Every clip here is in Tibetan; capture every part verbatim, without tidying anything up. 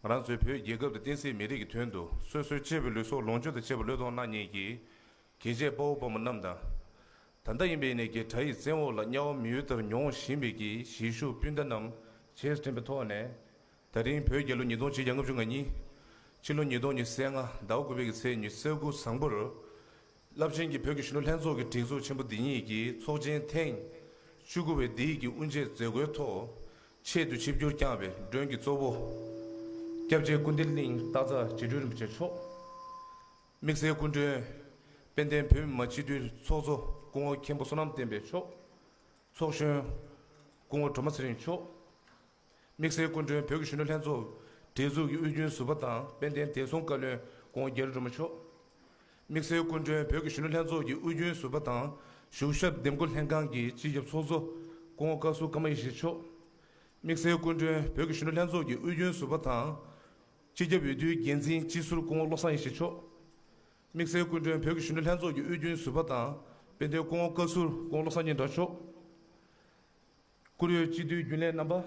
ང་རང་ཚོའི་བོད་རྒྱལ་ཁབ་དང་བསྟན་སྲིད་མི་རིགས་ཀྱི་དོན་དུ་སོ་སོའི་གཅེས་པའི་ལུས་སྲོག་ལོངས་སྤྱོད་དང་བཅས་པ་བློས་གཏོང་གནང་མཁན་གྱི་རྒྱལ་གཅེས་དཔའ་བོ་དཔའ་མོ་རྣམས་དང་། ད་ལྟ་ཡིན་པའི་ནས་ཀྱི་དགྲ་ཡི་བཙན་འོག་ལ་དམྱལ་བ་མི་འོས་ལྟར་མྱོང་བཞིན་པའི་གི་གཞིས་བཞུགས་སྤུན་ཟླ་རྣམས་བྱས་དྲན་པའི་ཐོག་ནས། ད་རིང་བོད་རྒྱལ་ལོ་ཉིས་སྟོང་ཆིག་བརྒྱ་ལྔ་བཅུ་ང་གཉིས། ཕྱི་ལོ་ཉིས་སྟོང་ཉི་ཤུ་རྩ་ལྔ་ཟླ་བ་དགུ་པའི་གི་ཚེས་ཉི་ཤུ་རྩ་དགུ་བཟང་པོར། རླབས་ཆེན་གྱི་བོད་ཀྱི་གཞོན་ནུ་ལྷན་ཚོགས་ཀྱི་སྒྲིག་འཛུགས་ཆེན་པོ་འདི་ཉིད་ཀྱི་ཚོགས་ཆེན་ཐེངས་བཅུ་དགུ་པའི་འདིའི་གི་དབུ་འབྱེད་མཛད་སྒོའི་ཐོག་ཆེད་དུ་ཆིབས་བསྒྱུར་བསྐྱངས་པའི་མགྲོན་གྱི་གཙོ་བོ། སྐྱབས་རྗེ་ཀུན་བདེ་གླིང་སྟག་འཚེར་རྗེ་དྲུང་རིན་པོ་ཆེ་མཆོག་དམིགས་བསལ་སྐུ་མགྲོན། དཔལ་ལྡན་བོད་མི་མང་སྤྱི་འཐུས་ཚོགས་གཙོ་སྐུ་ངོ་མཁན་པོ་བསོད་ནམས་བསྟན་འཕེལ་མཆོག་ཚོགས་གཞོན། སྐུ་ངོ་སྒྲོལ་མ་ཚེ་རིང་མཆོག་དམིགས་བསལ་སྐུ་མགྲོན་བོད་ཀྱི་གཞོན་ནུ་ལྷན་ཚོགས་སྒྲིག་འཛུགས་ཀྱི་དབུས་རྒྱུན་ཟུར་པ་དང་དཔལ་ལྡན་བདེ་སྲུང་བཀའ་བློན་སྐུ་ངོ་རྒྱ་རི་སྒྲོལ་མ་མཆོག་དམིགས་བསལ་སྐུ་མགྲོན་བོད་ཀྱི་གཞོན་ནུ་ལྷན་ཚོགས་ཀྱི་དབུས་རྒྱུན་ཟུར་པ་དང་གཞུང་ཞབས་འདེམས་བསྐོ་ལྷན་ཁང་གི་སྤྱི་ཁྱབ་ཚོགས་གཙོ་སྐུ་ངོ་བཀའ་ཟུར་ཀརྨ་ཡེ་ཤེས་མཆོག་དམིགས་བསལ་སྐུ་མགྲོན་བོད་ཀྱི་གཞོན་ནུ་ལྷན་ཚོགས་ཀྱི་དབུས་རྒྱུན་ཟུར་པ་དང་། སྤྱི་ཁྱབ་འོས་བསྡུའི་འགན་འཛིན་སྤྱི་ཟུར་སྐུ་ངོ་བློ་བཟང་ཡེ་ཤེས་མཆོག་དམིགས་བསལ་སྐུ་མགྲོན་བོད་ཀྱི་གཞོན་ནུ་ལྷན་ཚོགས་ཀྱི་དབུས་རྒྱུན་ཟུར་པ་དང་དཔལ་ལྡན་སྐུ་ངོ་བཀའ་ཟུར་སྐུ་ངོ་བློ་བཟང་སྙན་གྲགས་མཆོག་བཀུར་འོས་སྤྱི་འཐུས་རྒྱུན་ལས་རྣམ་པ།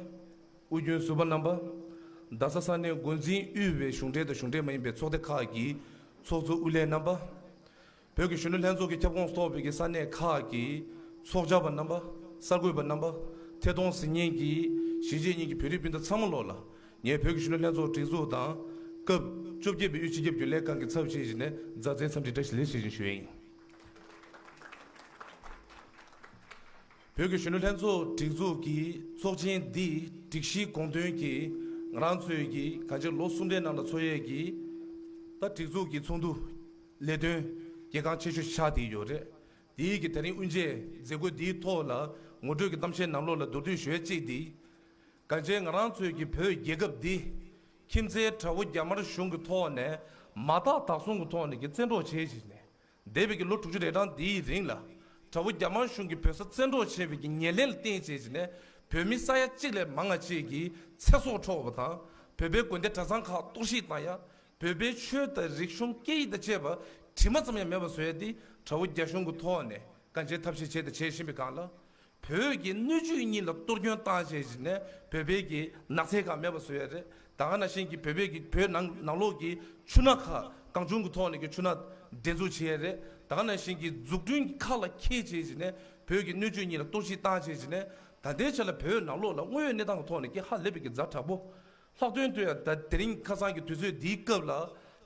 དབུས་རྒྱུན་ཟུར་པ་རྣམ་པ། རྡ་ས་ས་གནས་འགོ་འཛིན་དབུས་པའི་གཞུང་འབྲེལ་དང་གཞུང་འབྲེལ་མ་ཡིན་པའི་ཚོགས་སྡེ་ཁག་གི་ཚོགས་གཙོ་དབུ་ལས་རྣམ་པ། བོད་ཀྱི་གཞོན་ནུ་ལྷན་ཚོགས་ཀྱི་ཁྱབ་ཁོངས་གཏོགས་པའི་གི་ས་གནས་ཁག་གི་ཚོགས་བཅར་བ་རྣམ་པ། གསར་འགོད་པ་རྣམ་པ། ཐད་གཏོང་གཟིགས་མཁན་གྱི་གཞིས་བྱེས་གཉིས་ཀྱི་བོད་རིགས་སྤུན་ཟླ་ཚང་མ་ལོག་ལ། ངས་བོད་ཀྱི་གཞོན་ནུ་ལྷན་ཚོགས་སྒྲིག་འཛུགས་དང་། སྐབས་བཅོ་བརྒྱད་པའི་དབུས་སྤྱི་ཁྱབ་རྒྱུན་ལས་ཁང་གི་ཚབ་བྱས་བཞིན་ནས་མཛའ་བརྩེའི་འཚམས་འདྲི་བཀྲ་ཤིས་བདེ་ལེགས་ཞུ་བཞིན་ཞུ་ཡས་ཡིན། བོད་ཀྱི་གཞོན་ནུ་ལྷན་ཚོགས་སྒྲིག་འཛུགས་ཀྱི་ཚོགས་ཆེན་འདིའི་སྒྲིག་གཞིའི་དགོངས་དོན་གྱིས་ང་རང་ཚོའི་གི་གང་ཅི་ལོ་གསུམ་རེའི་ནང་ལ་འཚོགས་ཡས་ཀྱི་ད་སྒྲིག་འཛུགས་ཀྱི་ཚོགས་འདུ་ལས་དོན་གལ་འགངས་ཆེ་ཤོས་ཆགས་བསྡད་ཡོད་རེད། དེའི་གི་དེ་རིང་དབུ་འབྱེད་མཛད་སྒོ་འདིའི་ཐོག་ལ་ངོ་སྤྲོད་ཀྱི་གཏམ་བཤད་ནང་ལོགས་ལ་མདོར་བསྡུས་ཞུ་ཡས་གཅིག་འདི། གང་ཅི་ང་རང་ཚོའི་གི་བོད་རྒྱལ་ཁབ་འདི་ཁྱིམ་མཚེས་དགྲ་བོ་རྒྱ་དམར་གཞུང་གི་ཐོག་ནས་མ་དག་དག་གསུམ་གྱི་ཐོག་ནས་ཀྱི་བཙན་འཕྲོག་བྱས་ཕྱིན་ནས། འདས་པའི་གི་ལོ་དྲུག་ཅུ་རེ་གྲངས་འདིའི་རིང་ལ་དགྲ་བོ་རྒྱ་དམར་གཞུང་གིས་བོད་ས་བཙན་འཕྲོག་བྱས་པའི་གི་ཉེར་ལེན་ལ་བརྟེན་བྱས་ཕྱིན་ནས་བོད་མི་ས་ཡ་གཅིག་ལས་མང་ང་གཅིག་གི་ཚེ་སྲོག་འཕྲོག་པ་དང་བོད་པའི་དགོན་སྡེ་གྲྭ་ཚང་ཁག་གཏོར་བཤིག་བཏང་ཡ། བོད་པའི་ཆོས་དང་རིག་གཞུང་སྐད་ཡིག་དང་བཅས་པ་དྲི་མ་ཙམ་ཡང་མེད་པ་བཟོ་ཡ་འདི་དགྲ་བོ་རྒྱ་གཞུང་གི་ཐོག་ནས་གང་ཅིའི་ཐབས་ཤེས་བྱས་དང་བྱེད་བཞིན་པའི་སྒང་ལ། བོད་ཀྱི་སྣོད་བཅུད་གཉིས་ལ་གཏོར་སྐྱོན་བཏང་བྱས་བྱས་ནས་བོད་པའི་གི་ནགས་ཚལ་ཁག་མེད་པ་བཟོ་ཡ་རེད། ད་ག་ནང་བཞིན་གྱི་བོད་པའི་གི་བོད་ནང་ནང་ལོགས་ཀྱི་ཆུ་སྣ་ཁག་གང་བྱུང་གི་ཐོག་ནས་ཀྱི་ཆུ་སྣ་འདྲེན་འཛུགས་བྱས་ཡ་རེད། ད་ག་ནང་བཞིན་གྱི་འཛུགས་སྐྲུན་གྱི་ཁ་ལ་འཁྱེར་བྱས་བྱས་ནས་བོད་ཀྱི་སྣོད་བཅུད་གཉིས་ལ་གཏོར་བཤིག་བཏང་བྱས་བྱས་ནས་ད་ལྟའི་ཆ་ལ་བོད་ནང་ལོགས་ལ་དངོས་ཡོད་གནས་སྟངས་ཀྱི་ཐོག་ནས་ཀྱི་ཧ་ལས་པའི་གི་ཛ་དྲག་པོ། ལྷག་དོན་དུ་ཡང་ད་དེ་རིང་ཁ་སང་གི་དུས་ཚོད་འདིའི་སྐབས་ལ་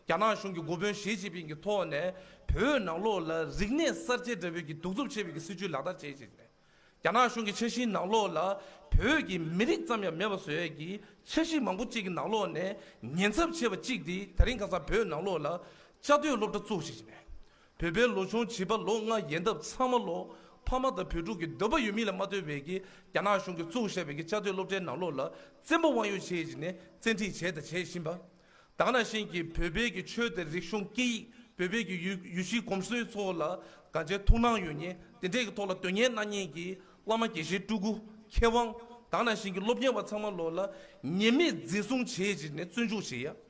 རྒྱ་ནག་གཞུང་གི་འགོ་དཔོན་ཞི་ཅིན་ཕིང་གི་ཐོག་ནས་བོད་ནང་ལོགས་ལ་རིག་གནས་གསར་བརྗེ་འདྲ་བོའི་གི་གདུག་རྩུབ་ཆེ་བའི་གི་སྲིད་བྱུས་ལག་བསྟར་བྱས་བྱས་ནས་རྒྱ་ནག་གཞུང་གི་འཆར་གཞིའི་ནང་ལོགས་ལ་བོད་ཀྱི་མི་རིགས་ཙམ་ཡང་མེད་པ་བཟོ་ཡས་ཀྱི་འཆར་གཞི་མང་པོ་གཅིག་གི་ནང་ལོགས་ནས་ཉེན་ཚབས་ཆེ་བ་གཅིག་དེ་ད་རིང་ཁ་སང་བོད་ནང་ལོགས་ལ་བཅའ་སྡོད་སློབ་གྲྭ་བཙུགས་བྱས་བྱས་ནས། བོད་པའི་ལོ་ཆུང་བྱིས་པ་ལོ་ལྔ་ཡན་འདབ་ཚང་མ་ལོ་ཕ་མ་དང་བོད་ཕྲུག་གི་འདོད་པ་ཡོད་མིན་ལ་མ་ལྟོས་པའི་གི་རྒྱ་ནག་གཞུང་གིས་བཙུགས་བཞག་པའི་གི་བཅའ་སྡོད་སློབ་གྲྭའི་ནང་ལོགས་ལ་བཙན་པོ་དབང་ཡོད་བྱས་བྱས་ནས་བཙན་ཁྲིད་བྱས་དང་བྱེད་བཞིན་པ། ད་ག་ནང་བཞིན་གྱི་བོད་པའི་གི་ཆོས་དང་རིག་གཞུང་སྐད་ཡིག་བོད་པའི་གི་ཡུལ་ཡུལ་གཞིས་གོམས་སྲོལ་སོགས་ལ་གང་ཅིའི་ཐུགས་སྣང་ཡོད་མཁན་དེ་འདྲས་ཀྱི་ཐོག་ལ་དོན་གཉེར་གནང་མཁན་གྱི་བླ་མ་དགེ་བཤེས་སྤྲུལ་སྐུ་མཁས་དབང་ད་ག་ནང་བཞིན་གྱི་སློབ་གཉེར་བ་ཚང་མ་ལོགས་ལ་ཉེས་མེད་འཛིན་བཟུང་བྱས་བྱས་ནས་བཙོན་འཇུག་བྱེད་ཡ།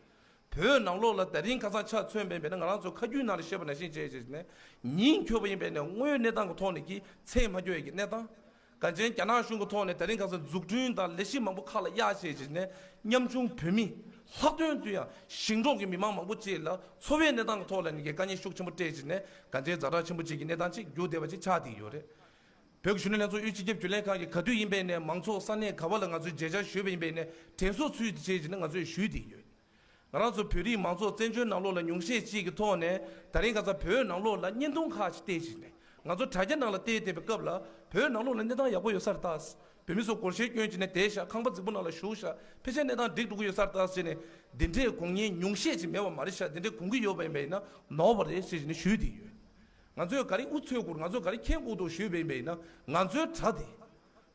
བོད་ནང་ལོགས་ལ་ད་རིང་ཁ་སང་ཆ་མཚོན་པ་ཡིན་པས་ན་ང་རང་ཚོ་ཁ་རྒྱུན་ནང་ལ་བཤད་པ་ནང་བཞིན་བྱས་བྱས་ནས་ཉིན་འཁྱོལ་བ་ཡིན་པས་ན་དངོས་ཡོད་གནས་སྟངས་ཀྱི་ཐོག་ནས་ཀྱི་ཚད་མ་སྐྱོ་ཡས་ཀྱི་གནས་སྟངས། གང་ཅིའི་རྒྱ་ནག་གཞུང་གི་ཐོག་ནས་ད་རིང་ཁ་སང་འཛུགས་སྐྲུན་དང་ལས་གཞི་མང་པོ་ཁ་ལ་གཡར་བྱས་བྱས་ནས་ཉམ་ཆུང་བོད་མི་ལྷག་དོན་དུ་ཡང་ཞིང་འབྲོག་གི་མི་མང་མང་པོ་ཅིག་ལ་འཚོ་བའི་གནས་སྟངས་ཀྱི་ཐོག་ལ་ནི་གི་དཀའ་ངལ་ཤུགས་ཆེན་པོ་སྤྲད་བྱས་ནས་གང་ཅིའི་ཛ་དྲག་ཆེན་པོ་ཅིག་གི་གནས་སྟངས་ཅིག་འགྱུར་བསྡད་པ་ཅིག་ཆགས་བསྡད་ཡོད་རེད། བོད་ཀྱི་གཞོན་ནུ་ལྷན་ཚོགས་དབུས་སྤྱི་ཁྱབ་རྒྱུན་ལས་ཁང་གི་ག་དུས་ཡིན་པའི་ནས་མང་ཚོགས་ས་གནས་ག་བ་ལ་ང་ཚོས་མཇལ་བཅར་ཞུས་པ་ཡིན་པའི་ནས་དྲན་གསོ་ཚུལ་དུ་བྱས་བྱས་ནས་ང་ཚོས་ཞུས་བསྡད་ཡོད། ང་རང་ཚོ་བོད་རིགས་མང་ཚོགས་བཙན་བྱོལ་ནང་ལོགས་ལ་ཉུང་ཤས་ཅིག་གི་ཐོག་ནས་ད་རིང་ཁ་སང་བོད་ནང་ལོགས་ལ་བརྙན་ཐུང་ཁག་ཅིག་བལྟས་བྱས་ནས་ང་ཚོ་དྲ་རྒྱ་ནང་ལ་བལྟས་བསྡད་པའི་སྐབས་ལ་བོད་ནང་ལོགས་ལ་གནས་སྟངས་ཡག་པོ་ཡོད་ས་རེད་ད། བོད་མི་ཚོ་སྒོར་གཞས་སྐྱོན་བྱས་ནས་བསྡད་ཤག་ཁང་པ་རྫིག་པོ་ནང་ལ་བཞུགས་ཤག་ཕལ་ཆེར་གནས་སྟངས་འགྲིག་འགྲོ་གི་ཡོད་ས་རེད་ད་ཟེར་ནས་འདི་འདྲས་དགོངས་མཁན་ཉུང་ཤས་ཅིག་མེད་པ་མ་རེད་ཤག་འདི་འདྲས་དགོངས་ཀྱི་ཡོད་པ་ཡིན་པ་ཡིན་ན་ནོར་བ་རེད་ཟེར་བྱས་ནས་ཞུས་བསྡད་ཡོད། ང་ཚོས་ག་རེ་དབུ་ཚུགས་དགོས་ང་ཚོས་ག་རེ་མཁྱེན་དགོས་འདུག་ཞུས་པ་ཡིན་པ་ཡིན་ན་ང་ཚོའི་དྲ་དེ།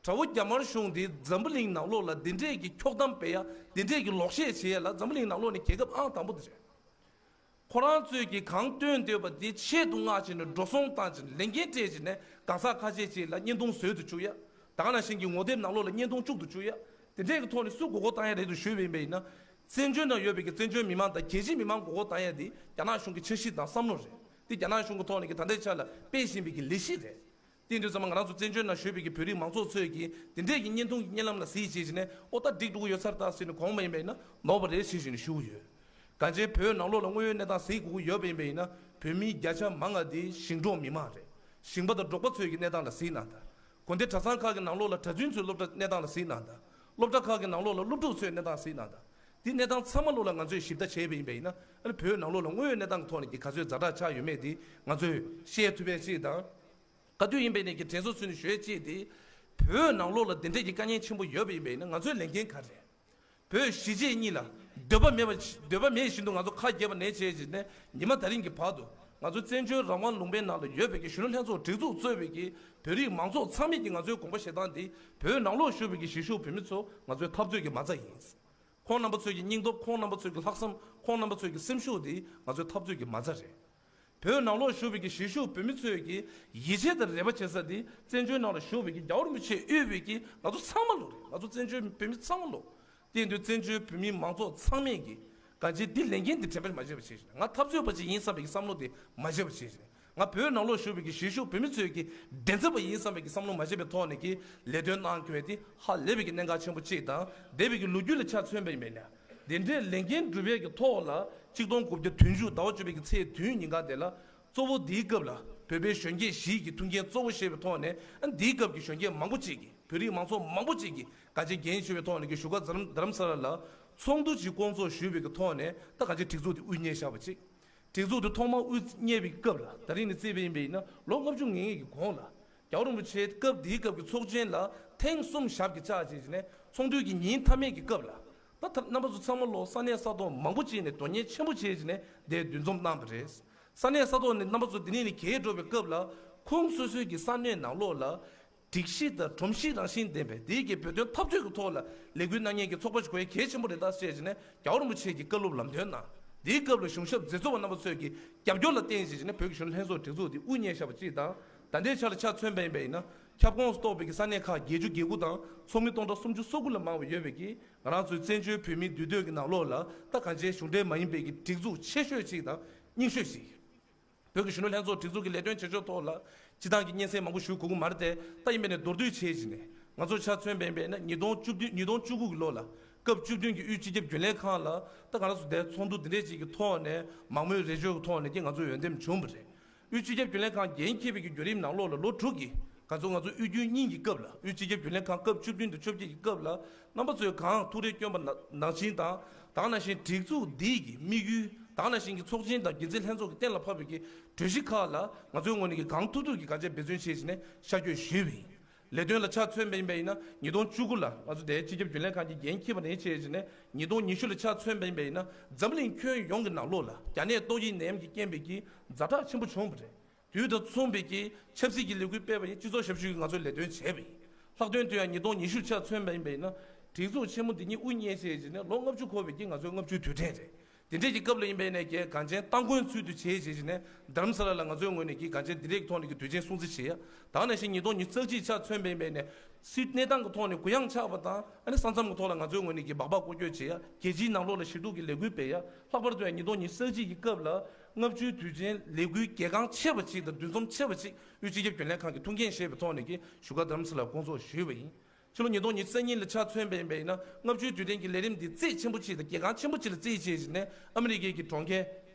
དགྲ་བོ་རྒྱ་དམར་གཞུང་འདིས་འཛམ་བུ་གླིང་ནང་ལོགས་ལ་འདི་འདྲས་ཀྱི་འཁྱོག་གཏམ་སྤེལ་ཡ་འདི་འདྲས་ཀྱི་ལོག་བཤད་བྱེད་ཡ་ལ་འཛམ་བུ་གླིང་ནང་ལོགས་ནས་རྒྱལ་ཁབ་ཨང་དང་པོ་དེ་རེད། ཁོ་རང་ཚོས་ཀྱིས་གང་སྟོན་འདོད་པ་འདི་ཆེད་དུ་མངགས་བྱས་ནས་འགྲོ་སོང་བཏང་བྱས་ནས་ལས་འགན་སྤྲད་བྱས་ནས་གང་ཟག་ཁ་ཤས་ཅིག་ལ་བརྙན་ཐུང་བཟོས་དུ་བཅུག་ཡ། ད་ག་ནང་བཞིན་གྱི་ངོ་དེབ་ནང་ལོགས་ལ་བརྙན་ཐུང་བཅུག་ཏུ་བཅུག་ཡ། དེ་འདྲས་ཀྱི་ཐོག་ནས་སུ་མགོ་སྐོར་བཏང་ཡ་རེད་འདུག་ཞུས་པ་ཡིན་པ་ཡིན་ན། བཙན་བྱོལ་ནང་ཡོད་པའི་གི་བཙན་བྱོལ་མི་མང་དང་རྒྱལ་སྤྱིའི་མི་མང་མགོ་སྐོར་བཏང་ཡ་དེ་རྒྱ་ནག་གཞུང་གི་འཆར་གཞི་དང་བསམ་བློ་རེད། དེ་རྒྱ་ནག་གཞུང་གི་ཐོག་ནས་ཀྱི་ད་ལྟའི་ཆ་ལ་སྤེལ་བཞིན་པའི་གི་ལས་གཞི་རེད། དེ་དུས་ཙམ་པ་ང་རང་ཚོ་བཙན་བྱོལ་ནང་བཞུགས་པའི་གི་བོད་རིགས་མང་ཚོགས་ཚོས་ཀྱིས་དེ་འདྲས་ཀྱི་བརྙན་ཐུང་གི་བརྙན་ལམ་ལ་གཟིགས་བྱས་བྱས་ནས་ཨོ་ད་འགྲིག་འགྲོ་གི་ཡོད་ཚར་ད་ཟེར་ནས་དགོངས་པ་ཡིན་པ་ཡིན་ན་ནོར་བ་རེད་ཟེར་བཞིན་ཞུ་གི་ཡོད། གང་ཅི་བོད་ནང་ལོགས་ལ་དངོས་ཡོད་གནས་སྟངས་གཟིགས་དགོས་ཀྱི་ཡོད་པ་ཡིན་པ་ཡིན་ན་བོད་མི་བརྒྱ་ཆ་མང་ང་དེ་ཞིང་འབྲོག་མི་མང་རེད། ཞིང་པ་དང་འབྲོག་པ་ཚོའི་གི་གནས་སྟངས་ལ་གཟིགས་གནང་དང་། དགོན་སྡེ་གྲྭ་ཚང་ཁག་གི་ནང་ལོགས་ལ་གྲྭ་བཙུན་ཚོའི་སློབ་གྲྭ་གནས་སྟངས་ལ་གཟིགས་གནང་དང་། སློབ་གྲྭ་ཁག་གི་ནང་ལོགས་ལ་སློབ་ཕྲུག་ཚོའི་གནས་སྟངས་གཟིགས་གནང་དང་། དེ་གནས་སྟངས་ཚང་མ་ལོགས་ལ་ང་ཚོས་ཞིབ་ལྟ་བྱས་པ་ཡིན་པ་ཡིན་ན་ཨ་ནི་བོད་ནང་ལོགས་ལ་དངོས་ཡོད་གནས་སྟངས་ཀྱི་ཐོག་ནས་ཀྱི་ག་ཚོད་ཛ་དྲག་ཆགས་ཡོད་མེད་དེ་ང་ཚོས་ཤེས་ཐུབ་པའི་ཅིག་དང་། ག་དུས་ཡིན་པའི་ནས་ཀྱི་དྲན་གསོ་ཚུལ་ནས་ཞུ་ཡས་ཅིག་དེ། བོད་ནང་ལོགས་ལ་དེ་འདྲས་ཀྱི་དཀའ་ངལ་ཆེན་པོ་ཡོད་པ་ཡིན་པ་ཡིན་ན་ང་ཚོའི་ལས་འགན་ག་རེ་རེད། བོད་གཞིས་བྱེས་གཉིས་ལ་འདོད་པ་མེད་པ་འདོད་པ་མེད་བཞིན་དུ་ང་ཚོ་ཁ་གྱེས་པ་ནས་བྱས་བྱས་ནས་ཉི་མ་ད་རིང་གི་བར་དུ་ང་ཚོ་བཙན་བྱོལ་རང་དབང་ལུང་པའི་ནང་ལ་ཡོད་པའི་གི་གཞོན་ནུ་ལྷན་ཚོགས་སྒྲིག་འཛུགས་གཙོས་པའི་གི་བོད་རིགས་མང་ཚོགས་ཚང་མས་ཀྱི་ང་ཚོའི་དགོངས་པ་བཞེས་སྟངས་འདི་བོད་ནང་ལོགས་བཞུགས་པའི་གི་གཞིས་བཞུགས་བོད་མི་ཚོ་ང་ཚོའི་འཐབ་རྩོད་ཀྱི་མ་རྩ་ཡིན། ཁོང་རྣམ་པ་ཚོའི་གི་སྙིང་སྟོབས། ཁོང་རྣམ་པ་ཚོའི་གི་ལྷག་བསམ། ཁོང་རྣམ་པ་ཚོའི་གི་སེམས་ཤུགས་འདི་ང་ཚོའི་འཐབ་རྩོད་ཀྱི་མ་རྩ་རེད། བོད་ནང་ལོགས་བཞུགས་པའི་གི་གཞིས་བཞུགས་བོད་མི་ཚོས་ཀྱི་ཡིད་ཆེས་དང་རེ་བ་བྱེད་ས་འདི་བཙན་བྱོལ་ནང་ལ་བཞུགས་པའི་གི་རྒྱལ་བ་རིན་པོ་ཆེས་དབུས་པའི་གི་ང་ཚོ་ཚང་མ་ལོ་རེད། ང་ཚོ་བཙན་བྱོལ་བོད་མི་ཚང་མ་ལོ། དེ་ཡིན་དུས་བཙན་བྱོལ་བོད་མི་མང་ཚོགས་ཚང་མས་ཀྱི་གང་ཅི་འདི་ལས་འགན་འདི་དྲན་པ་མ་བརྗེད་པ་བྱེད་ཤིག་ང་འཐབ་རྩོད་པ་ཅིག་ཡིན་བསམ་པའི་གི་བསམ་བློ་འདི་མ་བརྗེད་པ་བྱེད་ཤིག་ང་བོད་ནང་ལོགས་བཞུགས་པའི་གི་གཞིས་བཞུགས་བོད་མི་ཚོའི་གི་འགྲན་རྩོད་པ་ཡིན་བསམ་པའི་གི་བསམ་བློ་མ་བརྗེད་པའི་ཐོག་ནས་ཀྱི་ལས་དོན་གནང་དགོས་དེ་ཧ་ལས་པའི་གི་གནད་འགག་ཆེན་པོ་གཅིག་དང་འདས་པའི་གི་ལོ་རྒྱུས་ལ་ཆ་མཚོན་པ་ཡིན་པས་ན། དེ་འདྲའི་ལས་འགན་སྒྲུབ་པའི་གི་ཐོག་ལ་གཅིག་སྟོང་དགུ་བརྒྱ་བདུན་ཅུ་ཟླ་བ་བཅུ་པའི་གི་ཚེས་བདུན་ཉིན་ག་དེ་ལ་གཙོ་བོ་འདིའི་སྐབས་ལ་བོད་པའི་གཞོན་སྐྱེས་བཞི་ཡི་གི་ཐུགས་འགན་གཙོ་བོ་བཞེས་པའི་ཐོག་ནས་ཨ་འདིའི་སྐབས་ཀྱི་གཞོན་སྐྱེས་མང་པོ་གཅིག་གིས་བོད་རིགས་མང་ཚོགས་མང་པོ་གཅིག་གིས་ག་ཅེ་འགན་ཞུ་བའི་ཐོག་ནས་ཀྱི་བཞུགས་སྒར་རྡ་རམ་ས་ལ་ལ་ཚོགས་འདུ་གཅིག་བསྐོང་ཚོགས་ཞུས་པའི་གི་ཐོག་ནས་ད་ག་ཅེ་སྒྲིག་འཛུགས་དེ་དབུ་བརྙེས་བཞག་པ་གཅིག་སྒྲིག་འཛུགས་དེ་ཐོག་མར་དབུ་བརྙེས་པའི་སྐབས་ལ་ད་རིང་ནས་བརྩིས་པ་ཡིན་པ་ཡིན་ན་ལོ་ལྔ་བཅུ་ང་ལྔའི་གི་གོང་ལ་རྒྱལ་བ་རིན་པོ་ཆེའི་སྐབས་དེའི་སྐབས་ཀྱི་ཚོགས་ཆེན་ལ་ཐེངས་གསུམ་ཞབས་ཀྱིས་བཅགས་བྱས་ནས་ཚོགས་འདུའི་གི་ཉིན་མཐའ་མའི་གི་སྐབས་ལ་ད་ཐ་རྣམ་པ་ཚོ་ཚང་མ་ལོ་ས་གནས་ས་ཐོག་མང་པོ་ཅིག་ནས་དོན་གཉེར་ཆེན་པོ་བྱས་བྱས་ནས་དེ་འདུ་འཛོམས་གནང་བ་རེད། ས་གནས་ས་ཐོག་ནས་རྣམ་པ་ཚོ་འདི་ནས་ནས་གྱེས་འགྲོ་བའི་སྐབས་ལ་ཁོང་སོ་སོའི་གི་ས་གནས་ནང་ལོགས་ལ་སྒྲིག་གཞི་དང་སྒྲོམ་གཞི་རང་བཞིན་ལྡན་པའི་དེའི་གི་བོད་དོན་འཐབ་རྩོད་ཀྱི་ཐོག་ལ་ལས་འགུལ་གནང་མཁན་གྱི་ཚོགས་པ་ཞིག་དགོས་ཡ་གལ་ཆེན་པོ་རེད་ད་ཟེར་བྱས་ནས་རྒྱལ་བ་རིན་པོ་ཆེ་གི་བཀའ་སློབ་ལམ་སྟོན་གནང་། དེའི་སྐབས་ལ་གཞུང་ཞབས་མཛད་གཙོ་བ་རྣམ་པ་ཚོས་ཀྱི་རྒྱབ་སྐྱོར་ལ་བརྟེན་བྱས་བྱས་ནས་བོད་ཀྱི་གཞོན་ནུ་ལྷན་ཚོགས་སྒྲིག་འཛུགས་དེ་དབུ་བརྙེས་བཞག་པ་གཅིག་དང་། ད་ལྟའི་ཆ་ལ་ཆ་མཚོན་པ་ཡིན་པ་ཡིན་ན་ཁྱབ་ཁོངས་སུ་གཏོགས་པའི་གི་ས་གནས་ཁག་བརྒྱད་ཅུ་གྱ་དགུ་དང་ཚོགས་མི་སྟོང་ཕྲག་སུམ་ཅུ་སོ་དགུ་ལས་མང་བ་ཡོད་པའི་གི་ང་རང་ཚོའི་བཙན་བྱོལ་བོད་མིའི་འདུས་སྡོད་ཀྱི་ནང་ལོགས་ལ་ད་གང་ཅིའི་གཞུང་འབྲེལ་མ་ཡིན་པའི་གི་སྒྲིག་འཛུགས་ཆེ་ཤོས་གཅིག་དང་རྙིང་ཤོས་ཤིག་བོད་ཀྱི་གཞོན་ནུ་ལྷན་ཚོགས་སྒྲིག་འཛུགས་ཀྱི་ལས་དོན་བྱེད་ཕྱོགས་ཐོག་ལ་སྤྱི་བཏང་གི་སྙན་སེང་མང་པོ་ཞུ་དགོས་ཀྱི་མ་རེད་དེ་ད་ཡིན་པས་ནས་མདོར་བསྡུས་བྱས་བྱས་ནས་ང་ཚོ་ཆ་མཚོན་པ་ཡིན་པས་ན་ཉིས་སྟོང་བཅུ་བདུན་ཉིས་སྟོང་བཅུ་དགུ་གི་ལོ་ལ་སྐབས་བཅུ་བདུན་གྱི་དབུས་སྤྱི་ཁྱབ་རྒྱུན་ལས་ཁང་ལ་ད་ང་རང་ཚོ་དེ་ཚོགས་འདུ་འདི་འདྲས་ཅིག་གི་ཐོག་ནས་མང་མོས་རེ་བཅོལ་གྱི་ཐོག་ནས་ཀྱི་ང་ཚོ་འོས་འདེམས་བྱུང་བ་རེད། དབུས་སྤྱི་ཁྱབ་རྒྱུན་ལས་ཁང་འགན་འཁྱེར་བའི་གི་བརྒྱུད་རིམ་ནང་ལོགས་ལ་ལོ་དྲུག་གི་ག་ཚོད་ང་ཚོ་དབུས་རྒྱུན་གཉིས་ཀྱི་སྐབས་ལ་དབུས་སྤྱི་ཁྱབ་རྒྱུན་ལས་ཁང་སྐབས་བཅུ་བདུན་དང་བཅོ་བརྒྱད་ཀྱི་སྐབས་ལ་རྣམ་པ་ཚོས་གང་ཐུགས་རེ་བསྐྱོན་པ་ནང་བཞིན་དང་དེ་ནང་བཞིན་སྒྲིག་འཛུགས་འདིའི་གི་དམིགས་ཡུལ་དེ་ནང་བཞིན་གྱི་ཚོགས་ཆེན་དང་རྒྱུན་འཛིན་ལྷན་ཚོགས་ཀྱི་གཏན་ལ་ཕབ་པའི་གི་གྲོས་གཞི་ཁག་ལ་ང་ཚོའི་ངོས་ནས་ཀྱི་གང་ཐུབ་ཐུབ་ཀྱི་ག་ཅེ་འབད་བརྩོན་བྱས་བྱས་ནས་ཤར་བསྐྱོད་ཞུས་པ་ཡིན། ལས་དོན་ལ་ཆ་མཚོན་པ་ཡིན་པ་ཡིན་ན་ཉིས་སྟོང་བཅུ་དགུ་ལ་ང་ཚོ་དེའི་སྤྱི་ཁྱབ་རྒྱུན་ལས་ཁང་གི་འགན་འཁྱེར་བ་ནས་བྱས་བྱས་ནས་ཉིས་སྟོང་ཉི་ཤུ་ལ་ཆ་མཚོན་པ་ཡིན་པ་ཡིན་ན་འཛམ་གླིང་ཁྱོན་ཡོངས་ཀྱི་ནང་ལོགས་ལ་རྒྱ་ནད་ཏོག་དབྱིབས་ནད་ཡམས་ཀྱི་རྐྱེན་པས་ཀྱི་ཛ་དྲག་ཆེན་པོ་བྱུང་བ་རེད། དུས་དང་མཚུངས་པའི་ཀྱི་ཆབ་སྲིད་ཀྱི་ལས་འགུལ་སྤེལ་བ་ཡིན་སྤྱི་ཚོགས་ཞབས་ཞུ་གི་ང་ཚོས་ལས་དོན་བྱས་པ་ཡིན། ལྷག་དོན་དུ་ཡང་ཉིས་སྟོང་ཉི་ཤུ་ལ་ཆ་མཚོན་པ་ཡིན་པ་ཡིན་ན་སྒྲིག་འཛུགས་ཆེན་མོ་འདི་ཉིད་དབུ་བརྙེས་བྱས་བྱས་ནས་ལོ་ལྔ་བཅུ་འཁོར་བའི་ཀྱི་ང་ཚོའི་ལྔ་བཅུའི་དུས་དྲན་རེད། དེ་འདྲས་ཀྱི་སྐབས་ལ་ཡིན་པའི་ནས་ཀྱི་གངས་ཅན་སྟ་གོན་ཚུལ་དུ་བྱས་བྱས་བྱས་ནས་རྡ་རམ་ས་ལ་ལ་ང་ཚོའི་ངོས་ནས་ཀྱི་གངས་ཅན་འདི་འདྲས་ཀྱི་ཐོག་ནས་ཀྱི་དུས་ཆེན་སྲུང་བརྩི་བྱེད་ཡ། ད་ནང་བཞིན་ཉིས་སྟོང་ཉི་ཤུ་རྩ་གཅིག་ཆ་མཚོན་པའི་ཡིན་པའི་ནས་སྲིད་གནས་སྟངས་ཀྱི་ཐོག་ནས་གུ་ཡངས་ཆགས་པ་དང་ཨ་ནི་ས་མཚམས་ཀྱི་ཐོག་ལ་ང་ཚོའི་ངོས་ནས་ཀྱི་སྦག་སྦག་སྐོར་སྐྱོད་བྱེད་ཡ་རྒྱལ་སྤྱིའི་ནང་ལོགས་ལ་ཞི་གཏུག་གི་ལས་འགུལ་སྤེལ་ཡ་ལྷག་པར་དུ་ཡང་ཉིས་སྟོང་ཉི་ཤུ་རྩ་གཅིག་གི་སྐབས་ལ་ལྔ་བཅུའི་དུས་ཆེན་ལས་འགུལ་གལ་འགངས་ཆེ་བ་ཅིག་དང་འདུ་འཛོམས་ཆེ་བ་ཅིག་དབུས་སྤྱི་ཁྱབ་རྒྱུན་ལས་ཁང་གི་ཐུགས་འགན་བཞེས་པའི་ཐོག་ནས་ཀྱི་བཞུགས་སྒར་རྡ་རམ་ས་ལར་བསྐོང་ཚོགས་ཞུས་པ་ཡིན། ཕྱི་ལོ་ཉིས་སྟོང་ཉི་ཤུ་རྩ་གཉིས་ལ་ཆ་མཚོན་པ་ཡིན་པ་ཡིན་ན་ལྔ་བཅུའི་དུས་དྲན་གྱི་ལས་རིམ་འདི་རྩེ་ཆེན་པོ་ཅིག་དང་གལ་འགངས་ཆེན་པོ་ཅིག་ལ་བརྩིས་བྱས་བྱས་ནས་ཨ་མི་རི་ཀའི་གི་གྲོང་ཁྱེར་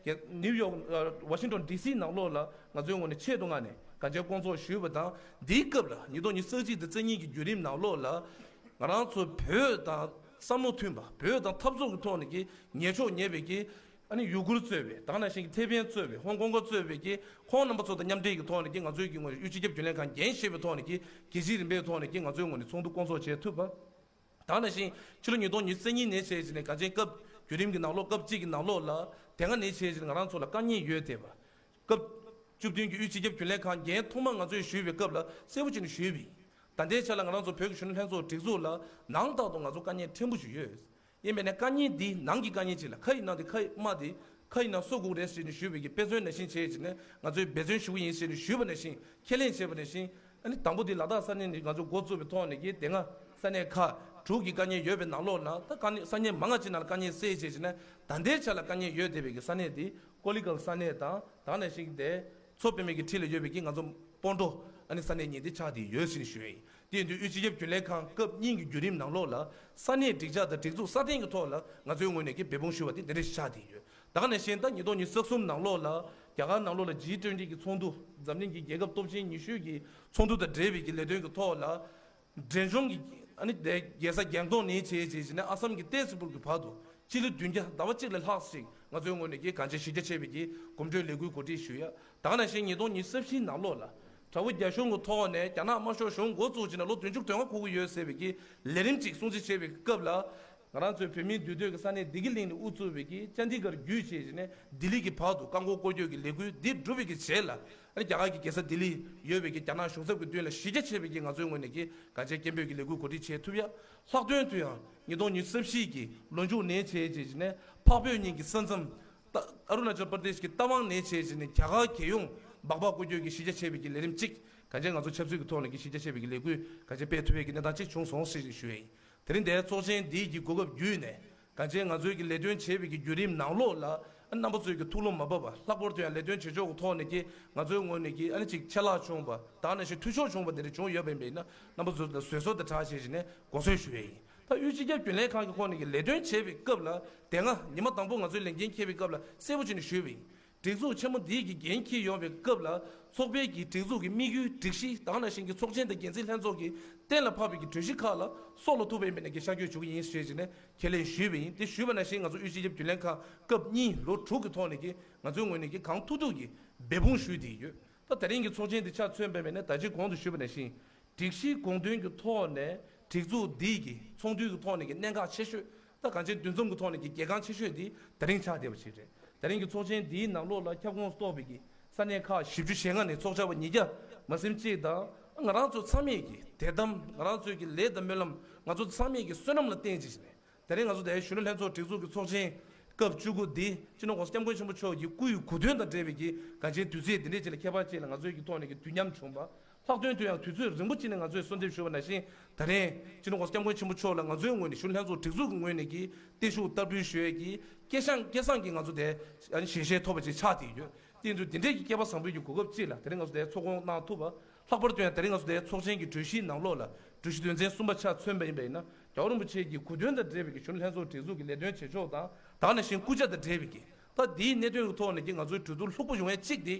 ནིའུ་ཡོག་ཝ་ཤིང་ཏོན་ཌི་སི་ནང་ལོགས་ལ་ང་ཚོའི་ངོས་ནས་ཆེད་དུ་མངགས་ནས་གངས་ཅན་བསྐོང་ཚོགས་ཞུས་པ་དང་འདིའི་སྐབས་ལ་ཉིས་སྟོང་ཉི་ཤུ་རྩ་གཅིག་དང་རྩ་གཉིས་ཀྱི་བརྒྱུད་རིམ་ནང་ལོགས་ལ་ང་རང་ཚོ་བོད་དང་བསམ་བློ་མཐུན་པ་བོད་དང་འཐབ་རྩོད་ཀྱི་ཐོག་ནས་ཀྱི་ཉེ་ཕྱོགས་ཉེ་བའི་ཀྱི་ཨ་ནི་ཡུ་གུར་གཙོས་པའི་དེ་ནང་བཞིན་གྱི་ཐེ་ཝན་གཙོས་པའི་ཧོང་ཀོང་གཙོས་པའི་ཀྱི་ཁོང་རྣམ་པ་ཚོ་དང་མཉམ་འབྲེལ་གྱི་ཐོག་ནས་ཀྱི་ང་ཚོའི་ཀྱི་ངོས་དབུས་སྤྱི་ཁྱབ་རྒྱུན་ལས་ཁང་འགན་བཞེས་པའི་ཐོག་ནས་ཀྱི་རྒྱལ་སྤྱིའི་རིམ་པའི་ཐོག་ནས་ཀྱི་ང་ཚོའི་ངོས་ནས་ཚོགས་འདུ་བསྐོང་ཚོགས་བྱེད་ཐུབ་པ། དེ་ནང་བཞིན་ཕྱི་ལོ་ཉིས་སྟོང་ཉི་ཤུ་རྩ་གཉིས་ནས་བྱས་བྱས་ནས་གངས་ཅན་སྐབས་བརྒྱུད་རིམ་གྱི་ནང་ལོགས་སྐབས་གཅིག་གི་ནང་ལོགས་ལ་དེ་སྔ་ནས་བྱས་བྱས་ནས་ང་རང་ཚོ་ལ་དཀའ་ངལ་ཡོད་བསྡད་པ། སྐབས་བཅུ་བདུན་གྱི་དབུས་སྤྱི་ཁྱབ་རྒྱུན་ལས་ཁང་འགན་ཐོག་མར་ང་ཚོས་ཞུས་པའི་སྐབས་ལ་གསལ་པོ་བྱས་ནས་ཞུས་པ་ཡིན། ད་ལྟའི་ཆ་ལ་ང་རང་ཚོ་བོད་ཀྱི་གཞོན་ནུ་ལྷན་ཚོགས་སྒྲིག་འཛུགས་ལ་ནང་ལྟར་དུ་ང་ཚོ་དཀའ་ངལ་ཕྲན་བུ་ཞིག་ཡོད། ཡིན་པས་ན་དཀའ་ངལ་འདི་ནང་གི་དཀའ་ངལ་ཅིག་ལ་ཁ་ཡི་ནང་དེ་ཁ་ཡི་དམའ་དེ་ཁ་ཡི་ནང་གསོ་དགོས་རེད་ཟེར་ནས་ཞུས་པའི་གི་དཔེ་མཚོན་ནང་བཞིན་བྱས་བྱས་ནས་ང་ཚོས་འབད་བརྩོན་ཞུ་གི་ཡིན་ཟེར་ནས་ཞུས་པ་ནང་བཞིན་ཁས་ལེན་བྱས་པ་ནང་བཞིན་ཨ་ནི་དང་པོ་དེ་ལ་དྭགས་ས་གནས་ནས་ང་ཚོ་འགོ་བཙུགས་པའི་ཐོག་ནས་ཀྱི་དེ་སྔ་ས་གནས་ཁག་དྲུག་གི་དཀའ་ངལ་ཡོད་པའི་ནང་ལོགས་ན་ད་དཀའ་ངལ་ས་གནས་མང་ང་ཅིག་ནང་ལ་དཀའ་ངལ་སེལ་བྱས་བྱས་ནས་ད་ལྟའི་ཆ་ལ་དཀའ་ངལ་ཡོད་བསྡད་པའི་གི་ས་གནས་དེ་ཀོ་ལི་གལ་ས་གནས་དང་དེ་ནང་བཞིན་དེ་མཚོ་པདྨའི་གི་འཁྲིས་ལ་ཡོད་པའི་གི་ང་ཚོ་སྤོན་གྲོང་ ཨ་ནི་ས་གནས་གཉིས་དེ་ཆགས་བསྡད་ཡོད་ཟེར་ནས་ཞུ་ཡ་ཡིན། དེ་ཡིན་དུས་དབུས་སྤྱི་ཁྱབ་རྒྱུན་ལས་ཁང་སྐབས་གཉིས་ཀྱི་བརྒྱུད་རིམ་ནང་ལོགས་ལ་ས་གནས་སྒྲིག་ཆགས་དང་སྒྲིག་འཛུགས་སྲ་བརྟན་གྱི་ཐོག་ལ་ང་ཚོའི་ངོས་ནས་ཀྱི་འབད་འབུངས་ཞུས་པ་དེ་འདི་འདྲ་ཞིག་ཆགས་བསྡད་ཡོད། ད་ག་ནང་བཞིན་ད་ཉིས་སྟོང་ཉི་ཤུ་རྩ་གསུམ་ནང་ལོགས་ལ་རྒྱ་གར་ནང་ལོགས་ལ་ཇི་ཊུ་ཝེན་ཊི་གི་ཚོགས་འདུ། འཛམ་གླིང་གི་རྒྱལ་ཁབ་སྟོབས་ཆེན་ཉི་ཤུ་གི་ཚོགས་འདུ་དང་འབྲེལ་བའི་གི་ལས་དོན་གྱི་ཐོག་ལ། འབྲས་ལྗོངས་ཀྱི་ཨ་ནི་དེ་རྒྱལ་ས་གྷང་ཏོག་ནས་བྱས་རྗེས་ནས་ཨ་སམ་གྱི་ཏེ་ཛི་པུར་གྱི་བར་དུ་སྤྱི་ལེ་བདུན་བརྒྱ་ཟླ་བ་གཅིག་ལས་ལྷག་ཞིག་ང་ཚོའི་ངོས་ནས་ཀྱི་གང་ཅི་གཞི་རྒྱ་ཆེ་བའི་ཀྱི་གོམ་བགྲོད་ལས་འགུལ་གོ་སྒྲིག་ཞུ་ཡ། ད་ག་ནང་བཞིན་ཉིས་སྟོང་ཉི་ཤུ་རྩ་བཞིའི་ནང་ལོགས་ལ་དགྲ་བོ་རྒྱ་གཞུང་གི་ཐོག་ནས་རྒྱ་ནག་དམར་ཤོག་གཞུང་འགོ་བཙུགས་བྱས་ནས་ལོ་བདུན་ཅུ་དོན་ལྔ་འཁོར་གྱི་ཡོད་ཟེར་བའི་ཀྱི་ལས་རིམ་ཅིག་སྲུང་བརྩི་བྱས་པའི་སྐབས་ལ། ང་རང་ཚོའི་བོད་མིའི་འདུས་སྡོད་ཀྱི་ས་གནས་བདེ་སྐྱིད་གླིང་ནས་དབུ་བཙུགས་པའི་ཀྱི་ཅན་དི་གར་བརྒྱུད་བྱས་བྱས་ནས་ལྡི་ལི་གི་བར་དུ་རྐང་འཁོར་སྐོར་སྐྱོད་ཀྱི་ལས་འགུལ་འདི་བསྒྲུབས་པའི་ཀྱི་རྗེས་ལ། ཨ་ནི་རྒྱ་གར་གྱི་རྒྱལ་ས་ལྡི་ལི་ཡོད་པའི་ཀྱི་རྒྱ་ནག་གཞུང་ཚབ་ཀྱི་མདུན་ལ་གཞི་རྒྱ་ཆེ་བའི་ཀྱི་ང་ཚོའི་ངོས་ནས་ཀྱི་གང་ཅི་སྐད་འབོད་ཀྱི་ལས་འགུལ་གོ་སྒྲིག་བྱེད་ཐུབ་ཡ། ལྷག་དོན་དུ་ཡང་ཉིས་སྟོང་ཉི་ཤུ་རྩ་བཞི་གི་ལོ་མཇུག་ནས་བྱས་རྗེས་ནས་འཕགས་བོད་གཉིས་ཀྱི་ས་མཚམས། ད་ཨ་རུ་ན་ཅལ་པར་དེཤ་གི་རྟ་དབང་ནས་བྱས་རྗེས་ནས་རྒྱ་གར་རྒྱལ་ཡོངས་སྦག་སྦག་སྐོར་སྐྱོད་ཀྱི་གཞི་རྒྱ་ཆེ་བའི་ཀྱི་ལས་རིམ་གཅིག་གང་ཅི་ང་ཚོ་ཆབ་སྲིད་ཀྱི་ཐོག་ནས་ཀྱི་གཞི་རྒྱ་ཆེ་བའི་ཀྱི་ལས་འགུལ་གང་ཅི་སྤེལ་ཐུབ་པའི་ཀྱི་གནས་སྟངས་གཅིག་བྱུང་སོང་ཟེར་ཞུ་ཡ་ཡིན། དེ་རིང་འདིའི་ཚོགས་ཆེན་འདིའི་གི་གོ་སྐབས་བརྒྱུད་ནས་གང་ཅི་ང་ཚོའི་གི་ལས་དོན་བྱེད་པའི་གི་བརྒྱུད་རིམ་ནང་ལོགས་ལ་རྣམ་པ་ཚོའི་གི་ཐུགས་ལོངས་མ་བབས་པ། ལྷག་པར་དུ་ཡང་ལས་དོན་བྱེད་ཕྱོགས་ཀྱི་ཐོག་ནས་ཀྱི་ང་ཚོའི་ངོས་ནས་ཀྱི་ཨ་ནི་ཅིག་ཆད་ལྷག་བྱུང་བ་དང་ནང་བཞིན་འཐུས་ཤོར་བྱུང་བ་དེ་འདྲ་བྱུང་ཡོད་པ་ཡིན་པ་ཡིན་ན་རྣམ་པ་ཚོ་ལ་བཟོད་གསོལ་དང་སྦྲགས་བྱས་བྱས་ནས་དགོངས་སེལ་ཞུ་ཡ་ཡིན། ད་དབུས་སྤྱི་ཁྱབ་རྒྱུན་ལས་ཁང་གི་ཁོངས་ནས་ཀྱི་ལས་དོན་བྱེད་པའི་སྐབས་ལ་དེ་སྔ་ཉི་མ་དང་པོ་ང་ཚོའི་ལས་འགན་འཁྱེར་བའི་སྐབས་ལ་གསལ་པོ་བྱས་ནས་ཞུས་པ་ཡིན། སྒྲིག་འཛུགས་ཆེན་མོ་འདིའི་གི་འགན་འཁྱེར་ཡོང་བའི་སྐབས་ལ་ཚོགས་པའི་གི་སྒྲིག་འཛུགས་ཀྱི་དམིགས་ཡུལ་སྒྲིག་གཞི་དང་ནང་བཞིན་གྱི་ཚོགས་ཆེན་དང་འགན་འཛིན་ལྷན་ཚོགས་ཀྱིས་གཏན་ལ་ཕབ་པའི་གི་གྲོས་གཞི་ཁག་ལ་སྲོག་ལ་ཐུག་པའི་མི་སྣ་གི་ཤར་བསྐྱོད་བྱུང་གི་ཡིན་ཞེས་བྱས་ནས་ཁས་ལེན་ཞུས་པ་ཡིན། དེ་ཞུས་པ་ནང་བཞིན་ང་ཚོ་དབུས་སྤྱི་ཁྱབ་རྒྱུན་ལས་ཁང་སྐབས་གཉིས་ལོ་དྲུག་གི་ཐོག་ནས་ཀྱི་ང་ཚོའི་ངོས་ནས་ཀྱི་གང་ཐུབ་ཐུབ་ཀྱི་འབད་འབུངས་ཞུས་བསྡད་ཡོད། ད་དེ་རིང་གི་ཚོགས་ཆེན་འདི་ཆ་མཚོན་པའི་མི་སྣ་ད་ཅི་གོང་དུ་ཞུས་པ་ནང་བཞིན། སྒྲིག་གཞིའི་དགོངས་དོན་གྱི་ཐོག་ནས་སྒྲིག་འཛུགས་འདིའི་གི་ཚོགས་འདུའི་གི་ཐོག་ནས་ཀྱི་གནད་འགག་ཆེ་ཤོས། ད་གང་ཅི་འདུ་འཛོམས་ཀྱི་ཐོག་ནས་ཀྱི་གལ་འགངས་ཆེ་ཤོས་འདི་དེ་རིང་ཆགས་བསྡད་པ་ཞིག་རེད། དེ་རིང་གི་ཚོགས་ཆེན་འདིའི་ནང་ལོགས་ལ་ཁྱབ་ཁོངས་གཏོགས་པའི་གི་ས་གནས་ཁག་བཞི་བཅུ་ཞེ་ལྔ་ནས་ཚོགས་བཅར་བ་ཉིས་བརྒྱ་མ་ཟིན་གཅིག་དང་། ང་རང་ཚོ་ཚང་མས་ཀྱི་དད་དམ། ང་རང་ཚོའི་གི་ལས་དང་སྨོན་ལམ། ང་ཚོ་ཚང་མས་ཀྱི་བསོད་ནམས་ལ་བརྟེན་བྱས་ནས། དེ་རིང་ང་ཚོ་དེ་གཞོན་ནུ་ལྷན་ཚོགས་སྒྲིག་འཛུགས་ཀྱི་ཚོགས་ཆེན་སྐབས་བཅུ་དགུ་འདི་སྤྱི་ནོར་༸གོང་ས་༸སྐྱབས་མགོན་ཆེན་པོ་མཆོག་གི་སྐུའི་གོ་སྟོན་དང་འབྲེལ་བའི་གི་གང་ཅིའི་དུས་ཚིགས་འདི་འདྲའི་ཅིག་ལ་ཁྱད་པར་ཅན་ལ་ང་ཚོའི་གི་ཐོག་ནས་ཀྱི་དུས་མཉམ་བྱུང་བ། ལྷག་དོན་དུ་ཡང་དུས་ཚོད་རིང་པོ་ཅིག་ནས་ང་ཚོས་གསོལ་འདེབས་ཞུས་པ་ནང་བཞིན་ད་རིང་སྤྱི་ནོར་༸གོང་ས་༸སྐྱབས་མགོན་ཆེན་པོ་མཆོག་ལ་ང་ཚོའི་ངོས་ནས་གཞོན་ནུ་ལྷན་ཚོགས་སྒྲིག་འཛུགས་ཀྱི་ངོས་ནས་ཀྱི་བརྟན་བཞུགས་བསྟར་འབུལ་ཞུ་ཡས་ཀྱི་སྐལ་བཟང་སྐལ་བཟང་གི་ང་ཚོ་དེ་ཞལ་བཞེས་ཐོབ་པ་ཅིག་ཆགས་བསྡད་ཡོད། དེ་ཡིན་དུས་འདི་འདྲའི་གི་སྐལ་པ་བཟང་པོའི་གི་གོ་སྐབས་ཅིག་ལ་དེ་རིང་ང་ཚོ་དེ་ཚོགས་སྐོང་གནང་ཐུབ་པ། ལྷག་པར་དུ་ཡང་དེ་རིང་ང་ཚོ་དེ་ཚོགས་ཆེན་གྱི་གྲོས་གཞིའི་ནང་ལོགས་ལ་གྲོས་གཞི་དོན་ཚན་གསུམ་པ་ཆ་མཚོན་པ་ཡིན་པ་ཡིན་ན། རྒྱལ་བ་རིན་པོ་ཆེ་གི་གོ་སྟོན་དང་འབྲེལ་བའི་གི་གཞོན་ནུ་ལྷན་ཚོགས་སྒྲིག་འཛུགས་ཀྱི་ལས་དོན་བྱེད་ཕྱོགས་དང་། ད་ག་ནང་བཞིན་སྐུ་ཕྱྭ་དང་འབྲེལ་བའི་གི་ད་འདིའི་གནད་དོན་གྱི་ཐོག་ནས་ཀྱི་ང་ཚོའི་གྲོས་བསྡུར་ལྷུག་པོ་ཡོང་ཡས་གཅིག་དེ།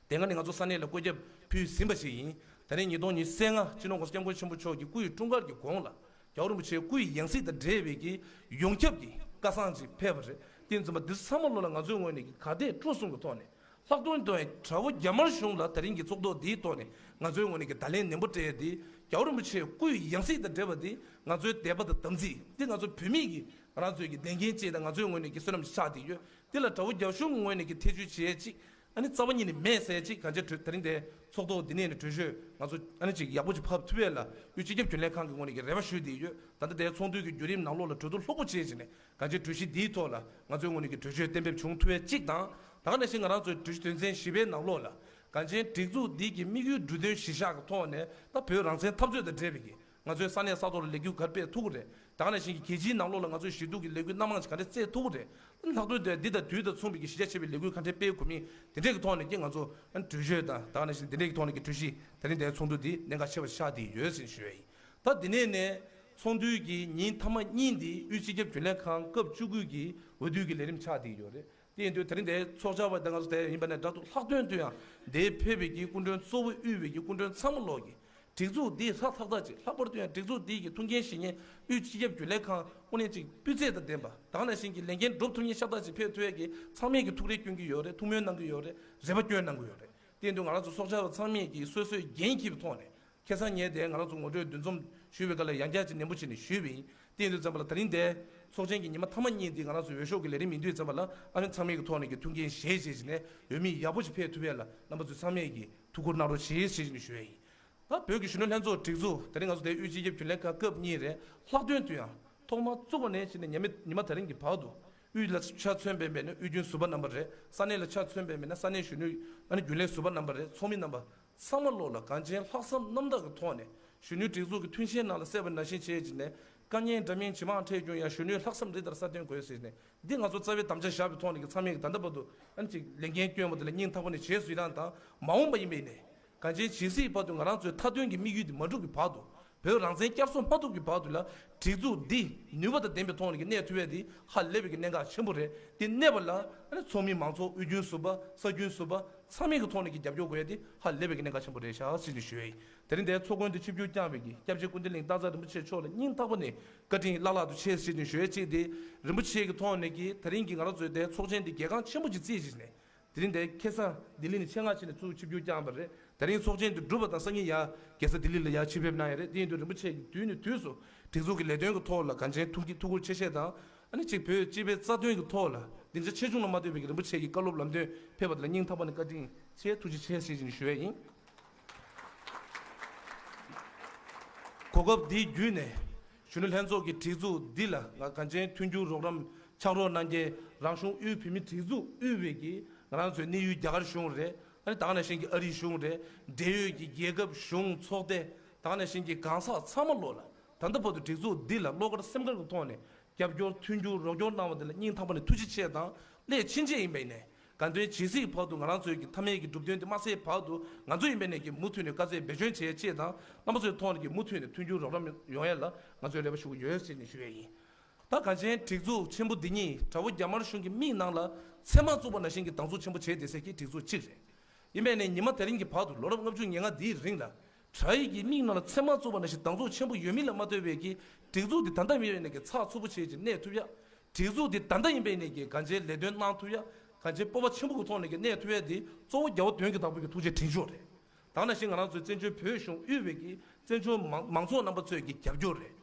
དེ་སྔ་ནས་ང་ཚོ་ས་གནས་ལ་བཀོད་ཁྱབ་ཕུལ་ཟིན་པ་ཞིག་ཡིན། དེ་རིང་ཉིས་སྟོང་ཉི་ཤུ་རྩ་ལྔ་སྤྱི་ནོར་༸གོང་ས་༸སྐྱབས་མགོན་ཆེན་པོ་མཆོག་གི་སྐུ་ཡི་འཁྲུངས་སྐར་གྱི་གོང་ལ་རྒྱལ་བ་རིན་པོ་ཆེའི་སྐུ་ཡི་ཡང་སྲིད་དང་འབྲེལ་བའི་གི་ཡོངས་ཁྱབ་ཀྱི་བཀའ་གསང་ཅིག་ཕེབས་པ་རེད། དེ་ཡིན་ཙང་འདི་ཚང་མ་ལོ་ལ་ང་ཚོའི་ངོས་ནས་ཀྱི་གར་སྟེགས་དཀྲུག་གསུམ་གྱི་ཐོག་ནས། ལྷག་དོན་དུ་ཡང་དགྲ་བོ་རྒྱ་དམར་གཞུང་ལ་དེ་རིང་གི་ཚོགས་ཐོག་འདིའི་ཐོག་ནས་ང་ཚོའི་ངོས་ནས་ཀྱི་བརྡ་ལན་ནན་པོ་སྤྲད་ཡ་འདི། རྒྱལ་བ་རིན་པོ་ཆེའི་སྐུ་ཡི་ཡང་སྲིད་དང་འབྲེལ་བ་འདི་ང་ཚོའི་དད་པ་དང་དམ་ཚིག་འདི། ང་ཚོ་བོད་མི་གི་ང་རང་ཚོའི་གི་ལས་འགན་ཅིག་དང་ང་ཚོའི་ངོས་ནས་ཀྱི་བསོད་ནམས་ཆགས་བསྡད་ཡོད། འདི་ལ་དགྲ་བོ་རྒྱ་གཞུང་གི་ངོས་ནས་ཀྱི་ཐེ་བྱུས་བྱེད་ཡ་ཅིག་ཨ་ནི་རྩ་བ་ཉིད་ནས་མེད་ཟེར་ཅིག་གང་ཅི་དེ་རིང་དེ་ཚོགས་ཐོག་འདི་ནས་ནི་གྲོས་ཆོད་ང་ཚོ་ཨ་ནི་ཅིག་ཡག་པོ་ཅིག་ཕབ་ཐུབ་ཡས་ལ་དབུས་སྤྱི་ཁྱབ་རྒྱུན་ལས་ཁང་གི་ངོས་ནས་ཀྱི་རེ་བ་ཞུས་བསྡད་ཡོད། ད་ལྟ་དེ་ཚོགས་འདུའི་གི་བརྒྱུད་རིམ་ནང་ལོགས་ལ་གྲོས་བསྡུར་ལྷུག་པོ་བྱས་བྱས་ནས་གང་ཅི་གྲོས་གཞི་འདིའི་ཐོག་ལ་ང་ཚོའི་ངོས་ནས་ཀྱི་གྲོས་ཆོད་གཏན་འབེབས་བྱུང་ཐུབ་ཡས་གཅིག་དང་། ད་ག་ནང་བཞིན་ང་རང་ཚོའི་གྲོས་གཞི་དོན་ཚན་བཞི་པའི་ནང་ལོགས་ལ་གང་ཅི་སྒྲིག་འཛུགས་འདི་གི་དམིགས་ཡུལ་འབྲུ་དོན་གཞིར་བཞག་གི་ཐོག་ནས་ད་བོད་རང་བཙན་འཐབ་རྩོད་དང་འབྲེལ་བའི་གི་ང་ཚོའི་ས་གནས་ས་ཐོག་ལ་ལས་འགུལ་ག་རེ་སྤེལ་ཐུབ་ཀྱི་རེད། ད་ག་ནང་བཞིན་གྱི་རྒྱལ་སྤྱིའི་ནང་ལོགས་ལ་ང་ཚོས་ཞུ་གཏུག་གི་ལས་འགུལ་སྣ་མང་ཅིག་ག་འདྲ་བསྩལ་ཐུབ་ཀྱི་རེད། ལྷག་དོན་དུ་འདི་དང་དུས་དང་མཚུངས་པའི་གི་གཞི་རྒྱ་ཆེ་བའི་ལས་འགུལ་ག་འདྲ་སྤེལ་དགོས་མིན་དེ་འདྲས་ཀྱི་ཐོག་ནས་ཀྱི་ང་ཚོ་གྲོས་ཆོད་དང་ད་ག་ནང་བཞིན་དེ་འདྲས་ཀྱི་ཐོག་ནས་ཀྱི་གྲོས་གཞི་དེ་རིང་འདིའི་ཚོགས་འདུ་འདི་གནད་འགག་ཆེ་བ་ཆགས་བསྡད་ཡོད་ཟེར་ཞུ་ཡ་ཡིན། ད་འདི་ནས་ནས་ཚོགས་འདུའི་གི་ཉིན་མཐའ་མ་གཉིས་འདི་དབུས་སྤྱི་ཁྱབ་རྒྱུན་ལས་ཁང་སྐབས་བཅུ་དགུ་གི་འོས་བསྡུ་གི་ལས་རིམ་ཆགས་བསྡད་ཡོད་རེད། དེ་ཡིན་དུས་དེ་རིང་འདིའི་ཚོགས་བཅར་བ་དང་ང་ཚོ་དེ་ཡིན་པ་ནས་འདྲ་འདུག་ལྷག་དོན་དུ་ཡང་འདིར་ཕེབས་པའི་གི་སྐུ་མགྲོན་གཙོ་བོ་དབུས་པའི་གི་སྐུ་མགྲོན་ཚང་མ་ལོག་གི་སྒྲིག་འཛུགས་འདི་ཧྲ་ཐག་ཐག་ཅིག་ལྷག་པར་དུ་ཡང་སྒྲིག་འཛུགས་འདི་གི་ཐུགས་འགན་བཞེས་མཁན་དབུས་སྤྱི་ཁྱབ་རྒྱུན་ལས་ཁང་དངོས་གནས་ཅིག་སྤུས་ཚད་དང་ལྡན་པ་དང་ནང་བཞིན་གྱི་ལས་འགན་སྒྲུབ་ཐུབ་མཁན་ཤ་སྟག་ཅིག་ཕེབས་ཐུབ་ཡས་ཀྱི་ཚང་མས་ཀྱི་ཐུགས་རེ་སྐྱོན་གྱི་ཡོད་རེད། ཐུགས་སྨོན་གནང་གི་ཡོད་རེད། རེ་བ་སྐྱོན་གནང་གི་ཡོད་རེད། དེ་ཡིན་དུས་ང་རང་ཚོ་ཚོགས་བཅར་བ་ཚང་མས་ཀྱི་སོ་སོའི་འགན་འཁྱེར་བའི་ཐོག་ནས་ཁ་སང་ཉིན་དེ་ང་རང་ཚོ་ངོ་སྤྲོད་འདུ་འཛོམས་ཞུས་པའི་སྐབས་ལ་ཡང་བསྐྱར་ཅིག་ནན་པོ་བྱས་ནས་ཞུས་པ་ཡིན། དེ་ཡིན་དུས་ཙམ་པ་ལ་དེ་རིང་དེ་ཚོགས་ཆེན་གྱི་ཉི་མ་མཐའ་མ་གཉིས་འདི་ང་རང་ཚོ་འོས་ཤོག་གི་ལས་རིམ་ཡིན་དུས་ཙམ་པ་ལ་ཨ་ནི་ཚང་མས་ཀྱི་ཐོག་ནས་ཀྱི་ཐུགས་འགན་བཞེས་བཞེས་བྱས་ནས་འོས་མི་ཡག་པོ་ཞིག་ཕེབས་ཐུབ་ཡས་ལ་རྣམ་པ་ཚོས་ཚང་མས་ཀྱི་ཐུགས་ཁུར་གནང་རོགས་ཞེས་ཞེས་ནས་ཞུ་ཡས་ཡིན། ད་བོད་ཀྱི་གཞོན་ནུ་ལྷན་ཚོགས་སྒྲིག་འཛུགས་དེ་རིང་ང་ཚོ་དེ་དབུས་སྤྱི་ཁྱབ་རྒྱུན་ལས་ཁང་སྐབས་གཉིས་རེད། ལྷག་དོན་དུ་ཡང་ཐོག་མར་བཙུགས་པ་ནས་བྱས་ནས་ཉི་མ་ཉི་མ་དེ་རིང་གི་བར་དུ་དབུས་ལ་ཆ་མཚོན་པའི་མེད་ན་དབུས་རྒྱུན་ཟུར་པ་རྣམ་པ་རེད། ས་གནས་ལ་ཆ་མཚོན་པའི་མེད་ན་ས་གནས་གཞོན་ནུ་ཨ་ནི་རྒྱུན་ལས་ཟུར་པ་རྣམ་པ་རེད། ཚོགས་མི་རྣམ་པ་ཚང་མ་ལོག་ལ་གངས་ཅན་ལྷག་བསམ་རྣམ་དག་གི་ཐོག་ནས་གཞོན་ནུའི་སྒྲིག་འཛུགས་ཀྱི་མཐུན་རྐྱེན་ནང་ལ་གསལ་བ་ནང་བཞིན་བྱས་བྱས་ནས་དཀའ་ངལ་འདྲ་མིན་ཇི་མང་འཕྲད་ཀྱང་ཡང་གཞོན་ནུའི་ལྷག་བསམ་རི་ལྟར་སྲ་བརྟན་དགོས་ཟེར་ནས་འདི་ང་ཚོ་རྩ་བའི་དམ་བཅའ་བཞག་པའི་ཐོག་ནས་ཀྱི་ཚང་མས་ཀྱི་ད་ལྟ་བར་དུ་ཨ་ནི་ཅིག་ལས་འགན་བསྐྱོན་པ་དེ་ལ་སྙིང་ཐག་པ་ནས་རྗེས་སུ་ཡི་རང་དང་མ་འོངས་པ་ཡིན་པའི་ནས། གངས་ཅན་ཇི་སྲིད་བར་དུ་ང་རང་ཚོའི་མཐའ་དོན་གྱི་དམིགས་ཡུལ་འདི་མ་འགྲུབ་ཀྱི་བར་དུ། བོད་རང་བཙན་བསྐྱར་གསོ་མ་ཐུབ་ཀྱི་བར་དུ་ལ། སྒྲིག་འཛུགས་འདི་ནུས་པ་དང་ལྡན་པའི་ཐོག་ནས་ཀྱི་གནས་ཐུབ་ཡས་འདི་ཧ་ལས་པའི་གི་གནད་འགག་ཆེན་པོ་རེད། འདི་གནས་པ་ལ་ཨ་ནི་ཚོགས་མི་མང་ཚོགས་དབུས་རྒྱུན་ཟུར་པ་ས་རྒྱུན་ཟུར་པ་ཚང་མའི་གི་ཐོག་ནས་ཀྱི་རྒྱབ་སྐྱོར་དགོས་ཡས་འདི་ཧ་ལས་པའི་གི་གནད་འགག་ཆེན་པོ་རེད་ཤག་ཟེར་ནས་ཞུ་ཡས་ཡིན། དེ་རིང་འདིར་ཚོགས་མགོན་དུ་ཆིབས་བསྒྱུར་བསྐྱངས་པའི་གི་སྐྱབས་རྗེ་སྐུ་ཕྲེང་ལྔ་སྟག་ཚང་རིན་པོ་ཆེ་མཆོག་ལ་སྙིང་ཐག་པ་ནས་བཀའ་དྲིན་བླ་ལྷག་ཏུ་ཆེ་ཟེར་ནས་ཞུ་ཡས་གཅིག་དེ། རིན་པོ་ཆེ་གི་ཐོག་ནས་ཀྱི་དེ་རིང་གི་ང་རང་ཚོའི་དེ་ཚོགས་ཆེན་འདི་གལ་འགངས་ཆེན་པོ་ཅིག་བརྩིས་བྱས་ནས། དེ་རིང་འདིར་ཁ་སང་ལྡི་ལི་ནས་ཆེད་མངགས་བྱས་ནས་ཚུར་ཆིབས་བསྒྱུར་བསྐྱངས་པ་རེད། དེ་རིང་ཚོགས་ཆེན་འདི་གྲུབ་པ་དང་སང་ཉིན་ཡར་རྒྱལ་ས་ལྡི་ལི་ལ་ཡར་ཆིབས་ཕེབས་གནང་ཡ་རེད། དེ་ཡིན་དུས་རིན་པོ་ཆེ་གིས་དུས་ནས་དུས་སུ་སྒྲིག་འཛུགས་ཀྱི་ལས་དོན་གྱི་ཐོག་ལ་གངས་ཅན་ཐུགས་ཀྱི་ཐུགས་ཁུར་ཆེ་བཞེས་དང་། ཨ་ནི་གཅིག་བོད་སྤྱི་པའི་རྩ་དོན་གྱི་ཐོག་ལ་སྡིངས་ཆ་ཆེ་ཆུང་ལ་མ་ལྟོས་པའི་རིན་པོ་ཆེ་གི་བཀའ་སློབ་ལམ་སྟོན་ཕེབས་པ་དེ་ལ་སྙིང་ཐག་པ་ནས་བཀའ་དྲིན་ཆེ་ཐུགས་རྗེ་ཆེ་ཞེས་བཞིན་ཞུ་ཡས་ཡིན། གོ་སྐབས་འདི་བརྒྱུད་ནས་གཞོན་ནུ་ལྷན་ཚོགས་ཀྱི་སྒྲིག་འཛུགས་འདི་ལ་ང་གངས་ཅན་མཐུན་འགྱུར་རོགས་རམ་ཕྱག་རོགས་གནང་མཁན་རང་གཞུང་དབུས་བོད་མིའི་སྒྲིག་འཛུགས་དབུས་པའི་གི་ང་རང་ཚོའི་གནས་ཡུལ་རྒྱ་གར་གཞུང་རེད། ཨ་ནི་ད་ག་ནང་བཞིན་གྱི་ཨ་རིའི་གཞུང་རེད། འབྲེལ་ཡོད་ཀྱི་རྒྱལ་ཁབ་གཞུང་ཚོགས་སྡེ་ད་ག་ནང་བཞིན་གྱི་གང་ཟག་ཚང་མ་ལོ་ལ་ད་ལྟ་བར་དུ་སྒྲིག་འཛུགས་འདི་ལ་བློ་དཀར་སེམས་དཀར་གྱི་ཐོག་ནས་རྒྱབ་སྐྱོར་མཐུན་འགྱུར་རོགས་སྐྱོར་གནང་བ་འདི་ལ་སྙིང་ཐག་པ་ནས་ཐུགས་རྗེ་ཆེ་དང་སླད་ཕྱིན་ཆད་ཡིན་པའི་ནས། དགའ་སྟོན་ཇི་སྲིད་བར་དུ་ང་རང་ཚོའི་གི་མཐའ་མའི་གི་གྲུབ་དོན་དེ་མ་གསལ་བར་དུ་ང་ཚོ་ཡིན་པའི་ནས་ཀྱི་མུ་མཐུད་ནས་དཀའ་ཚེགས་འབད་བརྩོན་བྱེད་ཅེས་དང་རྣམ་པ་ཚོའི་ཐོག་ནས་ཀྱི་མུ་མཐུད་ནས་མཐུན་འགྱུར་རོགས་རམ་ཡོང་ཡ་ལ་ང་ཚོས་རེ་བ་ཞུ་གི་ཡོད་ཅེས་ནས་ཞུ་ཡས་ཡིན། ད་གངས་ཅན་སྒྲིག་འཛུགས་ཆེན་པོ་འདི་ཉིད་དགྲ་བོ་རྒྱ་དམར་གཞུང་གི་མིག་ནང་ལ་ཚེར་མ་བཙུགས་པ་ནང་བཞིན་གྱི་སྡང་ཟུག་ཆེན་པོ་བྱས་བསྡད་སའི་གི་སྒྲིག་འཛུགས་གཅིག་རེད། ཡིན་པའི་ནས་ཉི་མ་དེ་རིང་གི་བར་དུ་ལོ་རབས་ལྔ་བཅུ་ང་ལྔ་འདིའི་རིང་ལ། དགྲ་ཡི་གི་མིག་ནང་ལ་ཚེར་མ་བཙུགས་པ་ནང་བཞིན་སྡང་ཟུག་ཆེན་པོ་ཡོད་མིན་ལ་མ་ལྟོས་པའི་གི་སྒྲིག་འཛུགས་འདི་ད་ལྟ་ཡིན་པའི་ནས་ཀྱི་ཚགས་ཚུད་པོ་བྱས་ཀྱི་གནས་ཐུབ་ཡ། སྒྲིག་འཛུགས་འདི་ད་ལྟ་ཡིན་པའི་ནས་ཀྱི་གང་ཅིའི་ལས་དོན་གནང་ཐུབ་ཡ། གང་ཅིའི་སྤོབས་པ་ཆེན་པོ་གི་ཐོག་ནས་ཀྱི་གནས་ཐུབ་ཡ་འདི་གཙོ་བོ་རྒྱལ་བ་དོན་གྱི་བདག་པོ་གི་ཐུགས་རྗེ་དྲིན་ཆོག་རེད། ད་ག་ནང་བཞིན་ང་རང་ཚོའི་བཙན་བྱོལ་བོད་གཞུང་དབུས་པའི་གི་བཙན་བྱོལ་མང་མང་ཚོགས་རྣམ་པ་ཚོས་ཀྱི་རྒྱབ་སྐྱོར་རེད།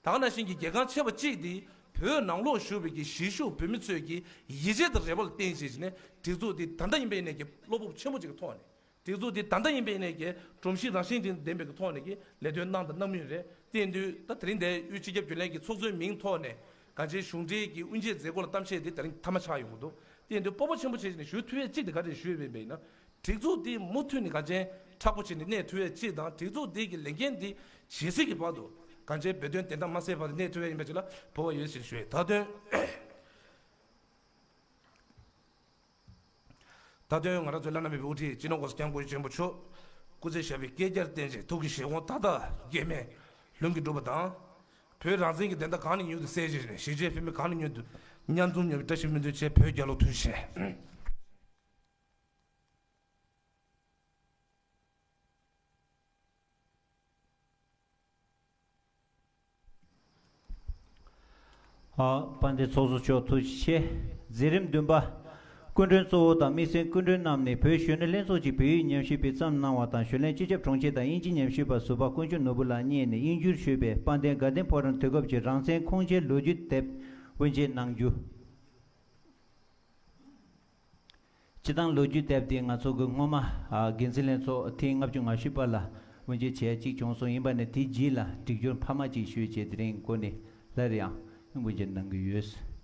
ད་ག་ནང་བཞིན་གྱི་གལ་འགངས་ཆེ་བ་གཅིག་དེ་བོད་ནང་ལོགས་བཞུགས་པའི་གི་གཞིས་བཞུགས་བོད་མི་ཚོས་ཀྱི་ཡིད་ཆེས་དང་རེ་བ་ལ་བརྟེན་བྱས་ནས་སྒྲིག་འཛུགས་འདི་ད་ལྟ་ཡིན་པའི་ནས་ཀྱི་བློ་སྤོབས་ཆེན་པོ་ཅིག་གི་ཐོག་ནས་སྒྲིག་འཛུགས་འདི་ད་ལྟ་ཡིན་པའི་ནས་ཀྱི་སྒྲོམ་གཞི་རང་བཞིན་ཅན་ལྡན་པའི་གི་ཐོག་ནས་ཀྱི་ལས་དོན་གནང་དང་གནང་མུས་རེད། དེ་ཡིན་དུས་ད་དེ་རིང་འདིར་དབུས་སྤྱི་ཁྱབ་རྒྱུན་ལས་ཀྱི་ཚོགས་གཙོའི་མིང་ཐོག་ནས་གངས་ཅན་གཞུང་འབྲེལ་གྱི་དབུ་འབྱེད་མཛད་སྒོ་ལ་གཏམ་བཤད་འདི་དེ་རིང་མཐའ་མ་ཆགས་ཡོང་གི་འདུག་དེ་ཡིན་དུས་སྤོབས་པ་ཆེན་པོ་བྱས་ནས་ཞུ་ཐུབ་ཡས་གཅིག་དེ་ག་རེ་ཞུས་ཡོད་པ་ཡིན་ན། སྒྲིག་འཛུགས་འདི་མུ་མཐུད་ནས་གངས་ཅན་མཁྲེགས་པོ་བྱས་ནས་གནས་ཐུབ་ཡས་གཅིག་དང་། སྒྲིག་འཛུགས་འདི་གི་ལས་འགན་འདི་ཇི་སྲིད་ཀྱི་བར་དུ་གངས་ཅན་བོད་དོན་བདེན་མཐའ་མ་གསལ་བར་དུ་གནས་ཐུབ་ཡས་ཡིན་པ་ཅིག་ལ་གོ་བ་ཡོད་ཟེར་ཞུ་ཡས། མཐའ་དོན། མཐའ་དོན་ང་རང་ཚོའི་བླ་ན་མེད་པའི་དབུ་ཁྲིད་སྤྱི་ནོར་༸གོང་ས་༸སྐྱབས་མགོན་ཆེན་པོ་མཆོག་སྐུ་ཚེ་ཞབས་པད་བསྐལ་བརྒྱར་བརྟན་ཅིང་ཐུགས་ཀྱི་བཞེད་དགོངས་མཐའ་དག་འགལ་མེད་ལྷུན་གྱིས་གྲུབ་པ་དང་། བོད་རང་བཙན་གྱི་བདེན་མཐའ་གང་ལ་ཡོད་དུ་གསལ་བྱེད་ནས་གཞིས་བྱེས་བོད་མི་གང་ལ་ཡོད་དུ་མཉམ་འཛོམས་མཉམ་སྐྱིད་བཀྲ་ཤིས་སྨོན་འདུན་ཆེ། བོད་རྒྱལ་ལོ། ཐུགས་རྗེ་ཆེ། ཨ། དཔལ་ལྡན་ཚོགས་གཙོ་མཆོག་ཐུགས་རྗེ་ཆེ། མཛད་རིམ་བདུན་པ། སྐུ་མགྲོན་གཙོ་བོ་དང་དམིགས་བསལ་སྐུ་མགྲོན་རྣམས་ནས་བོད་གཞོན་ནུ་ལྷན་ཚོགས་ཀྱི་བོད་ཡིག་ཉམས་ཞིབ་པའི་མཚམས་གནང་བ་དང་། གཞོན་ལྷན་སྤྱི་ཁྱབ་དྲུང་ཆེ་དང་དབྱིན་ཇི་ཉམས་ཞིབ་པ་ཟུར་པ་དཀོན་མཆོག་ནོར་བུ་ལགས་གཉིས་ནས་དབྱིན་ཇིར་བཞུགས་པའི་དཔལ་ལྡན་དགའ་ལྡན་ཕོ་བྲང་དུས་སྐབས་ཀྱི་རང་བཙན་ཁུངས་སྐྱེལ་ལོ་རྒྱུས་དེབ་དབུ་འབྱེད་གནང་རྒྱུ། སྤྱིར་བཏང་ལོ་རྒྱུས་དེབ་དེ་ང་ཚོ་གི་སྔོན་མ། ཨ། འགན་འཛིན་ལྷན་ཚོགས་ཐེངས་ལྔ་བཅུ་ང་བཞི་པ་ལ་དབུ་འབྱེད་བྱས་གཅིག་བྱུང་སོང་། ཡིན་པ་ནས་དེའི་རྗེས་ལ་སྒྲིག་སྦྱོར་འཕར་མ་གཅིག་ཞུས་བྱས་དེ་རིང་འགོ་ནས་སླར་ཡང་དབུ་འབྱེད་གནང་གི་ཡོད།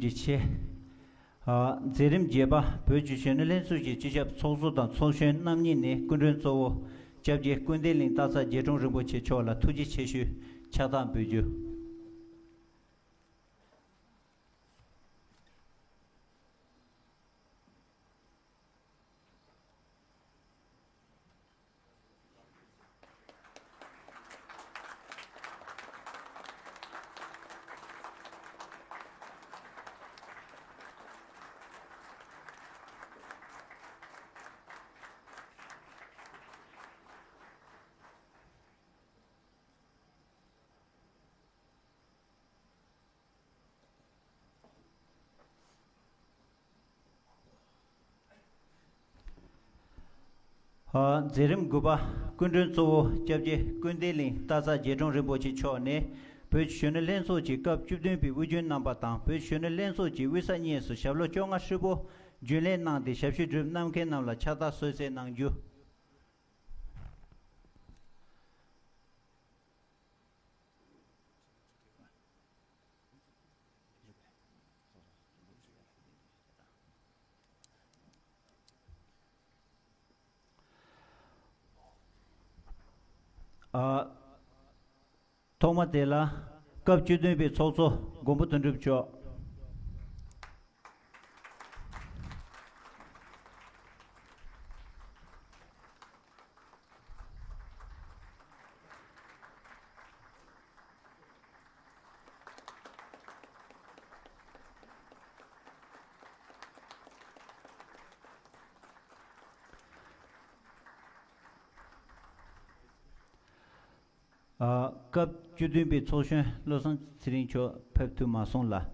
གྱི་ཆེད། ཨ། མཛད་རིམ་བརྒྱད་པ། བོད་ཀྱི་གཞོན་ནུ་ལྷན་ཚོགས་ཀྱི་སྤྱི་ཁྱབ་ཚོགས་གཙོ་དང་ཚོགས་གཞོན་རྣམ་གཉིས་ནས་སྐུ་མགྲོན་གཙོ་བོ་སྐྱབས་རྗེ་ཀུན་བདེ་གླིང་སྟག་ཚང་རྗེ་དྲུང་རིན་པོ་ཆེ་མཆོག་ལ་ཐུགས་རྗེ་ཆེ་ཞུའི་ཕྱག་རྟགས་འབུལ་རྒྱུ། མཛད་རིམ་དགུ་པ། སྐུ་མགྲོན་གཙོ་བོ་སྐྱབས་རྗེ་ཀུན་བདེ་གླིང་སྟག་ཚང་རྗེ་དྲུང་རིན་པོ་ཆེ་མཆོག་ནས་བོད་ཀྱི་གཞོན་ནུ་ལྷན་ཚོགས་ཀྱི་སྐབས་བཅུ་བདུན་པའི་དབུ་རྒྱུན་གནང་བ་དང་། བོད་ཀྱི་གཞོན་ནུ་ལྷན་ཚོགས་ཀྱི་དབུས་ས་གཉིས་སུ་ཞབས་ལོ་བཅོ་ལྔ་ཧྲིལ་པོ་རྒྱུན་ལས་གནང་སྟེ་ཞབས་ཞུ་སྒྲུབ་གནང་མཁན་རྣམས་ལ་ཕྱག་རྟགས་གསོལ་སྩལ་གནང་རྒྱུ། ཨ། ཐོག་མ་དེ་ལ་སྐབས་བཅུ་བདུན་པའི་ཚོགས་གཙོ་མགོན་པོ་དོན་གྲུབ་མཆོག་ཨ། སྐབས་བཅུ་བདུན་པའི་ཚོགས་གཞོན་བློ་བཟང་ཚེ་རིང་མཆོག་ཕེབས་ཐུབ་མ་སོང་ལ། ཨ།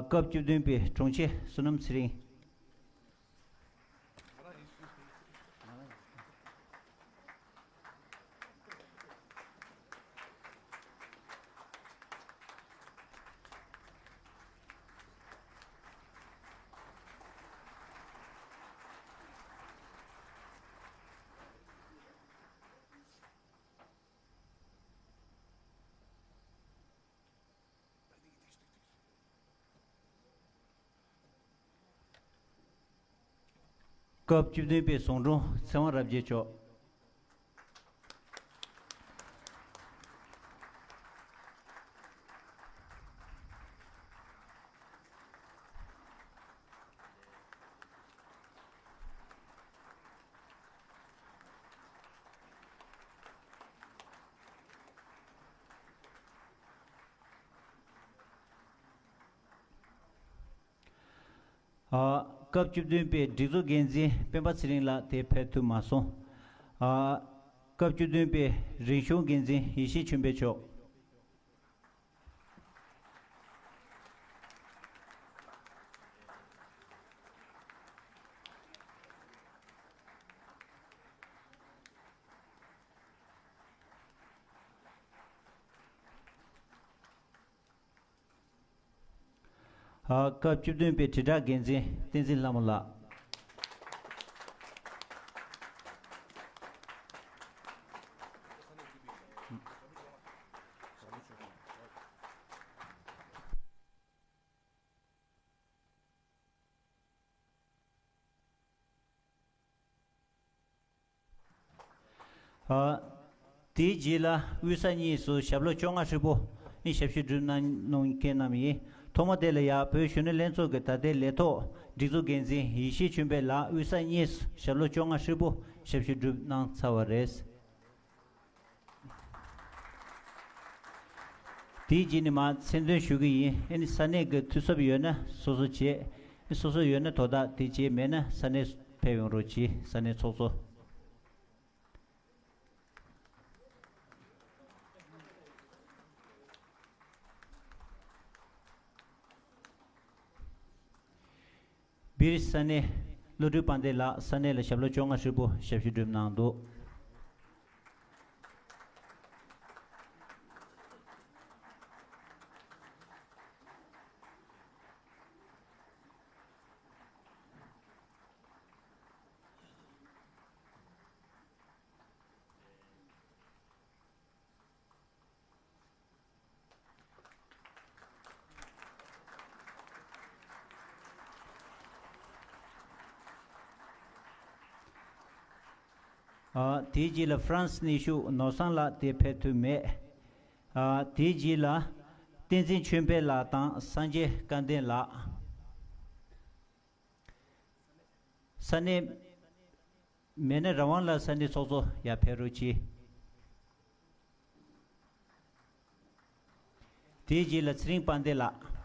སྐབས་བཅུ་བདུན་པའི་དྲུང་ཆེ་བསོད་ནམས་ཚེ་རིང་། སྐབས་བཅུ་བདུན་པའི་ཟུང་དྲུང་ཚེ་དབང་རབ་རྒྱས་མཆོག་ཨ། སྐབས་བཅུ་བདུན་པའི་སྒྲིག་འཛུགས་འགན་འཛིན་སྤེན་པ་ཚེ་རིང་ལགས་དེ་ཕེབས་ཐུབ་མ་སོང་། ཨ། སྐབས་བཅུ་བདུན་པའི་རིག་གཞུང་འགན་འཛིན་ཡེ་ཤེས་ཆོས་འཕེལ་མཆོག་ཨ། སྐབས་བཅུ་བདུན་པའི་དྲིལ་བསྒྲགས་འགན་འཛིན་བསྟན་འཛིན་ལྷ་མོ་ལགས། ཨ། དེའི་རྗེས་ལ་དབུས་ས་གཉིས་སུ་ཞབས་ལོ་བཅོ་ལྔ་ཧྲིལ་པོ་ནི་ཞབས་ཞུ་སྒྲུབ་གནང་གནང་མཁན་རྣམས་ཡིན། ཐོག་མ་དེ་ལ་ཡང་བོད་གཞོན་ནུ་ལྷན་ཚོགས་ཀྱི་ད་ལྟའི་ལས་ཐོག་སྒྲིག་འཛུགས་འགན་འཛིན་ཡེ་ཤེས་ཆོས་འཕེལ་ལགས་དབུས་ས་གཉིས་སུ་ཞབས་ལོ་བཅོ་ལྔ་ཧྲིལ་པོ་ཞབས་ཞུ་སྒྲུབ་གནང་ཚར་བ་རེད། དེའི་རྗེས་ནས་མར་མཚན་འདོན་ཞུ་གི་ཡིན། ཨ་ནི་ས་གནས་ཀྱི་འཐུས་ཚབ་ཡོད་ན་སོ་སོ་བྱེད། སོ་སོ་ཡོད་ན་དོ་བདག་དེ་བྱེད། མེད་ན་ས་གནས་ཕེབས་ཡོང་རོགས་གྱིས། ས་གནས་ཚོགས་གཙོ། སྦིར་ས་གནས་བློ་གྲོས་དཔལ་ལྡན་ལགས་ས་གནས་ལ་ཞབས་ལོ་བཅོ་ལྔ་ཧྲིལ་པོ་ཞབས་ཞུ་སྒྲུབ་གནང་འདུག། ཨ། དེའི་རྗེས་ལ་ཧྥ་རན་སི་གནས་བཞུགས་ནོར་བཟང་ལགས་དེ་ཕེབས་ཐུབ་མེད། ཨ། དེའི་རྗེས་ལ་བསྟན་འཛིན་ཆོས་འཕེལ་ལགས་དང་སངས་རྒྱས་སྐལ་ལྡན་ལགས། ས་གནས་མེད་ན་རང་དབང་ལ་ས་གནས་ཚོགས་གཙོ་ཡར་ཕེབས་རོགས་གྱིས། དེའི་རྗེས་ལ་ཚེ་རིང་དཔལ་ལྡན་ལགས།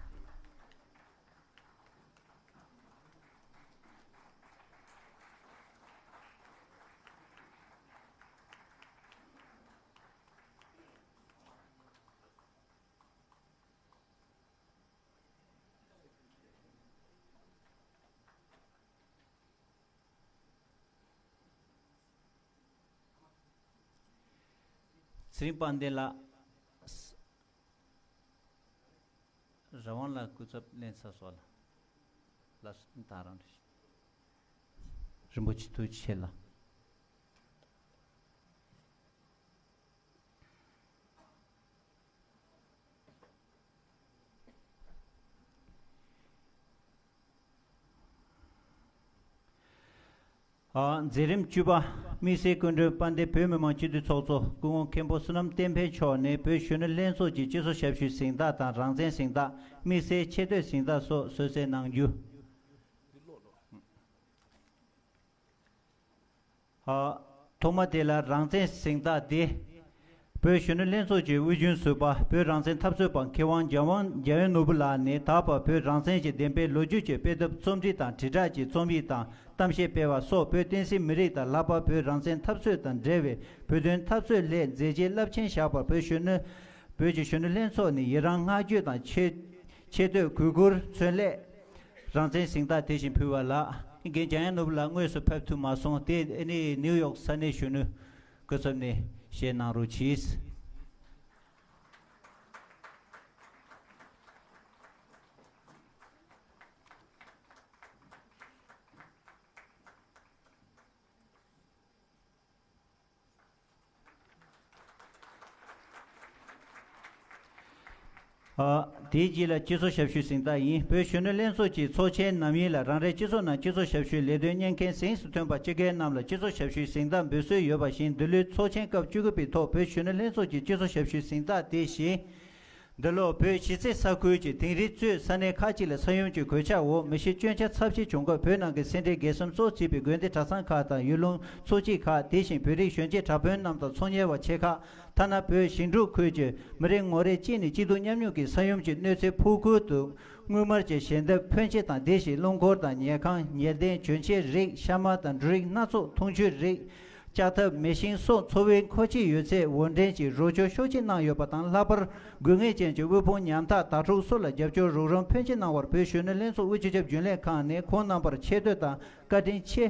ཚེ་རིང་དཔལ་ལྡན་ལགས། རང་དབང་ལ་སྐུ་ཚབ་ལེན་ཚར་སོང་ལ། ལགས་སོ། ད་རང་རེད། རིན་པོ་ཆེ་ཐུགས་རྗེ་ཆེ་ལགས། ཨ། མཛད་རིམ་བཅུ་པ། དམིགས་བསལ་སྐུ་མགྲོན་དཔལ་ལྡན་བོད་མི་མང་སྤྱི་འཐུས་ཚོགས་གཙོ་སྐུ་ངོ་མཁན་པོ་བསོད་ནམས་བསྟན་འཕེལ་མཆོག་ནས་བོད་གཞོན་ནུ་ལྷན་ཚོགས་ཀྱི་སྤྱི་ཚོགས་ཞབས་ཞུའི་གཟེངས་རྟགས་དང་རང་བཙན་གཟེངས་རྟགས། དམིགས་བསལ་ཆེ་བསྟོད་གཟེངས་རྟགས་སོགས་གསོལ་སྩལ་གནང་རྒྱུ། ཨ། ཐོག་མ་དེ་ལ་རང་བཙན་གཟེངས་རྟགས་དེ། བོད་གཞོན་ནུ་ལྷན་ཚོགས་ཀྱི་དབུས་རྒྱུན་ཟུར་པ་བོད་རང་བཙན་འཐབ་རྩོད་པ་མཁས་དབང་འཇམ་དབྱངས་འཇམ་དབྱངས་ནོར་བུ་ལགས་ནས་ད་བར་བོད་རང་བཙན་གྱི་བདེན་པའི་ལོ་རྒྱུས་ཀྱི་དཔེ་དེབ་རྩོམ་སྒྲིག་དང་དྲིལ་བསྒྲགས་ཀྱི་རྩོམ་ཡིག་དང་གཏམ་བཤད་སྤེལ་བ་སོགས་བོད་བསྟན་སྲིད་མི་རིགས་དང་ལྷག་པར་བོད་རང་བཙན་འཐབ་རྩོད་དང་འབྲེལ་བའི་བོད་དོན་འཐབ་རྩོད་སླད་མཛད་རྗེས་རླབས་ཆེན་བཞག་པར་བོད་གཞོན་ནུ། བོད་ཀྱི་གཞོན་ནུ་ལྷན་ཚོགས་ནས་ཡི་རངས་བསྔགས་བརྗོད་དང་ཆེ་ཆེ་བསྟོད་གུས་བཀུར་མཚོན་སླད། རང་བཙན་གཟེངས་རྟགས་དེ་བཞིན་ཕུལ་བ་ལགས། རྒན་འཇམ་དབྱངས་ནོར་བུ་ལགས་དངོས་སུ་ཕེབས་ཐུབ་མ་སོང་། དེ་ནི་ནིའུ་ཡོག་ས་གནས་གཞོན་ནུ་སྐུ་ཚབ་ནས་བཞེས་གནང་རོགས་གྱིས། ཨ། དེའི་རྗེས་ལ་སྤྱི་ཚོགས་ཞབས་ཞུའི་གཟེངས་རྟགས་ཡིན། བོད་གཞོན་ནུ་ལྷན་ཚོགས་ཀྱི་ཚོགས་ཆེན་ནམ་ཡིན་ལ་རང་རེའི་སྤྱི་ཚོགས་ནང་སྤྱི་ཚོགས་ཞབས་ཞུའི་ལས་དོན་གཉེར་མཁན་གཟེངས་སུ་ཐོན་པ་སྤྱི་སྒེར་རྣམས་ལ་སྤྱི་ཚོགས་ཞབས་ཞུའི་གཟེངས་རྟགས་འབུལ་སྲོལ་ཡོད་པ་བཞིན་འདི་ལོའི་ཚོགས་ཆེན་སྐབས་བཅུ་དགུ་པའི་ཐོག་བོད་གཞོན་ནུ་ལྷན་ཚོགས་ཀྱི་སྤྱི་ཚོགས་ཞབས་ཞུའི་གཟེངས་རྟགས་དེ་བཞིན། འདི་ལོ་བོད་གཞིས་རྩེ་ས་ཁུལ་གྱི་དིང་རི་གཙོས་ས་གནས་ཁག་ཅིག་ལ་ས་ཡོམ་གྱི་གོད་ཆག་འོག་མི་ཤི་སྐྱོན་ཆ་ཚབས་ཆེ་བྱུང་སྐབས་བོད་ནང་གི་སེ་འབྲས་དགེ་གསུམ་གཙོ་བྱས་པའི་དགོན་སྡེ་གྲྭ་ཚང་ཁག་དང་ཡུལ་ལུང་ཚོ་སྐྱིད་ཁག་དེ་བཞིན་བོད་རིགས་གཞོན་སྐྱེས་གྲྭ་དཔོན་རྣམས་དང་ཚོང་གཉེར་བ་ཆེ་ཁག་ཐ་ན་བོད་ཞིང་འབྲོག་ཁུལ་གྱི་མི་རེ་ངོ་རེ་གཅིག་ནས་སྐྱིད་སྡུག་མཉམ་མྱོང་གི་ས་ཡོམ་གྱི་གནོད་འཚེ་ཕོག་ཁུལ་དུ་དངུལ་སྨར་གྱི་ཞལ་འདེབས་ཕོན་ཆེ་དང་དེ་བཞིན་རླུང་འཁོར་དང་ཉལ་ཁང་ཉལ་གདན་གྱོན་ཆས་རིགས་ཤ་མར་དང་འབྲུ་རིགས་སྣ་ཚོགས་འཐུང་ཆུའི་རིགས། ལྕགས་ཐབ་མེ་ཤིང་སོགས་འཚོ་བའི་མཁོ་ཆས་ཡོད་ཚད་འོར་འདྲེན་གྱིས་རོགས་སྐྱོར་ཤུགས་ཆེ་གནང་ཡོད་པ་དང་། ལྷག་པར་དགོས་ངེས་ཅན་གྱི་དབུལ་ཕོངས་ཉམ་ཐག་དྭ་ཕྲུག་སོགས་ལ་རྒྱབ་སྐྱོར་རོགས་རམ་ཕོན་ཆེ་གནང་བར་བོད་གཞོན་ནུ་ལྷན་ཚོགས་དབུས་སྤྱི་ཁྱབ་རྒྱུན་ལས་ཁང་ནས་ཁོང་རྣམ་པར་ཆེ་བསྟོད་དང་བཀའ་དྲིན་ཆེ་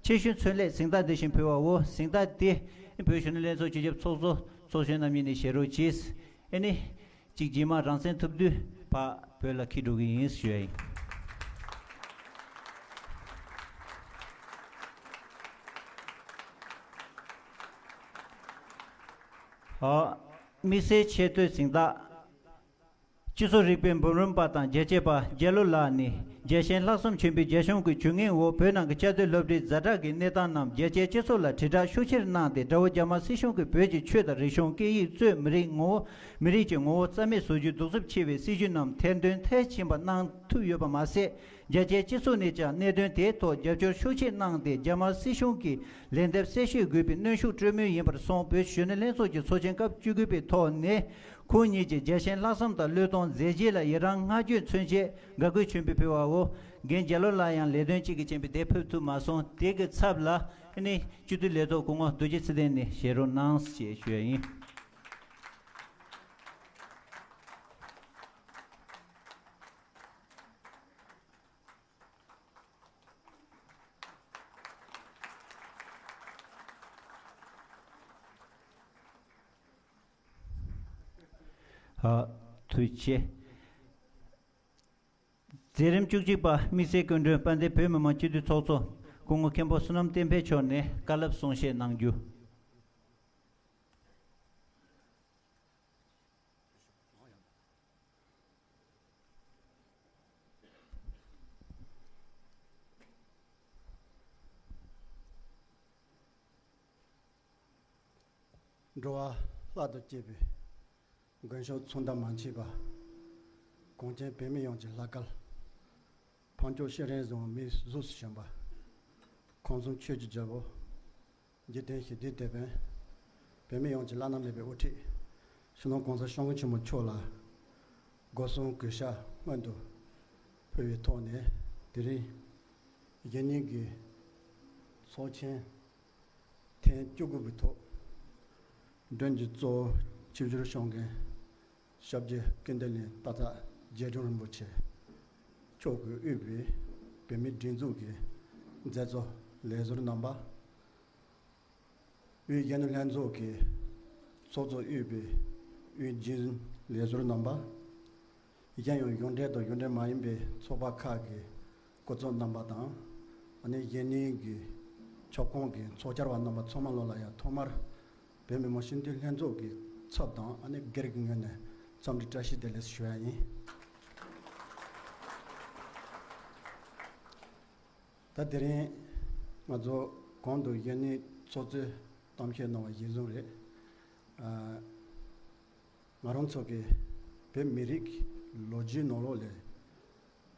ཆེ་ཞུ་མཚོན་སླད་གཟེངས་རྟགས་འདི་བཞིན་ཕུལ་བའོ། གཟེངས་རྟགས་འདི་བོད་གཞོན་ནུ་ལྷན་ཚོགས་སྤྱི་ཁྱབ་ཚོགས་གཙོ་ཚོགས་གཞོན་རྣམ་གཉིས་ནས་བཞེས་རོགས་གྱིས། ཨེ་ནི། གཅིག་རྗེས་མ་རང་བཙན་ཐོབ་དུས་ཕར་བོད་ལ་འཁྱེར་འགྲོ་གི་ཡིན་ཞུ་ཡ་ཡིན། ཨ། དམིགས་བསལ་ཆེ་བསྟོད་གཟེངས་རྟགས། སྤྱི་ཚོགས་རིག་པའི་འབུམ་རམས་པ་དང་རྒྱལ་གཅེས་པ་རྒྱལ་ལོ་ལགས་ནས་རྒྱལ་ཞེན་ལྷག་བསམ་ཆེན་པོས་རྒྱ་གཞུང་གི་ཇུས་ངན་འོག་བོད་ནང་གི་བཅའ་སྡོད་སློབ་གྲྭའི་ཛ་དྲག་གི་གནས་སྟངས་རྣམས་རྒྱ་ཆེའི་སྤྱི་ཚོགས་ལ་དྲིལ་བསྒྲགས་ཤུགས་ཆེར་གནང་སྟེ། དགྲ་བོ་རྒྱ་དམར་སྲིད་གཞུང་གིས་བོད་ཀྱི་ཆོས་དང་རིག་གཞུང་སྐད་ཡིག་གཙོས་མི་རིགས་ངོ་བོ། མི་རིགས་ཀྱི་ངོ་བོ་རྩ་མེད་བཟོ་རྒྱུའི་གདུག་རྩུབ་ཆེ་བའི་སྲིད་བྱུས་རྣམས་ཐེར་འདོན་མཐར་ཕྱིན་པ་གནང་ཐུབ་ཡོད་པ་མ་ཟད། རྒྱ་ཆེའི་སྤྱི་ཚོགས་ནས་ཀྱང་གནད་དོན་དེའི་ཐོག་རྒྱབ་སྐྱོར་ཤུགས་ཆེ་གནང་སྟེ། རྒྱ་དམར་སྲིད་གཞུང་གིས་ལན་འདེབས་གསལ་བཤད་དགོས་པའི་གནོན་ཤུགས་སྤྲོད་མུས་ཡིན་པར་སོང་། བོད་གཞོན་ནུ་ལྷན་ཚོགས་ཀྱི་ཚོགས་ཆེན་སྐབས་བཅུ་དགུ་པའི་ཐོག་ནས་ཁོང་ཉིད་ཀྱི་རྒྱལ་ཞེན་ལྷག་བསམ་དང་བློས་གཏོང་མཛད་རྗེས་ལ་ཡི་རངས་བསྔགས་བརྗོད་མཚོན་ཆེད་དགའ་གུས་ཆེན་པོས་ཕུལ་བའོ། རྒན་རྒྱལ་ལོ་ལགས་ཡང་ལས་དོན་གཅིག་གི་རྐྱེན་པས་འདིར་ཕེབས་ཐུབ་མ་སོང་། དེ་གི་ཚབ་ལ་ཨ་ནི་སྤྱི་འཐུས་ལས་ཐོག་སྐུ་ངོ་རྡོ་རྗེ་ཚེ་བརྟན་ནས་བཞེས་རོགས་གནང་ཞེས་ཞུ་ཡ་ཡིན། ཨ། ཐུགས་རྗེ་ཆེ། མཛད་རིམ་བཅུ་གཅིག་པ། དམིགས་བསལ་སྐུ་མགྲོན་དཔལ་ལྡན་བོད་མི་མང་སྤྱི་འཐུས་ཚོགས་གཙོ་སྐུ་ངོ་མཁན་པོ་བསོད་ནམས་བསྟན་འཕེལ་མཆོག་ནས་བཀའ་སློབ་གསུང་བཤད་གནང་རྒྱུ། འགྲོ་བ་ལྷ་དང་བཅས་པའི་མགོན་ཤོག་མཚུངས་ཟླ་མ་མཆིས་པ། གངས་ཅན་བོད་མི་ཡོངས་ཀྱི་ལྷ་སྐལ། འཕགས་མཆོག་ཤེས་རིག་བཟང་མིའི་གཟུགས་སུ་བྱོན་པ། ཁམས་གསུམ་ཆོས་ཀྱི་རྒྱལ་པོ། འཇིག་རྟེན་ཞི་བདེའི་དེད་དཔོན། བོད་མི་ཡོངས་ཀྱི་བླ་ན་མེད་པའི་དབུ་ཁྲིད། སྤྱི་ནོར་༸གོང་ས་༸སྐྱབས་མགོན་ཆེན་པོ་མཆོག་ལ། སྒོ་གསུམ་གུས་ཞབས་སྔོན་དུ་ཕུལ་བའི་ཐོག་ནས། དེ་རིང་གཞེས་ནིང་གི་ཚོགས་ཆེན་ཐེངས་བཅུ་དགུ་པའི་ཐོག་མགྲོན་གྱི་གཙོ་བོ་ཆིབས་བསྒྱུར་ཤོག་མཁན་ཞབས་རྗེ་ཀུན་བདེ་གླིང་སྟག་ཚང་རྗེ་དྲུང་རིན་པོ་ཆེ་མཆོག་གིས་དབུས་པའི་བོད་མིའི་སྒྲིག་འཛུགས་ཀྱི་མཛད་གཙོ་ལས་ཟུར་རྣམ་པ། དབུས་གཞོན་ནུ་ལྷན་ཚོགས་ཀྱི་ཚོགས་གཙོ་དབུས་པའི་དབུས་རྒྱུན་ལས་ཟུར་རྣམ་པ། གཞན་ཡང་གཞུང་འབྲེལ་དང་གཞུང་འབྲེལ་མ་ཡིན་པའི་ཚོགས་པ་ཁག་གི་སྐུ་ཚབ་རྣམ་པ་དང་། ཨ་ནི་གཞེས་ནིང་གི་ཁྱབ་ཁོངས་ཀྱི་ཚོགས་བཅར་བ་རྣམ་པ་ཚང་མ་ལོ་ལ་ཡང་ཐོག་མར་བོད་མི་མང་སྤྱི་འཐུས་ལྷན་ཚོགས་ཀྱི་ཚབ་དང་ཨ་ནི་སྒེར་གྱི་ངོས་ནས་འཚམས་འདྲི་བཀྲ་ཤིས་བདེ་ལེགས་ཞུ་ཡ་ཡིན། ད་དེ་རིང་ང་ཚོ་གོང་དུ་གཞེས་ནིང་ཚོགས་གཙོས་གཏམ་བཤད་གནང་བ་གཞིར་བཟུང་རེད། ཨ། ང་རང་ཚོ་གི་བོད་མི་རིགས་ཀྱི་ལོ་རྒྱུས་ནང་ལོགས་ལས་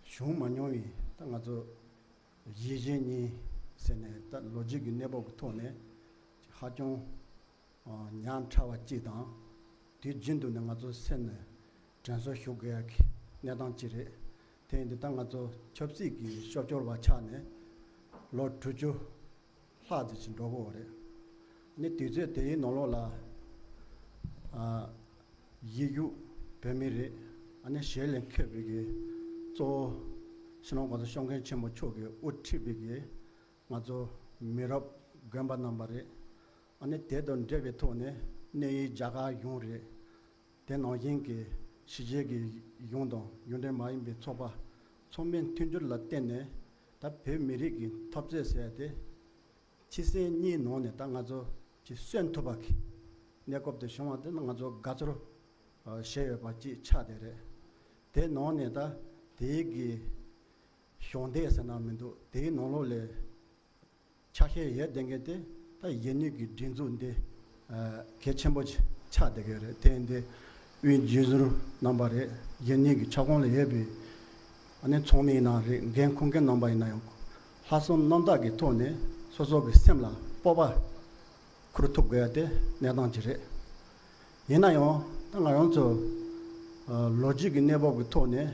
བྱུང་མ་མྱོང་བའི། ད་ང་ཚོ་གཞིས་བྱེས་གཉིས་ཟེར་ནས་ད་ལོ་རྒྱུས་ཀྱི་གནས་བབ་ཀྱི་ཐོག་ནས་ཧ་ཅང་ཨ་ཉག་ཕྲ་བ་གཅིག་དང་། དུས་རྒྱུན་དུ་ནས་ང་ཚོ་སེམས་ནས་དྲན་གསོ་ཞུ་དགོས་ཡ་གི་གནས་སྟངས་གཅིག་རེད། དེ་ཡིན་དུས་ད་ང་ཚོ་ཆབ་སྲིད་ཀྱི་ཤོག་སྦྱོར་བ་ཆགས་ནས་ལོ་དྲུག་ཅུ་ལྷག་ཙམ་ཞིག་འགྲོ་གི་ཡོད་རེད། ཨ་ནི་དུས་ཚོད་དེའི་ནང་ལོགས་ལ། ཨ། གཞིས་བཞུགས་བོད་མི་རེད། ཨ་ནི་གཞིས་ལས་འཁོད་པའི་གི་གཙོ་བོ་སྤྱི་ནོར་༸གོང་ས་༸སྐྱབས་མགོན་ཆེན་པོ་མཆོག་གིས་དབུ་ཁྲིད་པའི་གི་ང་ཚོ་མི་རབས་རྒན་པ་རྣམ་པ་རེད། ཨ་ནི་དེ་དང་འབྲེལ་བའི་ཐོག་ནས་གནས་ཡུལ་རྒྱ་གར་གཞུང་རེད། དེ་ནང་བཞིན་གྱི་ཕྱི་རྒྱལ་གྱི་གཞུང་དང་གཞུང་འབྲེལ་མ་ཡིན་པའི་ཚོགས་པ་ཚང་མའི་མཐུན་འགྱུར་ལ་བརྟེན་ནས། ད་བོད་མི་རིགས་ཀྱི་འཐབ་རྩོད་ཟེར་ཡ་དེ་ཕྱི་གསལ་གཉིས་ནང་ནས་ད་ང་ཚོ་ཅིག་གསོན་ཐུབ་པ་གི་གནས་སྐབས་དེ་བྱུང་བ་དེ་ནི་ང་ཚོ་དགའ་ཚོར་བྱས་ཡོད་པ་ཅིག་ཆགས་བསྡད་རེད། དེ་ནང་ནས་ད་དེའི་གི་གཞོགས་འདེགས་ཟེར་ན་མི་འདུག་དེའི་ནང་ལོགས་ལས་ཆ་ཤས་ཡོད་བསྡད་མཁན་དེ་ད་གཞེས་ནིང་གི་སྒྲིག་འཛུགས་འདི་གལ་ཆེན་པོ་ཆགས་བསྡད་ཀྱི་རེད། དེ་འདི་དབུས་རྒྱུན་ཟུར་རྣམ་པ་རེད། གཞེས་ནིང་གི་ཁྱབ་ཁོངས་ལ་ཡོད་པའི་ཨ་ནི་ཚོགས་མི་ཡིན་ན་རེད། འགན་འཁུར་མཁན་རྣམ་པ་ཡིན་ན་ཡང་། ལྷག་བསམ་རྣམ་དག་གི་ཐོག་ནས་སོ་སོ་གི་སེམས་ལ་སྤོབས་པ་འཁུར་ཐུབ་དགོས་ཡ་དེ་གནས་སྟངས་ཅིག་རེད། ཡིན་ན་ཡང་ད་ང་རང་ཚོ་ལོ་རྒྱུས་ཀྱི་གནས་བབ་ཀྱི་ཐོག་ནས་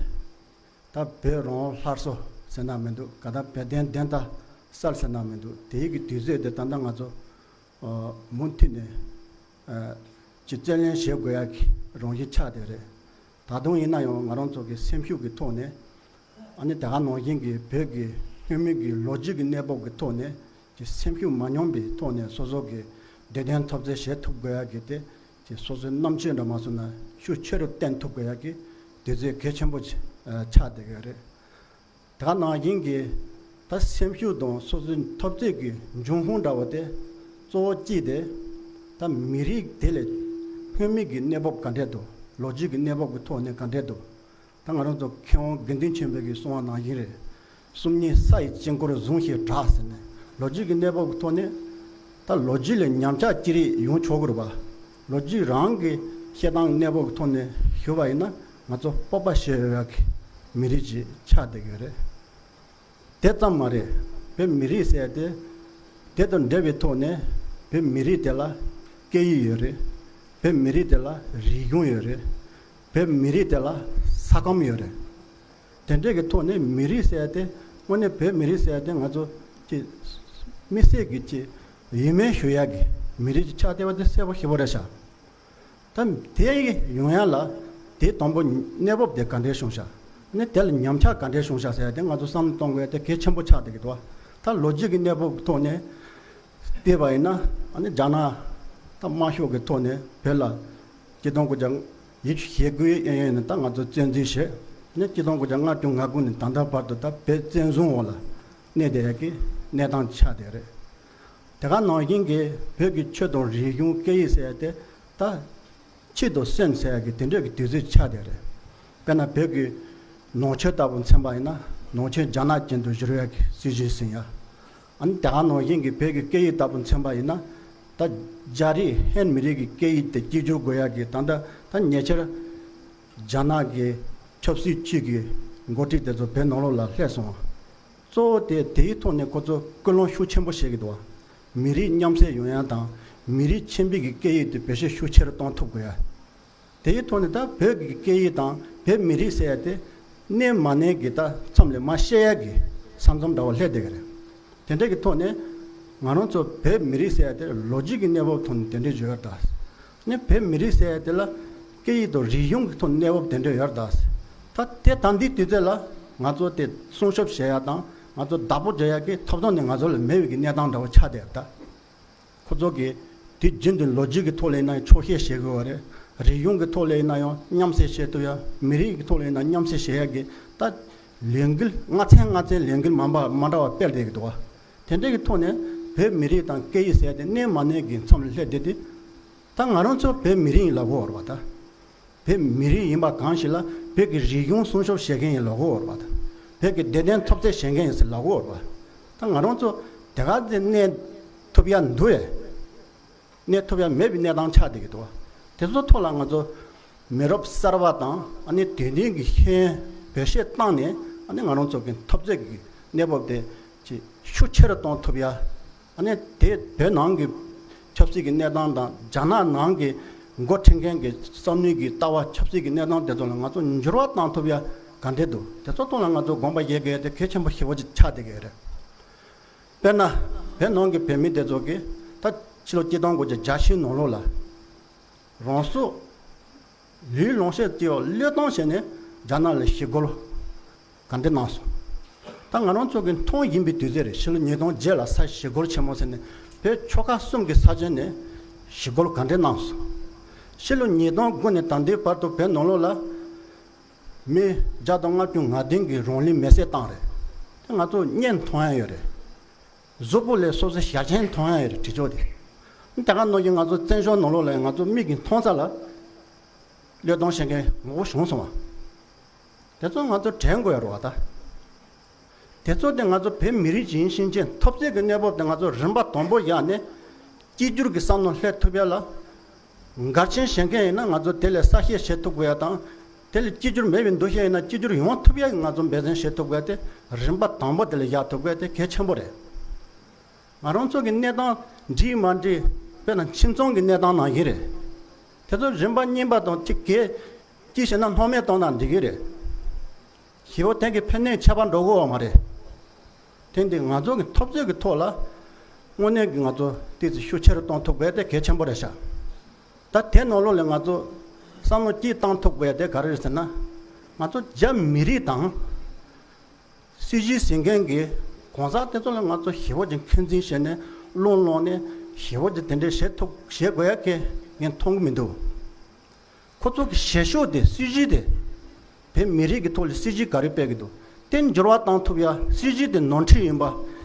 ད་བོད་རང་དབང་སླར་གསོ་ཟེར་ན་མི་འདུག་ག་ད་བོད་དོན་བདེན་མཐའ་གསལ་ཟེར་ན་མི་འདུག་དེའི་གི་དུས་ཚོད་དེ་ད་ལྟ་ང་ཚོ་མུ་མཐུད་ནས་ཅིག་བརྩོན་ལེན་བྱེད་དགོས་ཡ་གི་རང་བཞིན་ཆགས་བསྡད་རེད། ད་དུང་ཡིན་ན་ཡང་ང་རང་ཚོ་གི་སེམས་ཤུགས་ཀྱི་ཐོག་ནས། ཨ་ནི་དེ་ག་ནང་བཞིན་གྱི་བོད་ཀྱི་སྔོན་མའི་གི་ལོ་རྒྱུས་ཀྱི་གནས་བབ་ཀྱི་ཐོག་ནས་ཀྱི་སེམས་ཤུགས་མ་ཉམས་པའི་ཐོག་ནས་སོ་སོ་གི་བདེ་དོན་འཐབ་རྩོད་བྱེད་ཐུབ་དགོས་ཡ་གི་དེ་ཀྱི་སོ་སོའི་རྣམ་དཔྱོད་འདྲ་མ་སོང་ན་ཤུགས་ཆེ་རུ་བཏོན་ཐུབ་དགོས་ཡ་གི་དུས་ཚོད་གལ་ཆེན་པོ་ཆགས་བསྡད་ཀྱི་ཡོད་རེད། དེ་ག་ནང་བཞིན་གྱི་ད་སེམས་ཤུགས་དང་སོ་སོའི་འཐབ་རྩོད་ཀྱི་འབྱུང་ཁུངས་འདྲ་བོ་དེ་གཙོ་བོ་གཅིག་དེ་ད་མི་རིགས་དེ་ལས་སྔོན་མའི་གི་གནས་བབ་ག་འདྲས་འདུག་ལོ་རྒྱུས་ཀྱི་གནས་བབ་ཀྱི་ཐོག་ནས་ག་འདྲས་འདུག་ད་ང་རང་ཚོ་མཁས་དབང་དགེ་འདུན་ཆོས་འཕེལ་གྱིས་གསུངས་པ་ནང་བཞིན་རེད། སུམ་གཉིས་ས་ཡི་དཀྱིལ་འཁོར་ཟུང་ཞིག་བསྒྲགས་ཟེར་ནས། ལོ་རྒྱུས་ཀྱི་གནས་བབ་ཀྱི་ཐོག་ནས་ད་ལོ་རྒྱུས་ལས་ཉམས་ཆག་ཅི་རིགས་ཡོང་ཆོག་གི་རེད་པ། ལོ་རྒྱུས་རང་གི་བཤད་སྟངས་གནས་བབ་ཀྱི་ཐོག་ནས་ཞུ་བ་ཡིན་ན་ང་ཚོ་སྤོབས་པ་བྱེད་འོས་ཡ་གི་མི་རིགས་ཅིག་ཆགས་བསྡད་ཀྱི་ཡོད་རེད། དེ་ཙམ་མ་རེད། བོད་མི་རིགས་ཟེར་ཡ་དེ་དེ་དང་འབྲེལ་བའི་ཐོག་ནས་བོད་མི་རིགས་དེ་ལ་སྐད་ཡིག་ཡོད་རེད། བོད་མི་རིགས་དེ་ལ་རིག་གཞུང་ཡོད་རེད། བོད་མི་རིགས་དེ་ལ་ས་ཁམས་ཡོད་རེད། དེ་འདྲས་ཀྱི་ཐོག་ནས་མི་རིགས་ཟེར་ཡ་དེ་དངོས་གནས་བོད་མི་རིགས་ཟེར་ཡ་དེ་ང་ཚོ་ཀྱི་དམིགས་བསལ་གྱི་ཀྱི་ཡིད་སྨོན་ཞུ་ཡ་གི་མི་རིགས་ཀྱི་ཆགས་བསྡད་པ་དེ་གསལ་པོ་ཞེ་པོ་རེད་ཤག་ད་དེ་ཡོང་ཡ་ལ་དེ་དང་པོ་གནས་བབ་དེ་ག་འདྲས་བྱུང་ཤག་ནི་དེ་ལ་ཉམས་ཆག་ག་འདྲས་བྱུང་ཤག་ཟེར་ཡ་དེ་ང་ཚོ་བསམ་བློ་གཏོང་དགོས་ཡ་དེ་གལ་ཆེན་པོ་ཆགས་བསྡད་ཀྱི་འདུག་ད་ལོ་རྒྱུས་ཀྱི་གནས་བབ་ཀྱི་ཐོག་ནས་བལྟས་པ་ཡིན་ན། ཨ་ནི་རྒྱ་ནག་ད་དམར་ཤོག་གི་ཐོག་ནས་བོད་ལ་ཆིག་སྟོང་དགུ་བརྒྱ་ཡིད་ཆེས་དགོས་ཡོད་ཡིན་ནི་ད་ང་ཚོ་བཙན་འཛུལ་བྱས་ནས་ཆིག་སྟོང་དགུ་བརྒྱ་ལྔ་བཅུ་ང་དགུ་ནས་ད་ལྟ་བར་དུ་ད་བོད་བཙན་བཟུང་འོག་ལ་གནས་བསྡད་ཡ་གི་གནས་སྟངས་ཆགས་བསྡད་རེད། དེ་ག་ནང་བཞིན་གྱི་བོད་ཀྱི་ཆོས་དང་རིག་གཞུང་སྐད་ཡིག་ཟེར་ཡ་དེ་ད་ཕྱིས་དང་གསོན་ཟེར་ཡ་གི་དེ་འདྲ་གི་དུས་ཚོད་ཆགས་བསྡད་རེད། དཔེར་ན་བོད་ཀྱི་ནང་ཆོས་ལྟ་བུ་མཚོན་པ་ཡིན་ན་ནང་ཆོས་རྒྱ་ནག་ཅན་དུ་བསྒྱུར་ཡ་གི་སྲིད་བྱུས་ཟིན་ཡ། ཨ་ནི་དེ་ག་ནང་བཞིན་གྱི་བོད་ཀྱི་སྐད་ཡིག་ལྟ་བུ་མཚོན་པ་ཡིན་ན། ད་རྒྱ་རིགས་ཧན་མི་རིགས་ཀྱི་སྐད་ཡིག་དེ་གཅིག་གྱུར་དགོས་ཡག་གི་ད་ལྟ་ད་ཉེ་ཆར་རྒྱ་ནག་གི་ཆབ་སྲིད་ཅུས་ཀྱི་འགོ་ཁྲིད་དེ་ཚོ་བོད་ནང་ལོགས་ལ་སླེབས་སོང་། གཙོ་བོ་དེ་དེའི་ཐོག་ནས་ཁོ་ཚོ་སྐུལ་སློང་ཤུགས་ཆེན་པོ་བྱེད་ཀྱི་འདུག་བ། མི་རིགས་མཉམ་བསྲེས་ཡོང་ཡག་དང་མི་རིགས་ཆེན་པོའི་གི་སྐད་ཡིག་དེ་བེད་སྤྱོད་ཤུགས་ཆེ་རུ་གཏོང་ཐུབ་དགོས་ཡ། དེའི་ཐོག་ནས་ད་བོད་ཀྱི་སྐད་ཡིག་དང་བོད་མི་རིགས་ཟེར་ཡ་དེ་གནས་མ་གནས་ཀྱི་ད་མཚམས་ལས་མར་བཤད་ཡ་གི་ས་མཚམས་འདྲ་བོ་སླེབས་བསྡད་ཀྱི་རེད། དེ་འདྲ་གི་ཐོག་ནས་ང་རང་ཚོ་བོད་མི་རིགས་ཟེར་ཡ་དེ་ལོ་རྒྱུས་ཀྱི་གནས་བབ་ཐོག་ནས་དེ་འདྲ་བརྗོད་ཡ་ད། ནས་བོད་མི་རིགས་ཟེར་ཡ་དེ་ལ་སྐད་ཡིག་དང་རིག་གཞུང་གི་ཐོག་ནས་གནས་བབ་དེ་འདྲ་ཡོད་རེད་ད། ད་དེ་ད་འདི་དུས་ཚོད་ལ་ང་ཚོ་དེ་སྲུང་སྐྱོབ་བྱེད་ཡ་དང་ང་ཚོ་བདག་པོ་རྒྱག་ཡ་གི་ཐོབ་ཐང་ནི་ང་ཚོ་ལ་མེད་པའི་གི་གནས་སྟངས་འདྲ་བོ་ཆགས་བསྡད་ཡོད་ད། ཁོ་ཚོ་གིས་དུས་རྒྱུན་དུ་ལོ་རྒྱུས་ཀྱི་ཐོག་ལ་ཡིན་ན་ཡང་འཁྱོག་བཤད་བྱེད་དགོས་པ་རེད། རིག་གཞུང་གི་ཐོག་ལ་ཡིན་ན་ཡང་མཉམ་བསྲེས་བྱེད་ཐུབ་ཡ། མི་རིགས་ཀྱི་ཐོག་ལ་ཡིན་ན་མཉམ་བསྲེས་བྱེད་ཡ་གི་ད་ལས་འགུལ་ལྔ་ཚན་ལྔ་ཚན་ལས་འགུལ་མ་འདྲ་མ་འདྲ་བ་སྤེལ་བསྡད་ཀྱི་འདུག་བ། དེ་འདྲ་གི་ཐོག་ནས་བོད་མི་རིགས་དང་སྐད་ཡིག་ཟེར་ཡ་དེ་གནས་མ་གནས་ཀྱི་མཚམས་ལ་སླེབས་བསྡད་དེ། ད་ང་རང་ཚོ་བོད་མི་རིགས་ཡིན་ལབ་དགོས་པ་རེད་བ་ད། བོད་མི་རིགས་ཡིན་པ་གང་ཞིག་ལ་བོད་ཀྱི་རིག་གཞུང་སྲུང་སྐྱོབ་བྱེད་མཁན་ཡིན་ལབ་དགོས་པ་རེད་བ་ད། བོད་ཀྱི་བདེ་དོན་འཐབ་རྩོད་བྱེད་མཁན་ཡིན་ཟེར་ལབ་དགོས་པ་རེད་བ། ད་ང་རང་ཚོ་དེ་ག་ཚོད་གནས་ཐུབ་ཡ་འདུག་ཨེ། གནས་ཐུབ་ཡ་མེད་པའི་གནས་སྟངས་ཆགས་བསྡད་ཀྱི་འདུག་བ། དེ་ཚོ་ཐོག་ལ་ང་ཚོ་མི་རབས་གསར་པ་དང་ཨ་ནི་དེང་དུས་ཀྱི་ཤེས་ཡོན་བེད་སྤྱོད་བཏང་ནས་ཨ་ནི་ང་རང་ཚོ་གི་འཐབ་རྩོད་ཀྱི་གནས་བབ་དེ་ཅིག་ཤུགས་ཆེ་རུ་གཏོང་ཐུབ་ཡ། ཨ་ནི་དེ་བོད་ནང་གི་ཆབ་སྲིད་ཀྱི་གནས་སྟངས་དང་རྒྱ་ནག་ནང་གི་འགོ་ཁྲིད་མཁན་གྱི་བསམ་བློའི་གི་ལྟ་བ། ཆབ་སྲིད་ཀྱི་གནས་སྟངས་དེ་ཚོ་ལ་ང་ཚོ་འགྱུར་བ་གཏང་ཐུབ་ཡ་ག་འདྲས་འདུག་དེ་ཚོ་ཐོག་ལ་ང་ཚོ་དགོངས་པ་བཞེས་དགོས་ཡ་དེ་གལ་ཆེན་པོ་ཞེ་པོ་ཅིག་ཆགས་བསྡད་ཀྱི་ཡོད་རེད། དཔེར་ན་བོད་ནང་གི་བོད་མི་དེ་ཚོ་གིས་ད་ཕྱི་ལོ་གཅིག་སྟོང་དགུ་བརྒྱ་བརྒྱད་ཅུ་ནང་ལོགས་ལ་རང་སྲོག་ལུས་ལོངས་སྤྱོད་བརྩི་བ་བློས་གཏོང་བྱས་ནས་རྒྱ་ནག་ལ་ཞི་རྒོལ་ག་འདྲ་གནང་སོང་། ད་ང་རང་ཚོ་གི་མཐོང་བཞིན་པའི་དུས་ཚོད་རེད། ཕྱི་ལོ་ཉིས་སྟོང་བརྒྱད་ལ་ས་ཞི་རྒོལ་ཆེན་མོ་ཟེར་ནས་བོད་ཆོལ་ཁ་གསུམ་གྱི་ས་ཆ་ནས་ཞི་རྒོལ་ག་འདྲ་གནང་སོང་། ཕྱི་ལོ་ཉིས་སྟོང་དགུ་ནས་ད་ལྟའི་བར་དུ་བོད་ནང་ལོགས་ལ་མི་བརྒྱ་དང་ལྔ་བཅུ་ང་བདུན་གྱིས་རང་ལུས་མེར་སྲེག་བཏང་རེད། དེ་ང་ཚོ་བརྙན་མཐོང་ཡ་ཡོད་རེད། གཟུགས་པོ་ལས་སོ་སོའི་ཞལ་ཆེམས་མཐོང་ཡ་ཡོད་རེད། དྲི་ཆབ་དེ། ད་ག་ནང་བཞིན་ང་ཚོ་བཙན་བྱོལ་ནང་ལོགས་ལ་ང་ཚོ་མིག་གིས་མཐོང་ས་ལ་བློས་གཏོང་བྱེད་མཁན་མང་པོ་བྱུང་སོང་བ། དེ་ཚོ་ང་ཚོ་དྲན་དགོས་ཡ་རེད་བ་ད། དེ་ཚོ་དེ་ང་ཚོ་བོད་མི་རིགས་ཤིག་ཡིན་ཕྱིན་ཆད་འཐབ་རྩོད་ཀྱི་གནས་བབ་དེ་ང་ཚོ་རིམ་པ་དང་པོ་བཞག་ནས་གཅིག་གྱུར་གྱི་བསམ་བློ་སླེབས་ཐུབ་ཡ་ལ། འགལ་རྐྱེན་བྱེད་མཁན་ཡིན་ན་ང་ཚོ་དེ་ལ་གསལ་བཤད་བྱེད་ཐུབ་དགོས་ཡ་དང་། དེ་ལ་གཅིག་གྱུར་མེད་པའི་འདུ་ཤེས་ཡིན་ན་གཅིག་གྱུར་ཡོང་ཐུབ་ཡ་གི་ང་ཚོ་འབད་བརྩོན་བྱེད་ཐུབ་དགོས་ཡ་དེ་རིམ་པ་དང་པོ་དེ་ལ་བཞག་ཐུབ་དགོས་ཡ་དེ་གལ་ཆེན་པོ་རེད། ང་རང་ཚོ་གི་གནས་སྟངས་འགྲིག་མ་འགྲིག་དཔེར་ན་ཁྱིམ་ཚང་གི་གནས་སྟངས་ནང་བཞིན་རེད། དེ་ཚོ་རིམ་པ་གཉིས་པ་དང་གཅིག་གས་གཅིག་བྱས་ན་སྣང་མེད་བཏང་ན་འགྲིག་གི་རེད། ཞེ་པོ་དེང་གི་ཕན་གནོད་ཁྱད་པར་འགྲོ་གི་ཡོད་མ་རེད། དེ་འདི་ང་ཚོ་གི་འཐབ་རྩོད་ཀྱི་ཐོག་ལ་དངོས་གནས་ཀྱི་ང་ཚོ་ཏོག་ཙམ་ཤུགས་ཆེ་རུ་གཏོང་ཐུབ་དགོས་དེ་གལ་ཆེན་པོ་རེད་ཤག་ད་དེ་ནང་ལོགས་ལ་ང་ཚོ་བསམ་བློ་གཅིག་བཏང་ཐུབ་དགོས་དེ་ག་རེ་རེད་ཟེར་ན། ང་ཚོ་རྒྱ་མི་རིགས་དང་སྲིད་ཇུས་ཟིན་མཁན་གྱི་གང་ཟག་དེ་ཚོ་ལ་ང་ཚོ་ཞེ་པོ་ཅིག་འཁོན་འཛིན་བྱས་ནས་བློ་བླངས་ནས་ཞེ་པོ་ཅིག་དེ་འདྲས་བྱེད་ཐུབ་བྱེད་དགོས་ཡ་གི་ངས་མཐོང་གི་མི་འདུག་ཁོ་ཚོ་གི་བྱེད་ཕྱོགས་དེ་སྲིད་ཇུས་དེ། བོད་མི་རིགས་ཀྱི་ཐོག་ལ་སྲིད་ཇུས་ག་རེ་སྤེལ་གི་འདུག་དེ་འགྱུར་བ་གཏང་ཐུབ་ཡ། སྲིད་ཇུས་དེ་ནོར་འཁྲུལ་ཡིན་པ།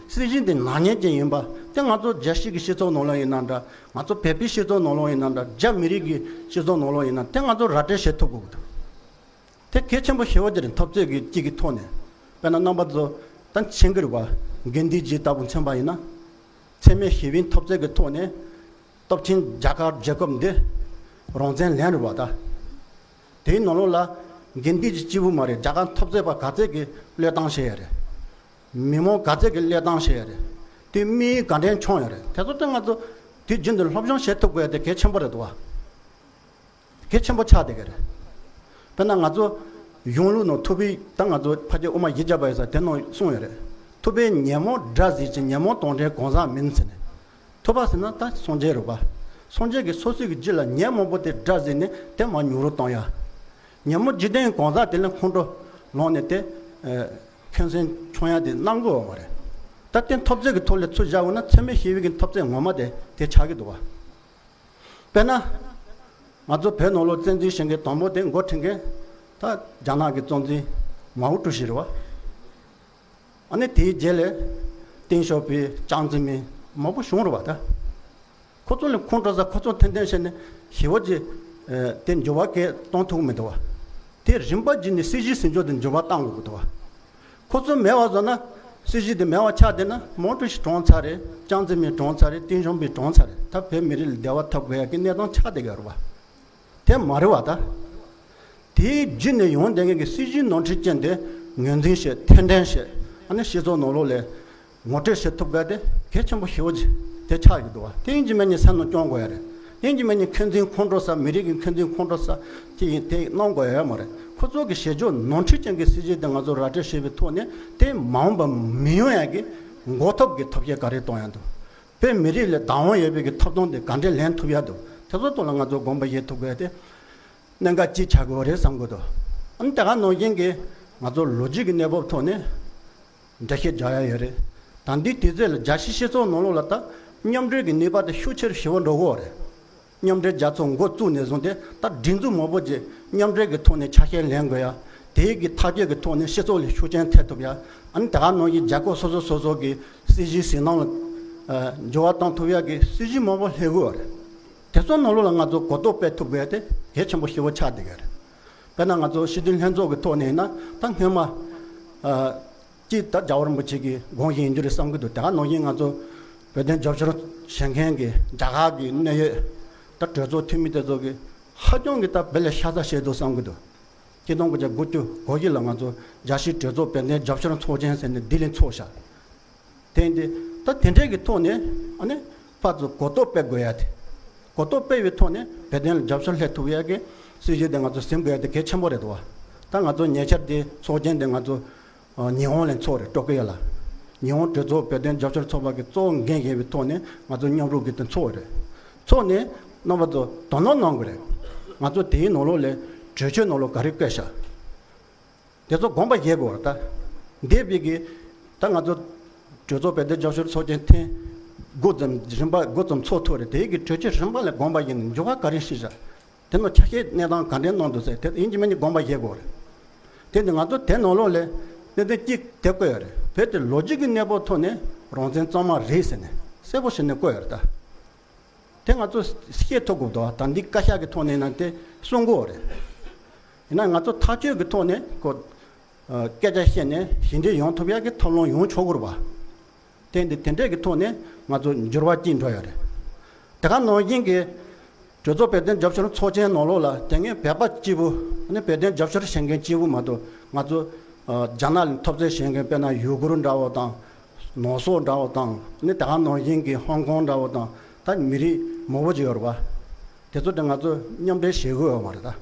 སྲིད་ཇུས་དེ་ནག་ཉེས་ཅན་ཡིན་པ་དེ་ང་ཚོ་རྒྱལ་སྤྱི་གི་སྤྱི་ཚོགས་ནང་ལོགས་ཡིན་ན་འདྲ། ང་ཚོ་བོད་པའི་སྤྱི་ཚོགས་ནང་ལོགས་ཡིན་ན་འདྲ། རྒྱ་མི་རིགས་ཀྱི་སྤྱི་ཚོགས་ནང་ལོགས་ཡིན་ན་དེ་ང་ཚོ་ར་སྤྲོད་བྱེད་ཐུབ་དགོས་ཀྱི་འདུག་དེ་གལ་ཆེན་པོ་ཞེ་པོ་ཅིག་རེད། འཐབ་རྩོད་ཀྱི་གཅིག་གི་ཐོག་ནས་དཔེར་ན་རྣམ་པ་ཚོ་ད་མཁྱེན་གྱི་རེད་པ། དགེ་འདུན་ཆོས་ལྟ་བུ་མཚོན་པ་ཡིན་ན། འཚེ་མེད་ཞི་བའི་འཐབ་རྩོད་ཀྱི་ཐོག་ནས་སྟོབས་ཆེན་རྒྱ་གར་རྒྱལ་ཁབ་འདི་རང་བཙན་ལེན་རེད་པ་ད། དེའི་ནང་ལོགས་ལ་དགེ་འདུན་གྱི་སྐྱེས་བུ་མ་རེད། རྒྱ་གར་འཐབ་རྩོད་པ་ག་ཚད་ཀྱི་བློས་བཏང་བྱས་ཡ་རེད། མི་མང་ག་ཚད་ཀྱི་བློས་བཏང་བྱས་ཡ་རེད། དེ་དམིགས་ཡུལ་ག་འདྲས་འཁྱོངས་ཡ་རེད། དེ་ཚོ་དེ་ང་ཚོ་དུས་རྒྱུན་དུ་སློབ་སྦྱོང་བྱེད་ཐུབ་དགོས་ཡ་དེ་གལ་ཆེན་པོ་རེད་འདུག་བ། གལ་ཆེན་པོ་ཆགས་བསྡད་ཀྱི་རེད། དཔེར་ན་ང་ཚོ་གཞུང་ལུགས་ནང་ཐུབ་པའི་ད་ང་ཚོ་ཕལ་ཆེར་དབུ་མ་བཞི་བརྒྱ་པ་ཡོད་ས་དེ་ནང་གསུངས་ཡོད་རེད། ཐུབ་པས་ཉོན་མོངས་དགྲ་གཟིགས་ཀྱི། ཉོན་མོངས་དང་བྲལ་གང་ཟག་མིན་ཟེར་ནས། ཐུབ་པ་ཟེར་ན་ད་སངས་རྒྱས་རེད་པ། སངས་རྒྱས་ཀྱིས་སོ་སོའི་གི་རྒྱུད་ལ་ཉོན་མོངས་པ་དེ་དགྲ་གཟིགས་ནས་དེ་མར་ཉུང་རུ་གཏོང་ཡ། ཉོན་མོངས་འཇིག་རྟེན་གང་ཟག་དེ་ལ་ཁོང་ཁྲོ་ལངས་ནས་དེ་ཨ་འཁོན་སེམས་འཁྱོངས་ཡ་དེ་གནང་དགོས་པ་རེད། ད་དེ་འཐབ་རྩོད་ཀྱི་ཐོག་ལ་ཚུར་བཞག་དགོས་ན་འཚེ་མེད་ཞི་བའི་གི་འཐབ་རྩོད་ངོ་མ་དེ་དེ་ཆགས་ཀྱི་འདུག་བ། དཔེར་ན། ང་ཚོ་བོད་ནང་ལོགས་བཙན་འཛུལ་བྱེད་མཁན་དང་པོ་དེ་འགོ་ཁྲིད་མཁན་ད་རྒྱ་ནག་གི་གཙོ་འཛིན་མའོ་ཀྲུའུ་ཞི་རེད་བ། ཨ་ནི་དེའི་རྗེས་ལ་ཏེང་ཞའོ་ཕིང་། ཅང་ཙེ་མིན་མང་པོ་བྱུང་རེད་བ་ད། ཁོ་ཚོ་ལ་ཁོང་ཁྲོ་ཟ། ཁོ་ཚོ་འཐེན་འཐེན་བྱས་ནས་ཞི་བ་ཅིག་དེ་འགྱུར་བ་གས་གཏོང་ཐུབ་མི་འདུག་བ། དེ་རིམ་པ་བརྒྱུད་ནས་སྲིད་ཇུས་ཟིན་ཕྱོགས་དེ་འགྱུར་བ་གཏང་དགོས་ཀྱི་འདུག་བ། ཁོ་ཚོ་མེད་པ་བཟོ་ན། སྲིད་ཇུས་དེ་མེད་པ་ཆགས་བསྡད་ན་མོ་ཊ་ཞིག་གྲོངས་ཚར་རེད། ཅང་ཙེ་མིན་གྲོངས་ཚར་རེད། ཏིན་ཞོན་ཕིང་གྲོངས་ཚར་རེད། ད་བོད་མི་རིགས་ལ་བདེ་བ་ཐོབ་དགོས་ཡ་གི་གནས་སྟངས་ཆགས་བསྡད་ཀྱི་ཡོད་རེད་བ། དེ་མ་རེད་བ་ད། དེའི་རྒྱུད་ནས་ཡོང་བསྡད་མཁན་གྱི་སྲིད་ཇུས་ནོར་འཁྲུལ་ཅན་དེ་ངོས་འཛིན་བྱེད། མཐུན་འགྲན་བྱེད། ཨ་ནི་སྤྱི་ཚོགས་ནང་ལོགས་ལ་ངོ་སྤྲོད་བྱེད་ཐུབ་དགོས་དེ་གལ་ཆེན་པོ་ཞེ་པོ་ཅིག་དེ་ཆགས་ཡོད་འདུག་བ། དེ་ཡིན་གྱི་མིན་ནི་སེམས་ནང་སྐྱོང་དགོས་ཡ་རེད། དེ་ཡིན་གྱི་མིན་ནི་འཁོན་འཛིན་ཁོང་ཁྲོ་ཟ། མི་རིགས་ཀྱི་འཁོན་འཛིན་ཁོང་ཁྲོ་ཟ་ཅིག་ཡིན་དེ་གནང་དགོས་ཡ་མ་རེད། ཁོ་ཚོ་གི་བྱེད་ཕྱོགས་ནོར་འཁྲུལ་ཅན་གྱི་སྲིད་ཇུས་དེ་ང་ཚོ་ར་སྤྲོད་བྱེད་པའི་ཐོག་ནས་དེ་མ་འོངས་པ་མི་ཡོང་ཡ་གི་འགོག་ཐབས་ཀྱི་ཐབས་ཤེས་ག་རེ་གཏོང་ཡ་འདུག་བོད་མི་རིགས་ལ་བདག་དབང་ཡོད་པའི་གི་ཐོབ་ཐང་དེ་ག་འདྲས་ལེན་ཐུབ་ཡ་འདུག་དེ་ཚོ་ཐོག་ལ་ང་ཚོ་དགོངས་པ་བཞེས་ཐུབ་དགོས་དེ་གནད་འགག་ཅིག་ཆགས་དགོས་རེད་བསམ་གི་འདུག་ཨ་ནི་དེ་ག་ནང་བཞིན་གྱི་ང་ཚོ་ལོ་རྒྱུས་ཀྱི་གནས་བབ་ཐོག་ནས་འགྲེལ་བཤད་རྒྱག་ཡ་ཡོད་རེད། ད་འདི་དུས་ཚོད་ལ་རྒྱལ་སྤྱིའི་སྤྱི་ཚོགས་ནང་ལོགས་ལ་ད་མཉམ་འབྲེལ་གྱི་ནུས་པ་དེ་ཤུགས་ཆེ་རུ་ཞེ་པོ་འགྲོ་གི་ཡོད་རེད། མཉམ་འབྲེལ་རྒྱལ་ཚོགས་འགོ་བཙུགས་ནས་བཟུང་སྟེ་ད་སྒྲིག་འཛུགས་མང་པོ་ཅིག་མཉམ་འབྲེལ་གྱི་ཐོག་ནས་ཆ་ཤས་ལེན་དགོས་ཡ། དེའི་གི་ཐག་གཅོད་ཀྱི་ཐོག་ནས་སྤྱི་ཚོགས་ལ་ཤུགས་རྐྱེན་ཐེབས་ཐུབ་ཡ། ཨ་ནི་ད་ག་ནང་བཞིན་རྒྱལ་ཁབ་སོ་སོ་སོ་སོ་གི་སྲིད་ཇུས་ཟིན་སྣང་ལ་ཨ་འགྱུར་བ་གཏོང་ཐུབ་ཡ་གི་སྲིད་ཇུས་མང་པོ་སླེབས་ཀྱི་ཡོད་རེད། དེ་ཚོ་ནང་ལོགས་ལ་ང་ཚོ་གོ་རྟོགས་སྤེལ་ཐུབ་དགོས་ཡ་དེ་གལ་ཆེན་པོ་ཞེ་པོ་ཆགས་བསྡད་ཀྱི་རེད། དཔེར་ན་ང་ཚོ་སྤྱི་འཐུས་ལྷན་ཚོགས་ཀྱི་ཐོག་ནས་ཡིན་ན་ད་སྔོན་མ་ཨ་གཅིག་ད་རྒྱལ་བ་རིན་པོ་ཆེ་གི་དགོངས་བཞེས་ཡིན་རྒྱུ་རེད་བསམ་གྱི་འདུག་དེ་ག་ནང་བཞིན་ང་ཚོ་བོད་དོན་རྒྱབ་སྐྱོར་བྱེད་མཁན་གྱི་རྒྱ་གར་གྱི་གནད་ཡོད་ད་གྲོས་ཚོགས་འཐུས་མི་དེ་ཚོ་གིས་ཧ་ཅང་གི་ད་བོད་ལ་ཤ་ཚ་བྱས་འདུག་བསམ་གྱི་འདུག་ཆིག་སྟོང་དགུ་བརྒྱ་དགུ་བཅུ་གོ་བཞི་ལ་ང་ཚོ་རྒྱལ་སྤྱིའི་གྲོས་ཚོགས་བོད་དོན་རྒྱབ་སྐྱོར་ཚོགས་ཆེན་ཟེར་ནས་ལྡི་ལི་འཚོགས་ཤག་དེ་འདི་ད་དེ་འདྲའི་གི་ཐོག་ནས་ཨ་ནི་ཕར་ཚུར་གོ་རྟོགས་སྤེལ་དགོས་ཡ་དེ། གོ་རྟོགས་སྤེལ་བའི་ཐོག་ནས་བོད་དོན་ལ་རྒྱབ་སྐྱོར་སླེབས་ཐུབ་ཡ་གི་སྲིད་ཇུས་དེ་ང་ཚོ་ཟིན་དགོས་ཡ་དེ་གལ་ཆེན་པོ་རེད་དོ། ད་ང་ཚོ་ཉེ་ཆར་དེ་ཚོགས་ཆེན་དེ་ང་ཚོ་ཨ་ཉི་ཧོང་ལ་འཚོགས་རེད། ཀྲོ་ཀི་ཡོ་ལ། ཉི་ཧོང་གྲོས་ཚོགས་བོད་དོན་རྒྱབ་སྐྱོར་ཚོགས་པ་གི་གཙོ་བོ་འགན་བཞེས་པའི་ཐོག་ནས་ང་ཚོ་མཉམ་རུབ་ཀྱིས་དེ་འཚོགས་རེད། འཚོགས་ནས་རྣམ་པ་ཚོ་དོ་སྣང་གནང་དགོས་རེད། ང་ཚོ་དེའི་ནང་ལོགས་ལ་གྲོས་ཆོད་ནང་ལོགས་ག་རེ་བཀོད་ཤག་དེ་ཚོ་དགོངས་པ་བཞེས་དགོས་རེད་ད། འདས་པའི་གི་ད་ང་ཚོ་གྲོས་ཚོགས་བོད་དོན་རྒྱབ་སྐྱོར་ཚོགས་ཆེན་ཐེངས་དགུ་ཙམ་རིམ་པ་དགུ་ཙམ་འཚོགས་ཐུབ་རེད། དེའི་གི་གྲོས་ཆོད་རིམ་པ་ལ་དགོངས་པ་བཞེས་ནས་འགྱུར་བ་ག་རེ་ཞིག་བཞག་དེ་ནང་ཆ་ཤས་གནས་སྟངས་ག་འདྲས་གནང་འདུག་ཟེར་དེ་ཡིན་གཅིག་མིན་གཉིས་དགོངས་པ་བཞེས་དགོས་རེད། དེ་ནི་ང་ཚོ་དེ་ནང་ལོགས་ལ་གནད་དོན་གཅིག་དེ་བཀོད་ཡོད་རེད། བོད་དེ་ལོ་རྒྱུས་ཀྱི་གནས་བབ་ཐོག་ནས་རང་བཙན་གཙང་མ་རེད་ཟེར་ནས་གསལ་པོ་བྱས་ནས་བཀོད་ཡོད་རེད་ད། དེ་ང་ཚོ་ཤེས་ཐུབ་དགོས་འདུག་ད་འདི་བཀའ་ཤག་གི་ཐོག་ནས་ན་དེ་གསུང་དགོས་རེད། ཡིན་ན་ང་ཚོ་ཐག་གཅོད་ཀྱི་ཐོག་ནས་ཁོ་ཨ་སྐད་ཆ་བཤད་ནས་ཞི་འགྲིག་ཡོང་ཐུབ་ཡག་གི་ཐབས་ལམ་ཡོང་ཆོག་གི་རེད་པ། དེ་འདི་དེ་འདྲས་ཀྱི་ཐོག་ནས་ང་ཚོ་འགྱུར་བ་སྐྱེལ་འགྲོ་ཡ་རེད། དེ་ག་ནང་བཞིན་གྱི་གྲོས་ཚོགས་བོད་དོན་རྒྱབ་སྐྱོར་ཚོགས་ཆེན་ནང་ལོགས་ལ་དེ་སྔའི་བོད་པ་གཅིག་པུ་ནི་བོད་དོན་རྒྱབ་སྐྱོར་བྱེད་མཁན་གཅིག་པུ་མ་གཏོགས་ང་ཚོ་ཨ་རྒྱ་ནག་ལ་འཐབ་རྩོད་བྱེད་མཁན་དཔེར་ན་ཡུ་གུར་འདྲ་བོ་དང་། ནང་སོག་འདྲ་བོ་དང་ནི་ད་ག་ནང་བཞིན་གྱི་ཧོང་ཀོང་འདྲ་བོ་དང་ད་མི་རིགས་མང་པོ་ཅིག་ཡོད་རེད་པ། དེ་ཚོ་དེ་ང་ཚོ་མཉམ་འབྲེལ་བྱེད་དགོས་ཡོད་མ་རེད་ད།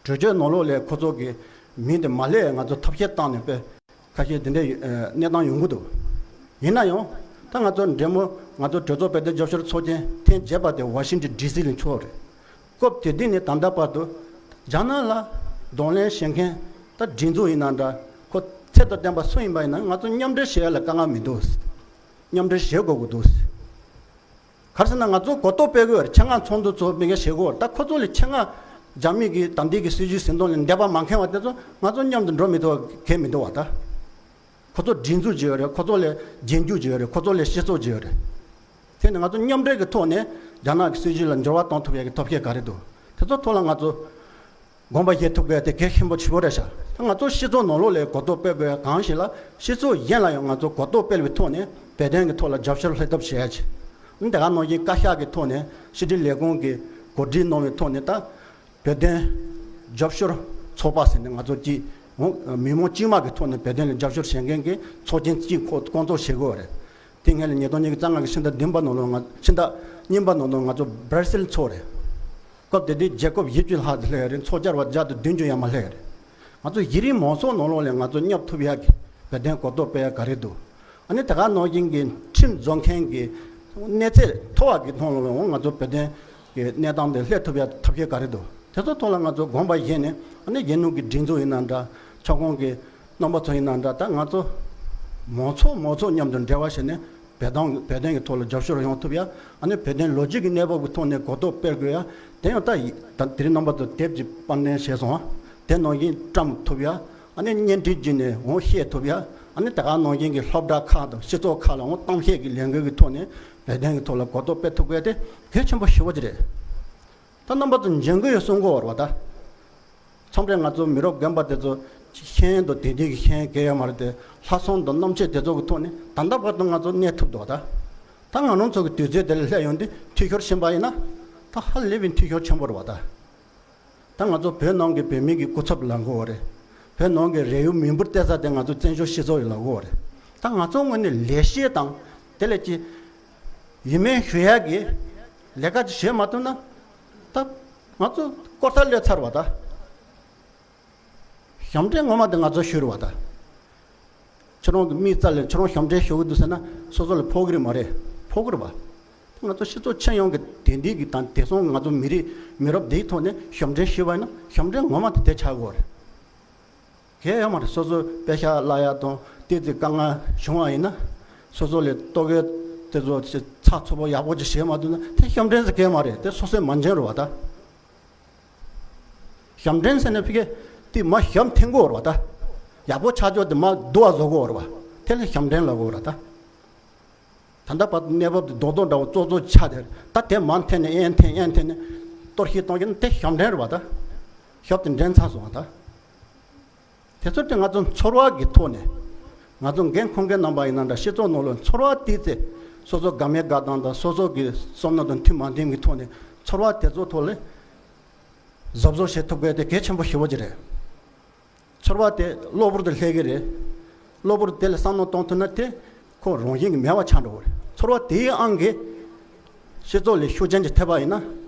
གྲོས་ཆོད་ནང་ལོགས་ལས་ཁོ་ཚོ་གི་མིང་དེ་མ་སླེབས་ང་ཚོ་ཐབས་ཤེས་བཏང་ནས་དཔེ་ཁ་ཤས་དེ་འདྲའི་ཨ་གནས་སྟངས་ཡོང་གི་འདུག་ཡིན་ན་ཡང་ད་ང་ཚོ་འབྲེལ་མོལ་ང་ཚོ་གྲོས་ཚོགས་བོད་དོན་རྒྱབ་སྐྱོར་ཚོགས་ཆེན་ཐེངས་བརྒྱད་པ་དེ་ཝ་ཤིང་ཊོན་ཌི་སི་ལ་འཚོགས་རེད། སྐབས་དེ་དུས་ནས་ད་ལྟ་བར་དུ་རྒྱ་ནག་ལ་གདོང་ལེན་བྱེད་མཁན་ད་སྒྲིག་འཛུགས་ཡིན་ན་འདྲ་ཁོ་ཚད་དང་ལྡན་པ་སུ་ཡིན་པ་ཡིན་ན་ང་ཚོ་མཉམ་འབྲེལ་བྱེད་ཡ་ལ་དཀའ་ངལ་མི་འདུག་མཉམ་འབྲེལ་བྱེད་དགོས་ཀྱི་འདུག་ག་རེ་ཟེར་ན་ང་ཚོ་གོ་རྟོགས་སྤེལ་དགོས་རེད། ཆེད་མངགས་ཚོགས་འདུ་ཚོགས་མི་འགའ་བྱེད་དགོས་རེད། ད་ཁོ་ཚོ་ལས་ཆེད་མངགས་རྒྱ་མི་གི་ད་འདི་གི་སྲིད་ཇུས་ཟིན་ཐོ་ལ་འདེབས་པ་མ་མཁན་བ་དེ་ཚོ་ང་ཚོ་མཉམ་དུ་འགྲོ་མི་ཐུབ་པ་གལ་མི་འདུག་བ་ད། ཁོ་ཚོ་སྒྲིག་འཛུགས་ཅིག་ཡོད་རེད། ཁོ་ཚོ་ལས་རྗེས་འཇུག་ཅིག་ཡོད་རེད། ཁོ་ཚོ་ལས་སྤྱི་ཚོགས་ཅིག་ཡོད་རེད། དེ་ནི་ང་ཚོ་མཉམ་འབྲེལ་གྱི་ཐོག་ནས་རྒྱ་ནག་གི་སྲིད་ཇུས་ལ་འགྱུར་བ་གཏོང་ཐུབ་ཡ་གི་ཐབས་ཤེས་ག་རེ་འདུག་དེ་ཚོ་ཐོག་ལ་ང་ཚོ་དགོངས་པ་བཞེས་ཐུབ་དགོས་ཡ་དེ་གལ་ཆེན་པོ་ཆེ་བོ་རེད་ཤག་ད་ང་ཚོ་སྤྱི་ཚོགས་ནང་ལོགས་ལ་གོ་རྟོགས་སྤེལ་དགོས་ཡ་གང་ཞིག་ལ་སྤྱི་ཚོགས་གཞན་ལ་ཡང་ང་ཚོ་གོ་རྟོགས་སྤེལ་བའི་ཐོག་ནས་བོད་དོན་གྱི་ཐོག་ལ་རྒྱབ་སྐྱོར་སླེབས་ཐབས་བྱེད་ཡ་ཆེ། འདི་ག་ནང་བཞིན་བཀའ་ཤག་གི་ཐོག་ནས་ཕྱི་དྲིལ་ལས་ཁུངས་ཀྱི་གོ་སྒྲིག་གནང་བའི་ཐོག་ནས་ད་བོད་དོན་རྒྱབ་སྐྱོར་ཚོགས་པ་ཟེར་ནས་ང་ཚོ་གཅིག་འོང་མི་མང་དཀྱུས་མ་གི་ཐོག་ནས་བོད་དོན་ལ་རྒྱབ་སྐྱོར་བྱེད་མཁན་གྱི་ཚོགས་ཆེན་གཅིག་ཁོ་བསྐོང་ཚོགས་བྱེད་དགོས་རེད། དེ་སྔོན་ལ་ཉིས་སྟོང་ཉི་ཤུ་རྩ་ལྔ་གི་ཕྱི་ཟླ་བདུན་པ་ནང་ལོགས་ང་ཕྱི་ཟླ་གཉིས་པ་ནང་ལོགས་ང་ཚོ་སྦར་སིལ་འཚོགས་རེད། སྐབས་དེ་དུས་རྒྱལ་ཁབ་བཞི་བཅུ་ལྷག་ཙམ་སླེབས་རེད། ཚོགས་བཅར་བ་བརྒྱ་དང་བདུན་ཅུ་ཡར་མར་སླེབས་རེད། ང་ཚོ་གཞི་རིམ་མང་ཚོགས་ནང་ལོགས་ལ་ང་ཚོ་སྙོབ་ཐུབ་ཡག་གི་བོད་དོན་གོ་རྟོགས་སྤེལ་ཡག་ག་རེ་འདུག་ཨ་ནི་ད་ག་ནང་བཞིན་གྱི་ཁྲིམས་བཟོ་མཁན་གྱི་གནས་ཚད་མཐོ་བ་གི་ཐོག་ལ་ང་ཚོ་བོད་དོན་གྱི་གནས་སྟངས་དེ་སླེབས་ཐུབ་ཡག་ཐབས་ཤེས་ག་རེ་འདུག་དེ་ཚོ་ཐོག་ལ་ང་ཚོ་དགོངས་པ་བཞེས་ནས་ཨ་ནི་རྒྱལ་ནང་གི་སྒྲིག་འཛུགས་ཡིན་ན་འདྲ་ཁྱབ་ཁོངས་ཀྱི་རྣམ་པ་ཚོ་ཡིན་ན་འདྲ་ད་ང་ཚོ་མང་ཚོགས་མང་ཚོགས་མཉམ་དུ་འབྲེལ་བ་བྱས་ནས་བོད་དོན་བོད་དོན་གྱི་ཐོག་ལ་རྒྱབ་སྐྱོར་ཡོང་ཐུབ་ཡ། ཨ་ནི་བོད་དོན་ལོ་རྒྱུས་ཀྱི་གནས་བབ་ཀྱི་ཐོག་ནས་གོ་རྟོགས་སྤེལ་དགོས་ཡ། དེ་ཡང་ད་ཡི་ད་དེ་རིང་རྣམ་པ་ཚོ་དེབ་ཀྱི་པར་འདོན་བྱས་སོང་ཨ། དེ་ནང་བཞིན་བཀྲམ་ཐུབ་ཡ། ཨ་ནི་བརྙན་འཕྲིན་བརྒྱུད་ནས་འོང་བཤད་ཐུབ་ཡ། ཨ་ནི་ད་ག་ནང་བཞིན་གྱི་སློབ་གྲྭ་ཁག་དང་སྤྱི་ཚོགས་ཁག་ལ་འོང་གཏམ་བཤད་ཀྱི་ལས་འགུལ་གྱི་ཐོག་ནས་བོད་དོན་གྱི་ཐོག་ལ་གོ་རྟོགས་སྤེལ་ཐུབ་དགོས་དེ་གལ་ཆེན་པོ་ཞེ་པོ་ཅིག་རེད། ད་རྣམ་པ་ཚོ་འཇོན་གི་ཡོད་གསུང་གི་ཡོད་རེད་བ་ད། མཚམས་རེ་ང་ཚོ་མི་རབས་རྒན་པ་དེ་ཚོ་ ཤེས་ཡོན་དང་དེང་དུས་ཀྱི་ཤེས་ཡོན་གང་ཡང་མ་རེད་དེ། ལྷག་བསམ་དང་རྣམ་དཔྱོད་དེ་ཚོ་གི་ཐོག་ནས་ད་ལྟ་བར་དུ་ང་ཚོ་གནས་ཐུབ་འདུག་ད། ད་ང་རང་ཚོ་གི་དུས་ཚོད་དེ་ལ་སླེབས་ཡོང་དུས་འཐུས་ཤོར་ཕྱིན་པ་ཡིན་ན། ད་ཧ་ལས་པའི་འཐུས་ཤོར་ཆེན་པོ་རེད་བ་ད། ད་ང་ཚོ་བོད་ནང་གི་བོད་མི་གི་སྐུ་ཚབ་ལབ་དགོས་རེད། བོད་ནང་གི་རེ་ཡུལ་མི་འབོར་བལྟས་ས་དེ་ང་ཚོ་བཙན་བྱོལ་སྤྱི་ཚོགས་ཡིན་ལབ་དགོས་རེད། ད་ང་ཚོ་ངོས་ནས་ལས་བྱེད་དང་དེ་ལས་ཀྱི་ཡིད་སྨོན་ཞུ་ཡག་གི་ལས་ཀ་ཅིག་བྱེད་མ་ཐུབ་ན། ད་ང་ཚོ་དཀོར་ཐར་སླེབས་ཚར་བ་ད། ཞབས་འདྲེན་ངོ་མ་དེ་ང་ཚོ་ཞུ་རུ་བ་ད། ཁྱེད་རང་གི་མིག་རྩ་ལས་ཁྱེད་རང་ཞབས་འདྲེན་ཞུ་གི་འདུག་ཟེར་ན་སོ་སོ་ལ་ཕོག་གི་རེད་མ་རེད། ཕོག་གི་རེད་བ། ང་ཚོ་སྤྱི་ཚོགས་ཁྱོན་ཡོངས་ཀྱི་དེང་དུས་ཀྱི་དང་དེང་སང་ང་ཚོ་མི་རིགས་མི་རབས་འདིའི་ཐོག་ནས་ཞབས་འདྲེན་ཞུས་པ་ཡིན་ན་ཞབས་འདྲེན་ངོ་མ་དེ་དེ་ཆགས་དགོས་རེད། གལ་ཡོད་མ་རེད། སོ་སོ་པེ་ཤག་བརླག་ཡག་དང་ཏོག་ཙམ་དཀའ་ངལ་བྱུང་བ་ཡིན་ན། སོ་སོ་ལས་ལྟོ་གོས་དེ་ཚོ་ཚགས་ཚུད་པོ་ཡག་པོ་ཅིག་བྱེད་མ་ཐུབ་ན་དེ་ཞབས་འདྲེན་ཟེར་གལ་མ་རེད། དེ་སོ་སོའི་མ་འཇོན་རུ་བ་ད། ཞབས་འདྲེན་ཟེར་ནས་ཕི་གེ་དེ་མ་ཞབས་འཐེན་དགོས་རུ་བ་ད། ཡག་པོ་ཆགས་ཆོག་དེ་མ་དུ་བ་བཟོ་དགོས་རུ་བ། དེ་ལ་ཞབས་འདྲེན་ལབ་དགོས་རུ་ད། ད་ལྟ་བར་དུ་གནས་བབ་དེ་རྡོག་རྡོག་འདྲ་བོ་ཙོག་ཙོག་ཆགས་དེ། ད་དེ་མ་འཐེན་ནས་ཨེན་འཐེན་ཨེན་འཐེན་ནས་གཏོར་བཤིག་གཏོང་རྒྱུ་ནི་དེ་ཞབས་འདྲེན་རེད་བ་ད། ཞབས་དེ་འདྲེན་ཚར་སོང་བ་ད། དེ་ཚོ་དེ་ང་ཚོ་ཚོར་བ་གི་ཐོག་ནས། ང་ཚོ་འགན་འཁུར་མཁན་རྣམ་པ་ཡིན་ན་འདྲ། སྤྱི་ཚོགས་ནང་ལ་ཚོར་བ་དེ་ཚེ། སོ་སོ་དགའ་མེད་དགའ་སྡང་དང་སོ་སོ་གི་བསམ་བློ་དང་མཐུན་མ་མཐུན་གི་ཐོག་ནས་ཚོར་བ་དེ་ཚོ་ཐོག་ལ་གཟབ་གཟབ་བྱེད་ཐུབ་དགོས་དེ་གལ་ཆེན་པོ་ཞེ་པོ་ཅིག་རེད། ཚོར་བ་དེ་གློ་བུར་དུ་སླེབས་ཀྱི་རེད། གློ་བུར་དེ་ལ་བསམ་བློ་གཏོང་ཐུབ་ན་དེ་ཁོ་རང་བཞིན་གྱི་མེད་པ་ཆགས་འགྲོ་གི་རེད། ཚོར་བ་དེའི་དབང་གིས་སྤྱི་ཚོགས་ལ་ཤུགས་རྐྱེན་ཅིག་ཐེབས་པ་ཡིན་ན་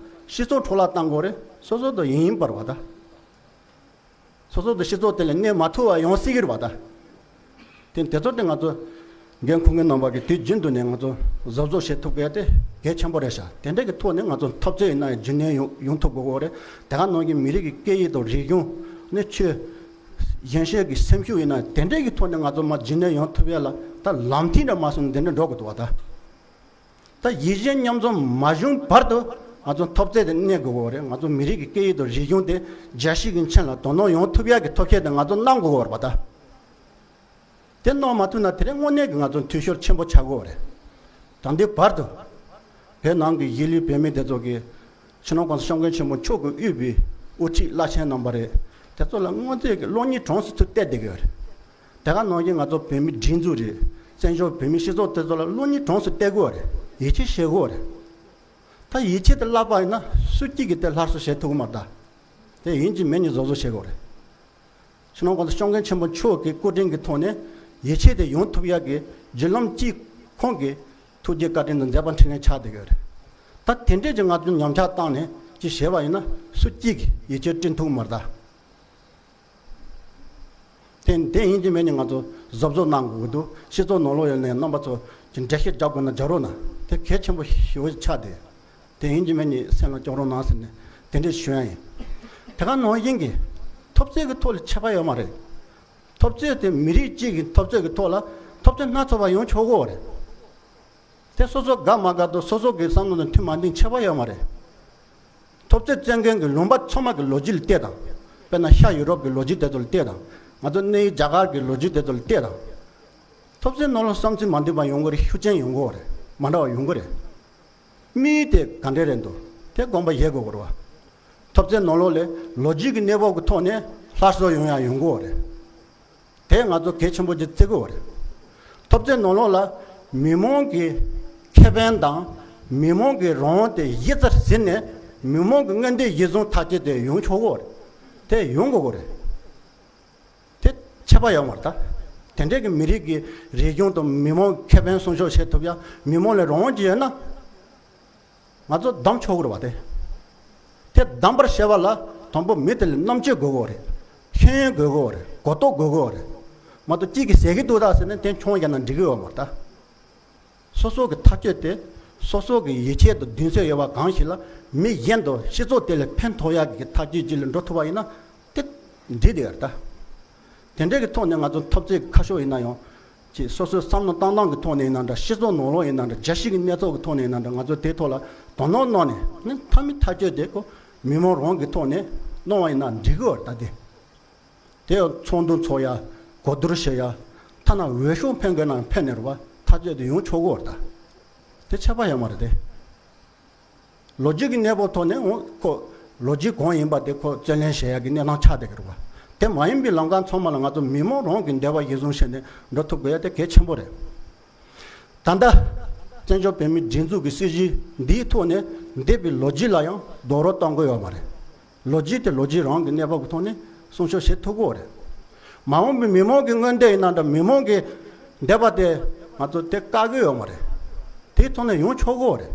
སྤྱི་ཚོགས་འཕྲོ་བརླག་བཏང་དགོས་རེད། སོ་སོ་དང་ཡིན་ཡིན་པར་བ་ད། སོ་སོ་དང་སྤྱི་ཚོགས་དེ་ལ་གནས་མ་ཐུབ་པ་ཡོང་སྲིད་ཀྱི་རེད་བ་ད། དེ་དེ་ཚོ་དེ་ང་ཚོ་འགན་འཁུར་མཁན་རྣམ་པ་གིས་དུས་རྒྱུན་དུ་ནས་ང་ཚོ་གཟབ་གཟབ་བྱེད་ཐུབ་དགོས་དེ་གལ་ཆེན་པོ་རེད་ཤག་དེ་འདྲ་གི་ཐོག་ནས་ང་ཚོ་འཐབ་རྩོད་ཡིན་ན་ཡང་རྒྱུན་གནས་ཡོང་ཡོང་ཐུབ་དགོས་ཀྱི་རེད། དེ་ག་ནང་བཞིན་མི་རིགས་ཀྱི་སྐད་ཡིག་དང་རིག་གཞུང་ནི་ཆོས་གཞན་ཤེས་ཀྱི་སེམས་ཤུགས་ཡིན་ན་དེ་འདྲ་གི་ཐོག་ནས་ང་ཚོ་མར་རྒྱུན་གནས་ཡོང་ཐུབ་ཡ་ལ་ད་ལམ་ཐིག་འདྲ་མ་སོང་དེ་འདྲ་འགྲོ་དགོས་འདུག་བ་ད། ད་ཡིད་ཆེས་མཉམ་འཛོམས་མ་བྱུང་བར་དུ་ང་ཚོ་འཐབ་རྩོད་དེ་གནས་དགོས་ཀྱི་རེད། ང་ཚོ་མི་རིགས་ཀྱི་སྐད་ཡིག་དང་རིག་གཞུང་དེ་རྒྱལ་སྤྱི་གི་ཆེད་ལ་དོ་སྣང་ཡོང་ཐུབ་ཡག་གི་ཐབས་ཤེས་དེ་ང་ཚོ་གནང་དགོས་ཀྱི་རེད་པ་ད། དེ་གནང་མ་ཐུབ་ན་དེ་རིང་དངོས་གནས་ཀྱི་ང་ཚོ་འཐུས་ཤོར་ཆེན་པོ་ཆགས་ཀྱི་རེད། ད་ལྟའི་བར་དུ་བོད་ནང་གི་གཞིས་ལུས་བོད་མི་དེ་ཚོ་གིས་སྤྱི་ནོར་༸གོང་ས་༸སྐྱབས་མགོན་ཆེན་པོ་མཆོག་གིས་དབུས་པའི་དབུ་ཁྲིད་བླ་ཆེན་རྣམ་པ་རེད། དེ་ཚོ་ལ་དངོས་གནས་ཀྱི་བློ་སྙིང་གྲོངས་སུ་ཚུར་གཏད་བསྡད་ཀྱི་ཡོད་རེད། དེ་ག་ནང་བཞིན་ང་ཚོ་བོད་མི་སྒྲིག་འཛུགས་རེད། བཙན་བྱོལ་བོད་མི་སྤྱི་ཚོགས་དེ་ཚོ་ལ་བློ་སྙིང་གྲོངས་སུ་གཏད་དགོས་རེད། ཡིད་ཆེས་བྱེད་དགོས་རེད། ད་ཡིད་ཆེས་དེ་བརླག་པ་ཡིན་ན་སུ་གཅིག་གིས་དེ་སླར་གསོ་བྱེད་ཐུབ་ཀྱི་མ་རེད་ད། དེ་ཡིན་གཅིག་མིན་གཉིས་བཟོ་བཟོ་བྱེད་དགོས་རེད། སྤྱི་ནོར་༸གོང་ས་༸སྐྱབས་མགོན་ཆེན་པོ་མཆོག་གི་སྐུ་དྲིན་གྱི་ཐོག་ནས་ཡིད་ཆེས་དེ་ཡོང་ཐུབ་ཡག་གི་བརྒྱུད་ལམ་གཅིག་ཁོང་གི་ཐུགས་རྗེ་བཀའ་དྲིན་དང་མཛད་པ་འཕྲིན་ལས་ཆགས་བསྡད་ཀྱི་ཡོད་རེད། ད་དེ་འདྲས་ཀྱི་ང་ཚོ་ཉམས་ཆག་བཏང་ནས་ཅིག་བྱས་པ་ཡིན་ན་སུ་གཅིག་གིས་ཡིད་ཆེས་བསྐྲུན་ཐུབ་ཀྱི་མ་རེད་ད། དེ་དེ་ཡིན་གཅིག་མིན་གཉིས་ང་ཚོ་གཟབ་གཟབ་གནང་དགོས་ཀྱི་འདུག་སྤྱི་ཚོགས་ནང་ལོགས་ཡོད་ནས་རྣམ་པ་ཚོ་ཀྱི་འགྲེལ་བཤད་རྒྱག་དགོས་ན་རྒྱག་རོགས་གནང་། དེ་གལ་ཆེན་པོ་ཞེ་པོ་ཆགས་བསྡད། དེ་ཡིན་གཅིག་མིན་གཉིས་སེམས་ལ་སྐྱོན་རོགས་གནང་ཟེར་ནས་དེ་འདྲས་ཞུ་ཡ་ཡིན། དེ་ག་ནང་བཞིན་གྱི་འཐབ་རྩོད་ཀྱི་ཐོག་ལ་ཁྱད་པར་ཡོད་མ་རེད། འཐབ་རྩོད་དེ་མི་རིགས་གཅིག་གི་འཐབ་རྩོད་ཀྱི་ཐོག་ལ་འཐབ་རྩོད་སྣ་ཚོགས་པ་ཡོང་ཆོག་གི་རེད། དེ་སོ་སོ་དགའ་མ་དགའ་དང་སོ་སོ་གི་བསམ་བློ་དང་མཐུན་མ་མཐུན་ཁྱད་པར་ཡོད་མ་རེད། འཐབ་རྩོད་རྩོད་མཁན་གྱི་ལུང་པ་ཚང་མ་གི་ལོ་རྒྱུས་ལ་བལྟས་དང་། དཔེར་ན་ཤར་ཡུ་རོབ་ཀྱི་ལོ་རྒྱུས་དེ་ཚོ་ལ་བལྟས་དང་། ང་ཚོ་གནས་ཡུལ་རྒྱ་གར་གྱི་ལོ་རྒྱུས་དེ་ཚོ་ལ་བལྟས་དང་། འཐབ་རྩོད་ནང་ལ་བསམ་ཚུལ་མ་མཐུན་པ་ཡོང་གི་རེད། ཤུགས་རྐྱེན་ཡོང་གི་རེད། མ་འདྲ་བ་ཡོང་གི་རེད། དམིགས་ཡུལ་དེ་ག་འདྲས་རེད་འདུག་དེ་དགོངས་པ་བཞེས་དགོས་ཀྱི་རེད་བ། འཐབ་རྩོད་ནང་ལོགས་ལ་ལོ་རྒྱུས་ཀྱི་གནས་བབ་ཀྱི་ཐོག་ནས་སླར་གསོ་ཡོང་ཡ་ཡོང་གི་རེད། དེ་ང་ཚོ་གལ་ཆེན་པོ་ཅིག་བརྩི་དགོས་རེད། འཐབ་རྩོད་ནང་ལོགས་ལ་མི་མང་གི་ཁེ་ཕན་དང་མི་མང་གི་རང་དབང་དེ་གཞི་རྩར་ཟིན་ནས་མི་མང་གི་མངོན་འདོད་གཞིར་བཟུང་ཐག་གཅོད་དེ་ཡོང་ཆོག་གི་རེད། དེ་ཡོང་དགོས་ཀྱི་རེད། དེ་ཁྱད་པར་ཡོད་མ་རེད་ད། དེ་འདྲས་ཀྱི་མི་རིགས་ཀྱི་རིག་གཞུང་དང་མི་མང་ཁེ་ཕན་སྲུང་སྐྱོབ་བྱེད་ཐུབ་ཡ། མི་མང་ལ་རང་དབང་ཅིག་ཡོད་ན། ང་ཚོ་བདམས་ཆོག་གི་རེད་བ་དེ། དེ་བདམས་པར་བྱེད་པ་ལ་དང་པོ་མི་དེ་ལ་རྣམ་དཔྱོད་དགོས་ཀྱི་རེད། ཤེས་ཡོན་དགོས་ཀྱི་རེད། གོ་རྟོགས་དགོས་ཀྱི་རེད། མ་གཏོགས་གཅིག་གིས་ཟེར་གྱི་འདུག་ད་ཟེར་ནས་དེ་མཆོང་བརྒྱབ་ན་འགྲིག་གི་ཡོད་མ་རེད་ད། སོ་སོ་གི་ཐག་གཅོད་དེ་སོ་སོ་གི་ཡིད་ཆེས་དང་གདུང་སེམས་ཡོད་པ་གང་ཞིག་ལ་མི་གཞན་དང་སྤྱི་ཚོགས་དེ་ལ་ཕན་ཐོགས་ཡག་གི་ཐག་གཅོད་ཅིག་ལ་འགྲོ་ཐུབ་པ་ཡིན་ན་དེ་འགྲིག་བསྡད་ཡོད་རེད་ད། དེ་འདྲའི་གི་ཐོག་ནས་ང་ཚོ་འཐབ་རྩོད་ཁ་ཕྱོགས་ཡིན་ན་ཡང་ཅིག་སོ་སོའི་བསམ་བློ་བཏང་སྟངས་ཀྱི་ཐོག་ནས་ཡིན་ན་འདྲ། སྤྱི་ཚོགས་ནང་ལོགས་ཡིན་ན་འདྲ། རྒྱལ་སྤྱི་གི་གནས་ཚུལ་གྱི་ཐོག་ནས་ཡིན་ན་འདྲ། ང་ཚོ་དེའི་ཐོག་ལ་དོ་སྣང་གནང་ནས་ནི་མཐའ་མའི་ཐག་གཅོད་དེ་ཁོ་མི་མང་རང་གི་ཐོག་ནས་གནང་བ་ཡིན་ན་འགྲིག་གི་ཡོད་རེད་ད་དེ། དེ་ཡང་ཚོགས་འདུ་ཚོགས་ཡ། གོ་བསྡུར་བྱེད་ཡ། ཐ་ན་འོས་ཤོག་འཕེན་དགོས་ན་འཕེན་ནས་རེད་བ། ཐག་གཅོད་དེ་ཡོང་ཆོག་གི་ཡོད་རེད་ད། དེ་ཁྱད་པར་ཡོད་མ་རེད་དེ། ལོ་རྒྱུས་ཀྱི་གནས་བབ་ཐོག་ནས་འོ་ཁོ་ལོ་རྒྱུས་གང་ཡིན་པ་དེ་ཁོ་རྩོད་ལེན་བྱེད་ཡ་གི་གནས་སྟངས་ཆགས་བསྡད་ཀྱི་རེད་བ། ད་ དེ་མ་ཡིན་པའི་ལམ་ཁ་ཚང་མ་ལ་ང་ཚོ་མི་མང་རང་གི་འདོད་པ་གཞིར་བཟུང་བྱས་ནས་འགྲོ་ཐུབ་དགོས་ཡ་དེ་གལ་ཆེན་པོ་རེད། ད་ལྟ་བཙན་བྱོལ་བོད་མིའི་སྒྲིག་འཛུགས་ཀྱི་སྲིད་གཞི་འདིའི་ཐོག་ནས་འདས་པའི་ལོ་རྒྱུས་ལ་ཡང་རྡོག་རོལ་གཏོང་གི་ཡོད་མ་རེད། ལོ་རྒྱུས་དེ་ལོ་རྒྱུས་རང་གི་གནས་བབ་ཀྱི་ཐོག་ནས་སྲུང་སྐྱོབ་བྱེད་ཐུབ་ཀྱི་ཡོད་རེད། མ་འོངས་པའི་མི་མང་གི་མངོན་འདོད་ཡིན་ན་འདྲ། མི་མང་གི་འདོད་པ་དེ་ང་ཚོ་དེ་བཀག་གི་ཡོད་མ་རེད། དེའི་ཐོག་ནས་ཡོང་ཆོག་གི་ཡོད་རེད།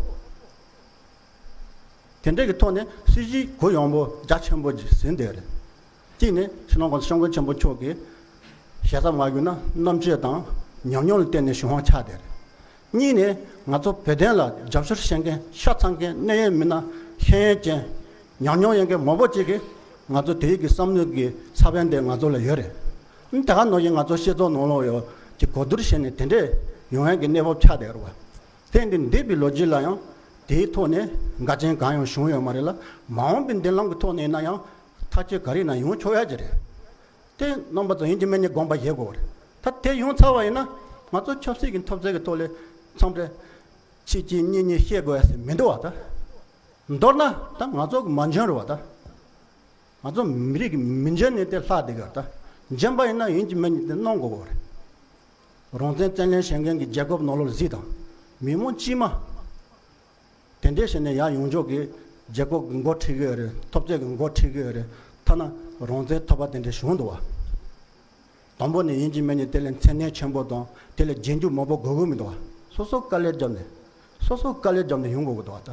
དེ་འདྲ་གི་ཐོག་ནས་སྲིད་གཞི་གུ་ཡངས་པོ་རྒྱ་ཆེན་པོ་ཞིག་ཟིན་བསྡད་རེད། གཅིག་ནས་སྤྱི་ནོར་༸གོང་ས་༸སྐྱབས་མགོན་ཆེན་པོ་མཆོག་གི་ཞེ་ས་མ་གྱུར་ན་རྣམ་དཔྱོད་དང་ཉམས་མྱོང་ལ་བརྟེན་ནས་བྱུང་བ་ཆགས་བསྡད་རེད། གཉིས་ནས་ང་ཚོ་བོད་དོན་ལ་རྒྱབ་སྐྱོར་བྱེད་མཁན་ཤ་ཚ་མཁན་གནད་ཡོད་མི་སྣ་ཤེས་ཡོན་ཅན་ཉམས་མྱོང་ཡོད་མཁན་མང་པོ་ཅིག་གིས་ང་ཚོ་དེ་རིགས་ཀྱི་བསམ་བློ་གི་ས་བོན་དེ་ང་ཚོ་ལ་ཡོད་རེད། ཨ་ནི་ད་ག་ནང་བཞིན་ང་ཚོ་སྤྱི་ཚོགས་ནང་ལོགས་ཡོད་ཀྱི་གོ་བསྡུར་བྱས་ནས་དེ་འདྲས་ཡོང་ཡག་གི་གནས་བབ་ཆགས་བསྡད་རེད་བ། དེ་འདི་འདས་པའི་ལོ་རྒྱུས་ལ་ཡང་དེའི་ཐོག་ནས་འགལ་རྐྱེན་གང་ཡང་བྱུང་ཡོད་མ་རེད་ལ། མ་འོངས་པའི་མདུན་ལམ་གྱི་ཐོག་ནས་ཡིན་ན་ཡང་ཐག་གཅོད་ག་རེ་ཡིན་ན་ཡོང་ཆོག་ཡ་ཅིག་རེད། དེ་རྣམ་པ་ཚོ་ཡིན་གཅིག་མིན་གཅིག་དགོངས་པ་བཞེས་དགོས་རེད། ད་དེ་ཡོང་ཚར་བ་ཡིན་ན་ང་ཚོ་ཆབ་སྲིད་ཀྱི་འཐབ་རྩོད་ཀྱི་ཐོག་ལ་མཚམས་རེ་ཕྱི་གཅིག་གཉིས་གཉིས་བཤད་དགོས་ཡ་ཟེར་མི་འདུག་བ། ད་མདོར་ན་ད་ང་ཚོ་གི་མ་འཇོན་རེད་བ། ད་ང་ཚོ་མི་རིགས་ཀྱི་མི་འཇོན་ནི་དེ་ལྷག་བསྡད་ཀྱི་ཡོད། ད་འཇོན་པ་ཡིན་ན་ཡིན་གཅིག་མིན་གཅིག་དེ་གནང་དགོས་ཀྱི་ཡོད་རེད། རང་བཙན་རྩོད་ལེན་བྱེད་མཁན་གྱི་རྒྱལ་ཁབ་ནང་ལོགས་ལ་གཟིགས་དང་། མི་མང་དཀྱུས་མ་དེ་འདྲས་བྱས་ནས་ཡར་ཡོང་ཕྱོགས་ཀྱི་རྒྱལ་ཁབ་ཀྱི་འགོ་ཁྲིད་ཀྱི་ཡོད་རེད། འཐབ་རྩོད་ཀྱི་འགོ་ཁྲིད་ཀྱི་ཡོད་རེད། ཐ་ན་རང་བཙན་ཐོབ་པ་དེ་འདྲས་བྱུང་འདུག་བ། དང་པོ་ནས་ཡིན་གཅིག་མིན་གཅིག་དེ་ལ་མཚན་སྙན་ཆེན་པོ་དང་དེ་ལ་རྗེས་འཇུག་མང་པོ་དགོས་ཀྱི་མི་འདུག་བ། སོ་སོ་དཀའ་ལས་བརྒྱབ་ནས་སོ་སོ་དཀའ་ལས་བརྒྱབ་ནས་ཡོང་དགོས་ཀྱི་འདུག་བ། ད་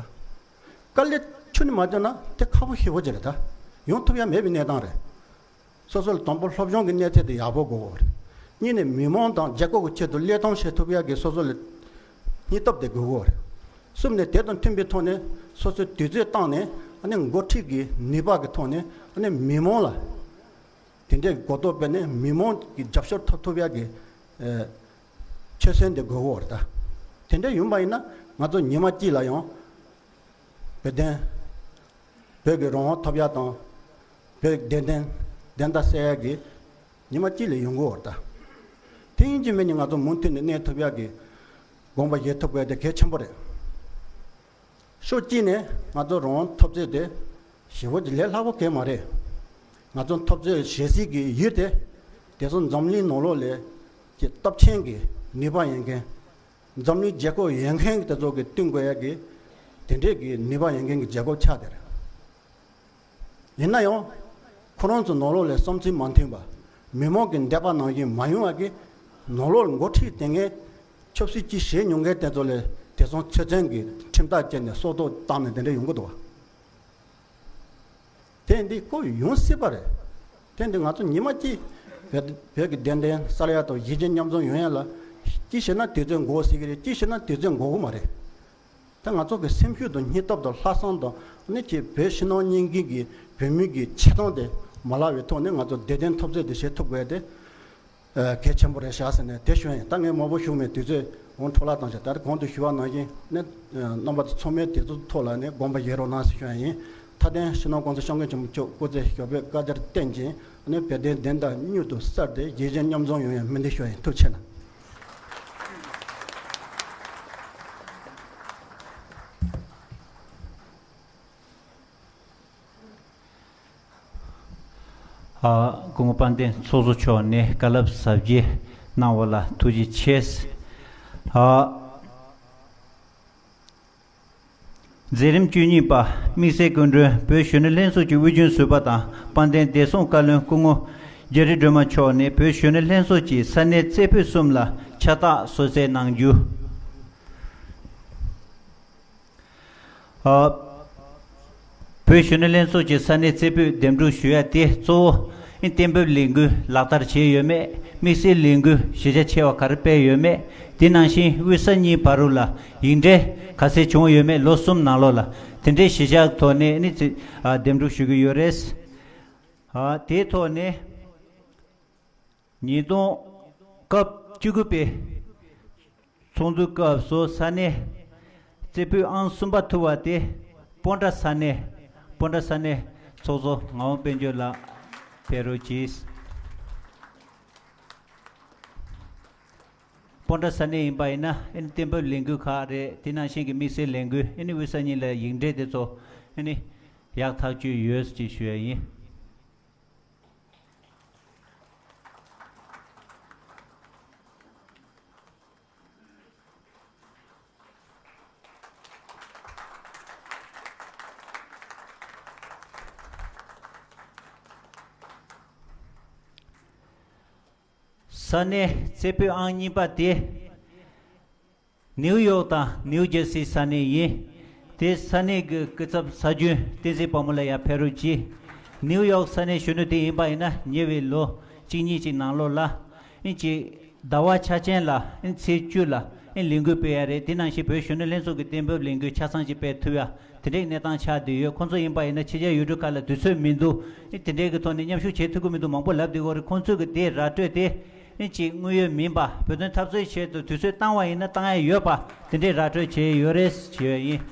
དཀའ་ལས་ཁྱོན་ནས་མ་བརྒྱབ་ན་དེ་ཁག་པོ་ཞེ་པོ་ཅིག་རེད། ད་ཡོང་ཐུབ་ཡ་མེད་པའི་གནས་སྟངས་རེད། སོ་སོ་ལ་དང་པོ་སློབ་སྦྱོང་གི་གནས་ཚད་དེ་ཡག་པོ་དགོས་ཀྱི་ཡོད་རེད། གཉིས་ནས་མི་མང་དང་རྒྱལ་ཁབ་ཀྱི་ཆེད་དུ་བློས་གཏོང་བྱེད་ཐུབ་ཡག་གི་སོ་སོ་ལ་སྙིང་སྟོབས་དེ་དགོས་ཀྱི་ཡོད་རེད། གསུམ་ནས་དེ་དང་མཐུན་པའི་ཐོག་ནས་སོ་སོའི་དུས་ཚོད་བཏང་ནས་ཨ་ནི་འགོ་ཁྲིད་ཀྱི་ནུས་པ་གི་ཐོག་ནས་ཨ་ནི་མི་མང་ལ་དེ་འདྲའི་གོ་རྟོགས་སྤེལ་ནས་མི་མང་གི་རྒྱབ་སྐྱོར་ཐོབ་ཐུབ་ཡག་གི་ཨ་ཆོད་སེམས་དེ་དགོས་ཀྱི་ཡོད་རེད། ད་དེ་འདྲ་ཡིན་པ་ཡིན་ན་ང་ཚོ་ཉི་མ་གཅིག་ལ་ཡང་བོད་དོན་བོད་ཀྱི་རང་དབང་ཐོབ་ཡག་དང་། བོད་བདེན་དོན་བདེན་མཐའ་གསལ་ཡག་གི་ཉི་མ་གཅིག་ལས་ཡོང་གི་ཡོད་རེད་ད། དེ་ཡིན་གཅིག་མིན་གཅིག་ང་ཚོ་མུ་མཐུད་ནས་གནས་ཐུབ་ཡག་གི་དགོངས་པ་བཞེས་ཐུབ་དགོས་དེ་གལ་ཆེན་པོ་རེད། ཕྱོགས་གཅིག་ནས་ང་ཚོ་རང་དབང་འཐབ་རྩོད་དེ་ཞེ་པོ་ཅིག་ལས་སླ་པོ་གང་ཡང་མ་རེད། ང་ཚོ་འཐབ་རྩོད་བྱེད་སྲིད་ཀྱི་ཡུལ་དེ་དེ་ཚོ་འཛམ་གླིང་ནང་ལོགས་ལ་ཀྱི་སྟོབས་ཆེན་གྱི་ནུས་པ་ཡོད་མཁན། འཛམ་གླིང་རྒྱལ་ཁབ་ཡོད་མཁན་གྱི་དེ་ཚོ་གི་བསྟུན་དགོས་ཡག་གི་དེ་འདྲས་ཀྱི་ནུས་པ་ཡོད་མཁན་གྱི་རྒྱལ་ཁབ་ཆགས་བསྡད་རེད། ཡིན་ན་ཡང་ཁོ་རང་ཚོ་ནང་ལོགས་ལ་བསམ་ཚུལ་མ་མཐུན་པ། མི་མང་གི་འདོད་པ་ནང་བཞིན་མ་ཡོང་བ་གི་ནང་ལོགས་ལ་འགོ་ཁྲིད་དེ་ངས་ཆབ་སྲིད་ཅིག་བྱེད་མྱོང་མཁན་དེ་ཚོ་ལ་དེ་ཚོ་ཚོད་ཚན་གྱི་ཁྲིམས་ཐག་བཅད་ནས་སྲོག་ཐོག་བཏང་ནས་དེ་འདྲ་ཡོང་གི་འདུག་བ། དེ་འདི་ཁོ་ཡོང་སྲིད་པ་རེད། དེ་འདི་ང་ཚོ་ཉི་མ་གཅིག་བོད་བོད་ཀྱི་བདེན་དོན་གསལ་ཡག་དང་གཞིས་བྱེས་མཉམ་འཛོམས་ཡོང་ཡག་ལ་གཅིག་བྱས་ན་དུས་ཚོད་འགོར་སྲིད་ཀྱི་རེད། གཅིག་བྱས་ན་དུས་ཚོད་འགོར་གི་མ་རེད། ད་ང་ཚོ་གི་སེམས་ཤུགས་དང་སྙིང་སྟོབས་དང་ལྷག་བསམ་དང་ནི་ཀྱི་བོད་ཕྱི་ནང་གཉིས་ཀྱི་གི་བོད་མི་གི་ཆེ་མཐོང་དེ་མ་བརླག་པའི་ཐོག་ནས་ང་ཚོ་བདེ་དོན་འཐབ་རྩོད་དེ་བྱེད་ཐུབ་དགོས་དེ་ཨ་གལ་ཆེན་པོ་རེད་ཤག་ཟེར་ནས་དེ་ཞུ་ཡིན། ད་ངས་མང་པོ་ཞུ་མེད། དུས་ཚོད་འོང་འཕྲོ་བརླག་བཏང་ཤག་ད་གོང་དུ་ཞུ་བ་ནང་བཞིན་ནི་རྣམ་པ་ཚོ་ཚང་མས་དེ་ཚོ་ཐོག་ལ་ནི་དགོངས་པ་བཞེས་རོགས་གནང་ཟེར་ཞུ་ཡིན། མཐའ་དོན་སྤྱི་ནོར་༸གོང་ས་༸སྐྱབས་མགོན་ཆེན་པོ་མཆོག་སྐུ་ཚེ་ཞབས་པད་བསྐལ་བརྒྱར་བརྟན་ཅིང་ནི་བོད་དོན་བདེན་མཐའ་མྱུར་དུ་གསལ་ཏེ་གཞིས་བྱེས་མཉམ་འཛོམས་ཡོང་བའི་སྨོན་འདུན་ཞུ་ཡིན། ཐུགས་རྗེ་ཆེ་གནང་། ཨ། སྐུ་ངོ་དཔལ་ལྡན་ཚོགས་གཙོ་མཆོག་ནས་བཀའ་སློབ་ཟབ་རྒྱས་གནང་བ་ལ་ཐུགས་རྗེ་ཆེ། ཨ། མཛད་རིམ་བཅུ་གཉིས་པ། དམིགས་བསལ་སྐུ་མགྲོན་བོད་གཞོན་ནུ་ལྷན་ཚོགས་ཀྱི་དབུས་རྒྱུན་ཟུར་པ་དང་དཔལ་ལྡན་བདེ་སྲུང་བཀའ་བློན་སྐུ་ངོ་རྒྱ་རི་སྒྲོལ་མ་མཆོག་ནས་བོད་གཞོན་ནུ་ལྷན་ཚོགས་ཀྱི་ས་གནས་རྩེ་ཕུད་གསུམ་ལ་ཕྱག་རྟགས་གསོལ་སྩལ་གནང་རྒྱུ། ཨ། བོད་གཞོན་ནུ་ལྷན་ཚོགས་ཀྱི་ས་གནས་རྩེ་ཕུད་འདེམས་སྒྲུག་ཞུ་ཡ་དེ་གཙོ་བོ་ཨིན། གཏན་འབེབས་ལས་འགུལ་ལག་བསྟར་བྱས་ཡོད་མེད། དམིགས་བསལ་ལས་འགུལ་གཞི་རྒྱ་ཆེ་བ་ག་རེ་སྤེལ་ཡོད་མེད། དེ་ནང་བཞིན་དབུས་ས་གཉིས་བར་དུ་ལ་ཡིག་འབྲེལ་ག་ཚད་བྱུང་ཡོད་མེད། ལོ་གསུམ་ནང་ལོགས་ལ་དེ་འདྲའི་གཞི་བཞག་ཐོག་ནས་ནི་ཨ་འདེམས་སྒྲུག་ཞུ་གི་ཡོད་རེད། ཨ། དེའི་ཐོག་ནས། ཉིས་སྟོང་སྐབས་བཅུ་དགུ་པའི་ཚོགས་འདུའི་སྐབས་སུ་ས་གནས་རྩེ་ཕུད་ཨང་གསུམ་པ་ཐུབ་པ་དེ་སྤོན་ཊ་ས་གནས། སྤོན་ཊ་ས་གནས་ཚོགས་གཙོ་ངག་དབང་དཔལ་འབྱོར་ལགས་ཕེབས་རོགས་གྱིས། སྤོན་ཊ་ས་གནས་ཡིན་པ་ཡིན་ན་ཨ་ནི་གཏན་འབེབས་ལས་འགུལ་ཁག་རེད། དེ་ནང་བཞིན་གྱི་དམིགས་བསལ་ལས་འགུལ་ཨ་ནི་དབུས་ས་གཉིས་ལ་ཡིག་འབྲེལ་དེ་ཚོ་ཨ་ནི་ཡག་ཐག་ཆོད་ཡོད་ཅེས་ཞུ་ཡ་ཡིན། ས་གནས་རྩེ་ཕུད་ཨང་གཉིས་པ་དེ་ནིའུ་ཡོག་དང་ནིའུ་ཇར་སི་ས་གནས་ཡིན། དེ་ས་གནས་ཀྱི་སྐུ་ཚབ་ས་རྒྱུན་བསྟན་འཛིན་དཔལ་མོ་ལ་ཡར་ཕེབས་རོགས་གྱིས། ནིའུ་ཡོག་ས་གནས་གཞོན་ནུ་དེ་ཡིན་པ་ཡིན་ན་ཉེ་བའི་ལོ་གཅིག་གཉིས་ཀྱི་ནང་ལོགས་ལ་ཨིན་ཅིག་ཟླ་བ་འཆར་ཅན་ལ་ཨིན་ཚེས་བཅུ་ལ་ཨིན་ལས་འགུལ་སྤེལ་ཡ་རེད། དེ་ནང་བཞིན་བོད་གཞོན་ནུ་ལྷན་ཚོགས་ཀྱི་གཏན་འབེབས་ལས་འགུལ་ཆ་ཚང་ཅིག་སྤེལ་ཐུབ་ཡ་དེ་འདྲའི་གནས་སྟངས་ཆགས་བསྡད་ཡོད། ཁོང་ཚོ་ཡིན་པ་ཡིན་ན་ཕྱི་རྒྱལ་ཡུལ་གྲུ་ཁག་ལ་དུས་ཚོད་མི་འདུག་ཨིན་དེ་འདྲའི་གི་ཐོག་ནས་མཉམ་ཞུགས་བྱེད་ཐུབ་ཀྱི་མི་འདུག་མང་པོ་ལབ་བསྡད་ཀྱི་ཡོད་རེད། ཁོང་ཚོས་གི་དེ་ར་སྤྲོད་དེ་ཨིན་ཅིག་དངོས་ཡོད་མིན་པ་བོད་དོན་འཐབ་རྩོད་ཆེད་དུ་དུས་ཚོད་བཏང་བ་ཡིན་ན་བཏང་ཡ་ཡོད་པ་དེ་འདྲའི་ར་སྤྲོད་བྱས་ཡོད་རེད་ཞུ་ཡ་ཡིན།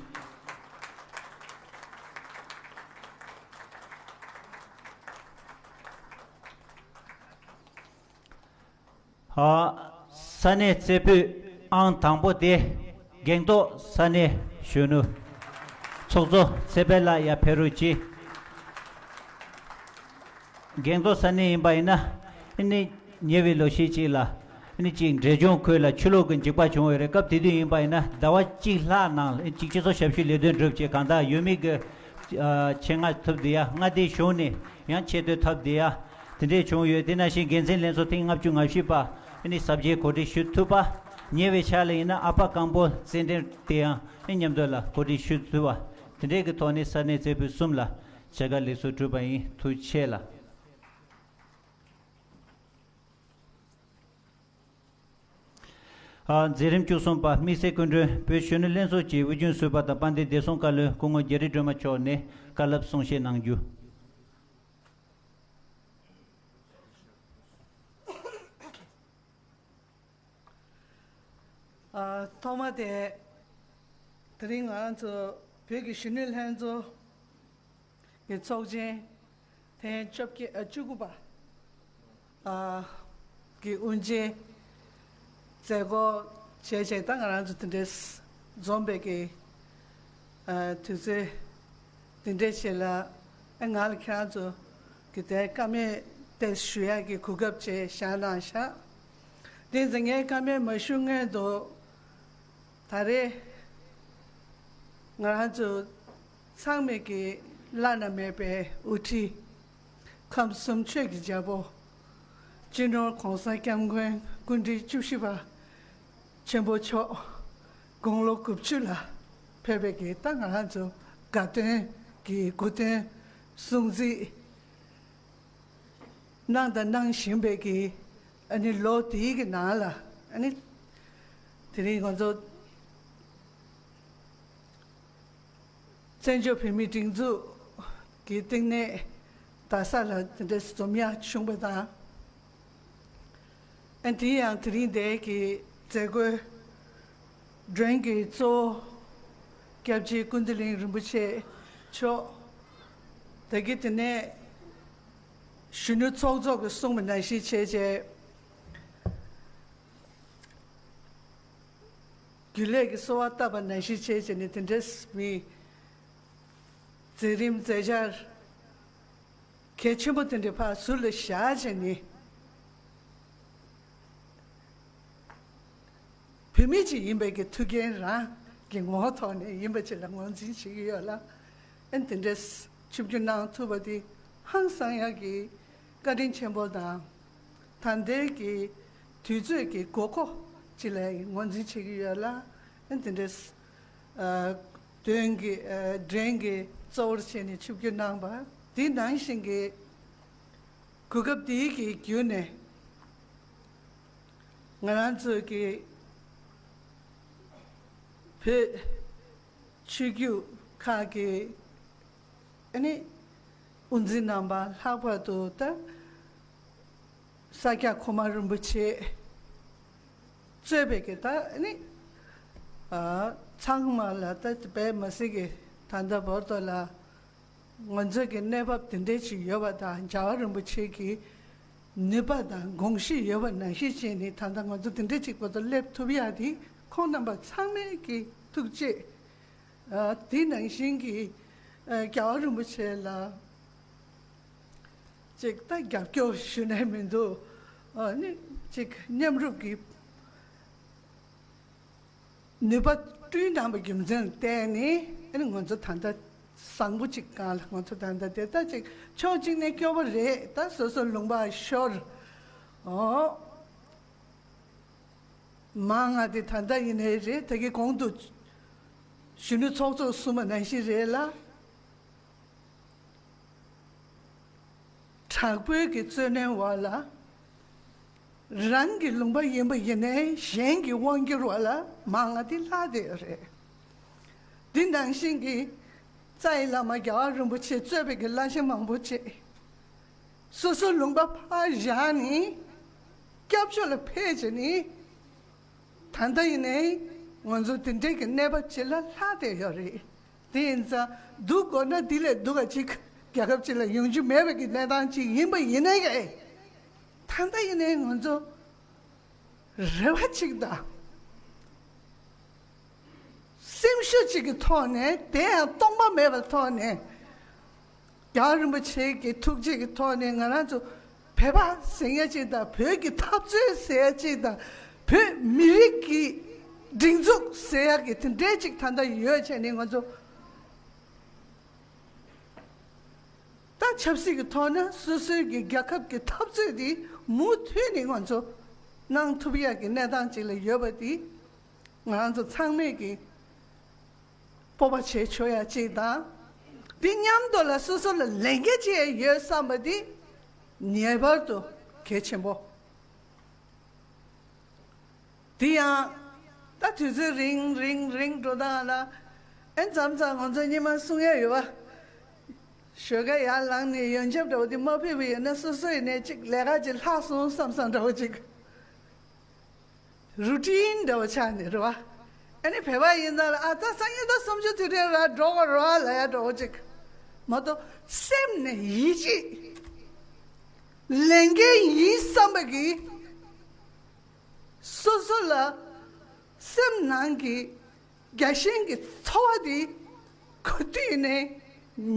ཨ། ས་གནས་རྩེ་ཕུད་ཨང་དང་པོ་དེ་སྒང་ཏོག་ས་གནས་གཞོན་ནུ་ཚོགས་གཙོ་ཚེ་འཕེལ་ལགས་ཡར་ཕེབས་རོགས་གྱིས། སྒང་ཏོག་ས་གནས་ཡིན་པ་ཡིན་ན་ཨ་ནི་ཉེ་བའི་ལོ་ཤས་ཅིག་ལ་ཨ་ནི་ཅིག་འབྲས་ལྗོངས་ཁུལ་ལ་ཆུ་ལོག་གི་འཇིགས་པ་བྱུང་ཡོད་རེད། སྐབས་དེ་དུས་ཡིན་པ་ཡིན་ན་ཟླ་བ་གཅིག་ལྷག་ནང་ལ་ཅིག་སྤྱི་ཚོགས་ཞབས་ཞུ་ལས་དོན་སྒྲུབ་བྱས་གང་ལྟར་ཡུལ་མི་གི་ཨ་ཆེད་མངགས་ཐུབ་བསྡད་ཡ། མངའ་སྡེའི་གཞུང་ནས་ཡང་ཆེད་དོན་ཐོབ་བསྡད་ཡ་དེ་འདྲས་བྱུང་ཡོད། དེ་ནང་བཞིན་འགན་འཛིན་ལྷན་ཚོགས་ཐེངས་ལྔ་བཅུ་ང་བཞི་པ་ཨ་ནི་གཟབ་རྒྱས་གོ་སྒྲིག་ཞུ་ཐུབ་པ། ཉེ་བའི་ཆར་ལ་ཡིན་ན་ཨ་པ་སྐམ་པོ་རྩེད་འགྲན་དེ་ཡང་ཨ་མཉམ་དུ་ལ་གོ་སྒྲིག་ཞུ་ཐུབ་པ། དེ་འདྲས་ཀྱི་ཐོག་ནས་ས་གནས་རྩེ་ཕུད་གསུམ་ལ་བྱ་དགའ་ལེགས་སུ་གྲུབ་པ་ཡིན། ཐུགས་རྗེ་ཆེ་ལ། ཨ། མཛད་རིམ་བཅུ་གསུམ་པ། དམིགས་བསལ་སྐུ་མགྲོན་བོད་གཞོན་ནུ་ལྷན་ཚོགས་ཀྱི་དབུས་རྒྱུན་ཟུར་པ་དང་དཔལ་ལྡན་བདེ་སྲུང་བཀའ་བློན་སྐུ་ངོ་རྒྱ་རི་སྒྲོལ་མ་མཆོག་ནས་བཀའ་སློབ་གསུང་བཤད་གནང་རྒྱུ། ཨ། ཐོག་མ་དེ། དེ་རིང་ང་རང་ཚོ་བོད་ཀྱི་གཞོན་ནུ་ལྷན་ཚོགས་ཀྱི་ཚོགས་ཆེན་ཐེངས་བཅོ་བརྒྱད། ཨ། བཅུ་དགུ་པ། ཨ། གི་དབུ་འབྱེད་མཛད་སྒོ་བྱས་བྱས་ད་ང་རང་ཚོ་དེ་འདྲས་འཛོམས་པའི་གི། ཨ། དུས་ཚོད་དེ་འདྲས་བྱས་ལ། ཨ། ང་ལ་ཁྱེད་རང་ཚོ་གི་དེ་བཀའ་མོལ་དེ་ཞུ་ཡག་གི་གོ་སྐབས་བྱས་བཞག་གནང་ཤག་དེ་ཚེ་ངས་བཀའ་མོལ་མ་ཞུ་སྔོན་དུ། ད་རེས་ང་རང་ཚོ་ཚང་མས་ཀྱི་བླ་ན་མེད་པའི་དབུ་ཁྲིད། ཁམས་གསུམ་ཆོས་ཀྱི་རྒྱལ་པོ། སྤྱི་ནོར་གོང་ས་སྐྱབས་མགོན་སྐུ་ཕྲེང་བཅུ་བཞི་པ་ཆེན་པོ་མཆོག་དགུང་ལོ་དགུ་བཅུ་ལ་ཕེབས་པའི་གི་ད་ང་རང་ཚོ་དགའ་སྟོན་གྱི་སྐུ་རྟེན་སྲུང་བརྩི་གནང་དང་གནང་བཞིན་པའི་གི་ཨ་ནི་ལོ་དེའི་གི་ནང་ལ་ཨ་ནི་དེ་རིང་ང་ཚོ་བཙན་བྱོལ་བོད་མིའི་སྒྲིག་འཛུགས་ཀྱི་བསྟི་གནས་རྡ་ས་ལ་དེ་འདྲའི་འཛོམས་ཡག་བྱུང་བ་དང་། ཨ། དེ་ཡང་དེ་རིང་འདིའི་གི་མཛད་སྒོའི་མགྲོན་གྱི་གཙོ་བོ་སྐྱབས་རྗེ་ཀུན་བདེ་གླིང་རིན་པོ་ཆེ་མཆོག་ད་གི་དེ་ནས་གཞོན་ནུ་ཚོགས་གཙོ་གིས་གསུངས་པ་ནང་བཞིན་བྱས་བྱས། རྒྱུན་ལས་ཀྱི་གསོལ་བ་བཏབ་པ་ནང་བཞིན་བྱས་བྱས་ནས་དེ་འདྲའི་མི་མཛད་རིམ་མཛད་འཆར་གལ་ཆེན་པོ་དེ་འདྲ་ཕར་ཟུར་ལ་བཞག་བྱས་ནས། བུད་མེད་ཅིག་ཡིན་པའི་གི་ཐུགས་འགན་རང་གི་ངོ་བོ་ཐོག་ནས་ཡིན་པ་ཅིག་ལ་ངོས་འཛིན་བྱེད་ཀྱི་ཡོད་ལ། ཨ་ནི་དེ་འདྲའི་ཆིབས་བསྒྱུར་གནང་ཐུབ་པ་དེ་ཧང་སང་ཡག་གི་བཀའ་དྲིན་ཆེན་པོ་དང་། ད་ལྟའི་གི་དུས་ཚོད་ཀྱི་དགོས་མཁོ་ཅིག་ལ་ངོས་འཛིན་བྱེད་ཀྱི་ཡོད་ལ། ཨ་ནི་དེ་འདྲའི། ཨ། མགྲོན་གྱི། ཨ། མགྲོན་གྱི་གཙོ་བོར་བྱས་ནས་ཆིབས་བསྒྱུར་གནང་བ། དེ་ནང་བཞིན་གྱི་གོ་སྐབས་དེའི་གི་བརྒྱུད་ནས་ང་རང་ཚོའི་གི་བོད་ཆོས་བརྒྱུད་ཁག་གི་ཨ་ནི་དབུ་འཛིན་རྣམ་པ་ལྷག་པར་དུ་ད། ས་སྐྱ་གོང་མ་རིན་པོ་ཆེ་གཙོས་པའི་གི་ད་ནི། ཨ། ཚང་མ་ལ་ད་དཔེ་མི་སྲིད་གི་ད་ལྟ་བར་དུ་ལ་ང་ཚོ་གི་གནས་བབ་དེ་འདྲའི་ཅིག་ཡོད་པ་དང་རྒྱལ་བ་རིན་པོ་ཆེ་གི་ནུས་པ་དང་དགོངས་གཞི་ཡོད་པ་ནང་བཞིན་བྱས་ནས་ད་ལྟ་ང་ཚོ་དེ་འདྲའི་ཅིག་བར་དུ་སླེབས་ཐུབ་ཡག་དེ་ཁོང་རྣམ་པ་ཚང་མའི་གི་ཐུགས་རྗེ། ཨ། དེ་ནང་བཞིན་གྱི། ཨ། རྒྱལ་བ་རིན་པོ་ཆེ་ལ་ཅིག་ད་རྒྱབ་སྐྱོར་ཞུ་ནས་མི་འདུག་ཨ་ནི་ཅིག་མཉམ་རུབ་ཀྱི་ནུས་པ་བསྐྲུན་གནང་བའི་རྒྱུ་མཚན་བརྟེན་ནས་ཨ་ནི་ང་ཚོ་ད་ལྟ་བཟང་པོ་ཅིག་སྒང་ལ་ང་ཚོ་ད་ལྟ་དེ་ལྟ་ཅིག་ཕྱོགས་གཅིག་ནས་སྐྱོ་པོ་རེད། ད་སོ་སོ་ལུང་པ་ཤོར། ཨོ། མང་ང་དེ་ད་ལྟ་ཡིན་ནའི་རེད། ད་གི་གོང་དུ་གཞོན་ནུ་ཚོགས་གཙོས་གསུངས་པ་ནང་བཞིན་རེད་ལ། དྲག་པོའི་གི་བཙོན་གནས་འོག་ལ། རང་གི་ལུང་པ་ཡིན་པ་ཡིན་ནའི་གཞན་གྱི་དབང་སྒྱུར་བ་ལ་མང་ང་དེ་ལྷག་བསྡད་ཡོད་རེད། འདི་ནང་བཞིན་གྱི་རྩ་བའི་བླ་མ་རྒྱལ་བ་རིན་པོ་ཆེ་གཙོས་པའི་གི་བླ་ཆེན་མང་པོ་ཅིག་སོ་སོའི་ལུང་པ་ཕར་བཞག་ནས་སྐྱབས་བཅོལ་ལ་ཕེབས་བྱས་ནས། ད་ལྟ་ཡིན་ནའི་ང་ཚོ་དེ་འདྲའི་གི་གནས་བབ་ཅིག་ལ་ལྷག་བསྡད་ཡོད་རེད། དེ་ཡིན་ཙང་སྡུག་དགོས་ན་འདི་ལས་སྡུག་ག་ཅིག་རྒྱལ་ཁབ་ཅིག་ལ་ཡོང་རྒྱུ་མེད་པའི་གི་གནས་སྟངས་ཅིག་ཡིན་པ་ཡིན་ནའི། ད་ལྟ་ཡིན་ནའི་ང་ཚོ་རེ་བ་ཅིག་དང་། སེམས་ཤུགས་གཅིག་གི་ཐོག་ནས། དེ་ཡང་སྟོང་པ་མེད་པའི་ཐོག་ནས། རྒྱལ་བ་རིན་པོ་ཆེ་གི་ཐུགས་རྗེ་གི་ཐོག་ནས་ང་རང་ཚོ་བོད་པ་ཟེར་ཡ་གཅིག་དང་། བོད་ཀྱི་འཐབ་རྩོད་ཟེར་ཡ་གཅིག་དང་། བོད་མི་རིགས་ཀྱི་སྒྲིག་འཛུགས་ཟེར་ཡ་གི་དེ་འདྲའི་གཅིག་ད་ལྟ་ཡོད་བྱས་ནས། ང་ཚོ་ད་ཆབ་སྲིད་ཀྱི་ཐོག་ན་སོ་སོའི་གི་རྒྱལ་ཁབ་ཀྱི་འཐབ་རྩོད་དེ་མུ་མཐུད་ནས་ང་ཚོ་གནང་ཐུབ་ཡ་གི་གནས་སྟངས་ཅིག་ལ་ཡོད་པ་དེ། ང་རང་ཚོ་ཚང་མས་ཀྱི་སྤོབས་པ་བྱེད་ཆོག་ཡ་གཅིག་དང་། འདི་མཉམ་དུ་ལ་སོ་སོ་ལ་ལས་འགན་ཅིག་ཡོད་བསམ་པ་འདི་ངེས་པར་དུ་གལ་ཆེན་པོ། འདི་ཡང་ད་དུས་ཚོད་རིང་རིང་རིང་འགྲོ་སྟངས་ལ། ཨེ་མཚམས་མཚམས་ང་ཚོ་སྙན་མ་གསུང་ཡ་ཡོད་པ། ཞོགས་ཀ་ཡར་ལངས་ནས་ཡོན་ཆབ་འདྲ་བོ་འདི་མ་ཕུལ་བ་ཡིན་ན། སོ་སོ་ཡིན་ནའི་གཅིག་ལས་ཀ་ཅིག་ལྷག་སོང་བསམ་བསམ་འདྲ་བོ་ཅིག་རུ་ཊིན་འདྲ་བོ་ཆགས་ནས་རེད་བ། ཨ་ནི་བོད་པ་ཡིན་ཙང་ལ། ཨ་ད་སང་ཉིན་ད་གསུམ་བཅུ་དུས་དྲན་ར་འགྲོ་གི་རེད་བ་ལབ་ཡ་འདྲ་བོ་ཅིག་མ་གཏོགས། སེམས་ནས་ཡིད་ཆེས། ལས་འགན་ཡིན་བསམ་པ་གི། སོ་སོ་ལ་སེམས་ནང་གི་རྒྱལ་ཞེན་གྱི་ཚོར་བ་དེ་ག་དུས་ནས་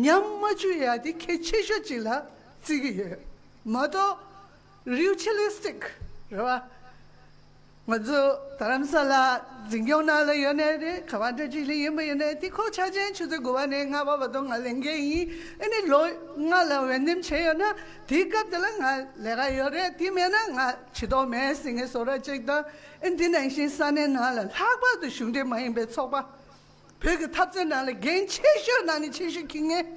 ཉམས་མ་བཅུག་ཡ་དེ་གལ་ཆེ་ཤོས་ཅིག་ལ་བརྩི་གི་ཡོད་མ་གཏོགས། རི་ཆུ་ལི་སི་ཊིག་རེད་བ། ང་ཚོ་རྡ་རམ་ས་ལ་འཛིན་སྐྱོང་ནང་ལ་ཡོད་ནའི་རེད། ག་བ་འདྲ་ཅིག་ལ་ཡིན་པ་ཡིན་ནའི། དེ་ཁོ་འཆར་ཅན་ཆུ་ཚོད་དགུ་པ་ནས་ལྔ་པ་བར་དུ་ང་ལས་འགན་ཡིན། ཨ་ནི་ལོ་ལྔ་ལ་འོས་འདེམས་བྱས་ཡོད་ན། དེའི་སྐབས་དེ་ལ་ང་ལས་ཀ་ཡོད་རེད། དེ་མེད་ན་ང་བྱེད་ཐོག་མེད་ཟེར་མཁན་བཟོ་འདྲ་ཅིག་དང་། ཨ་ནི་འདི་ནང་བཞིན་ས་གནས་ནང་ལ་ལྷག་པར་དུ་གཞུང་འབྲེལ་མ་ཡིན་པའི་ཚོགས་པ། བོད་ཀྱི་འཐབ་རྩོད་ནང་ལ་འགན་ཆེ་ཤོས་ནང་ནས་ཆེ་ཤོས་འཁྱེར་མཁན།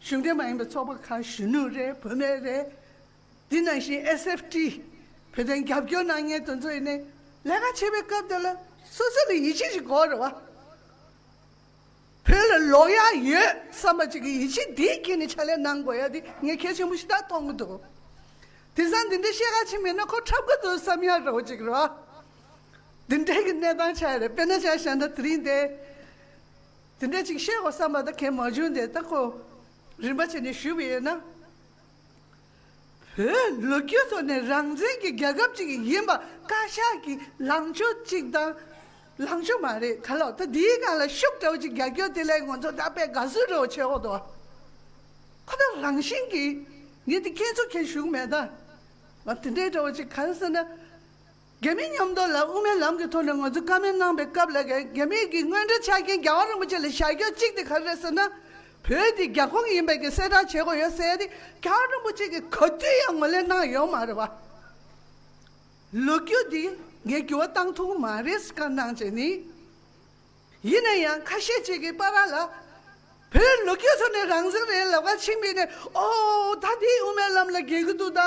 གཞུང་འབྲེལ་མ་ཡིན་པའི་ཚོགས་པ་ཁག་གཞོན་ནུ་རེད། བུད་མེད་རེད། འདི་ནང་བཞིན་ཨེས་ཨེཕ་ཊི། བོད་དོན་རྒྱབ་སྐྱོར་གནང་མཁན་དེ་ཚོ་ཡིན་ནའི། ལས་ཀ་བྱེད་པའི་སྐབས་དེ་ལ་སོ་སོ་ལ་ཡིད་ཆེས་ཤིག་དགོས་རེད་བ། བོད་ལ་ལོག་ཡག་ཡོད་བསམ་པ་ཅིག་གི་ཡིད་ཆེས་འདི་སྐྱེས་ནས་ཕྱག་ལས་གནང་དགོས་ཡ་འདི་ངས་གལ་ཆེན་པོ་ཞེ་དྲག་མཐོང་གི་འདུག་དེང་སང་འདི་འདྲའི་བཤད་ག་ཕྱིན་པ་ཡིན་ན་ཁོ་འཁྲབ་གི་འདུག་བསམ་ཡག་འདྲ་བོ་ཅིག་རེད་བ། འདི་འདྲའི་གི་གནས་སྟངས་ཆགས་རེད། དཔེར་ན་ཆ་བཞག་ན་དེ་རིང་དེ། དེ་འདྲ་ཅིག་བཤད་དགོས་བསམ་པ་ད་གང་མ་བྱུང་སྟེ། ད་ཁོ་རིམ་པ་བྱས་ནས་ཞུས་པ་ཡིན་ན། བོད་ལོ་རྒྱུས་ཐོག་ནས་རང་བཙན་གྱི་རྒྱལ་ཁབ་ཅིག་ཡིན་པ་བཀའ་ཤག་གི་ལངས་ཕྱོགས་ཅིག་དང་། ལངས་ཕྱོགས་མ་རེད་ག་ལོ། ད་འདིའི་སྒང་ལ་ཤུགས་འདྲ་བོ་ཅིག་རྒྱག་རྒྱུ་དེ་ལས་ང་ཚོ་ད་དཔེ་དགའ་བསུ་འདྲ་བོ་བྱེད་དགོས་འདུག་ཁོ་ད་རང་བཞིན་གྱིས་ངས་དེ་སྐྱེ་ཚུལ་མཁན་ཞུ་གི་མེད་ད། ང་དེ་འདྲའི་འདྲ་བོ་ཅིག་གང་ཟེར་ན། རྒྱ་མི་མཉམ་དུ་ལ་དབུ་མའི་ལམ་གྱི་ཐོག་ནས་ང་ཚོ་བཀའ་མོལ་གནང་པའི་སྐབས་ལ། རྒྱ་མི་གི་སྔོན་འགྲོ་ཆ་རྐྱེན་རྒྱལ་བ་རིན་པོ་ཆེ་ལ་བཞག་རྒྱུ་གཅིག་དེ་ག་རེ་རེད་ཟེར་ན། བོད་དེ་རྒྱ་ཁོངས་ཡིན་པའི་གི་གསལ་བསྒྲགས་བྱེད་དགོས་ཡོད་ཟེར་ཡ་དེ་རྒྱལ་བ་རིན་པོ་ཆེ་གིས་ག་དུས་ཡང་ངོས་ལེན་གནང་ཡོད་མ་རེད་བ། ལོ་རྒྱུས་འདི་ངས་འགྱུར་བ་བཏང་ཐུབ་ཀྱི་མ་རེད་བཀའ་གནང་བྱས་ནི། ཡིན་ན་ཡང་ཁ་ཤས་ཅིག་གིས་པ་ར་ལ། བོད་ལོ་རྒྱུས་ཐོག་ནས་རང་བཙན་རེད་ལབ་ག་ཕྱིན་པ་ཡིན་ནའི། ཨོ་ད་འདི་དབུ་མའི་ལམ་ལ་འགལ་གྱི་འདུག་ད།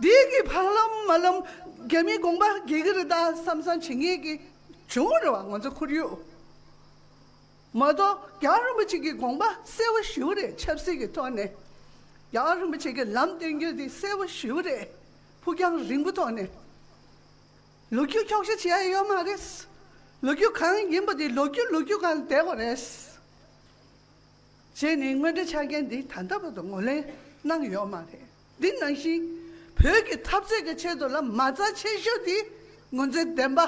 འདི་གི་ཕར་ལམ་མ་ལམ་རྒྱ་མིའི་དགོངས་པ་འགལ་གྱི་རེད་ད་བསམ་བསམ་བྱེད་མཁན་གྱི་བྱུང་རེད་བ། ང་ཚོ་ཁོར་ཡུག་མ་གཏོགས་རྒྱལ་བ་རིན་པོ་ཆེ་གི་དགོངས་པ་གསལ་པོ་ཞེ་པོ་རེད། ཆབ་སྲིད་ཀྱི་ཐོག་ནས་རྒྱལ་བ་རིན་པོ་ཆེ་གི་ལམ་སྟོན་རྒྱུ་དེ་གསལ་པོ་ཞེ་པོ་རེད། ཕུགས་རྒྱང་རིང་པོ་ཐོག་ནས། ལོ་རྒྱུས་འཁྱོག་བཤད་བྱེད་ཡ་ཡོད་མ་རེད། ལོ་རྒྱུས་གང་ཡིན་པ་དེ་ལོ་རྒྱུས་ལོ་རྒྱུས་སྒང་ལ་བསྡད་དགོས་རེད། བྱས་ནས་སྔོན་འགྲོ་ཆ་རྐྱེན་འདི་ད་ལྟ་བར་དུ་ངོས་ལེན་གནང་ཡོད་མ་རེད། འདི་ནང་བཞིན་བོད་ཀྱི་འཐབ་རྩོད་ཀྱི་ཆེད་དུ་ལ་མ་རྩ་ཆེ་ཤོས་དེ་ང་ཚོའི་བདེན་པ།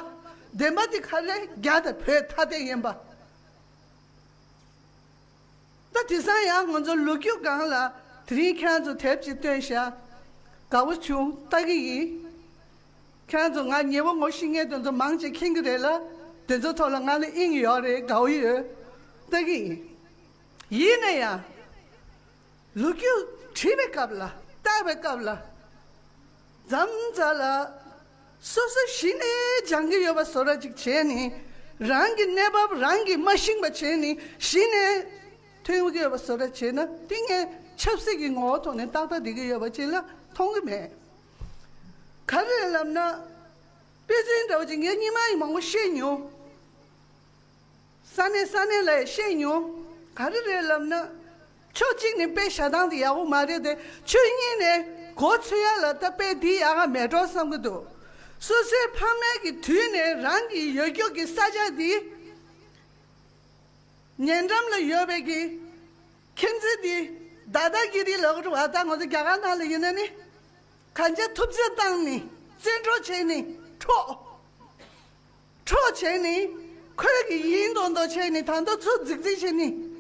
བདེན་པ་དེ་ག་རེ། རྒྱ་དང་བོད་ཐ་དད་ཡིན་པ། ད་དེང་སང་ཡང་ང་ཚོ་ལོ་རྒྱུས་སྒང་ལ་དེ་རིང་ཁྱེད་རང་ཚོ་དེབ་ཅིག་བཏོན་ཤག་དགའ་བོ་བྱུང་། ལྟ་གི་ཡིན། ཁྱེད་རང་ཚོ་ང་ཉེ་བོ་ངོ་ཤེས་མཁན་དེ་ཚོ་མང་ཆེ་མཁྱེན་གི་རེད་ལ། དེ་ཚོ་ཐོག་ལ་ང་ལ་དབྱིངས་ཡོད་རེད། དགའ་བོ་ཡོད། ལྟ་གི་ཡིན། ཡིན་ན་ཡང་ལོ་རྒྱུས་བྲིས་པའི་སྐབས་ལ། བལྟ་བའི་སྐབས་ལ། མཚམས་མཚམས་ལ། སོ་སོ་གཞི་ནས་སྦྱང་གི་ཡོད་པ་བཟོ་འདྲ་ཅིག་བྱས་ནས། རང་གི་གནས་བབ་རང་གིས་མ་ཤེས་པ་བྱས་ནས་གཞི་ནས་ཐོན་གྱི་ཡོད་པ་བཟོ་འདྲ་བྱས་ན། དེ་ངས་ཆབ་སྲིད་ཀྱི་ངོ་བོ་ཐོག་ནས་ཏག་ཏག་བསྡད་ཀྱི་ཡོད་པ་ཅིག་ལ་མཐོང་གི་མེད། ག་རེ་ལབ་ན། དཔེ་མཚོན་འདྲ་བོ་ཅིག་ངས་སྔོན་མ་ཡི་མང་པོ་བཤད་མྱོང་། ས་གནས་ས་གནས་ལ་ཡང་བཤད་མྱོང་། ག་རེ་རེད་ལབ་ན། ཕྱོགས་གཅིག་ནས་དཔེ་བཞག་སྟངས་དེ་ཡག་པོ་མ་རེད་དེ། ཕྱོགས་གཉིས་ནས་གོ་ཚོད་ཡ་ལ་ད་དཔེ་འདི་ཡག་ག་མེད་འགྲོ་བསམ་གྱི་འདུག། སོ་སོའི་ཕ་མེས་ཀྱི་དུས་ནས་རང་གི་ཡོད་རྒྱུ་གི་ས་ཆ་འདི། ཉེ་འགྲམ་ལ་ཡོད་པའི་གི་ཁྱིམ་མཚེས་འདི་དཱ་དཱ་གི་རི་ལབ་རུ་བ། ད་ང་ཚོ་རྒྱ་གར་ནང་ལ་ཡིན་ན་ནི། གང་ཅི་ཐུབ་ཚོད་བཏང་ནས་བཙོན་གྲོགས་བྱས་ནས་འཕྲོག་འཕྲོག་བྱས་ནས། ཁོས་ཀྱི་ཡིན་མདོག་མདོག་བྱས་ནས། ད་ལྟ་ཚུར་རྫིག་རྫིག་བྱས་ནས།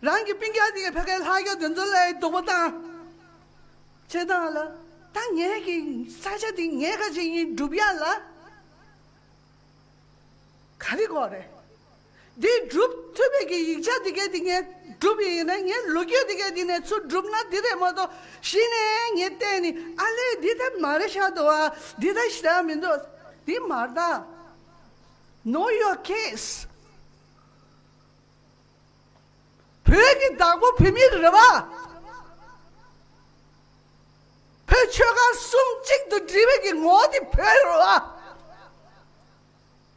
རང་གི་སྤུན་ཀྱག་དེ་གའི་ཕ་གའི་ལྷག་རྒྱ་དེ་ཚོ་ལ་སྡུག་པོ་བཏང་བྱེད་སྟངས་ལ། ད་ངའི་གི་ས་ཆ་དེ་ངའི་ཁ་ཆེ་ཡིན་སྒྲུབ་ཡ་ལ། ག་རེ་དགོས་རེད། འདི་སྒྲུབ་ཐུབ་པའི་གི་ཡིག་ཆ་དེ་གའི་དེ་ངས་སྒྲུབ་ཡིན་ན། ངའི་ལོ་རྒྱུས་དེ་གའི་དེ་ནས་ཚུར་སྒྲུབ་ན་འདི་རེད་མ་གཏོགས། གཞི་ནས་ངས་བལྟས་ནས། ཨ་ལས་འདི་ད་མ་རེད་ཤག་འདུག་ཨ། འདི་ད་ཞེ་དྲག་མི་འདུག། འདི་མ་རེད་ད། Know your case. བོད་ཀྱི་བདག་པོ་བོད་མི་རེད་བ། བོད་ཆོལ་ཁ་གསུམ་གཅིག་ཏུ་སྒྲིལ་བའི་གི་ངོ་བོ་དེ་བོད་རེད་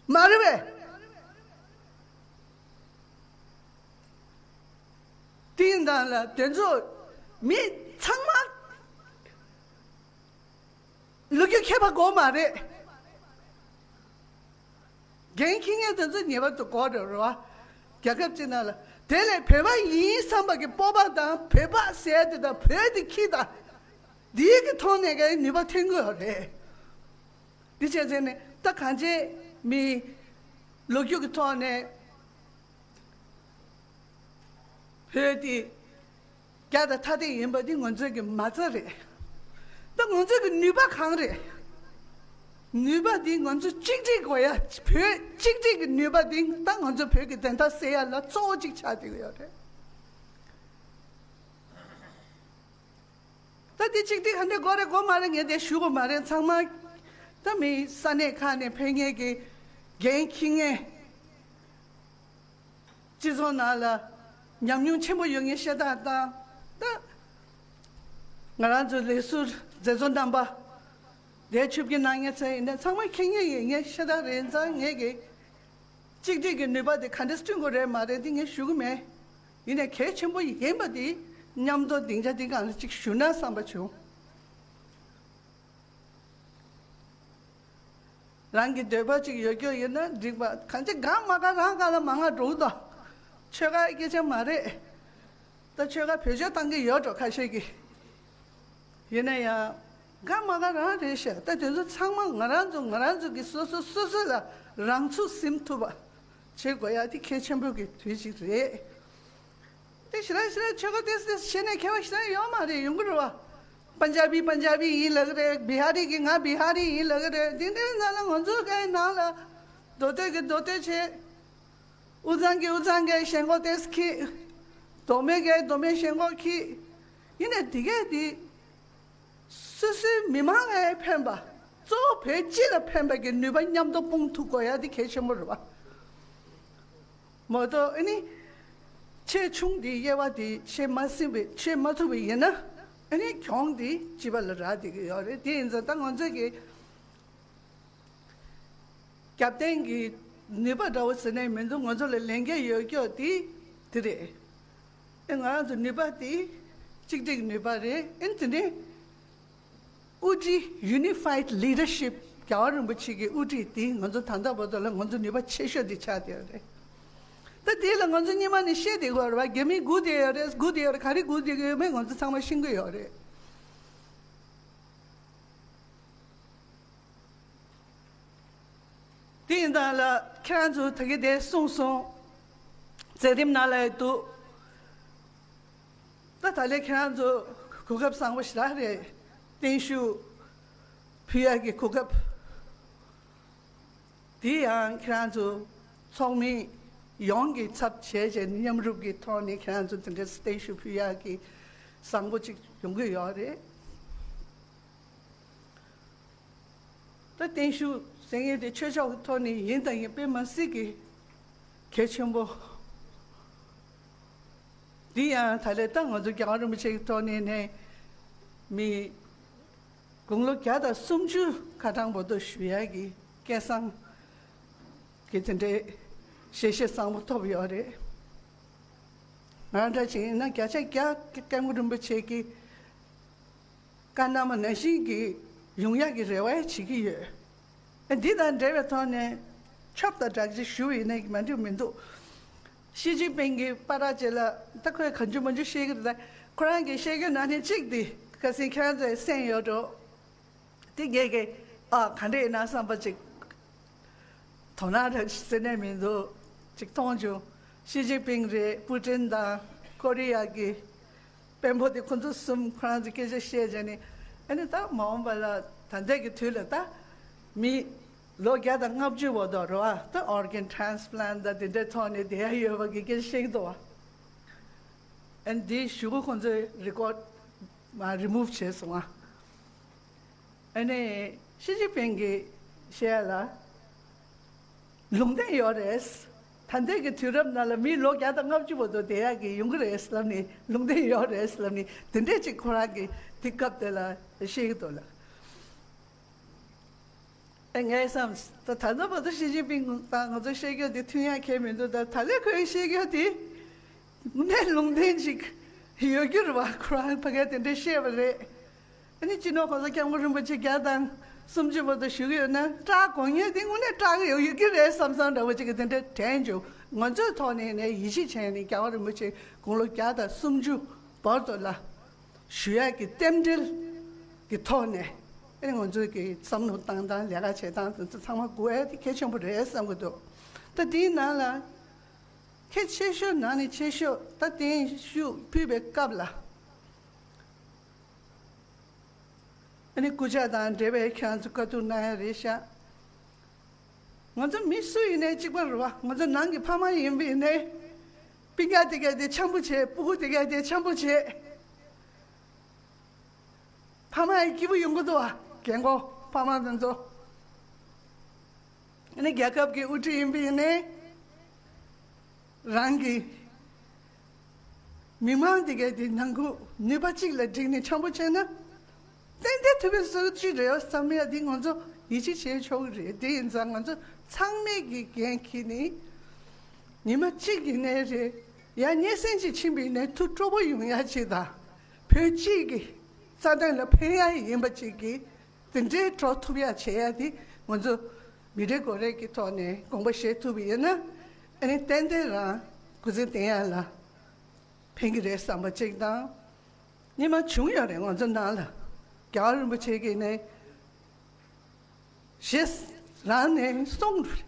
བ། མ་རེད་པས། དེ་ཡིན་དང་ལ་དེ་ཚོ་མི་ཚང་མ་ལོ་རྒྱུས་མཁས་པ་དགོས་མ་རེད། འགན་འཁྱེར་མཁན་དེ་ཚོ་ངེས་པར་དུ་དགོས་རེད་རོ། རྒྱལ་ཁབ་ཅིག་ནང་ལ། དེ་ལས་བོད་པ་ཡིན་བསམ་པ་གི་སྤོབས་པ་དང་། བོད་པ་ཟེར་དེ་དང་། བོད་དེ་ཁྱི་དང་། འདིའི་གི་ཐོག་ནས་གའི་ནུས་པ་ཐོན་གྱི་ཡོད་རེད། འདི་བྱས་ཚེ་ནས་ད་གང་ཅི་མི་ལོ་རྒྱུས་ཀྱི་ཐོག་ནས། བོད་དེ་རྒྱ་དང་ཐ་དད་ཡིན་པ་འདི་ང་ཚོའི་གི་མ་རྩ་རེད། ད་ང་ཚོའི་གི་ནུས་པ་གང་རེད། ནུས་པ་འདི་ང་ཚོ་གཅིག་སྒྲིལ་དགོས་ཡ། བོད་གཅིག་སྒྲིལ་གི་ནུས་པ་འདི་ད་ང་ཚོ་བོད་ཀྱི་བདེན་མཐའ་གསལ་ཡ་ལ་གཙོ་བོ་གཅིག་ཆགས་བསྡད་ཀྱི་ཡོད་རེད། ད་འདི་གཅིག་སྒྲིལ་ག་འདྲས་དགོས་རེད་དགོས་མ་རེད་ངས་དེ་ཞུ་དགོས་མ་རེད། ཚང་མ་ད་མི་ས་གནས་ཁག་ནས་ཕེབས་མཁན་གྱི་འགན་འཁྱེར་མཁན། སྤྱི་ཚོགས་ནང་ལ་ཉམས་མྱོང་ཆེན་པོ་ཡོད་མཁན་ཤ་སྟག་དང་། ད་ང་རང་ཚོའི་ལས་ཟུར་མཛད་གཙོ་རྣམ་པ། དེ་ཆུབ་ཀྱི་གནང་མཁན་ཚོ་ཡིན་ན་ཚང་མ་མཁྱེན་མཁན་ཡིན་མཁན་ཤ་སྟག་རེད་ཙང་། ངས་ཀྱི་གཅིག་སྒྲིལ་གྱི་ནུས་པ་དེ་ག་འདྲས་བསྐྲུན་དགོས་རེད་མ་རེད་དེ་ངས་ཞུ་གི་མེད། ཡིན་ནའི་གལ་ཆེན་པོ་ཡིན་པ་དེ་མཉམ་དུ་སྡིངས་ཆ་འདི་སྒང་ལ་གཅིག་ཞུ་ན་བསམ་པ་བྱུང་། རང་གི་འདོད་པ་ཅིག་ཡོད་རྒྱུ་ཡིན་ན་འགྲིག་པ། གང་ཅི་དགའ་མ་དགའ་རང་སྒང་ལ་མང་ང་འགྲོ་དང་། ཆོལ་ཁ་སྐད་ཆ་མ་རེད། ད་ཆོལ་ཁ་བེད་སྤྱོད་བཏང་གི་ཡོད་འགྲོ་ཁ་ཤས་ཀྱིས། ཡིན་ན་ཡང་དགའ་མ་དགའ་རང་རེད་ཤག། ད་དེ་ཚོ་ཚང་མ་ང་རང་ཚོ་ང་རང་ཚོ་གི་སོ་སོ་སོ་སོ་ལ་རང་ཚུགས་ཟིན་ཐུབ་པ་བྱེད་དགོས་ཡ་དེ་གལ་ཆེན་པོ་གི་དུས་ཅིག་རེད། དེ་ཞེ་དྲག་ཞེ་དྲག་ཆོལ་ཁ་དེ་དེ་བྱས་ནས་ཁྱད་པར་ཞེ་དྲག་ཡོད་མ་རེད། ཡོང་གི་རེད་བ། པན་ཇ་བི་པན་ཇ་བི་ཡིན་ལབ་ཀྱི་རེད། བི་ཧ་རི་གི་ང་བི་ཧ་རི་ཡིན་ལབ་ཀྱི་རེད། དེ་འདྲའི་ནང་ལ་ང་ཚོ་གའི་ནང་ལ་མདོ་སྟོད་ཀྱི་མདོ་སྟོད་བྱེད། དབུས་གཙང་གི་དབུས་གཙང་གའི་ཞེན་ཁོག་དེ་ཁྱི། མདོ་སྨད་གའི་མདོ་སྨད་ཞེན་ཁོག་ཁྱི། ཡིན་ནའི་དེ་གས་དེ། སོ་སོའི་མི་མང་ལ་ཕན་པ། གཙོ་བོ་བོད་སྤྱི་ལ་ཕན་པ་གི་ནུས་པ་མཉམ་དུ་སྤུངས་ཐུབ་དགོས་ཡ་དེ་གལ་ཆེན་པོ་རེད་བ། མ་གཏོགས་ཨ་ནི། ཆེ་ཆུང་དེའི་དབྱེ་བ་དེ་ཕྱེ་མ་ཟིན་པའི་ཕྱེ་མ་ཐུབ་པ་ཡིན་ན། ཨ་ནི་གྱོང་དེ་སྤྱི་པ་ལ་རག་བསྡད་ཀྱི་ཡོད་རེད། དེ་ཡིན་ཙང་ད་ང་ཚོས་ཀྱི་རྒྱབ་རྟེན་གྱི་ནུས་པ་འདྲ་བོ་ཟེར་ནས་མི་འདུག། ང་ཚོ་ལ་ལས་འགན་ཡོད་རྒྱུ་དེ་དེ་རེད། ཨེ་ང་རང་ཚོ་ནུས་པ་དེ་གཅིག་སྒྲིལ་ནུས་པ་རེད། ཨེ་དེ་ནས་དབུ་ཁྲིད། Unified Leadership། རྒྱལ་བ་རིན་པོ་ཆེ་གི་དབུ་ཁྲིད་དེ་ང་ཚོ་ད་ལྟ་བར་དུ་ལ་ང་ཚོ་ནུས་པ་ཆེ་ཤོས་དེ་ཆགས་བསྡད་ཡོད་རེད། ད་དེ་ལ་ང་ཚོ་སྔོན་མ་ནས་བཤད་བསྡད་ཡོད་རེད་བ། རྒྱ་མིས་སྒུག་བསྡད་ཡོད་རེད། སྒུག་བསྡད་ཡོད་རེད། ག་རེ་སྒུག་བསྡད་ཀྱི་ཡོད་མེད་ང་ཚོ་ཚང་མ་ཤེས་ཀྱི་ཡོད་རེད། དེ་ཡིན་དང་ལ་ཁྱེད་རང་ཚོ་ད་གི་དེ་གསུངས་སོང་། མཛད་རིམ་ནང་ལ་འདུག། ད་ད་ལས་ཁྱེད་རང་ཚོ་གོ་སྐབས་བཟང་པོ་ཞེ་དྲག་རེད། བརྟན་བཞུགས་ཕུལ་ཡག་གི་གོ་སྐབས། དེ་ཡང་ཁྱེད་རང་ཚོ་ཚོགས་མི་ཡོངས་ཀྱི་ཚབ་བྱས་བྱས་ནས་མཉམ་རུབ་ཀྱི་ཐོག་ནས་ཁྱེད་རང་ཚོ་དེ་འདྲའི་བརྟན་བཞུགས་ཕུལ་ཡག་གི་བཟང་པོ་ཅིག་ཡོང་གི་ཡོད་རེད། ད་བརྟན་བཞུགས་ཟེར་མཁན་དེ་ཆོས་ཕྱོགས་ཀྱི་ཐོག་ནས་ཡིན་དང་ཡིན་པས་མ་སྲིད་ཀྱི་གལ་ཆེན་པོ། འདི་ཡང་ད་ལས་ད་ང་ཚོ་རྒྱལ་བ་རིན་པོ་ཆེ་གི་ཐོག་ནས་ནས་མི་དགུང་ལོ་བརྒྱ་དང་སུམ་ཅུ་ཁ་གྲངས་བར་དུ་བཞུགས་ཡག་གི་སྐལ་བཟང་གི་དེ་འདྲའི་ཞལ་བཞེས་བཟང་པོ་ཐོབ་ཡོད་རེད། ང་འདྲ་ཅིག་ཡིན་ན་བརྒྱ་ཆ་བརྒྱ་སྐྱབས་མགོན་རིན་པོ་ཆེ་གི་བཀའ་གནང་བ་ནང་བཞིན་གྱི་ཡོང་ཡག་གི་རེ་བ་བྱེད་ཀྱི་ཡོད། འདི་དང་འབྲེལ་བའི་ཐོག་ནས་ཆོབ་དང་སྦྲགས་ཅིག་ཞུ་བ་ཡིན་ན་མ་འགྲིག་མི་འདུག་ཞི་ཅིན་ཕིང་གིས་པ་ར་ཅེ་ལ་ད་ཁོས་གང་བྱུང་མང་བྱུང་བཤད་ཀྱི་རེད། ད་ཁོ་རང་གིས་བཤད་རྒྱུ་ནང་ནས་གཅིག་འདི་ཁ་སང་ཁྱེད་རང་ཚོས་གསན་ཡོད་འགྲོ། དེ་ངས་ཀྱི་ཨ་ག་འདྲ་ཡིན་ན་བསམ་པ་ཅིག་དོ་སྣང་རག་ཟེར་ནས་མི་འདུག་ཅིག་མཐོང་བྱུང་། ཞི་ཅིན་ཕིང་རེད། པུ་ཏིན་དང་ཀོ་རི་ཡ་གི་དཔོན་པོ་དེ་ཁོ་ཚོ་གསུམ་ཁོ་རང་ཚོ་སྐད་ཆ་བཤད་བྱས་ནས། ཨ་ནི་ད་མ་འོངས་པ་ལ་ད་ལྟའི་གི་དུས་ལ་ད་མི་ལོ་བརྒྱ་དང་ལྔ་བཅུ་བར་དུ་རེད་བ། ད་organ transplant དང་དེ་འདྲའི་ཐོག་ནས་བསྡད་ཡ་ཡོད་པ་གི་སྐད་ཆ་བཤད་ཀྱི་འདུག་བ། ཨ་ནི་དེའི་གཞུག་གུ་ཁོ་ཚོས་རི་ཀོཌ་མ་རི་མུབ་བྱས་སོང་བ། ཨ་ནི་ཞི་ཅིན་ཕིང་གིས་བཤད་ལ་ལུང་བསྟན་ཡོད་རེད། ད་ལྟའི་གི་དུས་རབས་ནང་ལ་མི་ལོ་བརྒྱ་དང་ལྔ་བཅུ་བར་དུ་བསྡད་ཡག་གི་ཡོང་གི་རེད་ལབ་ནས་ལུང་བསྟན་ཡོད་རེད་ལབ་ནས་དེ་འདྲས་ཅིག་ཁོ་རང་གིས་དེ་སྐབས་དེ་ལ་བཤད་ཀྱི་འདུག་ལ། ཨེ་ངས་བསམ། ད་ད་ལྟ་བར་དུ་ཞི་ཅིན་ཕིང་དང་ང་ཚོ་བཤད་རྒྱུ་དེ་མཐུན་ཡག་གང་ཡང་མི་འདུག་ད་ད་ལས་ཁོས་བཤད་རྒྱུ་དེ་དངོས་གནས་ལུང་བསྟན་ཅིག་ཡོད་རྒྱུ་རེད་བ། ཁོ་རང་ཕ་གིར་དེ་འདྲས་བཤད་པ་རེད། ཨ་ནི་སྤྱི་ནོར་གོང་ས་སྐྱབས་མགོན་རིན་པོ་ཆེ་བརྒྱ་དང་སུམ་ཅུ་བར་དུ་བཞུགས་ཡོད་ན་སྐྲག་དགོས་ངེས་དེ་དངོས་གནས་སྐྲག་གི་ཡོད་ཡོད་ཀྱི་རེད་བསམ་བསམ་འདྲ་བོ་ཅིག་གི་དེ་འདྲ་དྲན་བྱུང་། ང་ཚོའི་ཐོག་ནས་ནས་ཡིད་ཆེས་བྱས་ནས་རྒྱལ་བ་རིན་པོ་ཆེ་དགུང་ལོ་བརྒྱ་དང་སུམ་ཅུ་བར་དུ་ལ་ཞུ་ཡག་གི་རྟེན་འབྲེལ་གྱི་ཐོག་ནས་ཨ་ནི་ང་ཚོའི་གི་བསམ་བློ་བཏང་སྟངས་ལས་ཀ་བྱེད་སྟངས་དེ་ཚོ་ཚང་མ་དགོས་ཡ་དེ་གལ་ཆེན་པོ་རེད་བསམ་གི་འདུག་ད་དེའི་ནང་ལ་གལ་ཆེ་ཤོས་ནང་ནས་ཆེ་ཤོས་ད་བརྟན་བཞུགས་ཕུལ་བའི་སྐབས་ལ། ཨ་ནི་སྐུ་ཕྱྭ་དང་འབྲེལ་བའི་ཁྱེད་རང་ཚོ་དཀའ་སྡུག་གནང་ཡ་རེད་ཤག་ང་ཚོ་མི་སུ་ཡིན་ནའི་གཅིག་པ་རེད་བ། ང་ཚོ་ནང་གི་ཕ་མ་ཡིན་པ་ཡིན་ནའི་སྤུན་ཀྱག་དེ་གས་དེ་འཆམ་པོ་བྱེད། སྤུ་གུ་དེ་གས་དེ་འཆམ་པོ་བྱེད། ཕ་མ་ཡི་སྐྱིད་པོ་ཡོང་གི་འདུག་བ། རྒན་གོག་ཕ་མ་དེ་ཚོ། ཨ་ནི་རྒྱལ་ཁབ་ཀྱི་དབུ་ཁྲིད་ཡིན་པ་ཡིན་ནའི། རང་གི་མི་མང་དེ་གས་དེ་ནང་ཁུལ་ནུས་པ་གཅིག་ལ་བསྒྲིལ་ནས་འཆམ་པོ་བྱས་ན། ཏན་ཏན་ཐུབ་པའི་སྲོལ་ཅིག་རེད་བསམ་ཡ་འདི་ང་ཚོ་ཡིད་ཆེས་བྱེད་ཆོག་གི་རེད། དེ་ཡིན་ཙང་ང་ཚོ་ཚང་མས་ཀྱི་འགན་འཁྱེར་ནས་ཉི་མ་གཅིག་ཡིན་ནའི་རེད། ཡང་སྙན་སེང་ཅིག་ཕྱིན་པ་ཡིན་ནའི་ཐུགས་སྤྲོ་པོ་ཡོང་ཡ་ཅིག་དང་། བོད་སྤྱི་གི་རྩ་དོན་ལ་ཕན་ཡ་ཡིན་པ་ཅིག་གི་དེ་འདྲའི་འགྲོ་ཐུབ་ཡ་བྱེད་ཡ་དེ་ང་ཚོ་མི་རེ་ངོ་རེ་གི་ཐོག་ནས་དགོངས་པ་བཞེས་ཐུབ་པ་ཡིན་ན། ཨ་ནི་ཏན་ཏན་རང་སྐུ་ཚེ་བརྟན་ཡ་ལ་ཕན་གྱི་རེད་བསམ་པ་གཅིག་དང་། སྔོན་མ་བྱུང་ཡོད་རེད། ང་ཚོ་ནང་ལ་རྒྱལ་བ་རིན་པོ་ཆེ་གིས་ནས་ཞེས་རང་ནས་གསུངས།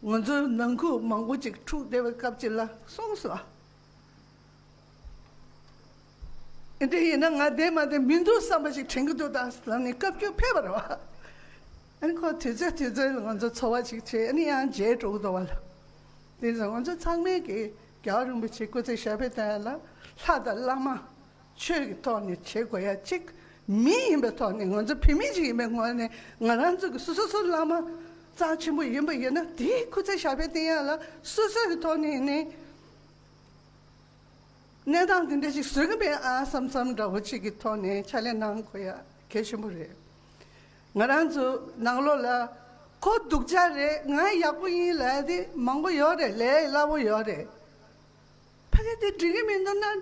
ང་ཚོ་ནང་ཁུལ་མང་པོ་ཅིག་འཁྲུག་བསྡད་པའི་སྐབས་ཅིག་ལ་གསུངས་སོ། ཨེ་འདྲ་ཡིན་ན་ང་བསྡད་མ་བསྡད་མི་འདུག་བསམ་པ་ཞིག་དྲན་གྱི་འདུག་ད་ལབ་ནས་བཀའ་བཀྱོན་ཕེབས་པ་རེད་བ། ཨ་ནི་ཁོ་དུས་ཚོད་དུས་ཚོད་ལ་ང་ཚོ་འཚོ་བ་ཞིག་བྱེད། ཨ་ནི་ཡང་མཇལ་འགྲོ་གི་འདུག་བ་ལ། དེ་ཚོ་ང་ཚོ་ཚང་མས་ཀྱི་རྒྱལ་བ་རིན་པོ་ཆེ་སྐུ་ཚེ་ཞབས་པད་བརྟན་ལ་ལྷ་དང་བླ་མ་ཆོས་ཀྱི་ཐོག་ནས་བྱེད་དགོས་ཡ་གཅིག་མི་ཡིན་པའི་ཐོག་ནས་ང་ཚོ་བོད་མི་ཅིག་ཡིན་པའི་ངོས་ནས་ང་རང་ཚོ་གི་སོ་སོ་སོ་བླ་མ་རྩ་ཆེན་པོ་ཡིན་པ་ཡིན་ན་དེའི་སྐུ་ཚེ་ཞབས་པད་བརྟན་ཡ་ལ་སོ་སོ་གི་ཐོག་ནས་ནི། གནས་སྟངས་དེ་འདྲ་ཞིག་བཟོ་གི་མེད་ཨ་བསམ་བསམ་འདྲ་བོ་ཅིག་གི་ཐོག་ནས་ཕྱག་ལས་གནང་དགོས་ཡ་གལ་ཆེན་པོ་རེད། ང་རང་ཚོ་ནང་ལོགས་ལ་ཁོ་སྡུག་ཅག་རེད། ང་ཡག་པོ་ཡིན་ལབ་ཡ་དེ་མང་པོ་ཡོད་རེད། ལས་སླ་པོ་ཡོད་རེད། ཕ་གི་དེ་འགྲིག་གི་མི་འདུག་ན།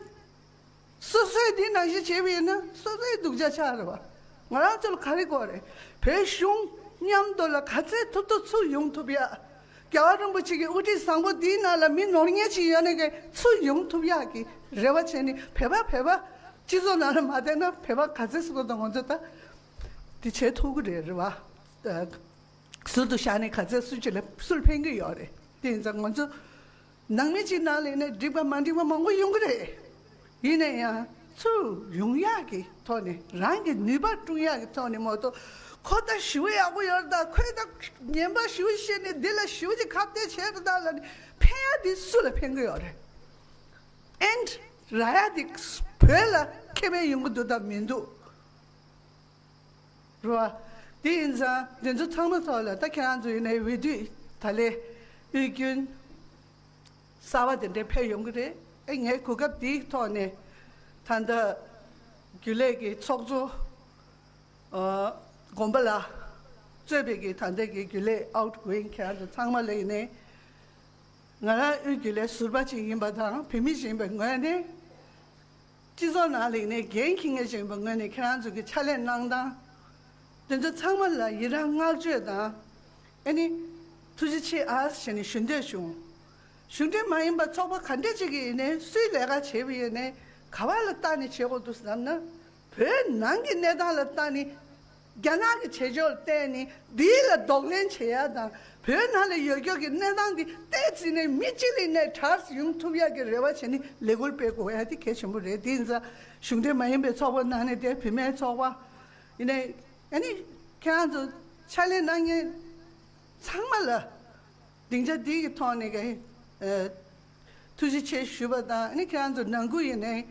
སོ་སོས་འདི་ནང་བཞིན་བྱས་པ་ཡིན་ན་སོ་སོའི་སྡུག་ཅག་ཆགས་རེད་བ། ང་རང་ཚོ་ལ་ག་རེ་དགོས་རེད། བོད་གཞུང་མཉམ་དུ་ལ་ག་ཚད་ཐུབ་ཐུབ་ཚུར་ཡོང་ཐུབ་ཡ། རྒྱལ་བ་རིན་པོ་ཆེ་གི་དབུ་ཁྲིད་བཟང་པོ་འདིའི་ནང་ལ་མི་ནོར་ངེས་ཅིག་ཡོད་ནས་ཀྱི་ཚུར་ཡོང་ཐུབ་ཡག་གི་རེ་བ་བྱས་ནས་བོད་པ་བོད་པ་སྤྱི་ཚོགས་ནང་ལ་མ་བསྡད་ན་བོད་པ་ག་ཚད་སུ་གོ་དང་ང་ཚོ་ད་འདི་བྱེད་ཐུབ་ཀྱི་རེད་རེད་བ། ཟུར་དུ་བཞག་ནས་ག་ཚད་སུ་ཅི་ལ་སུར་ཕན་གྱི་ཡོད་རེད། དེ་ཡིན་ཙང་ང་ཚོ་ནང་མི་གཅིག་ནང་ལ་ནས་འགྲིག་པ་མ་འགྲིག་པ་མང་པོ་ཡོང་གི་རེད། ཡིན་ན་ཡང་ཚུར་ཡོང་ཡག་གི་ཐོག་ནས་རང་གི་ནུས་པ་སྤྲུང་ཡག་གི་ཐོག་ནས་མ་གཏོགས་ཁོ་ད་ཞི་བ་ཡག་པོ་ཡོད་རེད་ད་ཁོས་ད་ངན་པ་ཞི་བ་བཤད་ནས་འདི་ལ་ཞི་བ་ཅིག་ཁ་གཏད་བྱས་རེད་ད་ལ་ནས་ཕན་ཡག་དེ་སུ་ལ་ཕན་གི་ཡོད་རེད། ཨེན་ར་ཡག་དེ་བོད་ལ་ཁེ་ཕན་ཡོང་གི་འདུག་ད་མི་འདུག་རེད་བ། དེ་ཡིན་ཙང་དེ་ཚོ་ཚང་མ་ཐོག་ལ་ད་ཁྱེད་རང་ཚོ་ཡིན་ནའི་འོས་བསྡུ་ད་ལས་དབུས་རྒྱུན་གསར་པ་དེ་འདྲའི་ཕེབས་ཡོང་གི་རེད། ཨེ་ངས་གོ་སྐབས་དེའི་ཐོག་ནས་ད་ལྟ་རྒྱུན་ལས་ཀྱི་ཚོགས་གཙོ་ཨ་དགོན་པ་ལ་གཙོས་པའི་གི་ད་ལྟ་གི་རྒྱུན་ལས་outgoing ཁྱེད་རང་ཚོ་ཚང་མ་ལ་ཡིན་ནའི་ང་རང་དབུས་རྒྱུན་ལས་ཟུར་པ་ཅིག་ཡིན་པ་དང་བོད་མི་ཞིག་ཡིན་པའི་ངོས་ནས། སྤྱི་ཚོགས་ནང་ལ་ཡིན་ནའི་འགན་འཁྱེར་མཁན་ཞིག་ཡིན་པའི་ངོས་ནས་ཁྱེད་རང་ཚོ་གི་ཕྱག་ལས་གནང་སྟངས་དེ་ཚོ་ཚང་མ་ལ་ཡི་རང་བསྔགས་བརྗོད་དང་། ཨ་ནི་ཐུགས་རྗེ་ཆེ་ཨ་ཟེར་ནས་ཞུ་འདོད་བྱུང་། གཞུང་འབྲེལ་མ་ཡིན་པ་ཚོགས་པ་ག་འདྲ་ཅིག་གི་ཡིན་ནའི་སུས་ལས་ཀ་བྱས་པ་ཡིན་ནའི་ག་བ་ལ་བལྟས་ནས་བྱེད་དགོས་འདུག་བསམ་ན། བོད་ནང་གི་གནས་སྟངས་ལ་བལྟས་ནས། རྒྱ་ནག་གི་བྱེད་ཕྱོགས་ལ་བལྟས་ནས་འདི་ལ་གདོང་ལེན་བྱེད་ཡ་དང་བོད་ནང་ལ་ཡོད་རྒྱུ་གི་གནས་སྟངས་འདི་ཏོག་ཙམ་ནས་མི་གཅིག་ལ་ནས་གྲས་ཡོང་ཐུབ་ཡ་གི་རེ་བ་བྱས་ནས་ལས་འགུལ་སྤེལ་དགོས་ཡ་དེ་གལ་ཆེན་པོ་རེད། དེ་ཡིན་ཙང་གཞུང་འབྲེལ་མ་ཡིན་པའི་ཚོགས་པ་ནང་ནས་དེ་བུད་མེད་ཚོགས་པ་ཡིན་ནའི་ཨ་ནི་ཁྱེད་རང་ཚོ་ཕྱག་ལས་གནང་མཁན་ཚང་མ་ལ། སྡིངས་ཆ་འདི་གི་ཐོག་ནས་ཀྱི་ཨ་ཐུགས་རྗེ་ཆེ་ཞུས་པ་དང་ཨ་ནི་ཁྱེད་རང་ཚོ་ནང་ཁུལ་ཡིན་ནའི་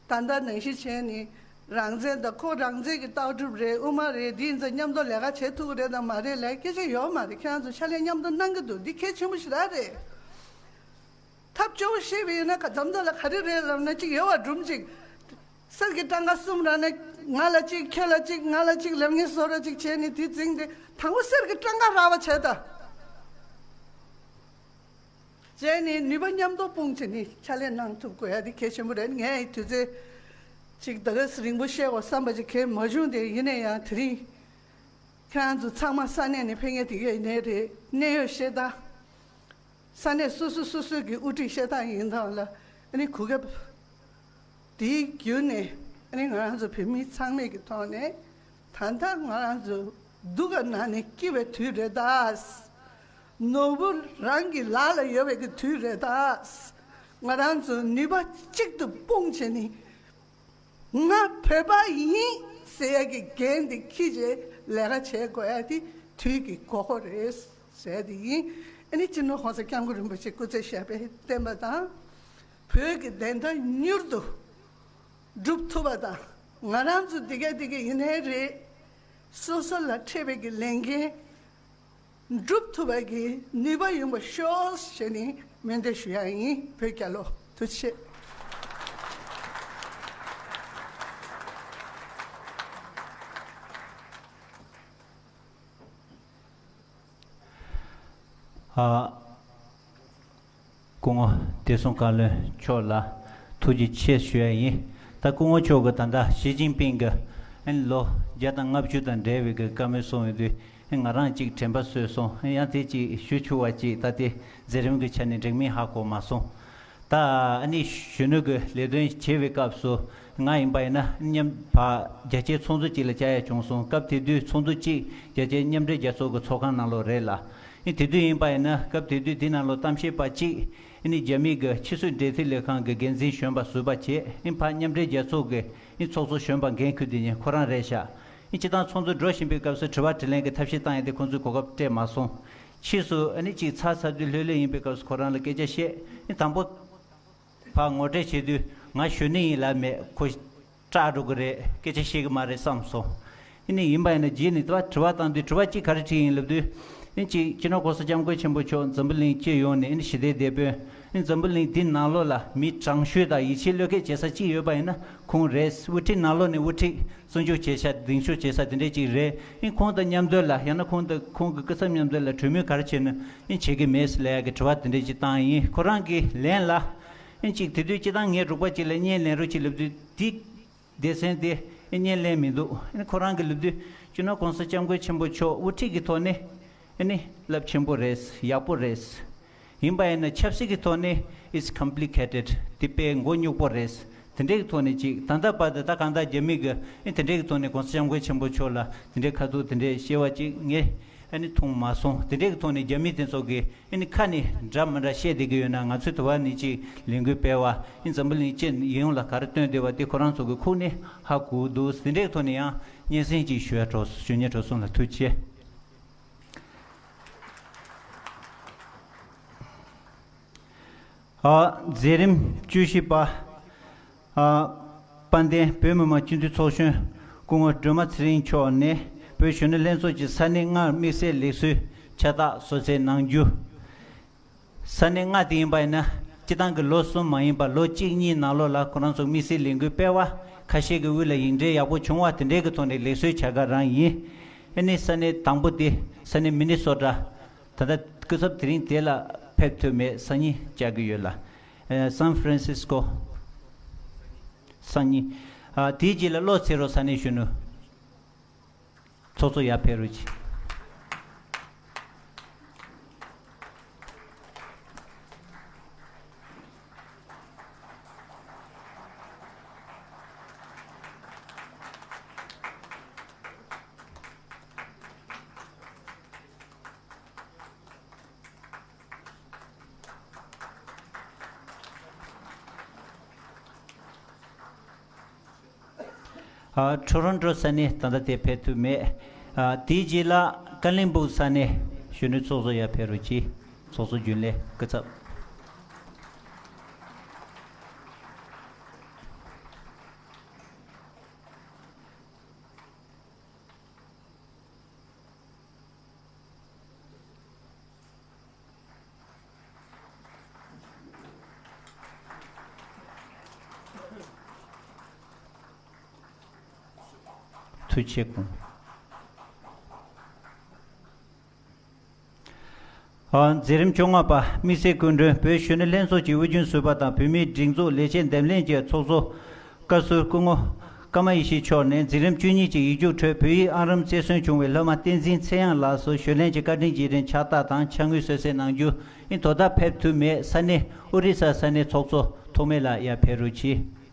ད་ལྟ་ནང་བཞིན་བྱས་ནས་རང་བཙན་དང་ཁོ་རང་བཙན་གྱི་ལྟ་གྲུབ་རེད་དབུ་མ་རེད་འདི་ཡིན་ཙང་མཉམ་དུ་ལས་ཀ་བྱེད་ཐུབ་ཀྱི་རེད་དང་མ་རེད་ལབ་སྐད་ཆ་ཡོད་མ་རེད། ཁྱེད་རང་ཚོ་ཕྱག་ལས་མཉམ་དུ་གནང་གི་འདུག་འདི་གལ་ཆེན་པོ་ཞེ་དྲག་རེད། ཐབས་སྐྱོ་བོ་བཤད་པ་ཡིན་ན་ཁ་འཛམ་བཟའ་ལ་ག་རེ་རེད་ལབ་ན་གཅིག་ཡོད་བ་སྒྲུང་གཅིག་གསེར་གྱི་སྤྲང་ཀ་གསུམ་རག་ནས་ང་ལ་གཅིག་ཁྱོད་ལ་གཅིག་ང་ལ་གཅིག་ལབ་ངེས་བཟོ་འདྲ་གཅིག་བྱས་ནས་དེ་འཛིང་སྟེ་དང་པོ་གསེར་གྱི་སྤྲང་ཀ་རག་པ་བྱས་ད། བྱས་ནས་ནུས་པ་མཉམ་དུ་སྤུངས་བྱས་ནས་ཕྱག་ལས་གནང་ཐུབ་དགོས་ཡ་དེ་གལ་ཆེན་པོ་རེད། ངས་དུས་ཚོད་ཅིག་ད་ག་སེ་རིང་པོ་བཤད་དགོས་བསམ་པ་ཅིག་གས་མ་བྱུང་སྟེ་ཡིན་ན་ཡང་དེ་རིང་ཁྱེད་རང་ཚོ་ཚང་མ་ས་གནས་ནས་ཕེབས་མཁན་དེ་གས་ཡིན་ནའི་རེད། གནད་ཡོད་བཤད་ད། ས་གནས་སོ་སོ་སོ་སོའི་གི་དབུ་ཁྲིད་བཤད་སྟངས་ཡིན་སྟངས་ལ་ཨ་ནི་གོ་སྐབས་དེའི་བརྒྱུད་ནས་ཨ་ནི་ང་རང་ཚོ་བོད་མི་ཚང་མས་ཀྱི་ཐོག་ནས་ད་ལྟ་ང་རང་ཚོ་སྡུག་ག་ནང་ནས་སྐྱིད་པའི་དུས་རེད་ད། ནོར་བུ་རང་གི་ལག་ལ་ཡོད་པའི་གི་དུས་རེད་ད། ང་རང་ཚོ་ནུས་པ་གཅིག་ཏུ་སྤུངས་བྱས་ནས། ང་བོད་པ་ཡིན་ཟེར་ཡ་གི་འགན་དེ་འཁྱེར་བྱས་ལས་ཀ་བྱེད་དགོས་ཡ་དེ་དུས་ཀྱི་དགོས་མཁོ་རེད་ཟེར་ཡ་དེ་ཡིན། ཨ་ནི་སྤྱི་ནོར་༸གོང་ས་༸སྐྱབས་མགོན་རིན་པོ་ཆེ་སྐུ་ཚེ་ཞབས་པད་བརྟན་པ་དང་། བོད་ཀྱི་བདེན་མཐའ་མྱུར་དུ་སྒྲུབ་ཐུབ་པ་དང་། ང་རང་ཚོ་འདི་ག་འདི་ག་ཡིན་ནའི་རེད། སོ་སོ་ལ་འཕྲད་པའི་གི་ལས་འགན་སྒྲུབ་ཐུབ་པ་གི་ནུས་པ་ཡོང་བ་ཤོག་ཞེས་ནས་སྨོན་འདུན་ཞུ་ཡ་ཡིན། བོད་རྒྱལ་ལོ། ཐུགས་རྗེ་ཆེ། ཨ། སྐུ་ངོ་བདེ་སྲུང་བཀའ་བློན་མཆོག་ལ་ཐུགས་རྗེ་ཆེ་ཞུ་ཡ་ཡིན། ད་སྐུ་ངོ་མཆོག་གིས་ད་ལྟ་ཞི་ཅིན་ཕིང་གི་ཨ་ནི་ལོ་བརྒྱ་དང་ལྔ་བཅུ་དང་འབྲེལ་བའི་གི་བཀའ་མོལ་གསུང་ཡོང་དུས་ཨ་ནི་ང་རང་གཅིག་དྲན་པ་གསོས་སོང་། ཨ་ནི་ཡང་དེ་གཅིག་ཞུ་ཆོག་པ་གཅིག་ད་དེ་མཛད་རིམ་གྱི་ཆ་ནས་འགྲིག་མིན་ཧ་གོ་མ་སོང་། ད་ཨ་ནི་གཞོན་ནུ་གི་ལས་དོན་བྱེད་པའི་སྐབས་སུ་ང་ཡིན་པ་ཡིན་ན་མཉམ་བར་རྒྱ་ཆེའི་ཚོགས་འདུ་གཅིག་ལ་བཅར་ཡ་བྱུང་སོང་། སྐབས་དེ་དུས་ཚོགས་འདུ་གཅིག་རྒྱ་ཆེའི་མཉམ་འབྲེལ་རྒྱལ་ཚོགས་ཀྱི་ཚོགས་ཁང་ནང་ལོགས་རེད་ལ། ཨ་ནི་དེ་དུས་ཡིན་པ་ཡིན་ན་སྐབས་དེ་དུས་དེ་ནང་ལོགས་གཏམ་བཤད་པ་གཅིག་ཨ་ནི་རྒྱ་མི་གི་ཕྱི་སྲིད་འབྲེལ་མཐུད་ལས་ཁང་གི་འགན་འཛིན་གཞོན་པ་ཟུར་པ་བྱས། ཨ་ནི་ཕར་མཉམ་འབྲེལ་རྒྱལ་ཚོགས་ཀྱི་ཨ་ནི་ཚོགས་གཙོ་གཞོན་པ་འགན་འཁུར་དེ་ཉིད་ཁོ་རང་རེད་ཤག་ཨ་ནི་སྤྱིར་བཏང་ཚོགས་འདུ་འགྲོ་བཞིན་པའི་སྐབས་སུ་དྲི་བ་དྲིས་ལན་གྱི་ཐབས་ཤེས་བཏང་ཡ་དེ་ཁོང་ཚོས་གོ་སྐབས་སྤྲད་མ་སོང་། ཕྱིས་སུ་ཨ་ནི་གཅིག་ཚར་ཚར་དུས་ལྷོད་ལྷོད་ཡིན་པའི་སྐབས་སུ་ཁོ་རང་ལ་སྐད་ཆ་བཤད། ཨ་ནི་དང་པོ་ཕར་ངོ་སྤྲོད་བྱེད་དུས་ང་གཞོན་ནུ་ཡིན་ལབ་མེད། ཁོ་སྐྲག་འགྲོ་གི་རེད། སྐད་ཆ་བཤད་གི་མ་རེད་བསམ་སོང་། ཨ་ནི་ཡིན་པ་ཡིན་ན་རྗེས་ནས་དྲི་བ་དྲི་བ་བཏང་དུས་དྲི་བ་གཅིག་ག་རེ་དྲིས་ཡིན་ལབ་དུས། ཨ་ནི་གཅིག་སྤྱི་ནོར་༸གོང་ས་༸སྐྱབས་མགོན་ཆེན་པོ་མཆོག་འཛམ་བུ་གླིང་སྤྱི་ཡོངས་ནས་ཨ་ནི་ཞི་བདེའི་དེད་དཔོན། ཨ་ནི་འཛམ་བུ་གླིང་འདི་ནང་ལོགས་ལ་མི་དྲང་ཤོས་དང་ཡིད་ཆེས་བློས་འགེལ་བྱེད་ས་གཅིག་ཡོད་པ་ཡིན་ན་ཁོང་རེད། དབུ་ཁྲིད་ནང་ལོགས་ནས་དབུ་ཁྲིད་བཙོན་འཇུག་བྱེད་ས་གདེང་འཇོག་བྱེད་ས་དེ་འདྲས་གཅིག་རེད། ཨ་ནི་ཁོང་དང་མཉམ་དོད་ལ་ཡང་ན་ཁོང་དང་ཁོང་གི་སྐུ་ཚབ་མཉམ་དོད་ལ་གྲོས་མོལ་ག་རེ་བྱས་ན་ཨ་ནི་བྱེད་ཀྱི་མེད་ལབ་ཡ་གི་དྲི་བ་དེ་འདྲས་གཅིག་བཏང་ཡིན། ཁོ་རང་གིས་ལན་ལ། ཨ་ནི་གཅིག་དེ་དུས་སྤྱིར་བཏང་ངའི་རོགས་པ་གཅིག་ལ་བརྙན་ལེན་རོགས་གཅིག་ལབ་དུས་འདི་སྡེ་ཚན་དེ་ཨ་ནི་བརྙན་ལེན་མི་འདུག་ཨ་ནི་ཁོ་རང་གིས་ལབ་དུས་སྤྱི་ནོར་༸གོང་ས་༸སྐྱབས་མགོན་ཆེན་པོ་མཆོག་དབུ་ཁྲིད་ཀྱི་ཐོག་ནས་ཨ་ནི་རླབས་ཆེན་པོ་རེད། ཡག་པོ་རེད། ཡིན་པ་ཡིན་ན་ཆབ་སྲིད་ཀྱི་ཐོག་ནས་it's complicated། དེ་དཔེ་མགོ་རྙོག་པོ་རེད། དེ་འདྲའི་གི་ཐོག་ནས་ཅིག་ད་ལྟ་བར་དུ་ད་གང་ལྟར་རྒྱ་མི་གི་ཨ་ནི་དེ་འདྲའི་གི་ཐོག་ནས་༸གོང་ས་༸སྐྱབས་མགོན་ཆེན་པོ་མཆོག་ལ་དེ་འདྲའི་ཁ་ཐུག་དེ་འདྲའི་བཤད་པ་ཅིག་ངས་ཨ་ནི་མཐོང་མ་སོང་། དེ་འདྲའི་གི་ཐོག་ནས་རྒྱ་མི་དེ་ཚོ་གི་ཨ་ནི་ཁ་ནས་འདྲ་མི་འདྲ་བཤད་བསྡད་ཀྱི་ཡོད་ན་ང་ཚོས་དུ་བ་ནས་ཅིག་ལས་འགུལ་སྤེལ་བ་ཨ་ནི་འཛམ་བུ་གླིང་སྤྱི་ཡོངས་ལ་ག་རེ་སྟོན་བསྡད་པ་དེ་ཁོ་རང་ཚོ་གི་ཁུག་ནས་ཧ་གོ་འདུག་དེ་འདྲའི་གི་ཐོག་ནས་ཡང་སྙན་སེང་ཅིག་ཞུ་ཡ་གྲོགས་ཞུ་མཁན་གྲོགས་ཚོ་ལ་ཐུགས་རྗེ་ཆེ། ཨ། མཛད་རིམ་བཅུ་བཞི་པ། ཨ། དཔལ་ལྡན་བོད་མི་མང་སྤྱི་འཐུས་ཚོགས་གཞོན་སྐུ་ངོ་སྒྲོལ་མ་ཚེ་རིང་མཆོག་ནས་ བོད་གཞོན་ནུ་ལྷན་ཚོགས་ཀྱི་ས་གནས་ལྔར་དམིགས་བསལ་ལེགས་གསོའི་ཕྱག་རྟགས་གསོལ་སྩལ་གནང་རྒྱུ། ས་གནས་ལྔ་དེ་ཡིན་པ་ཡིན་ན། སྤྱི་བཏང་གི་ལོ་གསུམ་མ་ཡིན་པར་ལོ་གཅིག་གཉིས་ནང་ལོགས་ལ་ཁོ་རང་ཚོ་དམིགས་བསལ་ལས་འགུལ་སྤེལ་བ་ཁ་ཤས་ཀྱི་དབུས་ལ་ཡིག་འབྲེལ་ཡག་པོ་བྱུང་བ་དེ་འདྲའི་གི་ཐོག་ནས་ལེགས་གསོའི་བྱ་དགའ་རང་ཡིན། ཨ་ནི་ས་གནས་དང་པོ་དེ་ས་གནས་མི་ནི་སོ་ཊ། ད་ལྟ་སྐུ་ཚབ་དེ་རིང་དེ་ལ་ཕེབས་ཐུབ་མེད། སང་ཉིན་བཅར་གྱི་ཡོད་ལ། ཨ། སན་ཧྥ་རན་སིས་ཀོ། སང་ཉིན། ཨ། དེའི་རྗེས་ལ་བློ་འཚེ་རོགས་ས་གནས་གཞོན་ནུ། ཚོགས་གཙོ་ཡར་ཕེབས་རོགས་གྱིས། ཨ། ཊོ་རོན་ཊོ་ས་གནས་ད་ལྟ་དེ་ཕེབས་ཐུབ་མེད། ཨ། དེའི་རྗེས་ལ་ཀ་ལིང་སྦུག་ས་གནས་གཞོན་ནུ་ཚོགས་གཙོ་ཡར་ཕེབས་རོགས་གྱིས། ཚོགས་གཙོ་རྒྱུན་ལས་སྐུ་ཚབ། ཐུགས་རྗེ་ཆེ་སྐུ་ངོ། ཨ། མཛད་རིམ་བཅོ་ལྔ་པ། དམིགས་བསལ་སྐུ་མགྲོན་བོད་གཞོན་ནུ་ལྷན་ཚོགས་ཀྱི་དབུས་རྒྱུན་ཟུར་པ་དང་བོད་མིའི་སྒྲིག་འཛུགས་ལས་བྱེད་འདེམས་ལྷན་གྱི་ཚོགས་གཙོ་བཀའ་ཟུར་སྐུ་ངོ་ཀརྨ་ཡེ་ཤེས་མཆོག་ནས་མཛད་རིམ་བཅུ་གཉིས་ཀྱི་ཡིག་རྒྱུགས་ཁྲོད་བོད་ཡིག་ཨང་རིམ་རྩེར་སོན་བྱུང་བའི་སློབ་མ་བསྟན་འཛིན་ཚེ་དབྱངས་ལགས་སུ་ཞུ་ལྷན་གྱི་བཀའ་དྲིན་རྗེས་དྲན་ཕྱག་རྟགས་དང་ཕྱག་དངུལ་གསོལ་སྩལ་གནང་རྒྱུ། ཨིན། དོ་བདག་ཕེབས་ཐུབ་མེད། ས་གནས་ཨོ་རི་ས་ས་གནས་ཚོགས་གཙོ་ཐོགས་མེད་ལགས་ཡར་ཕེབས་རོགས་གྱིས།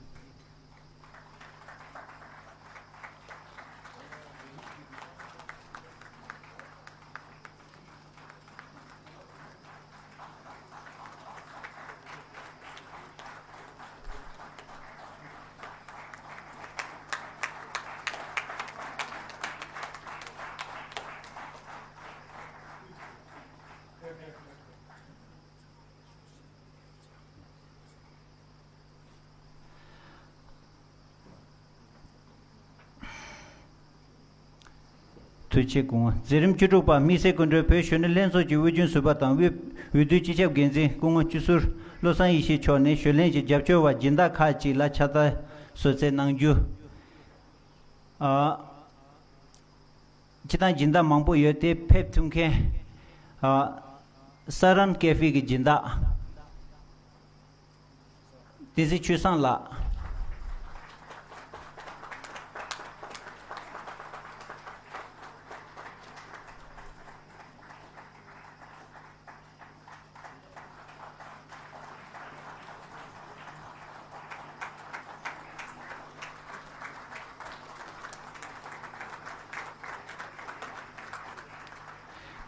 ཐུགས་རྗེ་ཆེ་སྐུ་ངོ། མཛད་རིམ་བཅུ་དྲུག་པ། དམིགས་བསལ་སྐུ་མགྲོན་བོད་གཞོན་ནུ་ལྷན་ཚོགས་ཀྱི་དབུས་རྒྱུན་ཟུར་པ་དང་དབུས་འོས་བསྡུ་སྤྱི་ཁྱབ་འགན་འཛིན་སྐུ་ངོ་སྤྱི་ཟུར་བློ་བཟང་ཡེ་ཤེས་མཆོག་ནས་ཞུ་ལྷན་གྱི་རྒྱབ་སྐྱོར་བ་སྦྱིན་བདག་ཁག་ཅིག་ལ་ཕྱག་རྟགས་གསོལ་སྩལ་གནང་རྒྱུ། ཨ། སྤྱི་བཏང་སྦྱིན་བདག་མང་པོ་ཡོད་དེ་ཕེབས་ཐུབ་མཁན། ཨ། ས་རན་ཀེ་ཧྥེ་གི་སྦྱིན་བདག་བསྟན་འཛིན་ཆོས་བཟང་ལགས།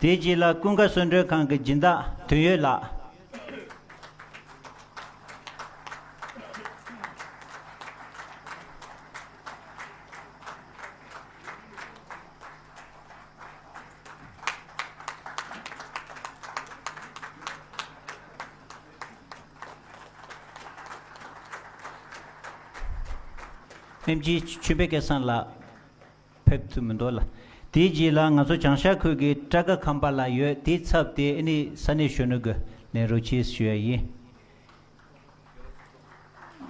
དེའི་རྗེས་ལ་ཀུན་དགའ་གསོལ་མགྲོན་ཁང་གི་སྦྱིན་བདག་དོན་ཡོད་ལགས། ཨེམ་ཆི་ཆོས་འཕེལ་སྐལ་བཟང་ལགས་ཕེབས་ཐུབ་མི་འདུག་ལ། དེའི་རྗེས་ལ་ང་ཚོ་བྱང་ཤར་ཁུལ་གྱི་ཊ་ཀ་ཁམས་པ་ལགས་ཡོད། དེའི་ཚབ་དེ་ཨ་ནི་ས་གནས་གཞོན་ནུ་གི་ལེན་རོགས་གྱིས་ཞུ་ཡ་ཡིན།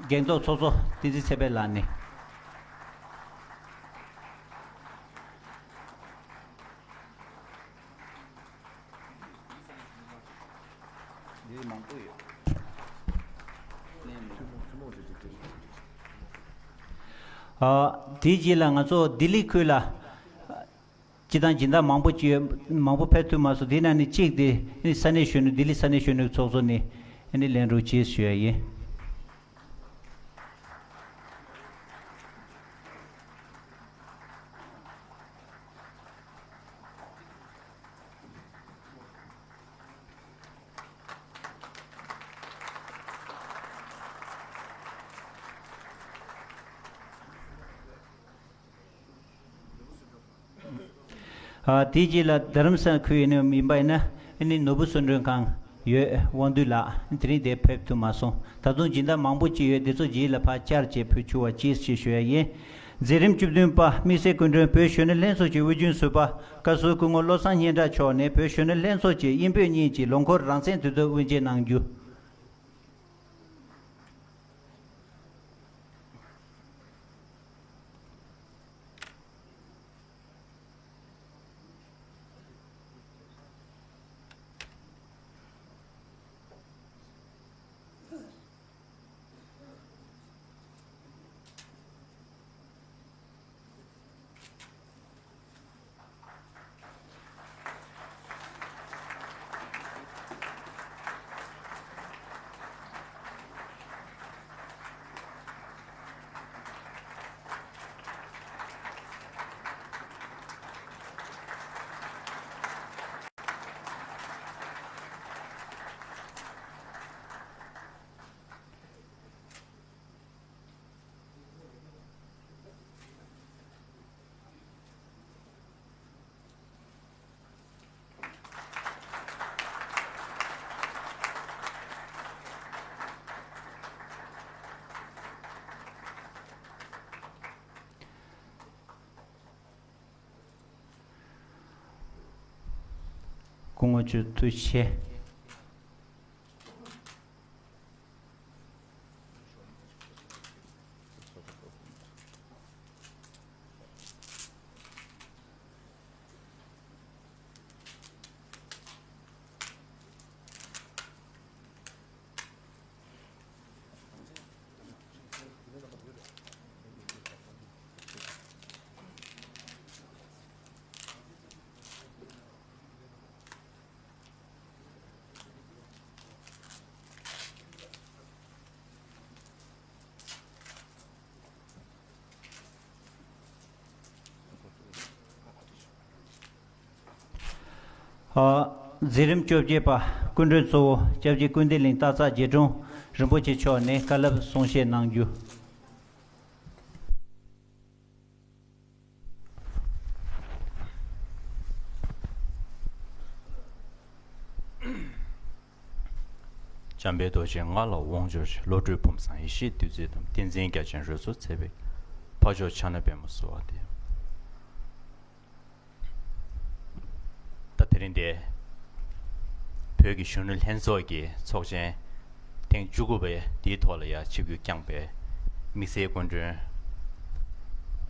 རྒྱང་ཐོག་ཚོགས་གཙོ་བསྟན་འཛིན་ཚེ་འཕེལ་ལགས་ནས། འདི་མང་པོ་ཡོད། ཨ། དེའི་རྗེས་ལ་ང་ཚོ་ལྡི་ལི་ཁུལ་ལ་སྤྱི་བཏང་སྦྱིན་བདག་མང་པོ་ཅིག་ཡོད། མང་པོ་ཕེབས་ཐུབ་མ་སོང་། དེ་ནང་ནས་གཅིག་དེ་ནི་ས་གནས་གཞོན་ནུ། ལྡི་ལི་ས་གནས་གཞོན་ནུ་ཚོགས་གཙོ་ནས་ཨ་ནི་ལེན་རོགས་གྱིས་ཞུ་ཡ་ཡིན། ཨ། དེའི་རྗེས་ལ་རྡ་རམ་ས་ཁུལ་ཡིན་ནའི་ཡིན་པ་ཡིན་ན་ཨ་ནི་ནོར་བུ་གསོལ་མགྲོན་ཁང་ཡོད། དབང་འདུས་ལགས་དེ་རིང་དེ་ཕེབས་ཐུབ་མ་སོང་། ད་དུང་སྦྱིན་བདག་མང་པོ་ཅིག་ཡོད། དེ་ཚོ་རྗེས་ལ་ཕར་བཅར་བྱས་ཕུལ་ཆོག་པ་ཅིག་ཞེས་ཞུ་ཡ་ཡིན། མཛད་རིམ་བཅུ་བདུན་པ། དམིགས་བསལ་སྐུ་མགྲོན་བོད་གཞོན་ནུ་ལྷན་ཚོགས་ཀྱི་དབུས་རྒྱུན་ཟུར་པ་བཀའ་ཟུར་སྐུ་ངོ་བློ་བཟང་སྙན་གྲགས་མཆོག་ནས་བོད་གཞོན་ནུ་ལྷན་ཚོགས་ཀྱི་དབྱིན་བོད་གཉིས་ཀྱི་ལོ་འཁོར་རང་བཙན་དུས་དེབ་དབུ་འབྱེད་གནང་རྒྱུ། སྐུ་ངོ་མཆོག་ཐུགས་རྗེ་ཆེ། ཨ། མཛད་རིམ་བཅོ་བརྒྱད་པ། སྐུ་མགྲོན་གཙོ་བོ་སྐྱབས་རྗེ་ཀུན་བདེ་གླིང་སྟག་ཚང་རྗེ་དྲུང་རིན་པོ་ཆེ་མཆོག་ནས་བཀའ་སློབ་གསུང་བཤད་གནང་རྒྱུ། འཇམ་དཔལ་རྡོ་རྗེ་ང་ལ་དབང་ཕྱུག་ཆེ། བློ་གྲོས་བུམ་བཟང་ཡེ་ཤེས་བདུད་རྩི་དང་། བསྟན་འཛིན་རྒྱ་ཆེན་རོལ་མཚོ་མཛད་པའི། འཕགས་མཆོག་ཕྱག་ན་པདྨོ་གསོལ་བ་འདེབས། ད་དེ་རིང་འདིར་བོད་ཀྱི་གཞོན་ནུ་ལྷན་ཚོགས་ཀྱི་ཚོགས་ཆེན་ཐེངས་བཅུ་དགུ་པའི་འདིའི་ཐོག་ལ་ཡང་ཆིབས་བསྒྱུར་བསྐྱངས་པའི་དམིགས་བསལ་སྐུ་མགྲོན།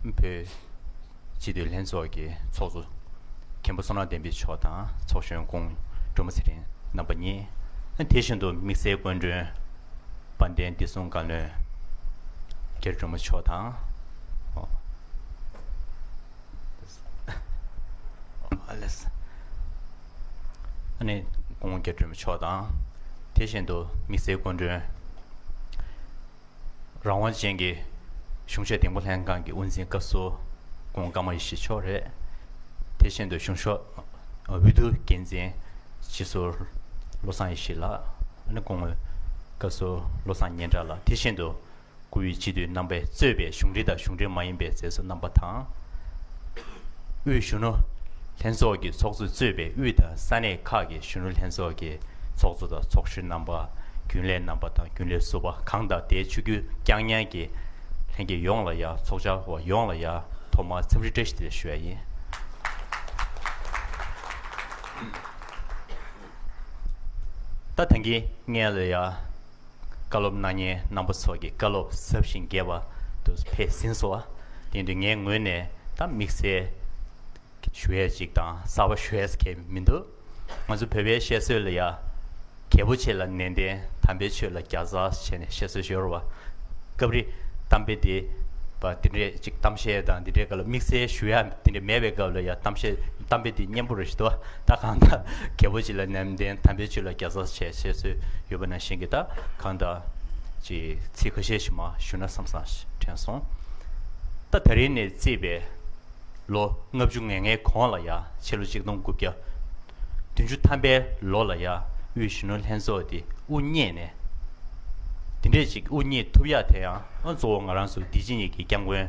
བོད་སྤྱི་འཐུས་ལྷན་ཚོགས་ཀྱི་ཚོགས་གཙོ་མཁན་པོ་བསོད་ནམས་བསྟན་འཕེལ་མཆོག་དང་། ཚོགས་གཞོན་སྐུ་ངོ་སྒྲོལ་མ་ཚེ་རིང་རྣམ་པ་གཉིས། དེ་བཞིན་དུ་དམིགས་བསལ་སྐུ་མགྲོན་དཔལ་ལྡན་བདེ་སྲུང་བཀའ་བློན་རྒྱ་རི་སྒྲོལ་མ་མཆོག་དང་། ཨོ། ཨ་ལེ། ཨ་ནི་སྐུ་ངོ་རྒྱ་རི་སྒྲོལ་མ་མཆོག་དང་། དེ་བཞིན་དུ་དམིགས་བསལ་སྐུ་མགྲོན། རང་དབང་ཅན་གྱི་གཞུང་ཞབས་འདེམས་བསྐོ་ལྷན་ཁང་གི་དབུ་འཛིན་བཀའ་ཟུར་སྐུ་ངོ་ཀརྨ་ཡེ་ཤེས་མཆོག་རེད། དེ་བཞིན་དུ་གཞུང་ཞབས་འོས་བསྡུ་འགན་འཛིན་སྤྱི་ཟུར་བློ་བཟང་ཡེ་ཤེས་ལགས། ཨ་ནི་སྐུ་ངོ་བཀའ་ཟུར་བློ་བཟང་སྙན་གྲགས་ལགས། དེ་བཞིན་དུ་བཀུར་འོས་སྤྱི་འཐུས་རྣམ་པས་གཙོས་པའི་གཞུང་འབྲེལ་དང་གཞུང་འབྲེལ་མ་ཡིན་པའི་མཛད་གཙོ་རྣམ་པ་དང་། དབུས་གཞོན་ནུ་ལྷན་ཚོགས་ཀྱི་ཚོགས་གཙོས་གཙོས་པའི་དབུས་དང་ས་གནས་ཁག་གི་གཞོན་ནུ་ལྷན་ཚོགས་ཀྱི་ཚོགས་གཙོ་དང་ཚོགས་གཞོན་རྣམ་པ། རྒྱུན་ལས་རྣམ་པ་དང་རྒྱུན་ལས་ཟུར་པ་གང་དང་དེའི་ཆིབས་བསྒྱུར་བསྐྱངས་མཁན་གྱི་ལྷན་རྒྱས་ཡོངས་ལ་ཡང་། ཚོགས་བཅར་བ་ཡོངས་ལ་ཡང་ཐོག་མར་འཚམས་འདྲི་བཀྲ་ཤིས་བདེ་ལེགས་ཞུ་ཡ་ཡིན། ད་ཐེངས་ཀྱི་སྔོན་ལ་ཡང་བཀའ་སློབ་གནང་མཁན་རྣམ་པ་ཚོ་གི་བཀའ་སློབ་ཟབ་ཞིང་རྒྱས་པ་དུ་ཕེབས་ཟིན་སོང་བ། དེ་འདྲ་ངའི་ངོས་ནས་ད་དམིགས་བསལ་ཞུ་ཡས་ཅིག་དང་གསར་པ་ཞུ་ཡས་གང་མི་འདུག། ང་ཚོ་བོད་པའི་བཤད་སྲོལ་ལ་ཡ། རྒྱལ་པོ་ཆེ་ལ་ནན་ཏན། དམ་པའི་ཆོས་ལ་རྒྱལ་ཚབ་བྱས་ནས་བཤད་སྲོལ་ཞིག་ཡོད་རེད་བ། སྐབས་རེ་གཏམ་དཔེ་དེ་བ་དེ་འདྲས་ཅིག་གཏམ་བཤད་དང་དེ་འདྲའི་སྐབས་ལ་དམིགས་བསལ་ཞུ་ཡ་དེ་འདྲས་མེད་པའི་སྐབས་ལ་ཡ། གཏམ་བཤད་གཏམ་དཔེ་དེ་སྙན་པོ་རེད་ཞུ་དོ། ད་གང་ལྟར་རྒྱལ་པོ་ཆེ་ལ་ནན་ཏན། དམ་པའི་ཆོས་ལ་རྒྱལ་ཚབ་བྱས་བཤད་སྲོལ་ཡོད་པ་ནང་བཞིན་གྱི། ད་གང་ལྟར་ཅིག་ཚིག་ཁ་ཤས་ཤིག་མར་ཞུ་ན་བསམ་བསམ་དྲན་སོང་། ད་ད་རིང་ནས་བརྩིས་པའི་ལོ་ལྔ་བཅུ་ང་ལྔའི་གོང་ལ་ཡ། ཕྱི་ལོ་ཆིག་སྟོང་དགུ་བརྒྱ་བདུན་ཅུ་ཐམ་པའི་ལོ་ལ་ཡ། དབུས་གཞོན་ནུ་ལྷན་ཚོགས་དེ་དབུ་བརྙེས་ནས། དེ་འདྲས་ཅིག་དབུ་བརྙེས་ཐུབ་ཡག་དེ་ཡང་། ཨ། གཙོ་བོ་ང་རང་ཚོ་འདི་ཕྱི་གཉིས་ཀྱི་སྐྱབས་མགོན་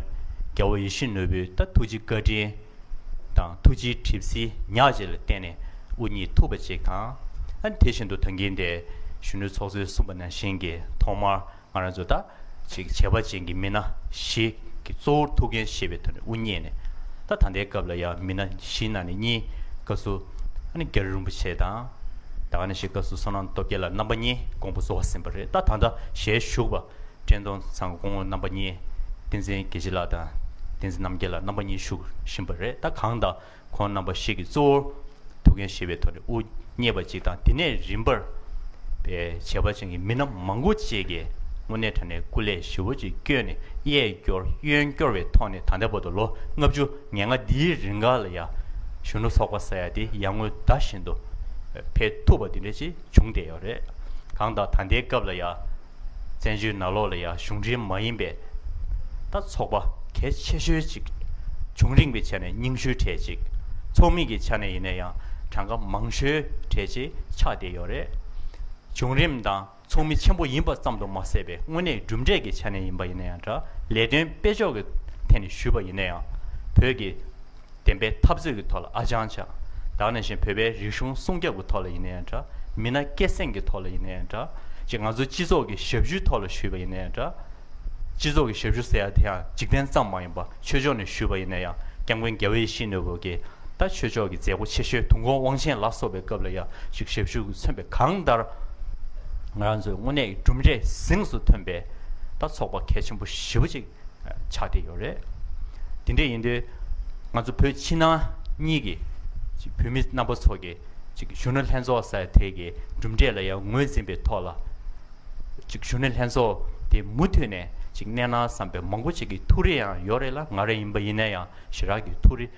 རྒྱལ་བ་ཡིད་བཞིན་ནོར་བུའི་ད་ཐུགས་རྗེ་བཀའ་དྲིན་དང་། ཐུགས་རྗེའི་གྲིབ་བསིལ་ཉག་གཅིག་ལ་བརྟེན་ནས་དབུ་བརྙེས་ཐུབ་པ་ཅིག་དང་། ཨ། དེ་བཞིན་དུ་ད་གིན་དེ་གཞོན་ནུ་ཚོགས་གཙོས་གསུངས་པ་ནང་བཞིན་གྱི་ཐོག་མར་ང་རང་ཚོ་ད་ཅིག་བྱས་པ་ཅན་གྱི་མི་སྣ་བཞི་ གི་གཙོ་བོར་ཐུགས་འགན་བཞེས་པའི་ཐོག་ནས་དབུ་བརྙེས་ནས། ད་ད་ལྟའི་སྐབས་ལ་ཡང་མི་སྣ་བཞིའི་ནང་ནས་གཉིས་སྐབས་སུ་ཨ་ནི་རྒྱ་རི་རིན་པོ་ཆེ་དང་། ད་ག་ནང་བཞིན་སྐབས་སུ་བསོད་ནམས་སྟོབས་རྒྱལ་ལགས་རྣམ་པ་གཉིས་དགོངས་པ་རྫོགས་ཟིན་པ་རེད། ད་ད་ལྟ་ཞལ་བཞུགས་པ་བཀྲས་མཐོང་ཚང་སྐུ་ངོ་རྣམ་པ་གཉིས། བསྟན་འཛིན་དགེ་བྱེད་ལགས་དང་བསྟན་འཛིན་རྣམ་རྒྱལ་ལགས་རྣམ་པ་གཉིས་བཞུགས་བཞིན་པ་རེད། ད་གང་ལྟར་ཁོང་རྣམ་པ་བཞི་གིས་གཙོ་བོར་ཐུགས་འགན་བཞེས་པའི་ཐོག་ནས་དབུ་བརྙེས་པ་གཅིག་དང་། དེ་ནས་རིམ་པར་པའི་བྱས་པ་ཅན་གྱི་མི་སྣ་མང་པོ་ཅིག་གིས་དངོས་གནས་དྲང་གནས་སྐུ་ལས་ཞེ་པོ་ཅིག་བསྐྱོན་ནས་གཡས་སྐྱོར་གཡོན་སྐྱོར་བའི་ཐོག་ནས་ད་ལྟ་བར་དུ་ལོ་ལྔ་བཅུ་ང་ལྔ་འདིའི་རིང་ག་ལ་ཡ་གཞོན་ནུ་ཚོགས་པ་ཟེར་ཡ་དེ་ཡར་ངོའི་ཟླ་བཞིན་དུ་འཕེལ་ཐུབ་པ་འདི་འདྲ་ཅིག་བྱུང་བསྡད་ཡོད་རེད། གང་ལྟར་ད་ལྟའི་སྐབས་ལ་ཡ་བཙན་བྱོལ་ནང་ལོགས་ལ་ཡ་གཞུང་འབྲེལ་མ་ཡིན་པའི་ད་ཚོགས་པ་གལ་ཆེ་ཤོས་ཅིག་བྱུང་རིམ་གྱི་ཆ་ནས་རྙིང་ཤོས་གྲས་ཅིག་ཚོགས་མི་གི་ཆ་ནས་ཡིན་ན་ཡང་གྲངས་ཀ་མང་ཤོས་གྲས་ཅིག་ཆགས་བསྡད་ཡོད་རེད། བྱུང་རིམ་དང་ཚོགས་མི་ཆེན་པོ་ཡིན་པ་ཙམ་དུ་མ་ཟད་པའི་དངོས་གནས་གྲུབ་འབྲས་ཀྱི་ཆ་ནས་ཡིན་པ་ཡིན་ན་ཡང་འདྲ། ལས་དོན་སྤེལ་ཕྱོགས་ཀྱི་ཐད་ནས་ཞུས་པ་ཡིན་ན་ཡང་། བོད་ཀྱི་བདེན་པའི་འཐབ་རྩོད་ཀྱི་ཐོག་ལ་ཨ་ཅང་ཆགས། ད་ག་ནང་བཞིན་བོད་པའི་རིག་གཞུང་སྲུང་སྐྱོབ་ཀྱི་ཐོག་ལ་ཡིན་ན་ཡང་འདྲ། མི་སྣ་སྐྱེད་སྲིང་གི་ཐོག་ལ་ཡིན་ན་ཡང་འདྲ། ཅིག་ང་ཚོ་སྤྱི་ཚོགས་ཀྱི་ཞབས་ཞུའི་ཐོག་ལ་ཞུས་པ་ཡིན་ན་ཡང་འདྲ། སྤྱི་ཚོགས་ཀྱི་ཞབས་ཞུ་ཟེར་ཡ་དེ་ཡང་འཇིག་རྟེན་ཙམ་མ་ཡིན་པ་ཆོས་ཕྱོགས་ནས་ཞུས་པ་ཡིན་ན་ཡང་། སྐྱབས་མགོན་རྒྱལ་བ་ཡིད་བཞིན་ནོར་བུ་གིས་ད་ཆོས་ཕྱོགས་ཀྱི་མཛད་སྒོ་ཆེ་ཤོས་དུས་འཁོར་དབང་ཆེན་ལ་སོགས་པའི་སྐབས་ལ་ཡང་ཅིག་ཞབས་ཞུ་གིས་མཚོན་པའི། གང་ལྟར་ང་རང་ཚོའི་དངོས་གནས་གྲུབ་འབྲས་གཟེངས་སུ་ཐོན་པའི་ད་ཚོགས་པ་གལ་ཆེན་པོ་ཞེ་པོ་ཅིག་ཆགས་བསྡད་ཡོད་རེད། དེ་འདྲ་ཡིན་དུས་ང་ཚོ་བོད་ཕྱི་ནང་གཉིས་ཀྱི་ཅིག་བོད་མི་རྣམ་པ་ཚོ་གི་ཅིག་གཞོན་ནུ་ལྷན་ཚོགས་ཟེར་དེ་གི་གྲུབ་འབྲས་ལ་ཡང་ངོས་འཛིན་པའི་ཐོག་ལ། ཅིག་གཞོན་ནུ་ལྷན་ཚོགས་དེ་མུ་མཐུད་ནས་ཅིག་གནས་ན་བསམ་པའི་མང་པོ་ཅིག་གི་ཐུགས་རེ་ཡང་ཡོད་རེད་ལ། ང་རང་ཡིན་པ་ཡིན་ན་ཡང་ཞེ་དྲག་གི་ཐུགས་རེ་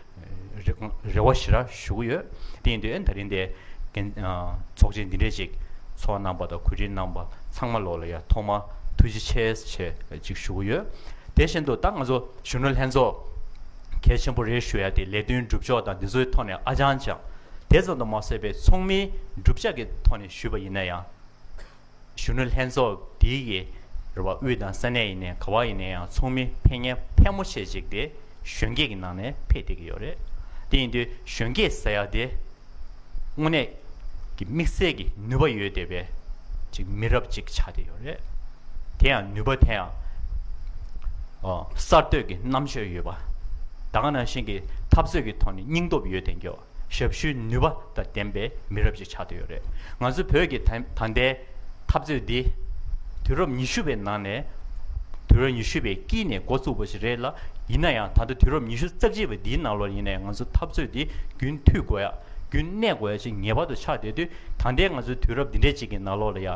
རེ་རེ་བ་ཞེ་དྲག་ཞུ་གི་ཡོད། དེ་ཡིན་དུས་ད་རིང་དེ་འགན་ཨ་ཚོགས་ཆེན་འདི་འདྲས་ཅིག་ཚོགས་གནང་པ་དང་གོ་སྒྲིག་གནང་པ་ཚང་མ་ལོག་ལ་ཡ་ཐོག་མ་ཐུགས་རྗེ་ཆེ་ཆེ་ཅིག་ཞུ་གི་ཡོད། དེ་བཞིན་དུ་ད་ང་ཚོ་གཞོན་ནུ་ལྷན་ཚོགས་གལ་ཆེན་པོ་རེད་ཞུ་ཡ་དེ་ལས་དོན་སྒྲུབ་ཕྱོགས་དང་འདི་ཚོའི་ཐོག་ནས་ཨ་ཅང་ཅང་། དེ་ཙམ་དུ་མ་ཟད་པའི་ཚོགས་མིའི་གྲུབ་ཆ་གི་ཐོག་ནས་ཞུས་པ་ཡིན་ན་ཡང་། གཞོན་ནུ་ལྷན་ཚོགས་འདི་གི་རེད་བ། དབུས་དང་ས་གནས་ཡིན་ནའི་ག་བ་ཡིན་ནའི་ཡང་ཚོགས་མི་ཕེབས་མཁན་ཕལ་མོ་ཆེ་ཅིག་དེ་གཞོན་སྐྱེས་ཀྱི་ནང་ནས་ཕེབས་བསྡད་ཀྱི་ཡོད་རེད། དེ་ཡིན་དུས་གཞོན་སྐྱེས་ཟེར་ཡ་དེ་དངོས་གནས་ཀྱི་དམིགས་བསལ་གྱི་ནུས་པ་ཡོད་བསྡད་པའི་ཅིག་མི་རབས་ཅིག་ཆགས་བསྡད་ཡོད་རེད། དེ་ཡང་ནུས་པ་དེ་ཡང་ཨ་གསར་གཏོད་ཀྱི་རྣམ་དཔྱོད་ཡོད་པ། ད་ག་ནང་བཞིན་གྱི་འཐབ་རྩོད་ཀྱི་ཐོག་ནས་སྙིང་སྟོབས་ཡོད་བསྡད་མཁན། ཞབས་ཞུའི་ནུས་པ་དང་ལྡན་པའི་མི་རབས་ཅིག་ཆགས་བསྡད་ཡོད་རེད། ང་ཚོ་བོད་ཀྱི་ད་ད་ལྟའི་འཐབ་རྩོད་འདི་དུས་རབས་ཉི་ཤུ་པའི་ནང་ནས། དུས་རབས་ཉི་ཤུ་པའི་དཀྱིལ་ནས་འགོ་བཙུགས་པ་ཞིག་རེད་ལ། ཡིན་ན་ཡང་ད་ལྟ་དུས་རབས་ཉི་ཤུ་རྩ་གཅིག་པ་འདིའི་ནང་ལོགས་ཡིན་ན་ཡང་ང་ཚོ་འཐབ་རྩོད་འདི་རྒྱུན་མཐུད་དགོས་ཡ། རྒྱུན་གནས་དགོས་ཡ་ཅིག་ངེས་པར་དུ་ཆགས་བསྡད་དུས། ད་ལྟའི་ང་ཚོའི་དུས་རབས་འདི་འདྲའི་ཅིག་གི་ནང་ལོགས་ལ་ཡ་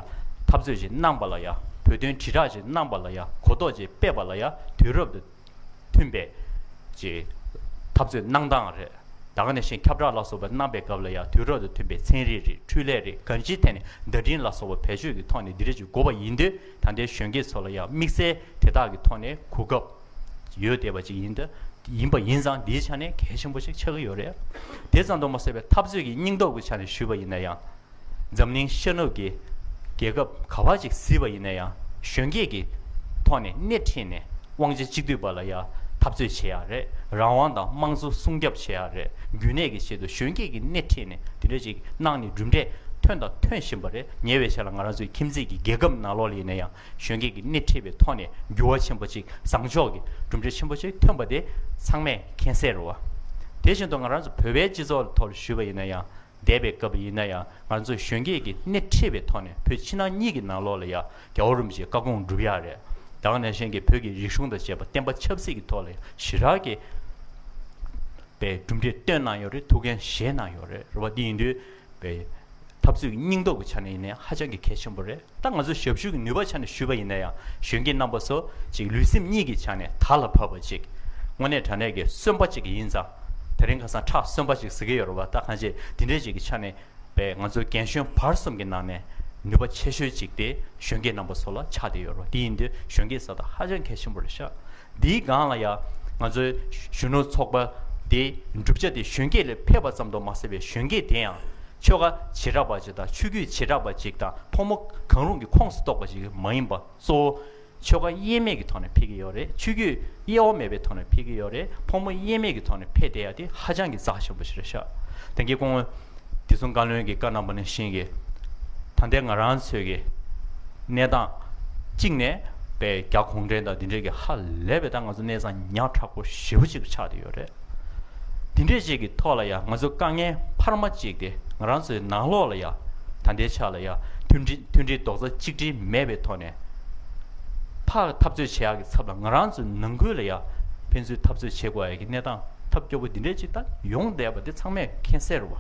འཐབ་རྩོད་ཅིག་གནང་པ་ལ་ཡ། བོད་དོན་དྲིལ་བསྒྲགས་ཅིག་གནང་པ་ལ་ཡ། གོ་རྟོགས་ཅིག་སྤེལ་བ་ལ་ཡ། དུས་རབས་དང་མཐུན་པའི་ཅིག་འཐབ་རྩོད་གནང་སྟངས་རེད། ད་ག་ནང་བཞིན་ཁྱབ་བསྒྲགས་ལ་སོགས་པ་གནང་པའི་སྐབས་ལ་ཡང་དུས་རབས་དང་མཐུན་པའི་ཚན་རིག་རེད། འཕྲུལ་ལས་རེད། གང་ཅིའི་ཐད་ནས་བརྡ་འཕྲིན་ལ་སོགས་པ་བེད་སྤྱོད་ཀྱི་ཐོག་ནས་འདི་འདྲ་ཅིག་དགོས་པ་ཡིན་དུས། ད་ལྟའི་གཞོན་སྐྱེས་ཚོ་ལ་ཡང་དམིགས་བསལ་དེ་དག་གི་ཐོག་ནས་གོ་སྐབས་ཡོད་བསྡད་པ་ཅིག་ཡིན་དུས། ཡིན་པ་ཡིན་ཙང་འདིའི་ཆ་ནས་གལ་ཆེན་པོ་ཞིག་ཆགས་ཀྱི་ཡོད་རེད། དེ་ཙམ་དུ་མ་ཟད་པའི་འཐབ་རྩོད་ཀྱི་སྙིང་སྟོབས་ཀྱི་ཆ་ནས་ཞུས་པ་ཡིན་ན་ཡང་། འཛམ་གླིང་ཤར་ནུབ་ཀྱི་རྒྱལ་ཁབ་ག་བ་ཅིག་གཟིགས་པ་ཡིན་ན་ཡང་། གཞོན་སྐྱེས་ཀྱི་ཐོག་ནས་སྣེ་ཁྲིད་ནས་དབང་ཆ་གཅིག་སྡུད་པ་ལ་ཡང་འཐབ་རྩོད་བྱེད་ཡ་རེད། རང་དབང་དང་དམངས་གཙོ་སྲུང་སྐྱོབ་བྱེད་ཡ་རེད། རྒྱུན་གནས་ཀྱི་ཆེད་དུ་གཞོན་སྐྱེས་ཀྱི་སྣེ་ཁྲིད་ནས་དེ་འདྲ་ཅིག་གནང་ནས་གྲུབ་འབྲས་ཐོན་དང་ཐོན་བཞིན་པ་རེད། ཉེ་བའི་ཆར་ལ་ང་རང་ཚོའི་ཁྱིམ་མཚེས་ཀྱི་རྒྱལ་ཁབ་ནང་ལོགས་ལ་ཡིན་ན་ཡང་། གཞོན་སྐྱེས་ཀྱི་སྣེ་ཁྲིད་པའི་ཐོག་ནས་འགྱུར་བ་ཆེན་པོ་ཅིག་བཟང་ཕྱོགས་ཀྱི་གྲུབ་འབྲས་ཆེན་པོ་ཅིག་ཐོན་པ་དེ་ཚང་མས་མཁྱེན་གསལ་རེད་བ། དེ་བཞིན་དུ་ང་རང་ཚོ་བོད་པའི་སྤྱི་ཚོགས་ཐོག་ལ་ཞུས་པ་ཡིན་ན་ཡང་། འདས་པའི་སྐབས་ཡིན་ན་ཡང་ང་ཚོ་གཞོན་སྐྱེས་ཀྱི་སྣེ་ཁྲིད་པའི་ཐོག་ནས་བོད་ཕྱི་ནང་གཉིས་ཀྱི་ནང་ལོགས་ལ་ཡང་རྒྱལ་བ་རིན་པོ་ཆེའི་བཀའ་དགོངས་སྒྲུབ་ཡག་རེད། ད་ག་ནང་བཞིན་གྱི་བོད་ཀྱི་རིག་གཞུང་དང་བཅས་པ་བསྟན་པ་ཆབ་སྲིད་ཀྱི་ཐོག་ལ་ཡང་ཞེ་དྲག་གི་པའི་གྲུབ་འབྲས་བཏོན་གནང་ཡོད་རེད། ཐུགས་འགན་བཞེས་གནང་ཡོད་རེད། རེད་བ། འདི་ཡིན་དུས་པའི་འཐབ་རྩོད་ཀྱི་སྙིང་སྟོབས་ཀྱི་ཆ་ནས་ཡིན་ནའི་ཧ་ཅང་གི་གལ་ཆེན་པོ་རེད། ད་ང་ཚོ་ཞབས་ཞུ་གི་ནུས་པ་ཆ་ནས་ཞུས་པ་ཡིན་ན་ཡང་། གཞོན་སྐྱེས་རྣམ་པ་ཚོ་ཅིག་ལུས་སེམས་གཉིས་ཀྱི་ཆ་ནས་དར་ལ་བབས་པ་ཅིག་དངོས་གནས་དྲང་གནས་ཀྱི་གསོན་པ་ཅིག་ཡིན་ཙང་། དེ་རིང་ཁ་སང་ཁྲག་གསོན་པ་ཅིག་ཟེར་གྱི་ཡོད་རེད་བ། ད་གང་ཅི་དེ་འདྲས་ཅིག་གི་ཆ་ནས་པའི་ང་ཚོའི་རྒན་གཞོན་བར་གསུམ་གྱི་ནང་ནས་ནུས་པ་ཆེ་ཤོས་ཅིག་དེ་གཞོན་སྐྱེས་རྣམ་པ་ཚོ་ལ་ཆགས་བསྡད་ཡོད་རེད་བ། དེ་ཡིན་དུས་གཞོན་སྐྱེས་ཟེར་ད་ཧ་ཅང་གལ་ཆེན་པོ་རེད་ཤག་འདིའི་སྒང་ལ་ཡང་ང་ཚོའི་གཞོན་ནུ་ཚོགས་པ་དེ་གྲུབ་ཆ་དེ་གཞོན་སྐྱེས་ལ་ཕེབས་པ་ཙམ་དུ་མ་ཟད་པའི་གཞོན་སྐྱེས་དེ་ཡང་ཆོལ་ཁ་བྱེ་བྲག་པ་ཅིག་དང་ཆོས་བརྒྱུད་བྱེ་བྲག་པ་ཅིག་དང་ཕོ་མོ་གང་རུང་གི་ཁོངས་སུ་གཏོགས་པ་ཞིག་མ་ཡིན་པ། གཙོ་བོ་ཆོལ་ཁ་དབྱེ་མེད་ཀྱི་ཐོག་ནས་ཕེབས་ཀྱི་ཡོད་རེད། ཆོས་བརྒྱུད་དབྱེ་བ་མེད་པའི་ཐོག་ནས་ཕེབས་ཀྱི་ཡོད་རེད། ཕོ་མོ་དབྱེ་མེད་ཀྱི་ཐོག་ནས་ཕེབས་བསྡད་ཡ་དེ་ཧ་ཅང་གི་རྩ་ཆེན་པོ་ཞིག་རེད་ཤག་དེང་གི་སྐུ་ངོ་བདེ་སྲུང་བཀའ་བློན་གྱིས་བཀའ་གནང་པ་ནང་བཞིན་གྱི། ད་ལྟའི་ང་རང་ཚོའི་གི་གནས་སྟངས་གཅིག་ནས་ པའི་རྒྱ་གུང་ཁྲན་དང་འདི་འདྲས་ཀྱི་ཧ་ལས་པའི་ད་ང་ཚོ་གནས་སྟངས་ཉག་ཕྲ་པོ་ཞེ་པོ་ཅིག་ཆགས་བསྡད་ཡོད་རེད། འདི་འདྲས་ཅིག་གི་ཐོག་ལ་ཡང་ང་ཚོ་དཀའ་ངལ་འཕར་མ་ཅིག་དེ་ང་རང་ཚོའི་ནང་ལོགས་ལ་ཡང་ད་ལྟའི་ཆ་ལ་ཡང་མཐུན་སྒྲིལ་མཐུན་སྒྲིལ་རྡོག་རྩ་གཅིག་སྒྲིལ་མེད་པའི་ཐོག་ནས་ཕར་འཐབ་རྩོད་བྱེད་ཡག་གི་ཚབ་ལ་ང་རང་ཚོའི་ནང་ཁུལ་ལ་ཡང་ཕན་ཚུན་འཐབ་རྩོད་བྱེད་དགོས་ཡག་གི་གནས་སྟངས་ཐབས་སྐྱོ་པོ་འདི་འདྲས་ཅིག་ད་ཡོང་བསྡད་པ་འདི་ཚང་མས་མཁྱེན་གསལ་རེད་བ།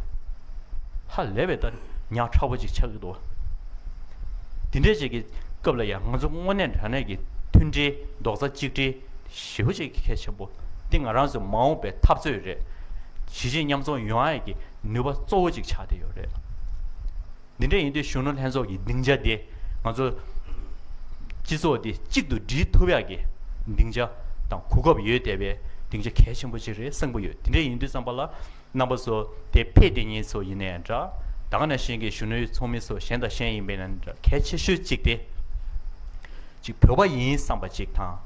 ཧ་ལས་པའི་ད་ཉག་ཕྲ་པོ་ཅིག་ཆགས་ཀྱི་འདུག་བ། འདི་འདྲས་ཅིག་གི་སྐབས་ལ་ཡང་ང་ཚོ་དངོས་གནས་དྲང་གནས་ཀྱི་མཐུན་སྒྲིལ་རྡོག་རྩ་གཅིག་སྒྲིལ་ཞེ་པོ་ཅིག་གལ་ཆེན་པོ་འདི་ང་རང་ཚོའི་མ་འོངས་པའི་འཐབ་རྩོད་རེད། གཞིས་བྱེས་མཉམ་འཛོམས་ཡོང་ཡག་གི་ནུས་པ་གཙོ་བོ་ཅིག་ཆགས་བསྡད་ཡོད་རེད། འདི་འདྲ་ཡིན་དུས་གཞོན་ནུ་ལྷན་ཚོགས་ཀྱི་སྡིངས་ཆ་འདི་ང་ཚོ་སྤྱི་ཚོགས་འདི་གཅིག་ཏུ་སྒྲིལ་ཐུབ་ཡག་གི་སྡིངས་ཆ་དང་གོ་སྐབས་ཡོད་བསྡད་པའི་སྡིངས་ཆ་གལ་ཆེན་པོ་ཅིག་རེད་བསམ་གྱི་ཡོད། འདི་འདྲ་ཡིན་དུས་ཙམ་པ་ལ་རྣམ་པ་ཚོ་དེ་ཕེབས་བསྡད་མཁན་ཚོ་ཡིན་ནའི་འདྲ། ད་ག་ནང་བཞིན་གྱི་གཞོན་ནུའི་ཚོགས་མི་ཚོ་གཞན་དང་གཞན་ཡིན་པས་ན་འདྲ་གལ་ཆེ་ཤོས་གཅིག་དེ། གཅིག་བོད་པ་ཡིན་བསམ་པ་གཅིག་དང་།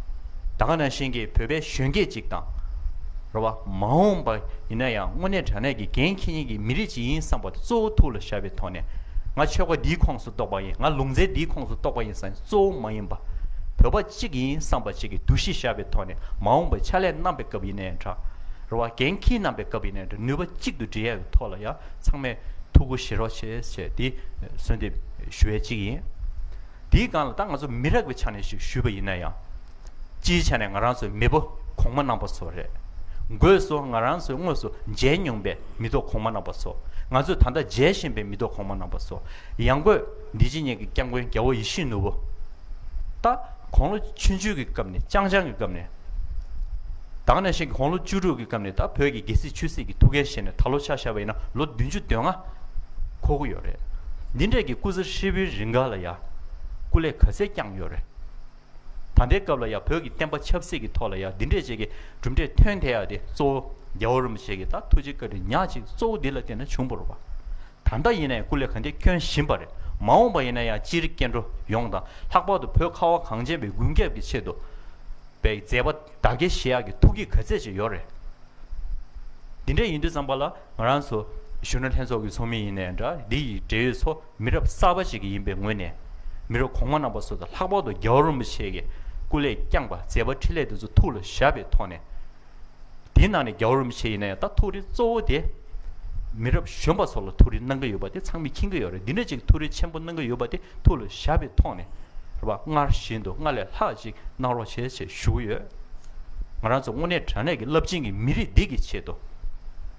ད་ག་ནང་བཞིན་གྱི་བོད་པའི་གཞོན་སྐྱེས་གཅིག་དང་། རེད་བ། མ་འོངས་པ་ཡིན་ན་ཡང་དངོས་གནས་དྲང་གནས་ཀྱི་འགན་འཁྱེར་མཁན་གྱི་མི་རིགས་གཅིག་ཡིན་བསམ་པ་དེ་གཙོ་བོ་ཐུགས་ལ་བཞག་པའི་ཐོག་ནས། ང་ཆོལ་ཁ་འདིའི་ཁོངས་སུ་གཏོགས་པ་ཡིན། ང་ལུང་ཚན་འདིའི་ཁོངས་སུ་གཏོགས་པ་ཡིན་ཟེར་ནས་གཙོ་བོ་མ་ཡིན་པ། བོད་པ་གཅིག་ཡིན་བསམ་པ་གཅིག་གི་འདུ་ཤེས་བཞག་པའི་ཐོག་ནས་མ་འོངས་པའི་ཕྱག་ལས་གནང་པའི་སྐབས་ཡིན་ནའི་འདྲ། རེད་བ། འགན་འཁྱེར་གནང་པའི་སྐབས་ཡིན་ནའི་འདྲ། ནུས་པ་གཅིག་ཏུ་སྒྲིལ་ཡག་གི་ཐོག་ལ་ཡང་ཚང་མས་ཐུགས་ཁུར་བཞེས་རོགས་བྱེད་ཅེས་འདི་གསོལ་འདེབས་ཞུ་བའི་གཅིག་ཡིན། དེའི་སྒང་ལ་ད་ང་ཚོ་མི་རབས་ཀྱི་ཆ་ནས་ཞིག་ཞུས་པ་ཡིན་ན་ཡང་། སྤྱིའི་ཆ་ནས་ང་རང་ཚོའི་མེས་པོ་གོང་མ་རྣམ་པ་ཚོ་རེད། སྒོས་སུ་ང་རང་ཚོས་དངོས་སུ་མཇལ་མྱོང་པའི་མི་ཐོག་གོང་མ་རྣམ་པ་ཚོ། ང་ཚོས་ད་ལྟ་མཇལ་བཞིན་པའི་མི་ཐོག་གོང་མ་རྣམ་པ་ཚོ། ཡང་སྒོས་འདི་ཕྱི་གཉིས་ཀྱི་སྐྱབས་མགོན་རྒྱལ་བ་ཡིད་བཞིན་ནོར་བུ། ད་དགུང་ལོ་ཆུང་ཆུང་གི་སྐབས་ནས་ཅང་ཅང་གི་སྐབས་ནས། ད་ག་ནང་བཞིན་གྱི་དགུང་ལོ་བཅུ་དྲུག་གི་སྐབས་ནས་ད་བོད་ཀྱི་རྒྱལ་སྲིད་ཆོས་སྲིད་ཀྱི་ཐུགས་འགན་བཞེས་ནས་ད་ལོ་ཆ་བཞག་པ་ཡིན་ན་ལོ་བདུན་ཅུ་དོན་ལྔ་འཁོར་གྱི་ཡོད་རེད། འདི་འདྲས་ཀྱི་སྐུ་ཚེ་ཧྲིལ་པོའི་རིང་ག་ལ་ཡ། སྐུ་ལས་ག་ཚད་བསྐྱངས་ཡོད་རེད། ད་ལྟའི་སྐབས་ལ་ཡ་བོད་ཀྱི་བསྟན་པ་ཆབ་སྲིད་ཀྱི་ཐོག་ལ་ཡ་འདི་འདྲས་ཅིག་གི་གྲུབ་འབྲས་ཐོན་བསྡད་ཡ་དེ་གཙོ་བོ་རྒྱལ་བ་རིན་པོ་ཆེ་གི་ད་ཐུགས་རྗེ་བཀའ་དྲིན་ཉག་གཅིག་གཙོ་བོ་འདི་ལ་བརྟེན་ནས་བྱུང་བ་རེད་བ། ད་ལྟ་ཡིན་ནའི་སྐུ་ལས་ག་འདྲས་བསྐྱོན་བཞིན་པ་རེད། མ་འོངས་པ་ཡིན་ན་ཡང་སྤྱིར་སྐྱེ་འགྲོ་ཡོངས་དང་ལྷག་པར་དུ་བོད་ཁ་བ་གངས་ཅན་པའི་མགོན་སྐྱབས་ཀྱི་ཆེད་དུ། པའི་མཛད་པ་བདག་གིར་བཞེས་ཡག་གི་ཐུགས་བསྐྱེད་ག་ཚད་ཅིག་ཡོད་རེད། འདི་འདྲ་ཡིན་དུས་ཙམ་པ་ལ་ང་རང་ཚོ་གཞོན་ནུ་ལྷན་ཚོགས་ཀྱི་ཚོགས་མི་ཡིན་ནའི་འདྲ། འདི་ཡི་འབྲེལ་ཡོད་ཚོ་མི་རབས་གསར་པ་ཅིག་ཡིན་པའི་ངོས་ནས། མི་རབས་གོང་མ་རྣམ་པ་ཚོ་དང་ལྷག་པར་དུ་རྒྱལ་བ་རིན་པོ་ཆེ་གི་སྐུ་ལས་བསྐྱངས་པ་མཛད་པ་འཕྲིན་ལས་དེ་ཚོ་ཐུགས་ལ་བཞག་པའི་ཐོག་ནས། དེའི་ནང་ནས་རྒྱལ་བ་རིན་པོ་ཆེ་ཡིན་ན་ཡང་ད་ཐུགས་རེ་གཙོ་བོ་དེ། མི་རབས་གཞོན་པ་ཚོ་ལ་ཐུགས་རེ་གནང་གི་ཡོད་པ་དེ་ཚང་མས་མཁྱེན་གྱི་ཡོད་རེད། འདི་འདྲ་ཅིག་ཐུགས་རེ་ཆེན་པོ་གནང་གི་ཡོད་པ་དེ་ཐུགས་ལ་བཞག་པའི་ཐོག་ནས། རེད་པ། སྔར་བཞིན་དུ་སྔར་ལས་ལྷག་ཅིག་གནང་རོགས་བྱེད་ཅེས་ཞུ་གི་ཡོད། ང་རང་ཚོ་དངོས་གནས་དྲང་གནས་ཀྱི་རླབས་ཆེན་གྱི་མི་རིགས་འདི་གི་ཆེད་དུ།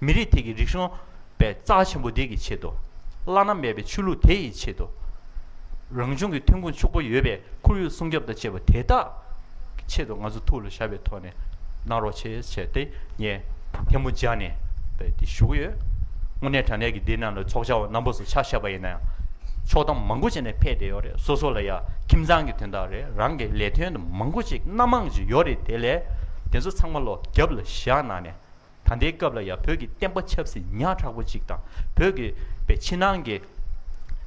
མི་རིགས་དེ་གི་རིག་གཞུང་པའི་རྩ་ཆེན་པོ་འདི་གི་ཆེད་དུ། བླ་ན་མེད་པའི་ཆོས་ལུགས་དེ་ཡི་ཆེད་དུ། རང་བྱུང་གི་ཐོན་ཁུངས་ཕྱུག་པོ་ཡོད་པའི་ཁོར་ཡུག་སྲུང་སྐྱོབ་དང་བཅས་པ་དེ་དག་ཆེད་དུ་ང་ཚོ་ཐུགས་ལ་བཞག་པའི་ཐོག་ནས་གནང་རོགས་བྱེད་ཟེར་ཏེ་ངས་ཐལ་མོ་སྦྱར་ནས་དེ་ཞུ་གི་ཡོད། དངོས་གནས་དྲང་གནས་ཀྱི་འདི་ནང་ལ་ཚོགས་བཅར་བ་རྣམ་པ་ཚོ་ཆ་བཞག་པ་ཡིན་ན་ཡང་ཕྱོགས་མཐའ་མང་པོ་ཅིག་ནས་ཕེབས་བསྡད་ཡོད་རེད། སོ་སོ་ལ་ཡང་ཁྱིམ་ཚང་གི་དོན་དག་རེད། རང་གི་ལས་དོན་དུ་མང་པོ་ཅིག་སྣ་མང་ཅིག་ཡོད་རེད། དེ་ལས་དེ་ཚོ་ཚང་མ་ལོ་རྒྱབ་ལ་བཞག་གནང་ནས། ད་ལྟའི་སྐབས་ལ་ཡང་བོད་ཀྱི་བསྟན་པ་ཆབ་སྲིད་ཉག་ཕྲ་པོ་གཅིག་དང་། བོད་ཀྱི་པའི་ཕྱི་ནང་གི་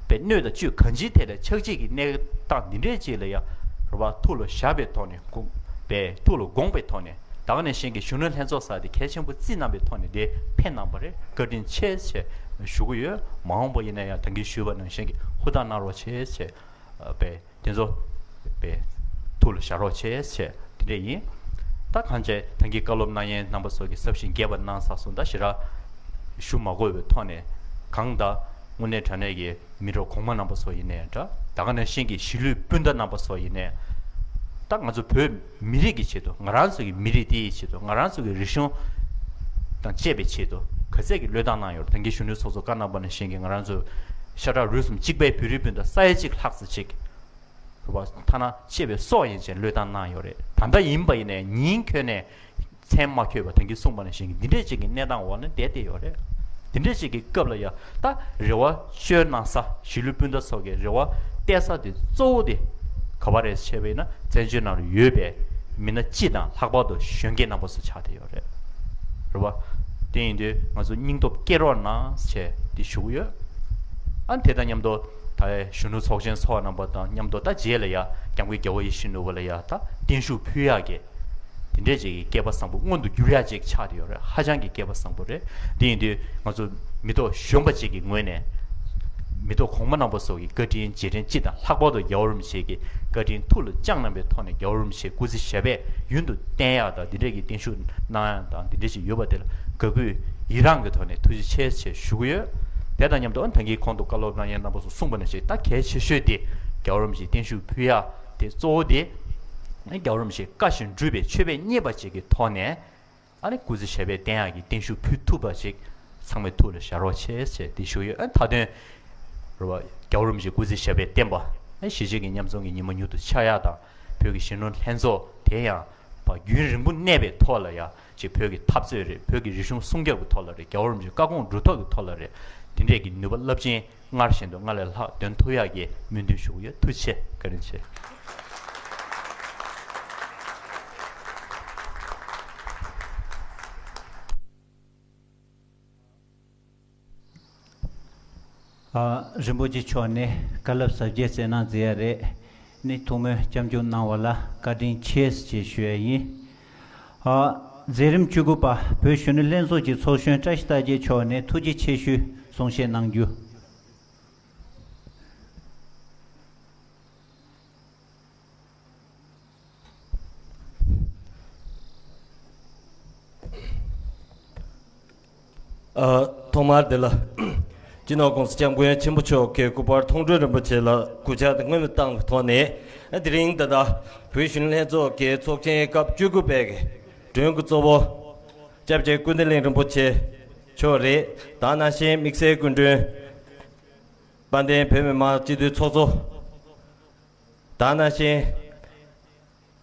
པའི་སྣོད་དང་བཅུད་གང་ཅིའི་ཐད་ལ་ཆགས་འཇིག་གི་གནས་སྟངས་འདི་འདྲའི་ཅིག་ལ་ཡང་རེ་བ་ཐུགས་ལ་བཞག་པའི་ཐོག་ནས་དགོངས་པའི་ཐུགས་ལ་དགོངས་པའི་ཐོག་ནས། ད་ག་ནང་བཞིན་གྱི་གཞོན་ནུ་ལྷན་ཚོགས་ཟེར་དེ་གལ་ཆེན་པོ་བརྩིས་གནང་པའི་ཐོག་ནས་དེ་ཕེབས་གནང་པ་རེད། བཀའ་དྲིན་ཆེ་ཞེས་ཞུ་གི་ཡོད། མ་འོངས་པ་ཡིན་ན་ཡང་ད་གིན་ཞུས་པ་ནང་བཞིན་གྱི་ཧུར་ཐག་གནང་རོགས་བྱེད་ཞེས་པའི། དེ་ཚོ་པའི་ཐུགས་ལ་བཞག་རོགས་བྱེད་ཟེར་དེ་འདྲ་ཡིན། ད་གང་བྱས་ད་གིན་བཀའ་སློབ་གནང་མཁན་རྣམ་པ་ཚོ་གི་ཟབ་ཞིང་རྒྱས་པ་གནང་ཚར་སོང་། ད་ཞེ་དྲག་ཞུ་མ་དགོས་པའི་ཐོག་ནས། གང་ལྟར་དངོས་གནས་དྲང་གནས་ཀྱི་མི་རབས་གོང་མ་རྣམ་པ་ཚོ་ཡིན་ནའི་འདྲ། ད་ག་ནང་བཞིན་གྱི་གཞིས་ལུས་སྤུན་ཟླ་རྣམ་པ་ཚོ་ཡིན་ནའི། ད་ང་ཚོ་བོད་མི་རིགས་ཀྱི་ཆེད་དུ། ང་རང་ཚོ་གི་མི་རིགས་འདི་ཡི་ཆེད་དུ། ང་རང་ཚོ་གི་རིག་གཞུང་དང་བཅས་པའི་ཆེད་དུ་ག་ཚད་ཀྱི་བློས་བཏང་གནང་ཡོད་རེད། ད་གིན་གཞོན་ནུ་ཚོགས་གཙོ་བཀའ་གནང་པ་ནང་བཞིན་གྱི་ང་རང་ཚོ་ཤ་ཁྲག་རུས་གསུམ་གཅིག་པའི་བོད་རིགས་སྤུན་ཟླ་ས་ཡ་གཅིག་ལྷག་ཙམ་ཅིག་རེད་པ། ཐ་ན་གཅེས་པའི་སྲོག་ཡན་ཆད་བློས་བཏང་གནང་ཡོད་རེད། ད་ལྟ་ཡིན་པ་ཡིན་ནའི་ཉིན་འཁྱོལ་ནས་མཚན་མ་འཁྱོལ་བ་ད་གིན་གསུངས་པ་ནང་བཞིན་གྱི་འདི་འདྲས་ཅིག་གི་གནས་སྟངས་འོག་ན་བསྡད་བསྡད་ཡོད་རེད། འདི་འདྲས་ཅིག་གི་སྐབས་ལ་ཡ་ད་རེ་བ་བཅོལ་གནང་ས། གཞིས་ལུས་སྤུན་ཟླ་ཚོ་གི་རེ་བ་གཏད་ས་དེ་གཙོ་བོ་དེ་ག་པར་རེད་བྱས་པ་ཡིན་ན། བཙན་བྱོལ་ནང་ལ་ཡོད་པའི་མི་སྣ་སྤྱི་དང་ལྷག་པར་དུ་གཞོན་སྐྱེས་རྣམ་པ་ཚོ་ཆགས་བསྡད་ཡོད་རེད། རེད་པ། དེ་ཡིན་དུས་ང་ཚོ་སྙིང་སྟོབས་བསྐྱེད་རོགས་གནང་ཞེས་དེ་ཞུ་གི་ཡོད། ཨ་དེ་དང་མཉམ་དུ་ད་གཞོན་ནུ་ཚོགས་ཆེན་ཚོགས་རྣམ་པ་དང་མཉམ་དུ་ད་རྗེས་ལ་ཡ་སྐྱབས་མགོན་རྒྱལ་བ་ཡིད་བཞིན་ནོར་བུ་ལ་ཡ་ད་བརྟན་བཞུགས་ཕུལ་ཡག་གི་དེ་འདྲས་ཅིག་གི་སྐལ་པ་བཟང་པོ་མངོན་དུ་འགྱུར་ཡག་ཅིག་ཆགས་བསྡད་ཡོད་རེད། ཧ་ཅང་གི་སྐལ་པ་བཟང་པོ་རེད། དེ་ཡིན་དུས་ང་ཚོ་མི་ཐོག་གཞོན་པ་ཅིག་གི་ངོས་ནས་ མི་ཐོག་གོང་མ་རྣམ་པ་སོགས་ཀྱི་བཀའ་དྲིན་རྗེས་དྲན་སྤྱི་དང་ལྷག་པར་དུ་རྒྱལ་བ་རིན་པོ་ཆེ་གི་བཀའ་དྲིན་ཐུགས་ལ་བཅངས་གནང་པའི་ཐོག་ནས་རྒྱལ་བ་རིན་པོ་ཆེ་སྐུ་ཚེ་ཞབས་པད་ཡུན་དུ་བརྟན་ཡག་དང་འདི་འདྲས་ཀྱི་བརྟན་བཞུགས་གནང་ཡག་དང་འདི་འདྲས་ཞིག་ཡོད་པ་དེ་ལ་དགའ་གུས་ཡི་རངས་ཀྱི་ཐོག་ནས་ཐུགས་རྗེ་ཆེ་ཞེས་ཞུ་གི་ཡོད། དེ་དང་མཉམ་དུ་ད་གིན་གོང་དུ་བཀའ་སློབ་གནང་མཁན་རྣམ་པ་ཚོ་གསུངས་པ་ནང་བཞིན་ད་གལ་ཆེ་ཤོས་དེ་རྒྱལ་བ་རིན་པོ་ཆེ་བརྟན་བཞུགས་ཕུལ་ཡག་དེ་གཙོ་བོ་དེ་རྒྱལ་བ་རིན་པོ་ཆེ་བཀའ་བཞིན་སྒྲུབ་པའི་མཆོད་པས་མཉེས་པ་ཅིག་གི་ཐོག་ནས། ཨ་ནི་སྐུ་ཚེ་ཞབས་པད་བརྟན་ཡག་གི་བརྟན་བཞུགས་ཕུལ་ཐུབ་པ་ཞིག་ཚང་མའི་ཐུགས་ལ་བཞག་རོགས་བྱེད་ཅེས་འདི་ཞུ་ཡོད། ཨ་ནི་མཐའ་དོན་རེད་བ། རྒྱལ་བ་རིན་པོ་ཆེ་སྐུ་ཚེ་ཞབས་པད་བརྟན་པ། ཨ་ནི་གཞིས་བྱེས་ཀྱི་མཉམ་འཛོམས་ཀྱི་ཉི་མ་མྱུར་དུ་འཆར་ཡག་དང་བོད་ཀྱི་གཞོན་ནུ་ལྷན་ཚོགས་དེ་ཡང་བ་རྒྱུན་རིང་པོ་གནས་པའི་ཐོག་ལ་ཡང་ཅིག་བོད་ཀྱི་འཐབ་རྩོད་རེད། བོད་ཀྱི་རིག་གཞུང་སྲུང་སྐྱོབ་ཀྱི་ཐོག་ལ་རེད། རྒྱལ་བ་རིན་པོ་ཆེ་བཀའ་དགོངས་སྒྲུབ་ཐབས་ཀྱི་ཐོག་ལ་རེད། དེ་འདྲས་ཀྱི་ནུས་པ་རླབས་ཆེན་སྔར་བཞིན་དུ་སྔར་ལས་ལྷག་འདོན་ཐུབ་ཡག་གི་སྨོན་འདུན་ཞུ་གི་ཡོད། ཐུགས་རྗེ་ཆེ། བཀའ་དྲིན་ཆེ། ཨ། རིན་པོ་ཆེ་མཆོག་ནས་བཀའ་སློབ་ཟབ་རྒྱས་གསན་གནང་མཛད་ཡ་རེད། ནི་ཐུགས་སྨོན་སྐྱབས་འཇུག་གནང་བ་ལ་བཀའ་དྲིན་ཆེ་ཞེས་ཞུ་ཡ་ཡིན། ཨ། མཛད་རིམ་བཅུ་དགུ་པ་བོད་གཞོན་ནུ་ལྷན་ཚོགས་ཀྱི་ཚོགས་གཞོན་བཀྲ་ཤིས་རྟགས་བརྒྱད་མཆོག་ནས་ཐུགས་རྗེ་ཆེ་ཞུའི་གསུང་བཤད་གནང་རྒྱུ། ཨ། ཐོག་མར་དེ་ལ་སྤྱི་ནོར་༸གོང་ས་༸སྐྱབས་མགོན་ཆེན་པོ་མཆོག་གི་སྐུ་པར་མཐོང་གྲོལ་རིན་པོ་ཆེ་ལ་གུས་ཕྱག་དང་སྔོན་དུ་བཏང་བའི་ཐོག་ནས། དེ་རིང་ད་ལྟ་བོད་གཞོན་ནུ་ལྷན་ཚོགས་ཀྱི་ཚོགས་ཆེན་སྐབས་བཅུ་དགུ་པའི་མགྲོན་སྐུ་གཙོ་བོ་སྐྱབས་རྗེ་ཀུན་བདེ་གླིང་རིན་པོ་ཆེ་མཆོག་རེད། དེ་ནང་བཞིན་དམིགས་བསལ་སྐུ་མགྲོན་དཔལ་ལྡན་བོད་མི་མང་སྤྱི་འཐུས་ཚོགས་གཙོ། དེ་ནང་བཞིན་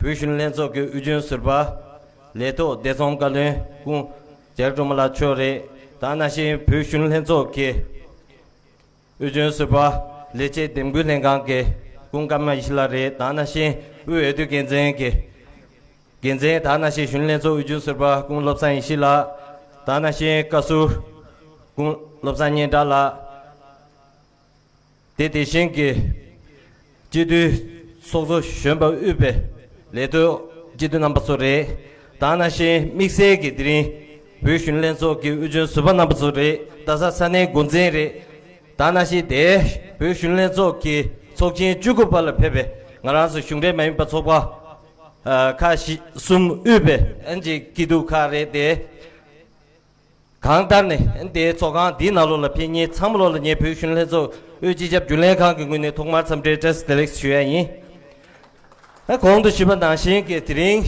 བོད་གཞོན་ནུ་ལྷན་ཚོགས་ཀྱི་དབུས་རྒྱུན་ཟུར་པ་ལས་ཐོག་བདེ་སྲུང་བཀའ་བློན་སྐུ་ངོ་རྒྱ་རི་སྒྲོལ་མ་ལགས་མཆོག་རེད། དེ་ནང་བཞིན་བོད་གཞོན་ནུ་ལྷན་ཚོགས་ཀྱི་དབུས་རྒྱུན་ཟུར་པ་ལས་བྱེད་འདེམས་བསྐོ་ལྷན་ཁང་གི་སྐུ་ངོ་ཀརྨ་ཡེ་ཤེས་ལགས་རེད། དེ་ནང་བཞིན་དབུས་འོས་བསྡུ་འགན་འཛིན་གྱི་འགན་འཛིན། དེ་ནང་བཞིན་གཞོན་ནུ་ལྷན་ཚོགས་དབུས་རྒྱུན་ཟུར་པ་སྐུ་ངོ་བློ་བཟང་ཡེ་ཤེས་ལགས། དེ་ནང་བཞིན་བཀའ་ཟུར་སྐུ་ངོ་བློ་བཟང་སྙན་གྲགས་ལགས། དེ་དེ་བཞིན་གྱི་སྤྱི་འཐུས་ཚོགས་གཙོ་གཞོན་པ་དབུས་པའི་ལས་ཐོག་སྤྱི་འཐུས་རྣམ་པ་ཚོ་རེད། དེ་ནང་བཞིན་དམིགས་བསལ་གྱི་དེ་རིང་བོད་གཞོན་ནུ་ལྷན་ཚོགས་ཀྱི་དབུས་རྒྱུན་ཟུར་པ་རྣམ་པ་ཚོ་རེད། རྡ་ས་ས་གནས་འགོ་འཛིན་རེད། དེ་ནང་བཞིན་དེ་བོད་གཞོན་ནུ་ལྷན་ཚོགས་ཀྱི་ཚོགས་ཆེན་བཅུ་དགུ་པ་ལ་ཕེབས་པའི་ང་རང་ཚོ་གཞུང་འབྲེལ་མ་ཡིན་པ་ཚོགས་པ་ཨ་ཁག་བཞི་གསུམ་དབུས་པའི་ཨན་ཅིག་སྐྱིད་སྡུག་ཁག་རེད་དེ། གང་ལྟར་ནས་དེའི་ཚོགས་ཁང་འདིའི་ནང་ལོགས་ལ་ཕེབས་མཁན་ཚང་མ་ལོགས་ལ་ངས་བོད་གཞོན་ནུ་ལྷན་ཚོགས་དབུས་སྤྱི་ཁྱབ་རྒྱུན་ལས་ཁང་གི་ངོས་ནས་ཐོག་མར་འཚམས་འདྲི་བཀྲ་ཤིས་བདེ་ལེགས་ཞུ་ཡ་ཡིན། ཨ་གོང་དུ་ཞུས་པ་ནང་བཞིན་གྱི་དེ་རིང་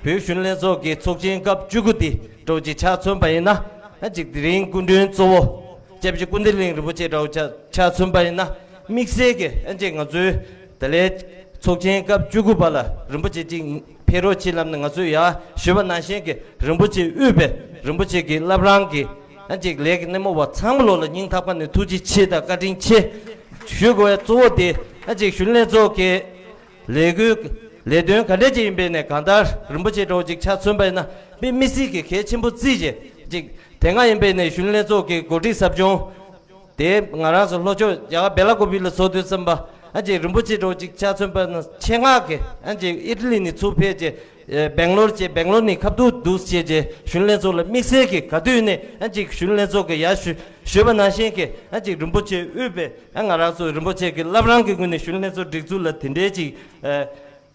བོད་གཞོན་ནུ་ལྷན་ཚོགས་ཀྱི་ཚོགས་ཆེན་སྐབས་བཅུ་དགུ་འདི་འདྲ་བོ་ཅིག་ཆ་མཚོན་པ་ཡིན་ན། ཨ་ཅིག་དེ་རིང་སྐུ་མགྲོན་གཙོ་བོ་སྐྱབས་རྗེ་ཀུན་བདེ་གླིང་རིན་པོ་ཆེ་འདྲ་བོ་ཆ་ཆ་མཚོན་པ་ཡིན་ན། དམིགས་བསལ་གྱི་ཨ་ཅིག་ང་ཚོའི་ད་ལན་ཚོགས་ཆེན་སྐབས་བཅུ་དགུ་པ་ལ་རིན་པོ་ཆེ་ཅིག་ཕེབས་རོགས་བྱེད་ལབ་ནས་ང་ཚོས་ཡར་ཞུས་པ་ནང་བཞིན་གྱི་རིན་པོ་ཆེ་དབུས་པའི་རིན་པོ་ཆེ་གི་བླ་བྲང་གི་ཨ་ཅིག་ལས་ཀྱི་སྣེ་མོ་བ་ཚང་མ་ལོགས་ལ་སྙིང་ཐག་པ་ནས་ཐུགས་རྗེ་ཆེ་དང་བཀའ་དྲིན་ཆེ་ཞུ་དགོས་པའི་གཙོ་བོ་དེ། ཨ་ཅིག་གཞོན་ནུ་ལྷན་ཚོགས་ཀྱི་ལས་འགུལ་ལས་དོན་ག་འདྲ་ཅིག་ཡིན་པའི་ནས་གང་ལྟར་རིན་པོ་ཆེ་འདྲ་བོ་ཅིག་ཆ་མཚོན་པ་ཡིན་ན་དཔེ་མི་སྲིད་ཀྱི་གལ་ཆེན་པོ་བརྩིས་བྱས་ཅིག་དེ་སྔ་ཡིན་པའི་ནས་གཞོན་ནུ་ལྷན་ཚོགས་ཀྱི་འགོ་ཁྲིད་ཟབ་སྦྱོང་དེ་ང་རང་ཚོ་ལྷོ་ཕྱོགས་རྒྱ་གར་སྦེ་ལ་ཀོ་བི་ལ་ཚོགས་དུས་ཙམ་པ་ཨ་ཅེ་རིན་པོ་ཆེ་འདྲ་བོ་ཅིག་ཆ་མཚོན་པ་ན་ཆེད་མངགས་ཀྱི་ཨ་ཅེ་ཨི་ཊ་ལི་ནས་ཚུར་ཕེབས་བྱས་སྦེང་ལོར་བྱས་སྦེང་ལོར་ནས་ཁ་ཐུག་འདུག་བྱས་བྱས་གཞོན་ནུ་ལྷན་ཚོགས་ལ་དམིགས་བསལ་གྱི་ག་དུས་ནས་ཨ་ཅེ་གཞོན་ནུ་ལྷན་ཚོགས་ཀྱི་ཡར་ཞུ་ཞུས་པ་ནང་བཞིན་གྱི་ཨ་ཅེ་རིན་པོ་ཆེ་དབུས་པའི་ཨ་ང་རང་ཚོ་རིན་པོ་ཆེ་གི་བླ་བྲང་གི་ངོས་ནས་གཞོན་ནུ་ལྷན་ཚོགས་སྒྲིག་འཛུགས་ལ་དེ་འདྲའི་ཅིག་ཨ་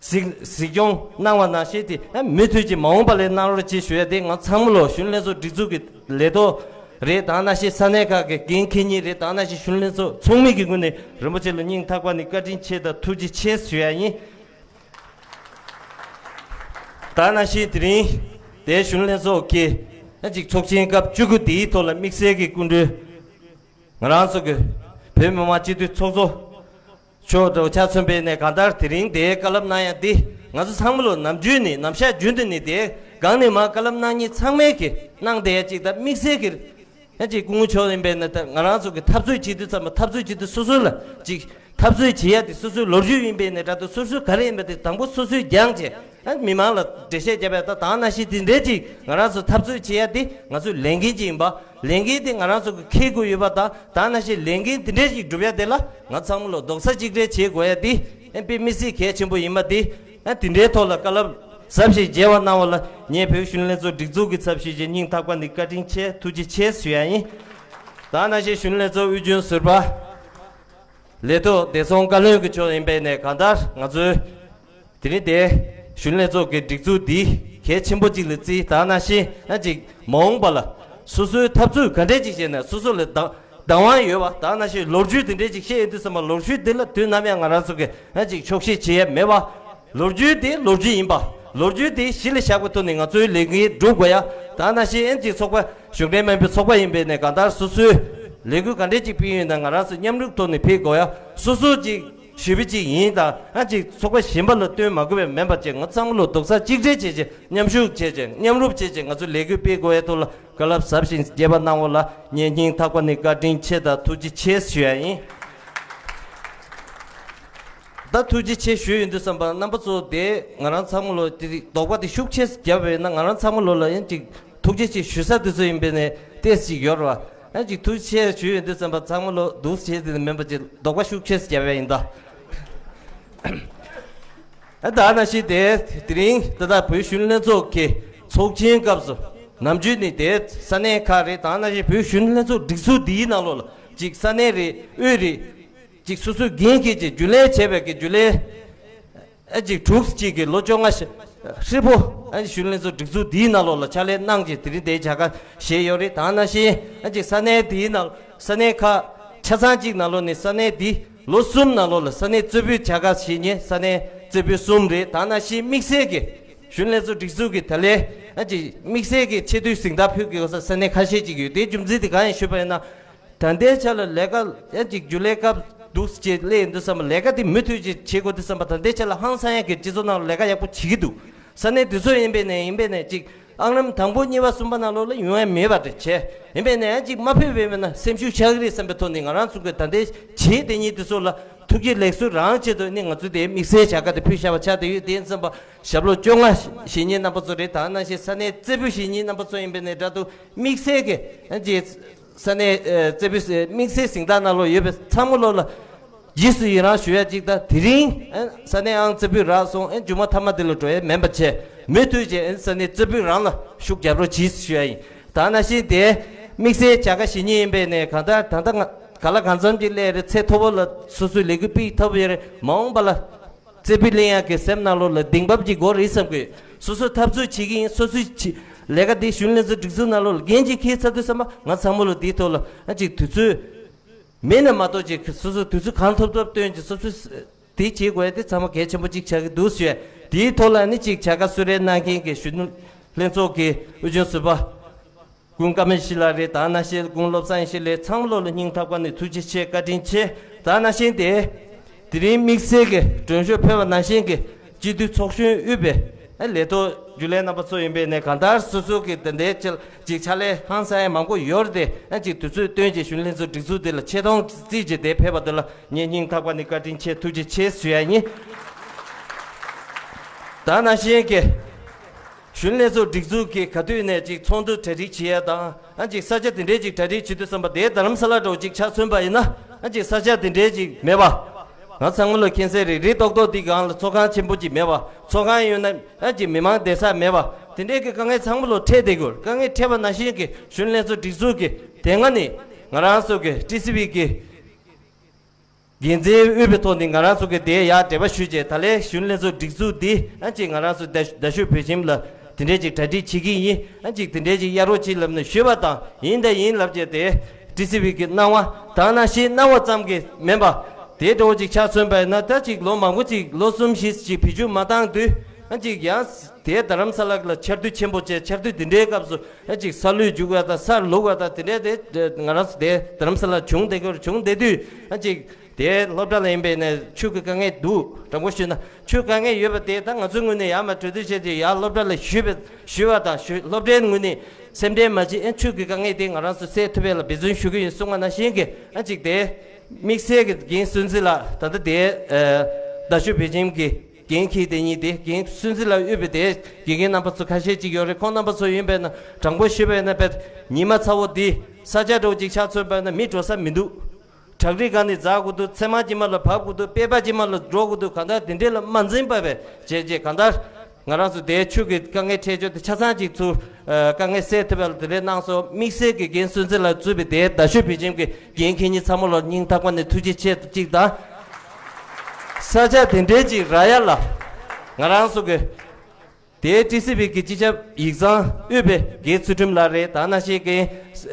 གཟིགས་གཟིགས་སྐྱོང་གནང་བ་ནང་བཞིན་དེ་ཨ་མུ་མཐུད་ཀྱི་མ་འོངས་པ་ལ་གནང་རོགས་གྱིས་ཞུ་ཡ་དེ་ང་ཚང་མ་ལོ་གཞོན་ནུ་ལྷན་ཚོགས་སྒྲིག་འཛུགས་ཀྱི་ལས་ཐོག་རེད། དེ་ནང་བཞིན་ས་གནས་ཁག་གི་འགན་འཁྱེར་མཁན་རེད། དེ་ནང་བཞིན་གཞོན་ནུ་ལྷན་ཚོགས་ཚོགས་མི་གི་ངོས་ནས་རིན་པོ་ཆེ་ལ་སྙིང་ཐག་པ་ནས་བཀའ་དྲིན་ཆེ་དང་ཐུགས་རྗེ་ཆེ་ཞུ་ཡ་ཡིན། དེ་ནང་བཞིན་དེ་རིང་དེ་གཞོན་ནུ་ལྷན་ཚོགས་ཀྱི་ཨ་ཅིག་ཚོགས་ཆེན་སྐབས་བཅུ་དགུ་དེའི་ཐོག་ལ་དམིགས་བསལ་གྱི་སྐུ་མགྲོན་ང་རང་ཚོ་གི་བོད་མི་མང་སྤྱི་འཐུས་ཚོགས་གཙོ་མཆོག་འདྲ་བོ་ཆ་མཚོན་པའི་ནས་གང་ལྟར་དེ་རིང་དེའི་བཀའ་སློབ་གནང་ཡ་འདི་ང་ཚོ་ཚང་མ་ལོ་ནམ་རྒྱུན་ནས་ནམ་ཞག་རྒྱུན་དུ་ནས་དེའི་སྒང་ནས་མར་བཀའ་སློབ་གནང་མཁན་ཚང་མས་ཀྱི་གནང་བསྡད་ཡ་གཅིག་དང་དམིགས་བསལ་གྱི་ཡ་གཅིག་སྐུ་ངོ་མཆོག་ཡིན་པའི་ནས་ད་ང་རང་ཚོ་གི་འཐབ་རྩོད་བྱེད་དུས་ཙམ་པ་འཐབ་རྩོད་བྱེད་དུས་སོ་སོ་ལ་གཅིག་འཐབ་རྩོད་བྱེད་ཡ་དེ་སོ་སོའི་ལོ་རྒྱུས་ཡིན་པའི་ནས་འདྲ་འདུག་སོ་སོའི་ག་རེ་ཡིན་པ་དེ་དང་པོ་སོ་སོས་སྦྱངས་བྱས། ཨ་མི་མང་ལ་འགྲེལ་བཤད་བརྒྱབ་པ་ད་དེ་ནང་བཞིན་དེ་འདྲའི་ཅིག་ང་རང་ཚོ་འཐབ་རྩོད་བྱེད་ཡ་དེ་ང་ཚོའི་ལས་འགན་ཅིག་ཡིན་པ། ལས་འགན་དེ་ང་རང་ཚོ་གི་འཁྱེར་དགོས་ཡོད་པ་དང་དེ་ནང་བཞིན་ལས་འགན་དེ་འདྲའི་ཅིག་སྒྲུབ་ཡ་དེ་ལ་ང་ཚང་མ་ལོ་རྡོག་རྩ་གཅིག་སྒྲིལ་བྱེད་དགོས་ཡ་དེ་ཨ་དཔེ་མི་སྲིད་གལ་ཆེན་པོ་ཡིན་པ་དེ་ཨ་དེ་འདྲའི་ཐོག་ལ་བཀའ་སློབ་ཟབ་ཞིང་རྒྱས་པ་གནང་བ་ལ་ངས་བོད་གཞོན་ནུ་ལྷན་ཚོགས་སྒྲིག་འཛུགས་ཀྱི་ཚབ་ཞུས་བྱས་སྙིང་ཐག་པ་ནས་བཀའ་དྲིན་ཆེ་ཐུགས་རྗེ་ཆེ་ཞུ་ཡ་ཡིན། དེ་ནང་བཞིན་གཞོན་ནུ་ལྷན་ཚོགས་དབུས་རྒྱུན་ཟུར་པ། ལས་ཐོག་བདེ་སྲུང་བཀའ་བློན་གྱི་ཕྱོགས་ཡིན་པས་ནས་གང་ལྟར་ང་ཚོའི་དེ་རིང་དེ་གཞོན་ལྷན་ཚོགས་ཀྱི་སྒྲིག་འཛུགས་འདི་གལ་ཆེན་པོ་གཅིག་ལ་བརྩིས། ད་ནང་བཞིན་ཨ་ཅིག་མ་འོངས་པ་ལ་སོ་སོའི་འཐབ་རྩོད་ག་འདྲས་ཅིག་བྱས་ནས་སོ་སོ་ལ་བདག་བདག་དབང་ཡོད་པ། ད་ནང་བཞིན་ལོ་རྒྱུས་དེ་འདྲས་ཅིག་བཤད་ཡོང་དུས་ཙམ་པ་ལོ་རྒྱུས་དེ་ལ་དུས་ནམ་ཡང་ང་རང་ཚོ་གི་ཨ་ཅིག་འཁྱོག་བཤད་བྱེད་ཡ་མེད་པ། ལོ་རྒྱུས་དེ་ལོ་རྒྱུས་ཡིན་པ། ལོ་རྒྱུས་དེ་གཞི་ལ་བཞག་པའི་ཐོག་ནས་ང་ཚོའི་ལས་འགུལ་སྒྲུབ་དགོས་ཡ། ད་ནང་བཞིན་ཨ་ཅིག་ཚོགས་པ་གཞུང་འབྲེལ་མིན་པའི་ཚོགས་པ་ཡིན་པས་ནས་གང་ལྟར་སོ་སོའི་ལས་འགུལ་ག་འདྲས་ཅིག་སྤེལ་ཡོད་ན་ང་རང་ཚོ་མཉམ་རུབ་ཐོག་ནས་ཕེབས་དགོས་ཡ། སོ་སོ་ཅིག་ཞུ་བི་ཅིག་ཡིན་དང་ཨ་ཅིག་ཚོགས་པ་གཞན་པ་ལ་སྟོན་མ་དགོས་པའི་མིན་པ་བྱས་ང་ཚང་མ་ལོ་རྡོག་རྩ་གཅིག་སྒྲིལ་བྱས་བྱས་མཉམ་ཞུགས་བྱས་བྱས་མཉམ་རུབ་བྱས་བྱས་ང་ཚོ་ལས་འགུལ་སྤེལ་དགོས་ཡ་ཐོག་ལ་བཀའ་སློབ་ཟབ་ཞིང་རྒྱས་པ་གནང་བ་ལ་ངས་སྙིང་ཐག་པ་ནས་བཀའ་དྲིན་ཆེ་དང་ཐུགས་རྗེ་ཆེ་ཞུ་ཡ་ཡིན། ད་ཐུགས་རྗེ་ཆེ་ཞུ་ཡོང་དུས་ཙམ་པ་རྣམ་པ་ཚོ་དེ་ང་རང་ཚང་མ་ལོ་དེ་རིགས་དོགས་པ་དེ་ཤུགས་ཆེ་བརྒྱབ་པས་ན་ང་རང་ཚང་མ་ལོ་ལ་ཡང་ཅིག་ཐུགས་རྗེ་ཆེ་ཞུ་ས་དེ་ཚོ་ཡིན་པས་ནས་ཏེས་ཅིག་ཡོད་རེད་བ། ཡང་ཅིག་ཐུགས་རྗེ་ཆེ་ཞུ་ཡོང་དུས་ཙམ་པ་ཚང་མ་ལོ་འདུག་བྱས་དེ་མིན་པ་ཅིག་དོགས་པ་ཤུགས་ཆེ་བརྒྱབ་པ་ཡིན་ད། ཨ་ད་ནང་བཞིན་དེ་དེ་རིང་ད་ལྟ་བོད་གཞོན་ལྷན་ཚོགས་ཀྱི་ཚོགས་ཆེན་སྐབས་སུ་ནམ་རྒྱུན་ནས་དེ་ས་གནས་ཁག་རེད། ད་ནང་བཞིན་བོད་གཞོན་ལྷན་ཚོགས་སྒྲིག་འཛུགས་འདིའི་ནང་ལོགས་ལ་ཅིག་ས་གནས་རེད་དབུས་རེད། ཅིག་སོ་སོའི་འགན་འཁྱེར་ཅིག་རྒྱུན་ལས་བྱས་པའི་གི་རྒྱུན་ལས་ཨ་ཅིག་དྲུག་ཅིག་གི་ལོ་བཅོ་ལྔ་ཧྲིལ་པོ་ཨ་ཅིག་གཞོན་ལྷན་ཚོགས་སྒྲིག་འཛུགས་འདིའི་ནང་ལོགས་ལ་ཕྱག་ལས་གནང་ཅིག་དེ་རིང་དེའི་བྱ་དགའ་བཞེས་ཡོད་རེད། ད་ནང་བཞིན་ཨ་ཅིག་ས་གནས་དེའི་ནང་ས་གནས་ཁག་ཆ་ཚང་གཅིག་ནང་ལོགས་ནས་ས་གནས་འདི་ལོ་གསུམ་ནང་ལོགས་ལ་ས་གནས་རྩེ་ཕུད་བྱ་དགའ་བཞེས་མཁན་ས་གནས་རྩེ་ཕུད་གསུམ་རེད། ད་ནང་བཞིན་དམིགས་བསལ་གྱི་གཞོན་ལྷན་ཚོགས་སྒྲིག་འཛུགས་ཀྱི་ད་ལན་ཨ་ཅིག་དམིགས་བསལ་གྱི་ཆེ་བསྟོད་གཟེངས་རྟགས་ཕུལ་དགོས་ས་ས་གནས་ཁ་ཤས་ཅིག་ཡོད། དེའི་རྒྱུ་མཚན་དེ་གང་ཡིན་ཞུས་པ་ཡིན་ན། ད་ལྟའི་ཆ་ལ་ལས་ཀ་ཡང་ཅིག་རྒྱུན་ལས་སྐབས་འདུག་ཅེས་སླེབས་ཡོང་དུས་ཙམ་པ་ལས་ཀ་དེ་མུ་མཐུད་ཅིག་བྱེད་དགོས་དུས་ཙམ་པ་ད་ལྟའི་ཆ་ལ་ཧང་སང་ཡག་གི་སྤྱི་ཚོགས་ནང་ལ་ལས་ཀ་ཡག་པོ་བྱེད་ཀྱི་འདུག་ས་གནས་དེ་ཚོ་ཡིན་པས་ནས་ཡིན་པས་ནས་ཅིག་ཨང་རིམ་དང་པོ་གཉིས་པ་གསུམ་པ་ནང་ལོགས་ལ་ཡོང་ཡ་མེད་པ་རེད་བྱས། ཡིན་པས་ནས་ཡང་ཅིག་མ་ཕེབས་པས་མེད་ན་སེམས་ཤུགས་ཆག་གི་རེད་བསམ་པའི་ཐོག་ནས་ང་རང་ཚོ་གི་ད་ལྟའི་བྱེད་དེ་ཉིད་དེ་ཚོ་ལ་ཐུགས་ཀྱི་ལེགས་གསོལ་རང་ཆེད་དུ་ནི་ང་ཚོ་དེའི་དམིགས་བསལ་བྱ་དགའ་དེ་ཕུལ་བཞག་པ་ཆགས་བསྡད་ཡོད། དེ་ཡིན་ཙམ་པ་ཞབས་ལོ་བཅོ་ལྔ་བཞེས་མཁན་རྣམ་པ་ཚོ་རེད། ད་ནང་བཞིན་ས་གནས་རྩེ་ཕུད་བཞེས་མཁན་རྣམ་པ་ཚོ་ཡིན་པས་ནས་འདྲ་འདུག་དམིགས་བསལ་གྱི་ཨ་ཅིག་ས་གནས་ཨ་རྩེ་ཕུད་དམིགས་བསལ་གཟེངས་རྟགས་ནང་ལོགས་ཡོད་པའི་ཚང་མ་ལོ་ལ་རྗེས་སུ་ཡི་རང་ཞུ་ཡ་གཅིག་དང་དེ་རིང་ཨ་ས་གནས་ཨང་རྩེ་ཕུད་རག་སོང་ཨ་མཇུག་མ་མཐའ་མ་དེ་ལ་འགྲོ་ཡ་མིན་པ་བྱས་མུ་མཐུད་བྱས་ཨ་ས་གནས་རྩེ་ཕུད་རང་ལ་ཤུགས་རྒྱབ་རོགས་གྱིས་ཞུ་ཡ་ཡིན། ད་ནང་བཞིན་དེ་དམིགས་བསལ་བྱ་དགའ་བཞེས་མཁན་ཡིན་པས་ནས་གང་ལྟར་ད་ལྟ་ང་ག་ལ་གང་འཚམ་གྱི་སླེབས་རེད། ཚད་མཐོ་པོ་ལ་སོ་སོའི་ལས་འགུལ་སྤེལ་ཐུབ་ཡོད་རེད། མ་འོངས་པ་ལ་རྩེ་ཕུད་ལེན་ཡག་གི་སེམས་ནང་ལོགས་ལ་གདེང་འབབ་ཅིག་དགོས་རེད་བསམ་གི། སོ་སོ་འཐབ་རྩོད་བྱེད་ཀྱི་ཡིན། སོ་སོའི་ལས་ཀ་འདི་གཞོན་ལྷན་ཚོགས་སྒྲིག་འཛུགས་ནང་ལོགས་ལ་འགན་ཅིག་འཁྱེར་ཚར་དུས་ཙམ་པ་ང་ཚང་མ་ལོ་འདིའི་ཐོག་ལ་ཨ་ཅིག་དུས་ཚོད་མེད་ན་མ་གཏོགས་ཅིག་སོ་སོ་དུས་ཚོད་གང་ཐུབ་ཐུབ་བཏོན་ཅིག་སོ་སོ་དེ་བྱེད་དགོས་ཡ་དེ་ཚང་མ་གལ་ཆེན་པོ་ཅིག་ཆགས་ཀྱི་འདུག་ཞུ་ཡ། དེའི་ཐོག་ལ་ནི་ཅིག་བྱ་དགའ་གསོལ་རས་གནང་མཁན་གྱི་གཞོན་ནུ་ལྷན་ཚོགས་ཀྱི་དབུས་གཞུང་ཟུར་པ་སྐུ་ངོ་ཀརྨ་ཡེ་ཤེས་ལགས་རེད། ད་ནང་བཞིན་སྐུ་ངོ་བློ་བཟང་ཡེ་ཤེས་ལགས་ཚང་མ་ལོ་ལ་སྙིང་ཐག་པ་ནས་ཐུགས་རྗེ་ཆེ་བཀའ་དྲིན་ཆེ། ད་ནང་བཞིན་དེ་དེ་རིང་དམིགས་བསལ་གྱི་མགྲོན་ཤོག་ཕེབས་པ་ནང་བཞིན་གྱི་སྤྱི་འཐུས་ཚོགས་གཞོན་དབུས་པའི་ཨ་ལས་ཐོག་རྒྱུན་ལས་རྣམ་པ་ཚོ་ཡིན་པས་ནས་གང་ལྟར་སོ་སོ་གི་དེ་འདྲའི་ཆེད་ཅིག་ཕྱག་ལས་ཧང་སང་ཡ་མང་པོ་ཡོད་རེད་དེ་ཨ་ཅིག་དུས་ཚོད་བཏོན་ཅིག་གཞོན་ལྷན་ཚོགས་སྒྲིག་འཛུགས་དེ་ལ་ཆེ་མཐོང་བརྩིས་ཅིག་དེ་ཕེབས་པ་དེ་ལ་ངས་སྙིང་ཐག་པ་ནས་བཀའ་དྲིན་ཆེ་ཐུགས་རྗེ་ཆེ་ཞུ་ཡ་ཡིན། ད་ནང་བཞིན་གྱི་གཞོན་ལྷན་ཚོགས་སྒྲིག་འཛུགས་ཀྱི་ག་དུས་ནས་ཅིག་ཚོགས་འདུ་གྲ་སྒྲིག་བྱེད་ཡ་དང་ཨ་ཅིག་ས་ཆ་དེ་འདྲའི་ཅིག་གྲ་སྒྲིག་བྱེད་དུས་ཙམ་པ་དེའི་རྡ་རམ་ས་ལ་འདྲ་བོ་ཅིག་ཆ་མཚོན་པ་ཡིན་ན་ཨ་ཅིག་ས་ཆ་དེ་འདྲའི་ཅིག་མེད་པ། ང་ཚང་མ་ལོ་མཁྱེན་གསལ་རེད། རི་ཏོག་ཏོག་འདི་སྒང་ལ་ཚོགས་ཁང་ཆེན་པོ་ཅིག་མེད་པ། ཚོགས་ཁང་ཡོད་ན་ཨ་ཅིག་མི་མང་བསྡད་ས་མེད་པ། དེ་འདྲའི་གི་དཀའ་ངལ་ཚང་མ་ལོ་འཕྲད་བསྡད་དགོས། དཀའ་ངལ་འཕྲད་པ་ནང་བཞིན་གྱི་གཞོན་ལྷན་ཚོགས་སྒྲིག་འཛུགས་ཀྱི་དེ་སྔ་ནས་ང་རང་ཚོ་གི་ཊི་སི་ཝི་གི་འགན་འཛིན་དབུས་པའི་ཐོག་ནས་ང་རང་ཚོ་གི་དེ་ཡར་འབྲེལ་བ་ཞུས་རྗེས་ད་ལན་གཞོན་ལྷན་ཚོགས་སྒྲིག་འཛུགས་འདི་ཨ་ཅིག་ང་རང་ཚོ་རྡ་རྡ་ཤོད་བོད་ཁྱིམ་ལ་དེ་འདྲས་ཅིག་གྲ་སྒྲིག་བྱེད་ཀྱི་ཡིན། ཨ་ཅིག་དེ་འདྲས་ཅིག་གཡར་རོགས་བྱེད་ལབ་ནས་ཞུས་པ་དང་ཡིན་དང་ཡིན་ལབ་རྗེས་དེ་ཊི་སི་ཝི་གི་གནང་བ་དང་ནང་བཞིན་གནང་བ་ཙམ་གྱིས་མིན་པ་དེ་འདྲ་བོ་ཅིག་ཆ་མཚོན་པ་ཡིན་ན་ད་ཅིག་ལོ་མང་པོ་ཅིག་ལོ་གསུམ་བཞི་ཅིག་བེད་སྤྱོད་མ་བཏང་དུས་ཨ་ཅིག་ཡང་དེ་རྡ་རམ་ས་ལ་ལ་ཆར་དུས་ཆེན་པོ་བྱས་ཆར་དུས་དེ་འདྲའི་སྐབས་སུ་ཨ་ཅིག་ས་ལུད་རྒྱུག་པ་དང་ས་ལུག་པ་དང་དེ་འདྲའི་དེ་ང་རང་ཚོ་དེ་རྡ་རམ་ས་ལ་བྱུང་བསྡད་ཀྱི་བྱུང་བསྡད་དུས་ཨ་ཅིག་དེ་སློབ་གྲྭ་ལ་ཡིན་པས་ནས་ཆུ་གི་དཀའ་ངལ་འདུག་དྲང་པོ་ཞུས་ན་ཆུ་དཀའ་ངལ་ཡོད་པ་དེ་ད་ང་ཚོའི་ངོས་ནས་ཡར་མར་གྲོས་བསྡུར་བྱས་ཏེ་ཡར་སློབ་གྲྭ་ལ་ཞུས་པ་ཞུས་པ་དང་ཞུ་སློབ་གྲྭའི་ངོས་ནས་སེམས་ཁྲལ་མ་བྱེད། ཨེ་ཆུ་གི་དཀའ་ངལ་དེ་ང་རང་ཚོ་སེལ་ཐུབ་པ་ལ་འབད་བརྩོན་ཞུ་གི་ཡིན་གསུངས་པ་ནང་བཞིན་གྱི་ཨ་ཅིག་དེ་དམིགས་བསལ་གྱི་འགན་སུན་གཙེར་ལགས་ད་ལྟ་དེ་རྡ་ཤོད་བོད་ཁྱིམ་གྱི་འགན་འཁྱེར་དེ་ཉིད་དེ་འགན་སུན་གཙེར་ལགས་དབུས་པའི་དེ་དགེ་རྒན་རྣམ་པ་ཚོ་ཁ་ཤས་ཅིག་ཡོད་རེད། ཁོང་རྣམ་པ་ཚོ་ཡིན་པས་ན་དྲང་པོ་ཞུས་པས་ན་དཔེ་ཉི་མ་ཚ་བོ་འདི་ས་ཆ་འདྲ་བོ་ཅིག་ཆ་མཚོན་པས་ན་མི་འགྲོ་ས་མི་འདུག་བྲག་རི་སྒང་ནས་འཛེག་དགོས་འདུག་མཚན་མ་དཀྱིལ་མ་ལ་བབས་དགོས་འདུག་པད་པ་དཀྱིལ་མ་ལ་འགྲོ་དགོས་འདུག་གང་ལྟར་དེ་འདྲས་ལ་མ་འཛེམས་པ་བྱས་རྗེས་གང་ལྟར་ ང་རང་ཚོ་དེའི་ཆུ་གི་དཀའ་ངལ་འཕྲད་ཕྱོགས་དེ་ཆ་ཚང་ཅིག་ཚུར་ཨ་དཀའ་ངལ་སེལ་ཐུབ་པ་ལ་དེ་འདྲའི་གནང་སོང་། དམིགས་བསལ་གྱི་རྒན་བསོད་འཛིན་ལགས་གཙོས་པའི་དེའི་རྡ་ཤོད་བོད་ཁྱིམ་གྱི་རྒན་ཁྱེད་གཉིས་ཚང་མ་ལ་སྙིང་ཐག་པ་ནས་ཐུགས་རྗེ་ཆེ་གཅིག་དང་། ས་ཆ་དེ་འདྲའི་ཅིག་རག་ཡ་ལ་ང་རང་ཚོ་གི་དེའི་ཊི་སི་བི་གི་སྤྱི་ཁྱབ་ཡིག་ཚང་དབུས་པའི་རྒན་ཚུལ་ཁྲིམས་ལགས་རེད། ད་ནང་བཞིན་གྱི་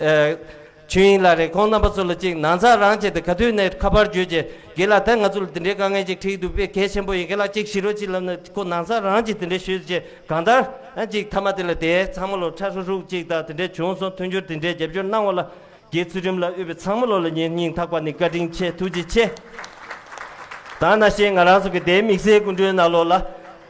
ཨ་ཆོས་དབྱིངས་ལགས་རེད། ཁོང་རྣམ་པ་ཚོ་ལ་ཅིག་ནང་ཚགས་རང་བྱས་ཏེ་ག་དུས་ནས་ཁ་པར་བརྒྱུད་བྱས་རྒན་ལགས་ད་ང་ཚོ་ལ་འདི་འདྲའི་དཀའ་ངལ་ཅིག་འཕྲད་ཀྱི་འདུག་དཔེ་གལ་ཆེན་པོ་ཡིན། རྒན་ལགས་ཅིག་ཞུ་རོགས་ཅིག་ལབ་ནས་ཁོ་ནང་ཚགས་རང་གིས་དེ་འདྲ་ཞུས་བྱས་གང་ལྟར་ཨ་ཅིག་མཐའ་མ་དེ་ལ་དེ་ཚང་མ་ལོ་ཁྲ་ཧྲུག་ཧྲུག་ཅིག་དང་དེ་འདྲ་བྱུང་སོང་། མཐུན་འགྱུར་དེ་འདྲའི་རྒྱབ་སྐྱོར་གནང་བ་ལ་རྒན་ཚུལ་ཁྲིམས་ལགས་དབུས་པའི་ཚང་མ་ལོ་ལ་ངས་སྙིང་ཐག་པ་ནས་བཀའ་དྲིན་ཆེ་ཐུགས་རྗེ་ཆེ། ད་ནང་བཞིན་ང་རང་ཚོ་གི་དེའི་དམིགས་བསལ་སྐུ་མགྲོན་ནང་ལོགས་ལ་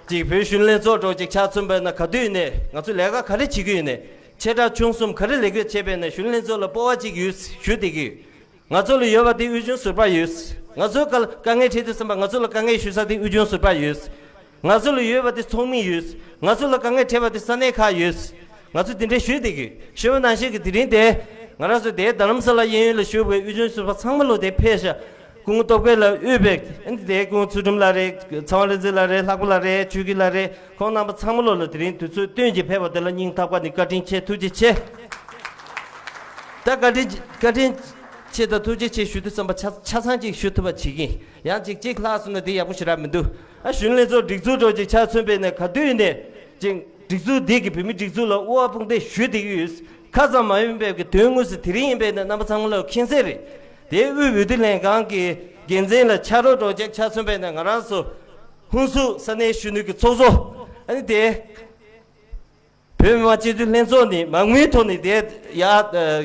ཅིག་བོད་གཞོན་ནུ་ལྷན་ཚོགས་འདྲ་ཅིག་ཆ་མཚོན་པ་ན་ག་དུས་ནས་ང་ཚོ་ལས་ཀ་ག་རེ་བྱེད་ཀྱི་ཡོད་ནས་ཆེ་ཕྲ་ཆུང་གསུམ་ག་རེ་ལས་ཀ་བྱས་པས་ན་གཞོན་ནུ་ལྷན་ཚོགས་ལ་སྤོབས་པ་ཅིག་ཡོད་ཞུ་བསྡད་ཀྱི་ཡོད། ང་ཚོ་ལ་ཡོད་པ་དེ་དབུལ་སྐྱོར་ཟུར་པ་ཡོད། ང་ཚོའི་དཀའ་དཀའ་ངལ་འཕྲད་དུས་ཙམ་པ་ང་ཚོ་ལ་དཀའ་ངལ་ཞུ་ས་དེ་དབུལ་སྐྱོར་ཟུར་པ་ཡོད། ང་ཚོ་ལ་ཡོད་པ་དེ་ཚོགས་མི་ཡོད། ང་ཚོ་ལ་དཀའ་ངལ་འཕྲད་པ་དེ་ས་གནས་ཁག་ཡོད། ང་ཚོ་དེ་འདྲའི་ཞུས་བསྡད་ཀྱི་ཞུ་བ་ནང་བཞིན་གྱི་དེ་རིང་དེ་ང་རང་ཚོ་དེའི་རྡ་རམ་ས་ལ་གཡས་གཡོན་ལ་བཞུགས་པའི་དབུལ་སྐྱོར་ཟུར་པ་ཚང་མ་ལོ་དེ་ཕེབས་ཤག་སྐུ་ངོ་སྟོབས་རྒྱལ་ལགས་དབུས་པའི་ཨ་ནི་དེའི་སྐུ་ངོ་ཚུལ་ཁྲིམས་ལགས་རེད། ཚེ་དབང་བློ་འཛིན་ལགས་རེད། ལྷག་པ་ལགས་རེད། ཆོས་སྐྱིད་ལགས་རེད། ཁོང་རྣམ་པ་ཚང་མ་ལོ་ལ་དེ་རིང་དུས་ཚོད་བཏོན་གྱིས་ཕེབས་པ་དེ་ལ་སྙིང་ཐག་པ་ནས་བཀའ་དྲིན་ཆེ་ཐུགས་རྗེ་ཆེ། ད་བཀའ་དྲིན་བཀའ་དྲིན་ཆེ་དང་ཐུགས་རྗེ་ཆེ་ཞུ་དུས་ཙམ་པ་ཆ་ཆ་ཚང་ཅིག་ཞུ་ཐུབ་པ་བྱེད་ཀྱིན་ཡང་ཅིག་ཅིག་ལྷག་སོང་ན་དེ་ཡག་པོ་ཞེ་དྲག་མི་འདུག་ཨ་གཞོན་ལྷན་ཚོགས་སྒྲིག་འཛུགས་འདྲ་ཅིག་ཆ་མཚོན་པས་ན་ག་དུས་ནས་ཅིག་སྒྲིག་འཛུགས་འདི་གི་བོད་མི་སྒྲིག་འཛུགས་ལ་དབུ་བ་དཔུང་འདེགས་ཞུ་བསྡད་ཀྱི་ཡོད། ཁ་ཙམ་མ་ཡིན་པའི་གི་དོན་དངོས་སུ་དེ་རིང་ཡིན་པས་ན་རྣམ་པ་ཚང་མ་ལ་མཁྱེན་གསལ་རེད། དེ་དབུས་འོས་བསྡུ་ལྷན་ཁང་གི་འགན་འཛིན་ལ་ཕྱག་རོགས་འདྲ་ཅིག་ཆ་མཚོན་པས་ན་ང་རང་ཚོ་ཧུན་སུར་ས་གནས་གཞོན་ནུ་གི་ཚོགས་གཙོ་ཨ་ནི་དེ། བོད་མི་མང་སྤྱི་འཐུས་ལྷན་ཚོགས་ནས་མང་མོས་ཐོག་ནས་དེ་ཡ་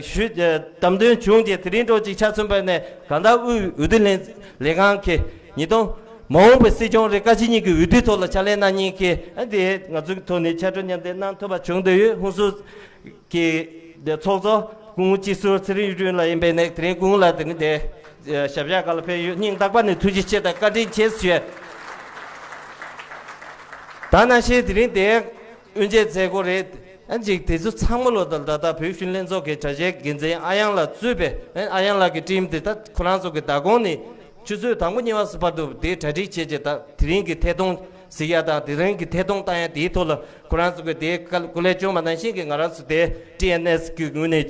ཞུ་བདམས་ཐོན་བྱུང་རྗེས་དེ་རིང་འདྲ་ཅིག་ཆ་མཚོན་པ་ནས་གང་ལྟར་དབུས་འོས་བསྡུ་ལྷན་ལས་ཁང་གི་ཉིས་སྟོང་མ་འོངས་པའི་སྲིད་སྐྱོང་རེ་བཀའ་སྤྱི་གཉིས་ཀྱི་འོས་བསྡུ་ཐོག་ལ་ཕྱག་ལས་གནང་མཁན་གྱི་ཨ་དེ་ང་ཚོའི་ཐོག་ནས་ཕྱག་རོགས་མཉམ་འདེགས་གནང་ཐུབ་པ་བྱུང་བསྡད་ཡོད། ཧུན་སུར་གྱི་དེ་ཚོགས་གཙོ་སྐུ་ངོ་སྤྱི་ཟུར་ཚེ་རིང་གཡུ་སྒྲོན་ལགས་ཡིན་པས་ནས་དེ་རིང་སྐུ་ངོ་ལགས་དེ་རིང་དེ་ཞབས་ཞབས་སྒར་ལ་ཕེབས་ཡོད། སྙིང་ཐག་པ་ནས་ཐུགས་རྗེ་ཆེ་དང་བཀའ་དྲིན་ཆེ་ཞུ། ད་ནང་བཞིན་དེ་རིང་དེ། དབུ་འབྱེད་མཛད་སྒོ་རེད། ཨ་ཅིག་དེ་ཚོ་ཚང་མ་ལོ་ད་ད་ལྟ་བོད་གཞོན་ལྷན་ཚོགས་ཀྱི་གྲ་ཆའི་འགན་འཛིན་ཨ་ཡང་ལགས་གཙོས་པའི་ཨ་ཡང་ལགས་ཀྱི་ཊིམ་དེ་ད་ཁོ་རང་ཚོ་གི་ད་གོང་ནས་ཆུ་ཚོད་དང་པོ་གཉིས་པ་སུ་བར་དུ་དེ་གྲ་སྒྲིག་བྱས་རྗེས་ད་དེ་རིང་གི་ཐད་གཏོང་གཟིགས་ཡ་དང་དེ་རིང་གི་ཐད་གཏོང་བཏང་ཡ་དེའི་ཐོག་ལ་ཁོ་རང་ཚོ་གི་དེ་སྐུ་ལས་བསྐྱོན་པ་ནང་བཞིན་གྱི་ང་རང་ཚོ་དེ་ཊི་ཨེན་ཨེས་གི་ངོས་ནས།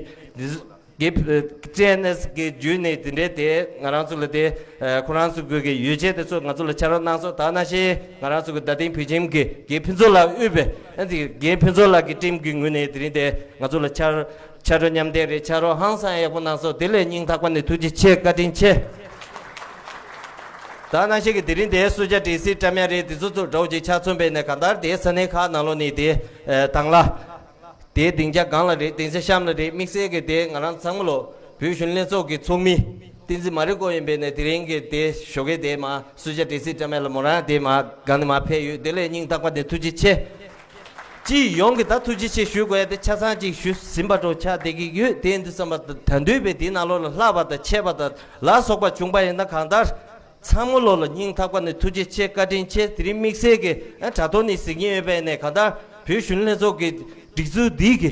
དེ་ཊི་ཨེན་ཨེས་གི་བརྒྱུད་ནས་དེ་འདྲའི་དེ་ང་རང་ཚོ་ལ་དེ་ཁོ་རང་ཚོ་གི་ཡོ་བྱད་དེ་ཚོ་ང་ཚོ་ལ་ཕྱག་རོགས་གནང་སོང་། ད་ནང་བཞིན་ང་རང་ཚོ་གི་རྡ་སྟེང་བོད་ཁྱིམ་གི་རྒན་ཕུན་ཚོགས་ལགས་དབུས་པའི་ཨ་ཙི་རྒན་ཕུན་ཚོགས་ལགས་ཀྱི་ཊིམ་གི་ངོས་ནས་དེ་རིང་དེ་ང་ཚོ་ལ་ཕྱག་ཕྱག་རོགས་མཉམ་འདེགས་རེད། ཕྱག་རོགས་ཧང་སང་ཡག་པོ་གནང་སོང་། དེ་ལས་སྙིང་ཐག་པ་ནས་ཐུགས་རྗེ་ཆེ་བཀའ་དྲིན་ཆེ། ད་ནང་བཞིན་གི་དེ་རིང་དེ་སུ་ཇཱ་ཊི་སི་བཀྲམ་ཡ་རེད། དེ་ཚོ་ཚོ་འདྲ་བོ་ཅིག་ཆ་མཚོན་པས་ནས་གང་ལྟར་དེ་ས་གནས་ཁག་ནང་ལོགས་ནས་དེ་དང་ལ། དེའི་སྡིངས་ཆ་སྒང་ལ་རེད། སྡིངས་ཆ་གཤམ་ལ་རེད། དམིགས་བསལ་གྱི་དེ་ང་རང་ཚང་མ་ལོ་བོད་གཞོན་ལྷན་ཚོགས་ཀྱི་ཚོགས་མི་བསྟན་འཛིན་མ་རི་ཀོ་ཡིན་པས་ནས་དེ་རིང་གི་དེ་ཞོགས་ཀས་དེ་མ་སུ་ཇཱ་ཊི་སི་བཀྲམ་ཡ་ལ་མོ་རང་དེ་མ་སྒང་ནས་མ་ཕེབས་ཡོད། དེ་ལས་སྙིང་ཐག་པ་ནས་ཐུགས་རྗེ་ཆེ། སྤྱི་ཡོངས་ཀྱི་ད་ཐུགས་རྗེ་ཆེ་ཞུ་དགོས་ཡ་དེ་ཆ་ཚང་ཅིག་ཞུས་ཟིན་པ་འདྲ་ཆགས་བསྡད་ཀྱི་ཡོད། དེ་ཡིན་དུས་ཙམ་པ་ད་དུང་བས་དེའི་ནང་ལོགས་ལ་ལྷག་པ་དང་ཆད་པ་དང་ལ་སོགས་པ་བྱུང་པ་ཡིན་ན་གང་ལྟར། ཚང་མ་ལོ་ལ་སྙིང་ཐག་པ་ནས་ཐུགས་རྗེ་ཆེ་བཀའ་དྲིན་ཆེ། དེ་རིང་དམིགས་བསལ་གྱི་ཨ་དྲ་ཐོག་ནས་གཟིགས་མཁན་ཡོད་པས་ནས་གང་ལྟར་བོད་གཞོན་ལྷན་ཚོགས་ཀྱི་སྒྲིག་འཛུགས་འདི་གི་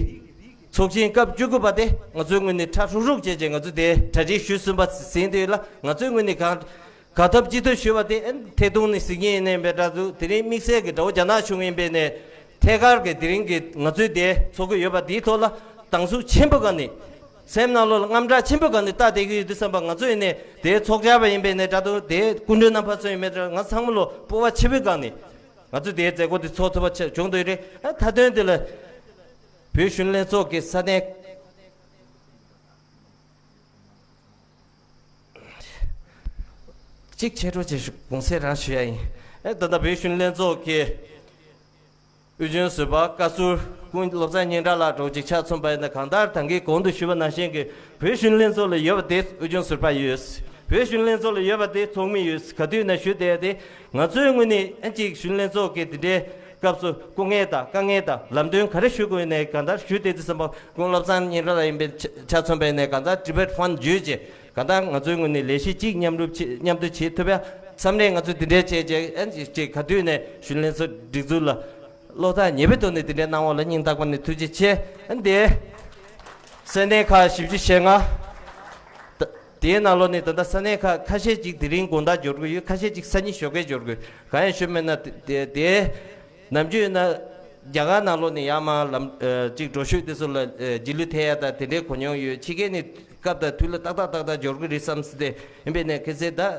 ཚོགས་ཆེན་སྐབས་བཅུ་དགུ་པ་དེ་ང་ཚོའི་ངོས་ནས་ཁྲ་ཧྲུག་ཧྲུག་བྱས་རྗེས་ང་ཚོས་དེ་གྲ་སྒྲིག་ཞུས་ཟིན་པ་ཟིན་དུས་ལ་ང་ཚོའི་ངོས་ནས་གང་གང་ཐུབ་ཅི་ཐུབ་ཞུས་པ་དེ་ཨ་ཐད་གཏོང་ནས་གཟིགས་མཁན་ཡིན་ནའི་འབད་དྲག་འདུག་དེ་རིང་དམིགས་བསལ་གྱི་དགྲ་བོ་རྒྱ་ནག་གཞུང་ཡིན་པས་ནས་ཐད་ཀར་གྱི་དེ་རིང་གི་ང་ཚོའི་དེ་ཚོགས་ཀྱི་ཡོད་པ་དེའི་ཐོག་ལ་སྡང་ཟུག་ཆེན་པོ་ག་ནས། སེམས་ནང་ལོགས་ལ་དངངས་སྐྲག་ཆེན་པོ་གང་ནས་ལྟ་བསྡད་ཀྱི་ཡོད་དུས་ཙམ་པ་ང་ཚོ་ཡིན་ནས་དེའི་ཚོགས་བཅར་བ་ཡིན་པས་ནས་དྲ་ཐོག་དེའི་སྐུ་མགྲོན་རྣམ་པ་ཚོ་ཡིན་པས་ན་ང་ཚང་མ་ལོ་སྤོབས་པ་ཆེ་བོའི་སྒང་ནས་ང་ཚོས་དེའི་མཛད་སྒོ་དེ་ཚོགས་ཐུབ་པ་ཆ་བྱུང་འདུག་རེད། ཨ་མཐའ་དོན་དེ་ལ་བོད་གཞོན་ལྷན་ཚོགས་ཀྱི་ས་གནས་གཅིག་ཆེ་འགྲོ་ཆེ་ཞུ་དགོངས་སེལ་རང་ཞུ་ཡ་ཡིན། ཨེ་ད་ལྟ་བོད་གཞོན་ལྷན་ཚོགས་ཀྱི་དབུས་རྒྱུན་ཟུར་པ་བཀའ་ཟུར་སྐུ་ངོ་བློ་བཟང་སྙན་གྲགས་ལགས་འདྲ་བོ་ཅིག་ཆ་མཚོན་པ་ཡིན་ན་གང་ལྟར་ད་གིན་གོང་དུ་ཞུས་པ་ནང་བཞིན་གྱི་བོད་གཞོན་ལྷན་ཚོགས་ལ་ཡོད་པ་དེ་དབུས་རྒྱུན་ཟུར་པ་ཡོད། བོད་གཞོན་ལྷན་ཚོགས་ལ་ཡོད་པ་དེ་ཚོགས་མི་ཡོད། ག་དུས་ན་ཞུ་བསྡད་དེ་ང་ཚོའི་ངོས་ནས་ཨ་ཅིག་གཞོན་ལྷན་ཚོགས་ཀྱི་དེ་འདྲའི་སྐབས་སུ་སྐུ་ངལ་དང་དཀའ་ངལ་དང་ལམ་སྟོན་ག་རེ་ཞུ་དགོས་ནས་གང་ལྟར་ཞུ་བསྡད་དུས་ཙམ་པ་སྐུ་ངོ་བློ་བཟང་སྙན་གྲགས་ལགས་ཡིན་པའི་ཆ་མཚོན་པ་ཡིན་ནས་གང་ལྟར་ཊི་བེཊ་ཕན་བརྒྱུད་ཅེས། གང་ལྟར་ང་ཚོའི་ངོས་ནས་ལས་གཞི་གཅིག་མཉམ་རུབ་བྱེད་མཉམ་དུ་བྱེད་ཐུབ་ཡ་མཚམས་རེ་ང་ཚོས་འདི་འདྲའི་བྱས་རྗེས་ཨ་ཅེ་ག་དུས་ནས་གཞོན་ལྷན་ཚོགས་སྒྲིག་འཛུགས་ལ་བློ་ཐག་ཉེ་བའི་ཐོག་ནས་འདི་འདྲའི་གནང་བ་ལ་སྙིང་ཐག་པ་ནས་ཐུགས་རྗེ་ཆེ། ཨ་འདི་ས་གནས་ཁག་བཞི་བཅུ་ཞེ་ལྔ། ད་དེའི་ནང་ལོགས་ནས་ད་ལྟ་ས་གནས་ཁག་ཁ་ཤས་ཅིག་དེ་རིང་དགོང་དག་འབྱོར་གྱི་ཡོད། ཁ་ཤས་ཅིག་སང་ཉིན་ཞོགས་ཀས་འབྱོར་གྱི་ཡོད། གང་ཡིན་ཞུ་མེད་ན་དེ་དེ་ ནམ་རྒྱུན་ན་རྒྱ་གར་ནང་ལོགས་ནས་ཡར་མར་ལམ་ཨ་ཅིག་འགྲོ་ཞུགས་དེ་ཚོ་ལ་ཨ་རྗེས་ལུས་ཐེབས་ཡ་དང་དེ་འདྲའི་གོ་མྱོང་ཡོད། ཕྱི་རྒྱལ་ནས་སྐབས་དང་དུས་ལ་ཏག་ཏག་ཏག་ཏག་འབྱོར་གི་རེད་བསམ་སྲིད་དེ། ཡིན་པས་ནས་ཁ་སང་ད་ཨ་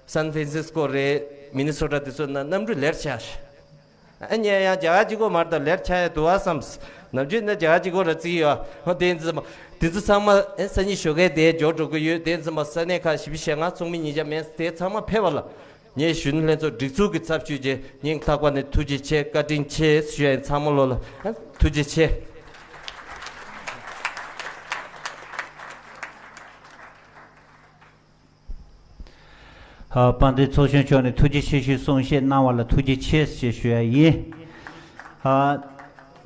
སན་ཧྥ་རན་སིས་ཀོ་རེད། མི་ནི་སོ་ཊ་དེ་ཚོ་ན་གནམ་གྲུ་ལེཊ་ཆགས་ཤག་ཨ་ཉེ་ཡང་རྒྱ་གར་གཅིག་པོ་མ་རེད་ད། ལེཊ་ཆགས་ཡ་འདུག་བ་བསམས། ནམ་རྒྱུན་ནས་རྒྱ་གར་གཅིག་པོ་ར་བརྩིས་ཡོད། ཧོ་དེ་ཚང་མ་དེ་ཚོ་ཚང་མ་ཨེ་སང་ཉིན་ཞོགས་ཀས་དེ་འབྱོར་འགྲོ་གི་ཡོད། དེ་ཚང་མ་ས་གནས་ཁག་བཞི་བཅུ་ཞེ་ལྔ་ཚོགས་མི་ཉིས་བརྒྱ་མན་དེ་ཚང་མ་ཕེབས་པ་ལ། ངས་གཞོན་ནུ་ལྷན་ཚོགས་སྒྲིག་འཛུགས་ཀྱི་ཚབ་ཞུས་རྗེས་སྙིང་ཐག་པ་ནས་ཐུགས་རྗེ་ཆེ་བཀའ་དྲིན་ཆེ་ཞུ་ཡ་ཡིན། ཚང་མ་ལོ་ལ་ཨ་ཐུགས་རྗེ་ཆེ། ཨ་དཔལ་ལྡན་ཚོགས་གཞོན་མཆོག་ནས་ཐུགས་རྗེ་ཆེ་ཞུའི་གསུང་བཤད་གནང་བ་ལ་ཐུགས་རྗེ་ཆེ་ཞེས་ཞུ་ཡ་ཡིན། ཨ་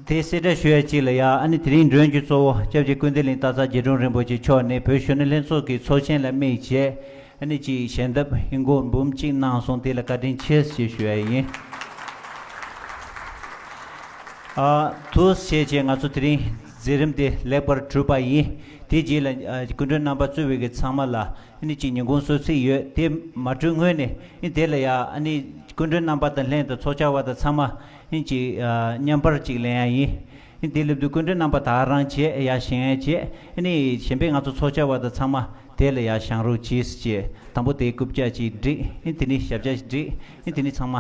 དེ་གསལ་བསྒྲགས་ཞུ་ཡ་གཅིག་ལ་ཡ། ཨ་ནི་དེ་རིང་མགྲོན་གྱི་གཙོ་བོ་སྐྱབས་རྗེ་ཀུན་བདེ་གླིང་སྟག་ཚང་རྗེ་དྲུང་རིན་པོ་ཆེ་མཆོག་ནས་བོད་གཞོན་ནུ་ལྷན་ཚོགས་ཀྱི་ཚོགས་ཆེན་ལ་དམིགས་བྱས་ཨ་ནི་ཅིག་ཞལ་འདེབས་ཧིན་སྒོར་འབུམ་གཅིག་གནང་སོང་། དེ་ལ་བཀའ་དྲིན་ཆེ་ཞེས་ཞུ་ཡ་ཡིན། ཨ་དུ་བྱས་བྱས་ང་ཚོ་དེ་རིང་མཛད་རིམ་དེ་ལེགས་པར་གྲུབ་པ་ཡིན། དེ་རྗེས་ལ་ཨ་སྐུ་མགྲོན་རྣམ་པ་གཙོས་པའི་གི་ཚང་མ་ལ་ཨ་ནི་ཅིག་ཉིན་གུང་གསོལ་ཚིགས་ཡོད། དེ་མ་གྲོལ་སྔོན་ནས་ཨ་ནི་དེ་ལ་ཡ་ཨ་ནི་སྐུ་མགྲོན་རྣམ་པ་དང་ལྷན་དུ་ཚོགས་བཅར་བ་དང་ཚང་མ་ཨ་ནི་ཅིག་ཨ་མཉམ་པར་ཅིག་ལེན་ཡ་ཡིན། ཨ་ནི་དེ་སླེབས་དུས་སྐུ་མགྲོན་རྣམ་པ་ད་རང་བྱས་ཡ་བཞེངས་ཡ་བྱས། ཨ་ནི་གཞན་པའི་ང་ཚོ་ཚོགས་བཅར་བ་དང་ཚང་མ་དེ་ལ་ཡ་བཞེངས་རོགས་གྱིས་ཞེས། དང་པོ་དེ་རྐུབ་བཀྱག་ཅིག་བསྒྲིགས། ཨ་ནི་དེ་ནི་ཞབས་བཀྱག་ཅིག་བསྒྲིགས། ཨ་ནི་དེ་ནི་ཚང་མ་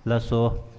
ལ་སོ།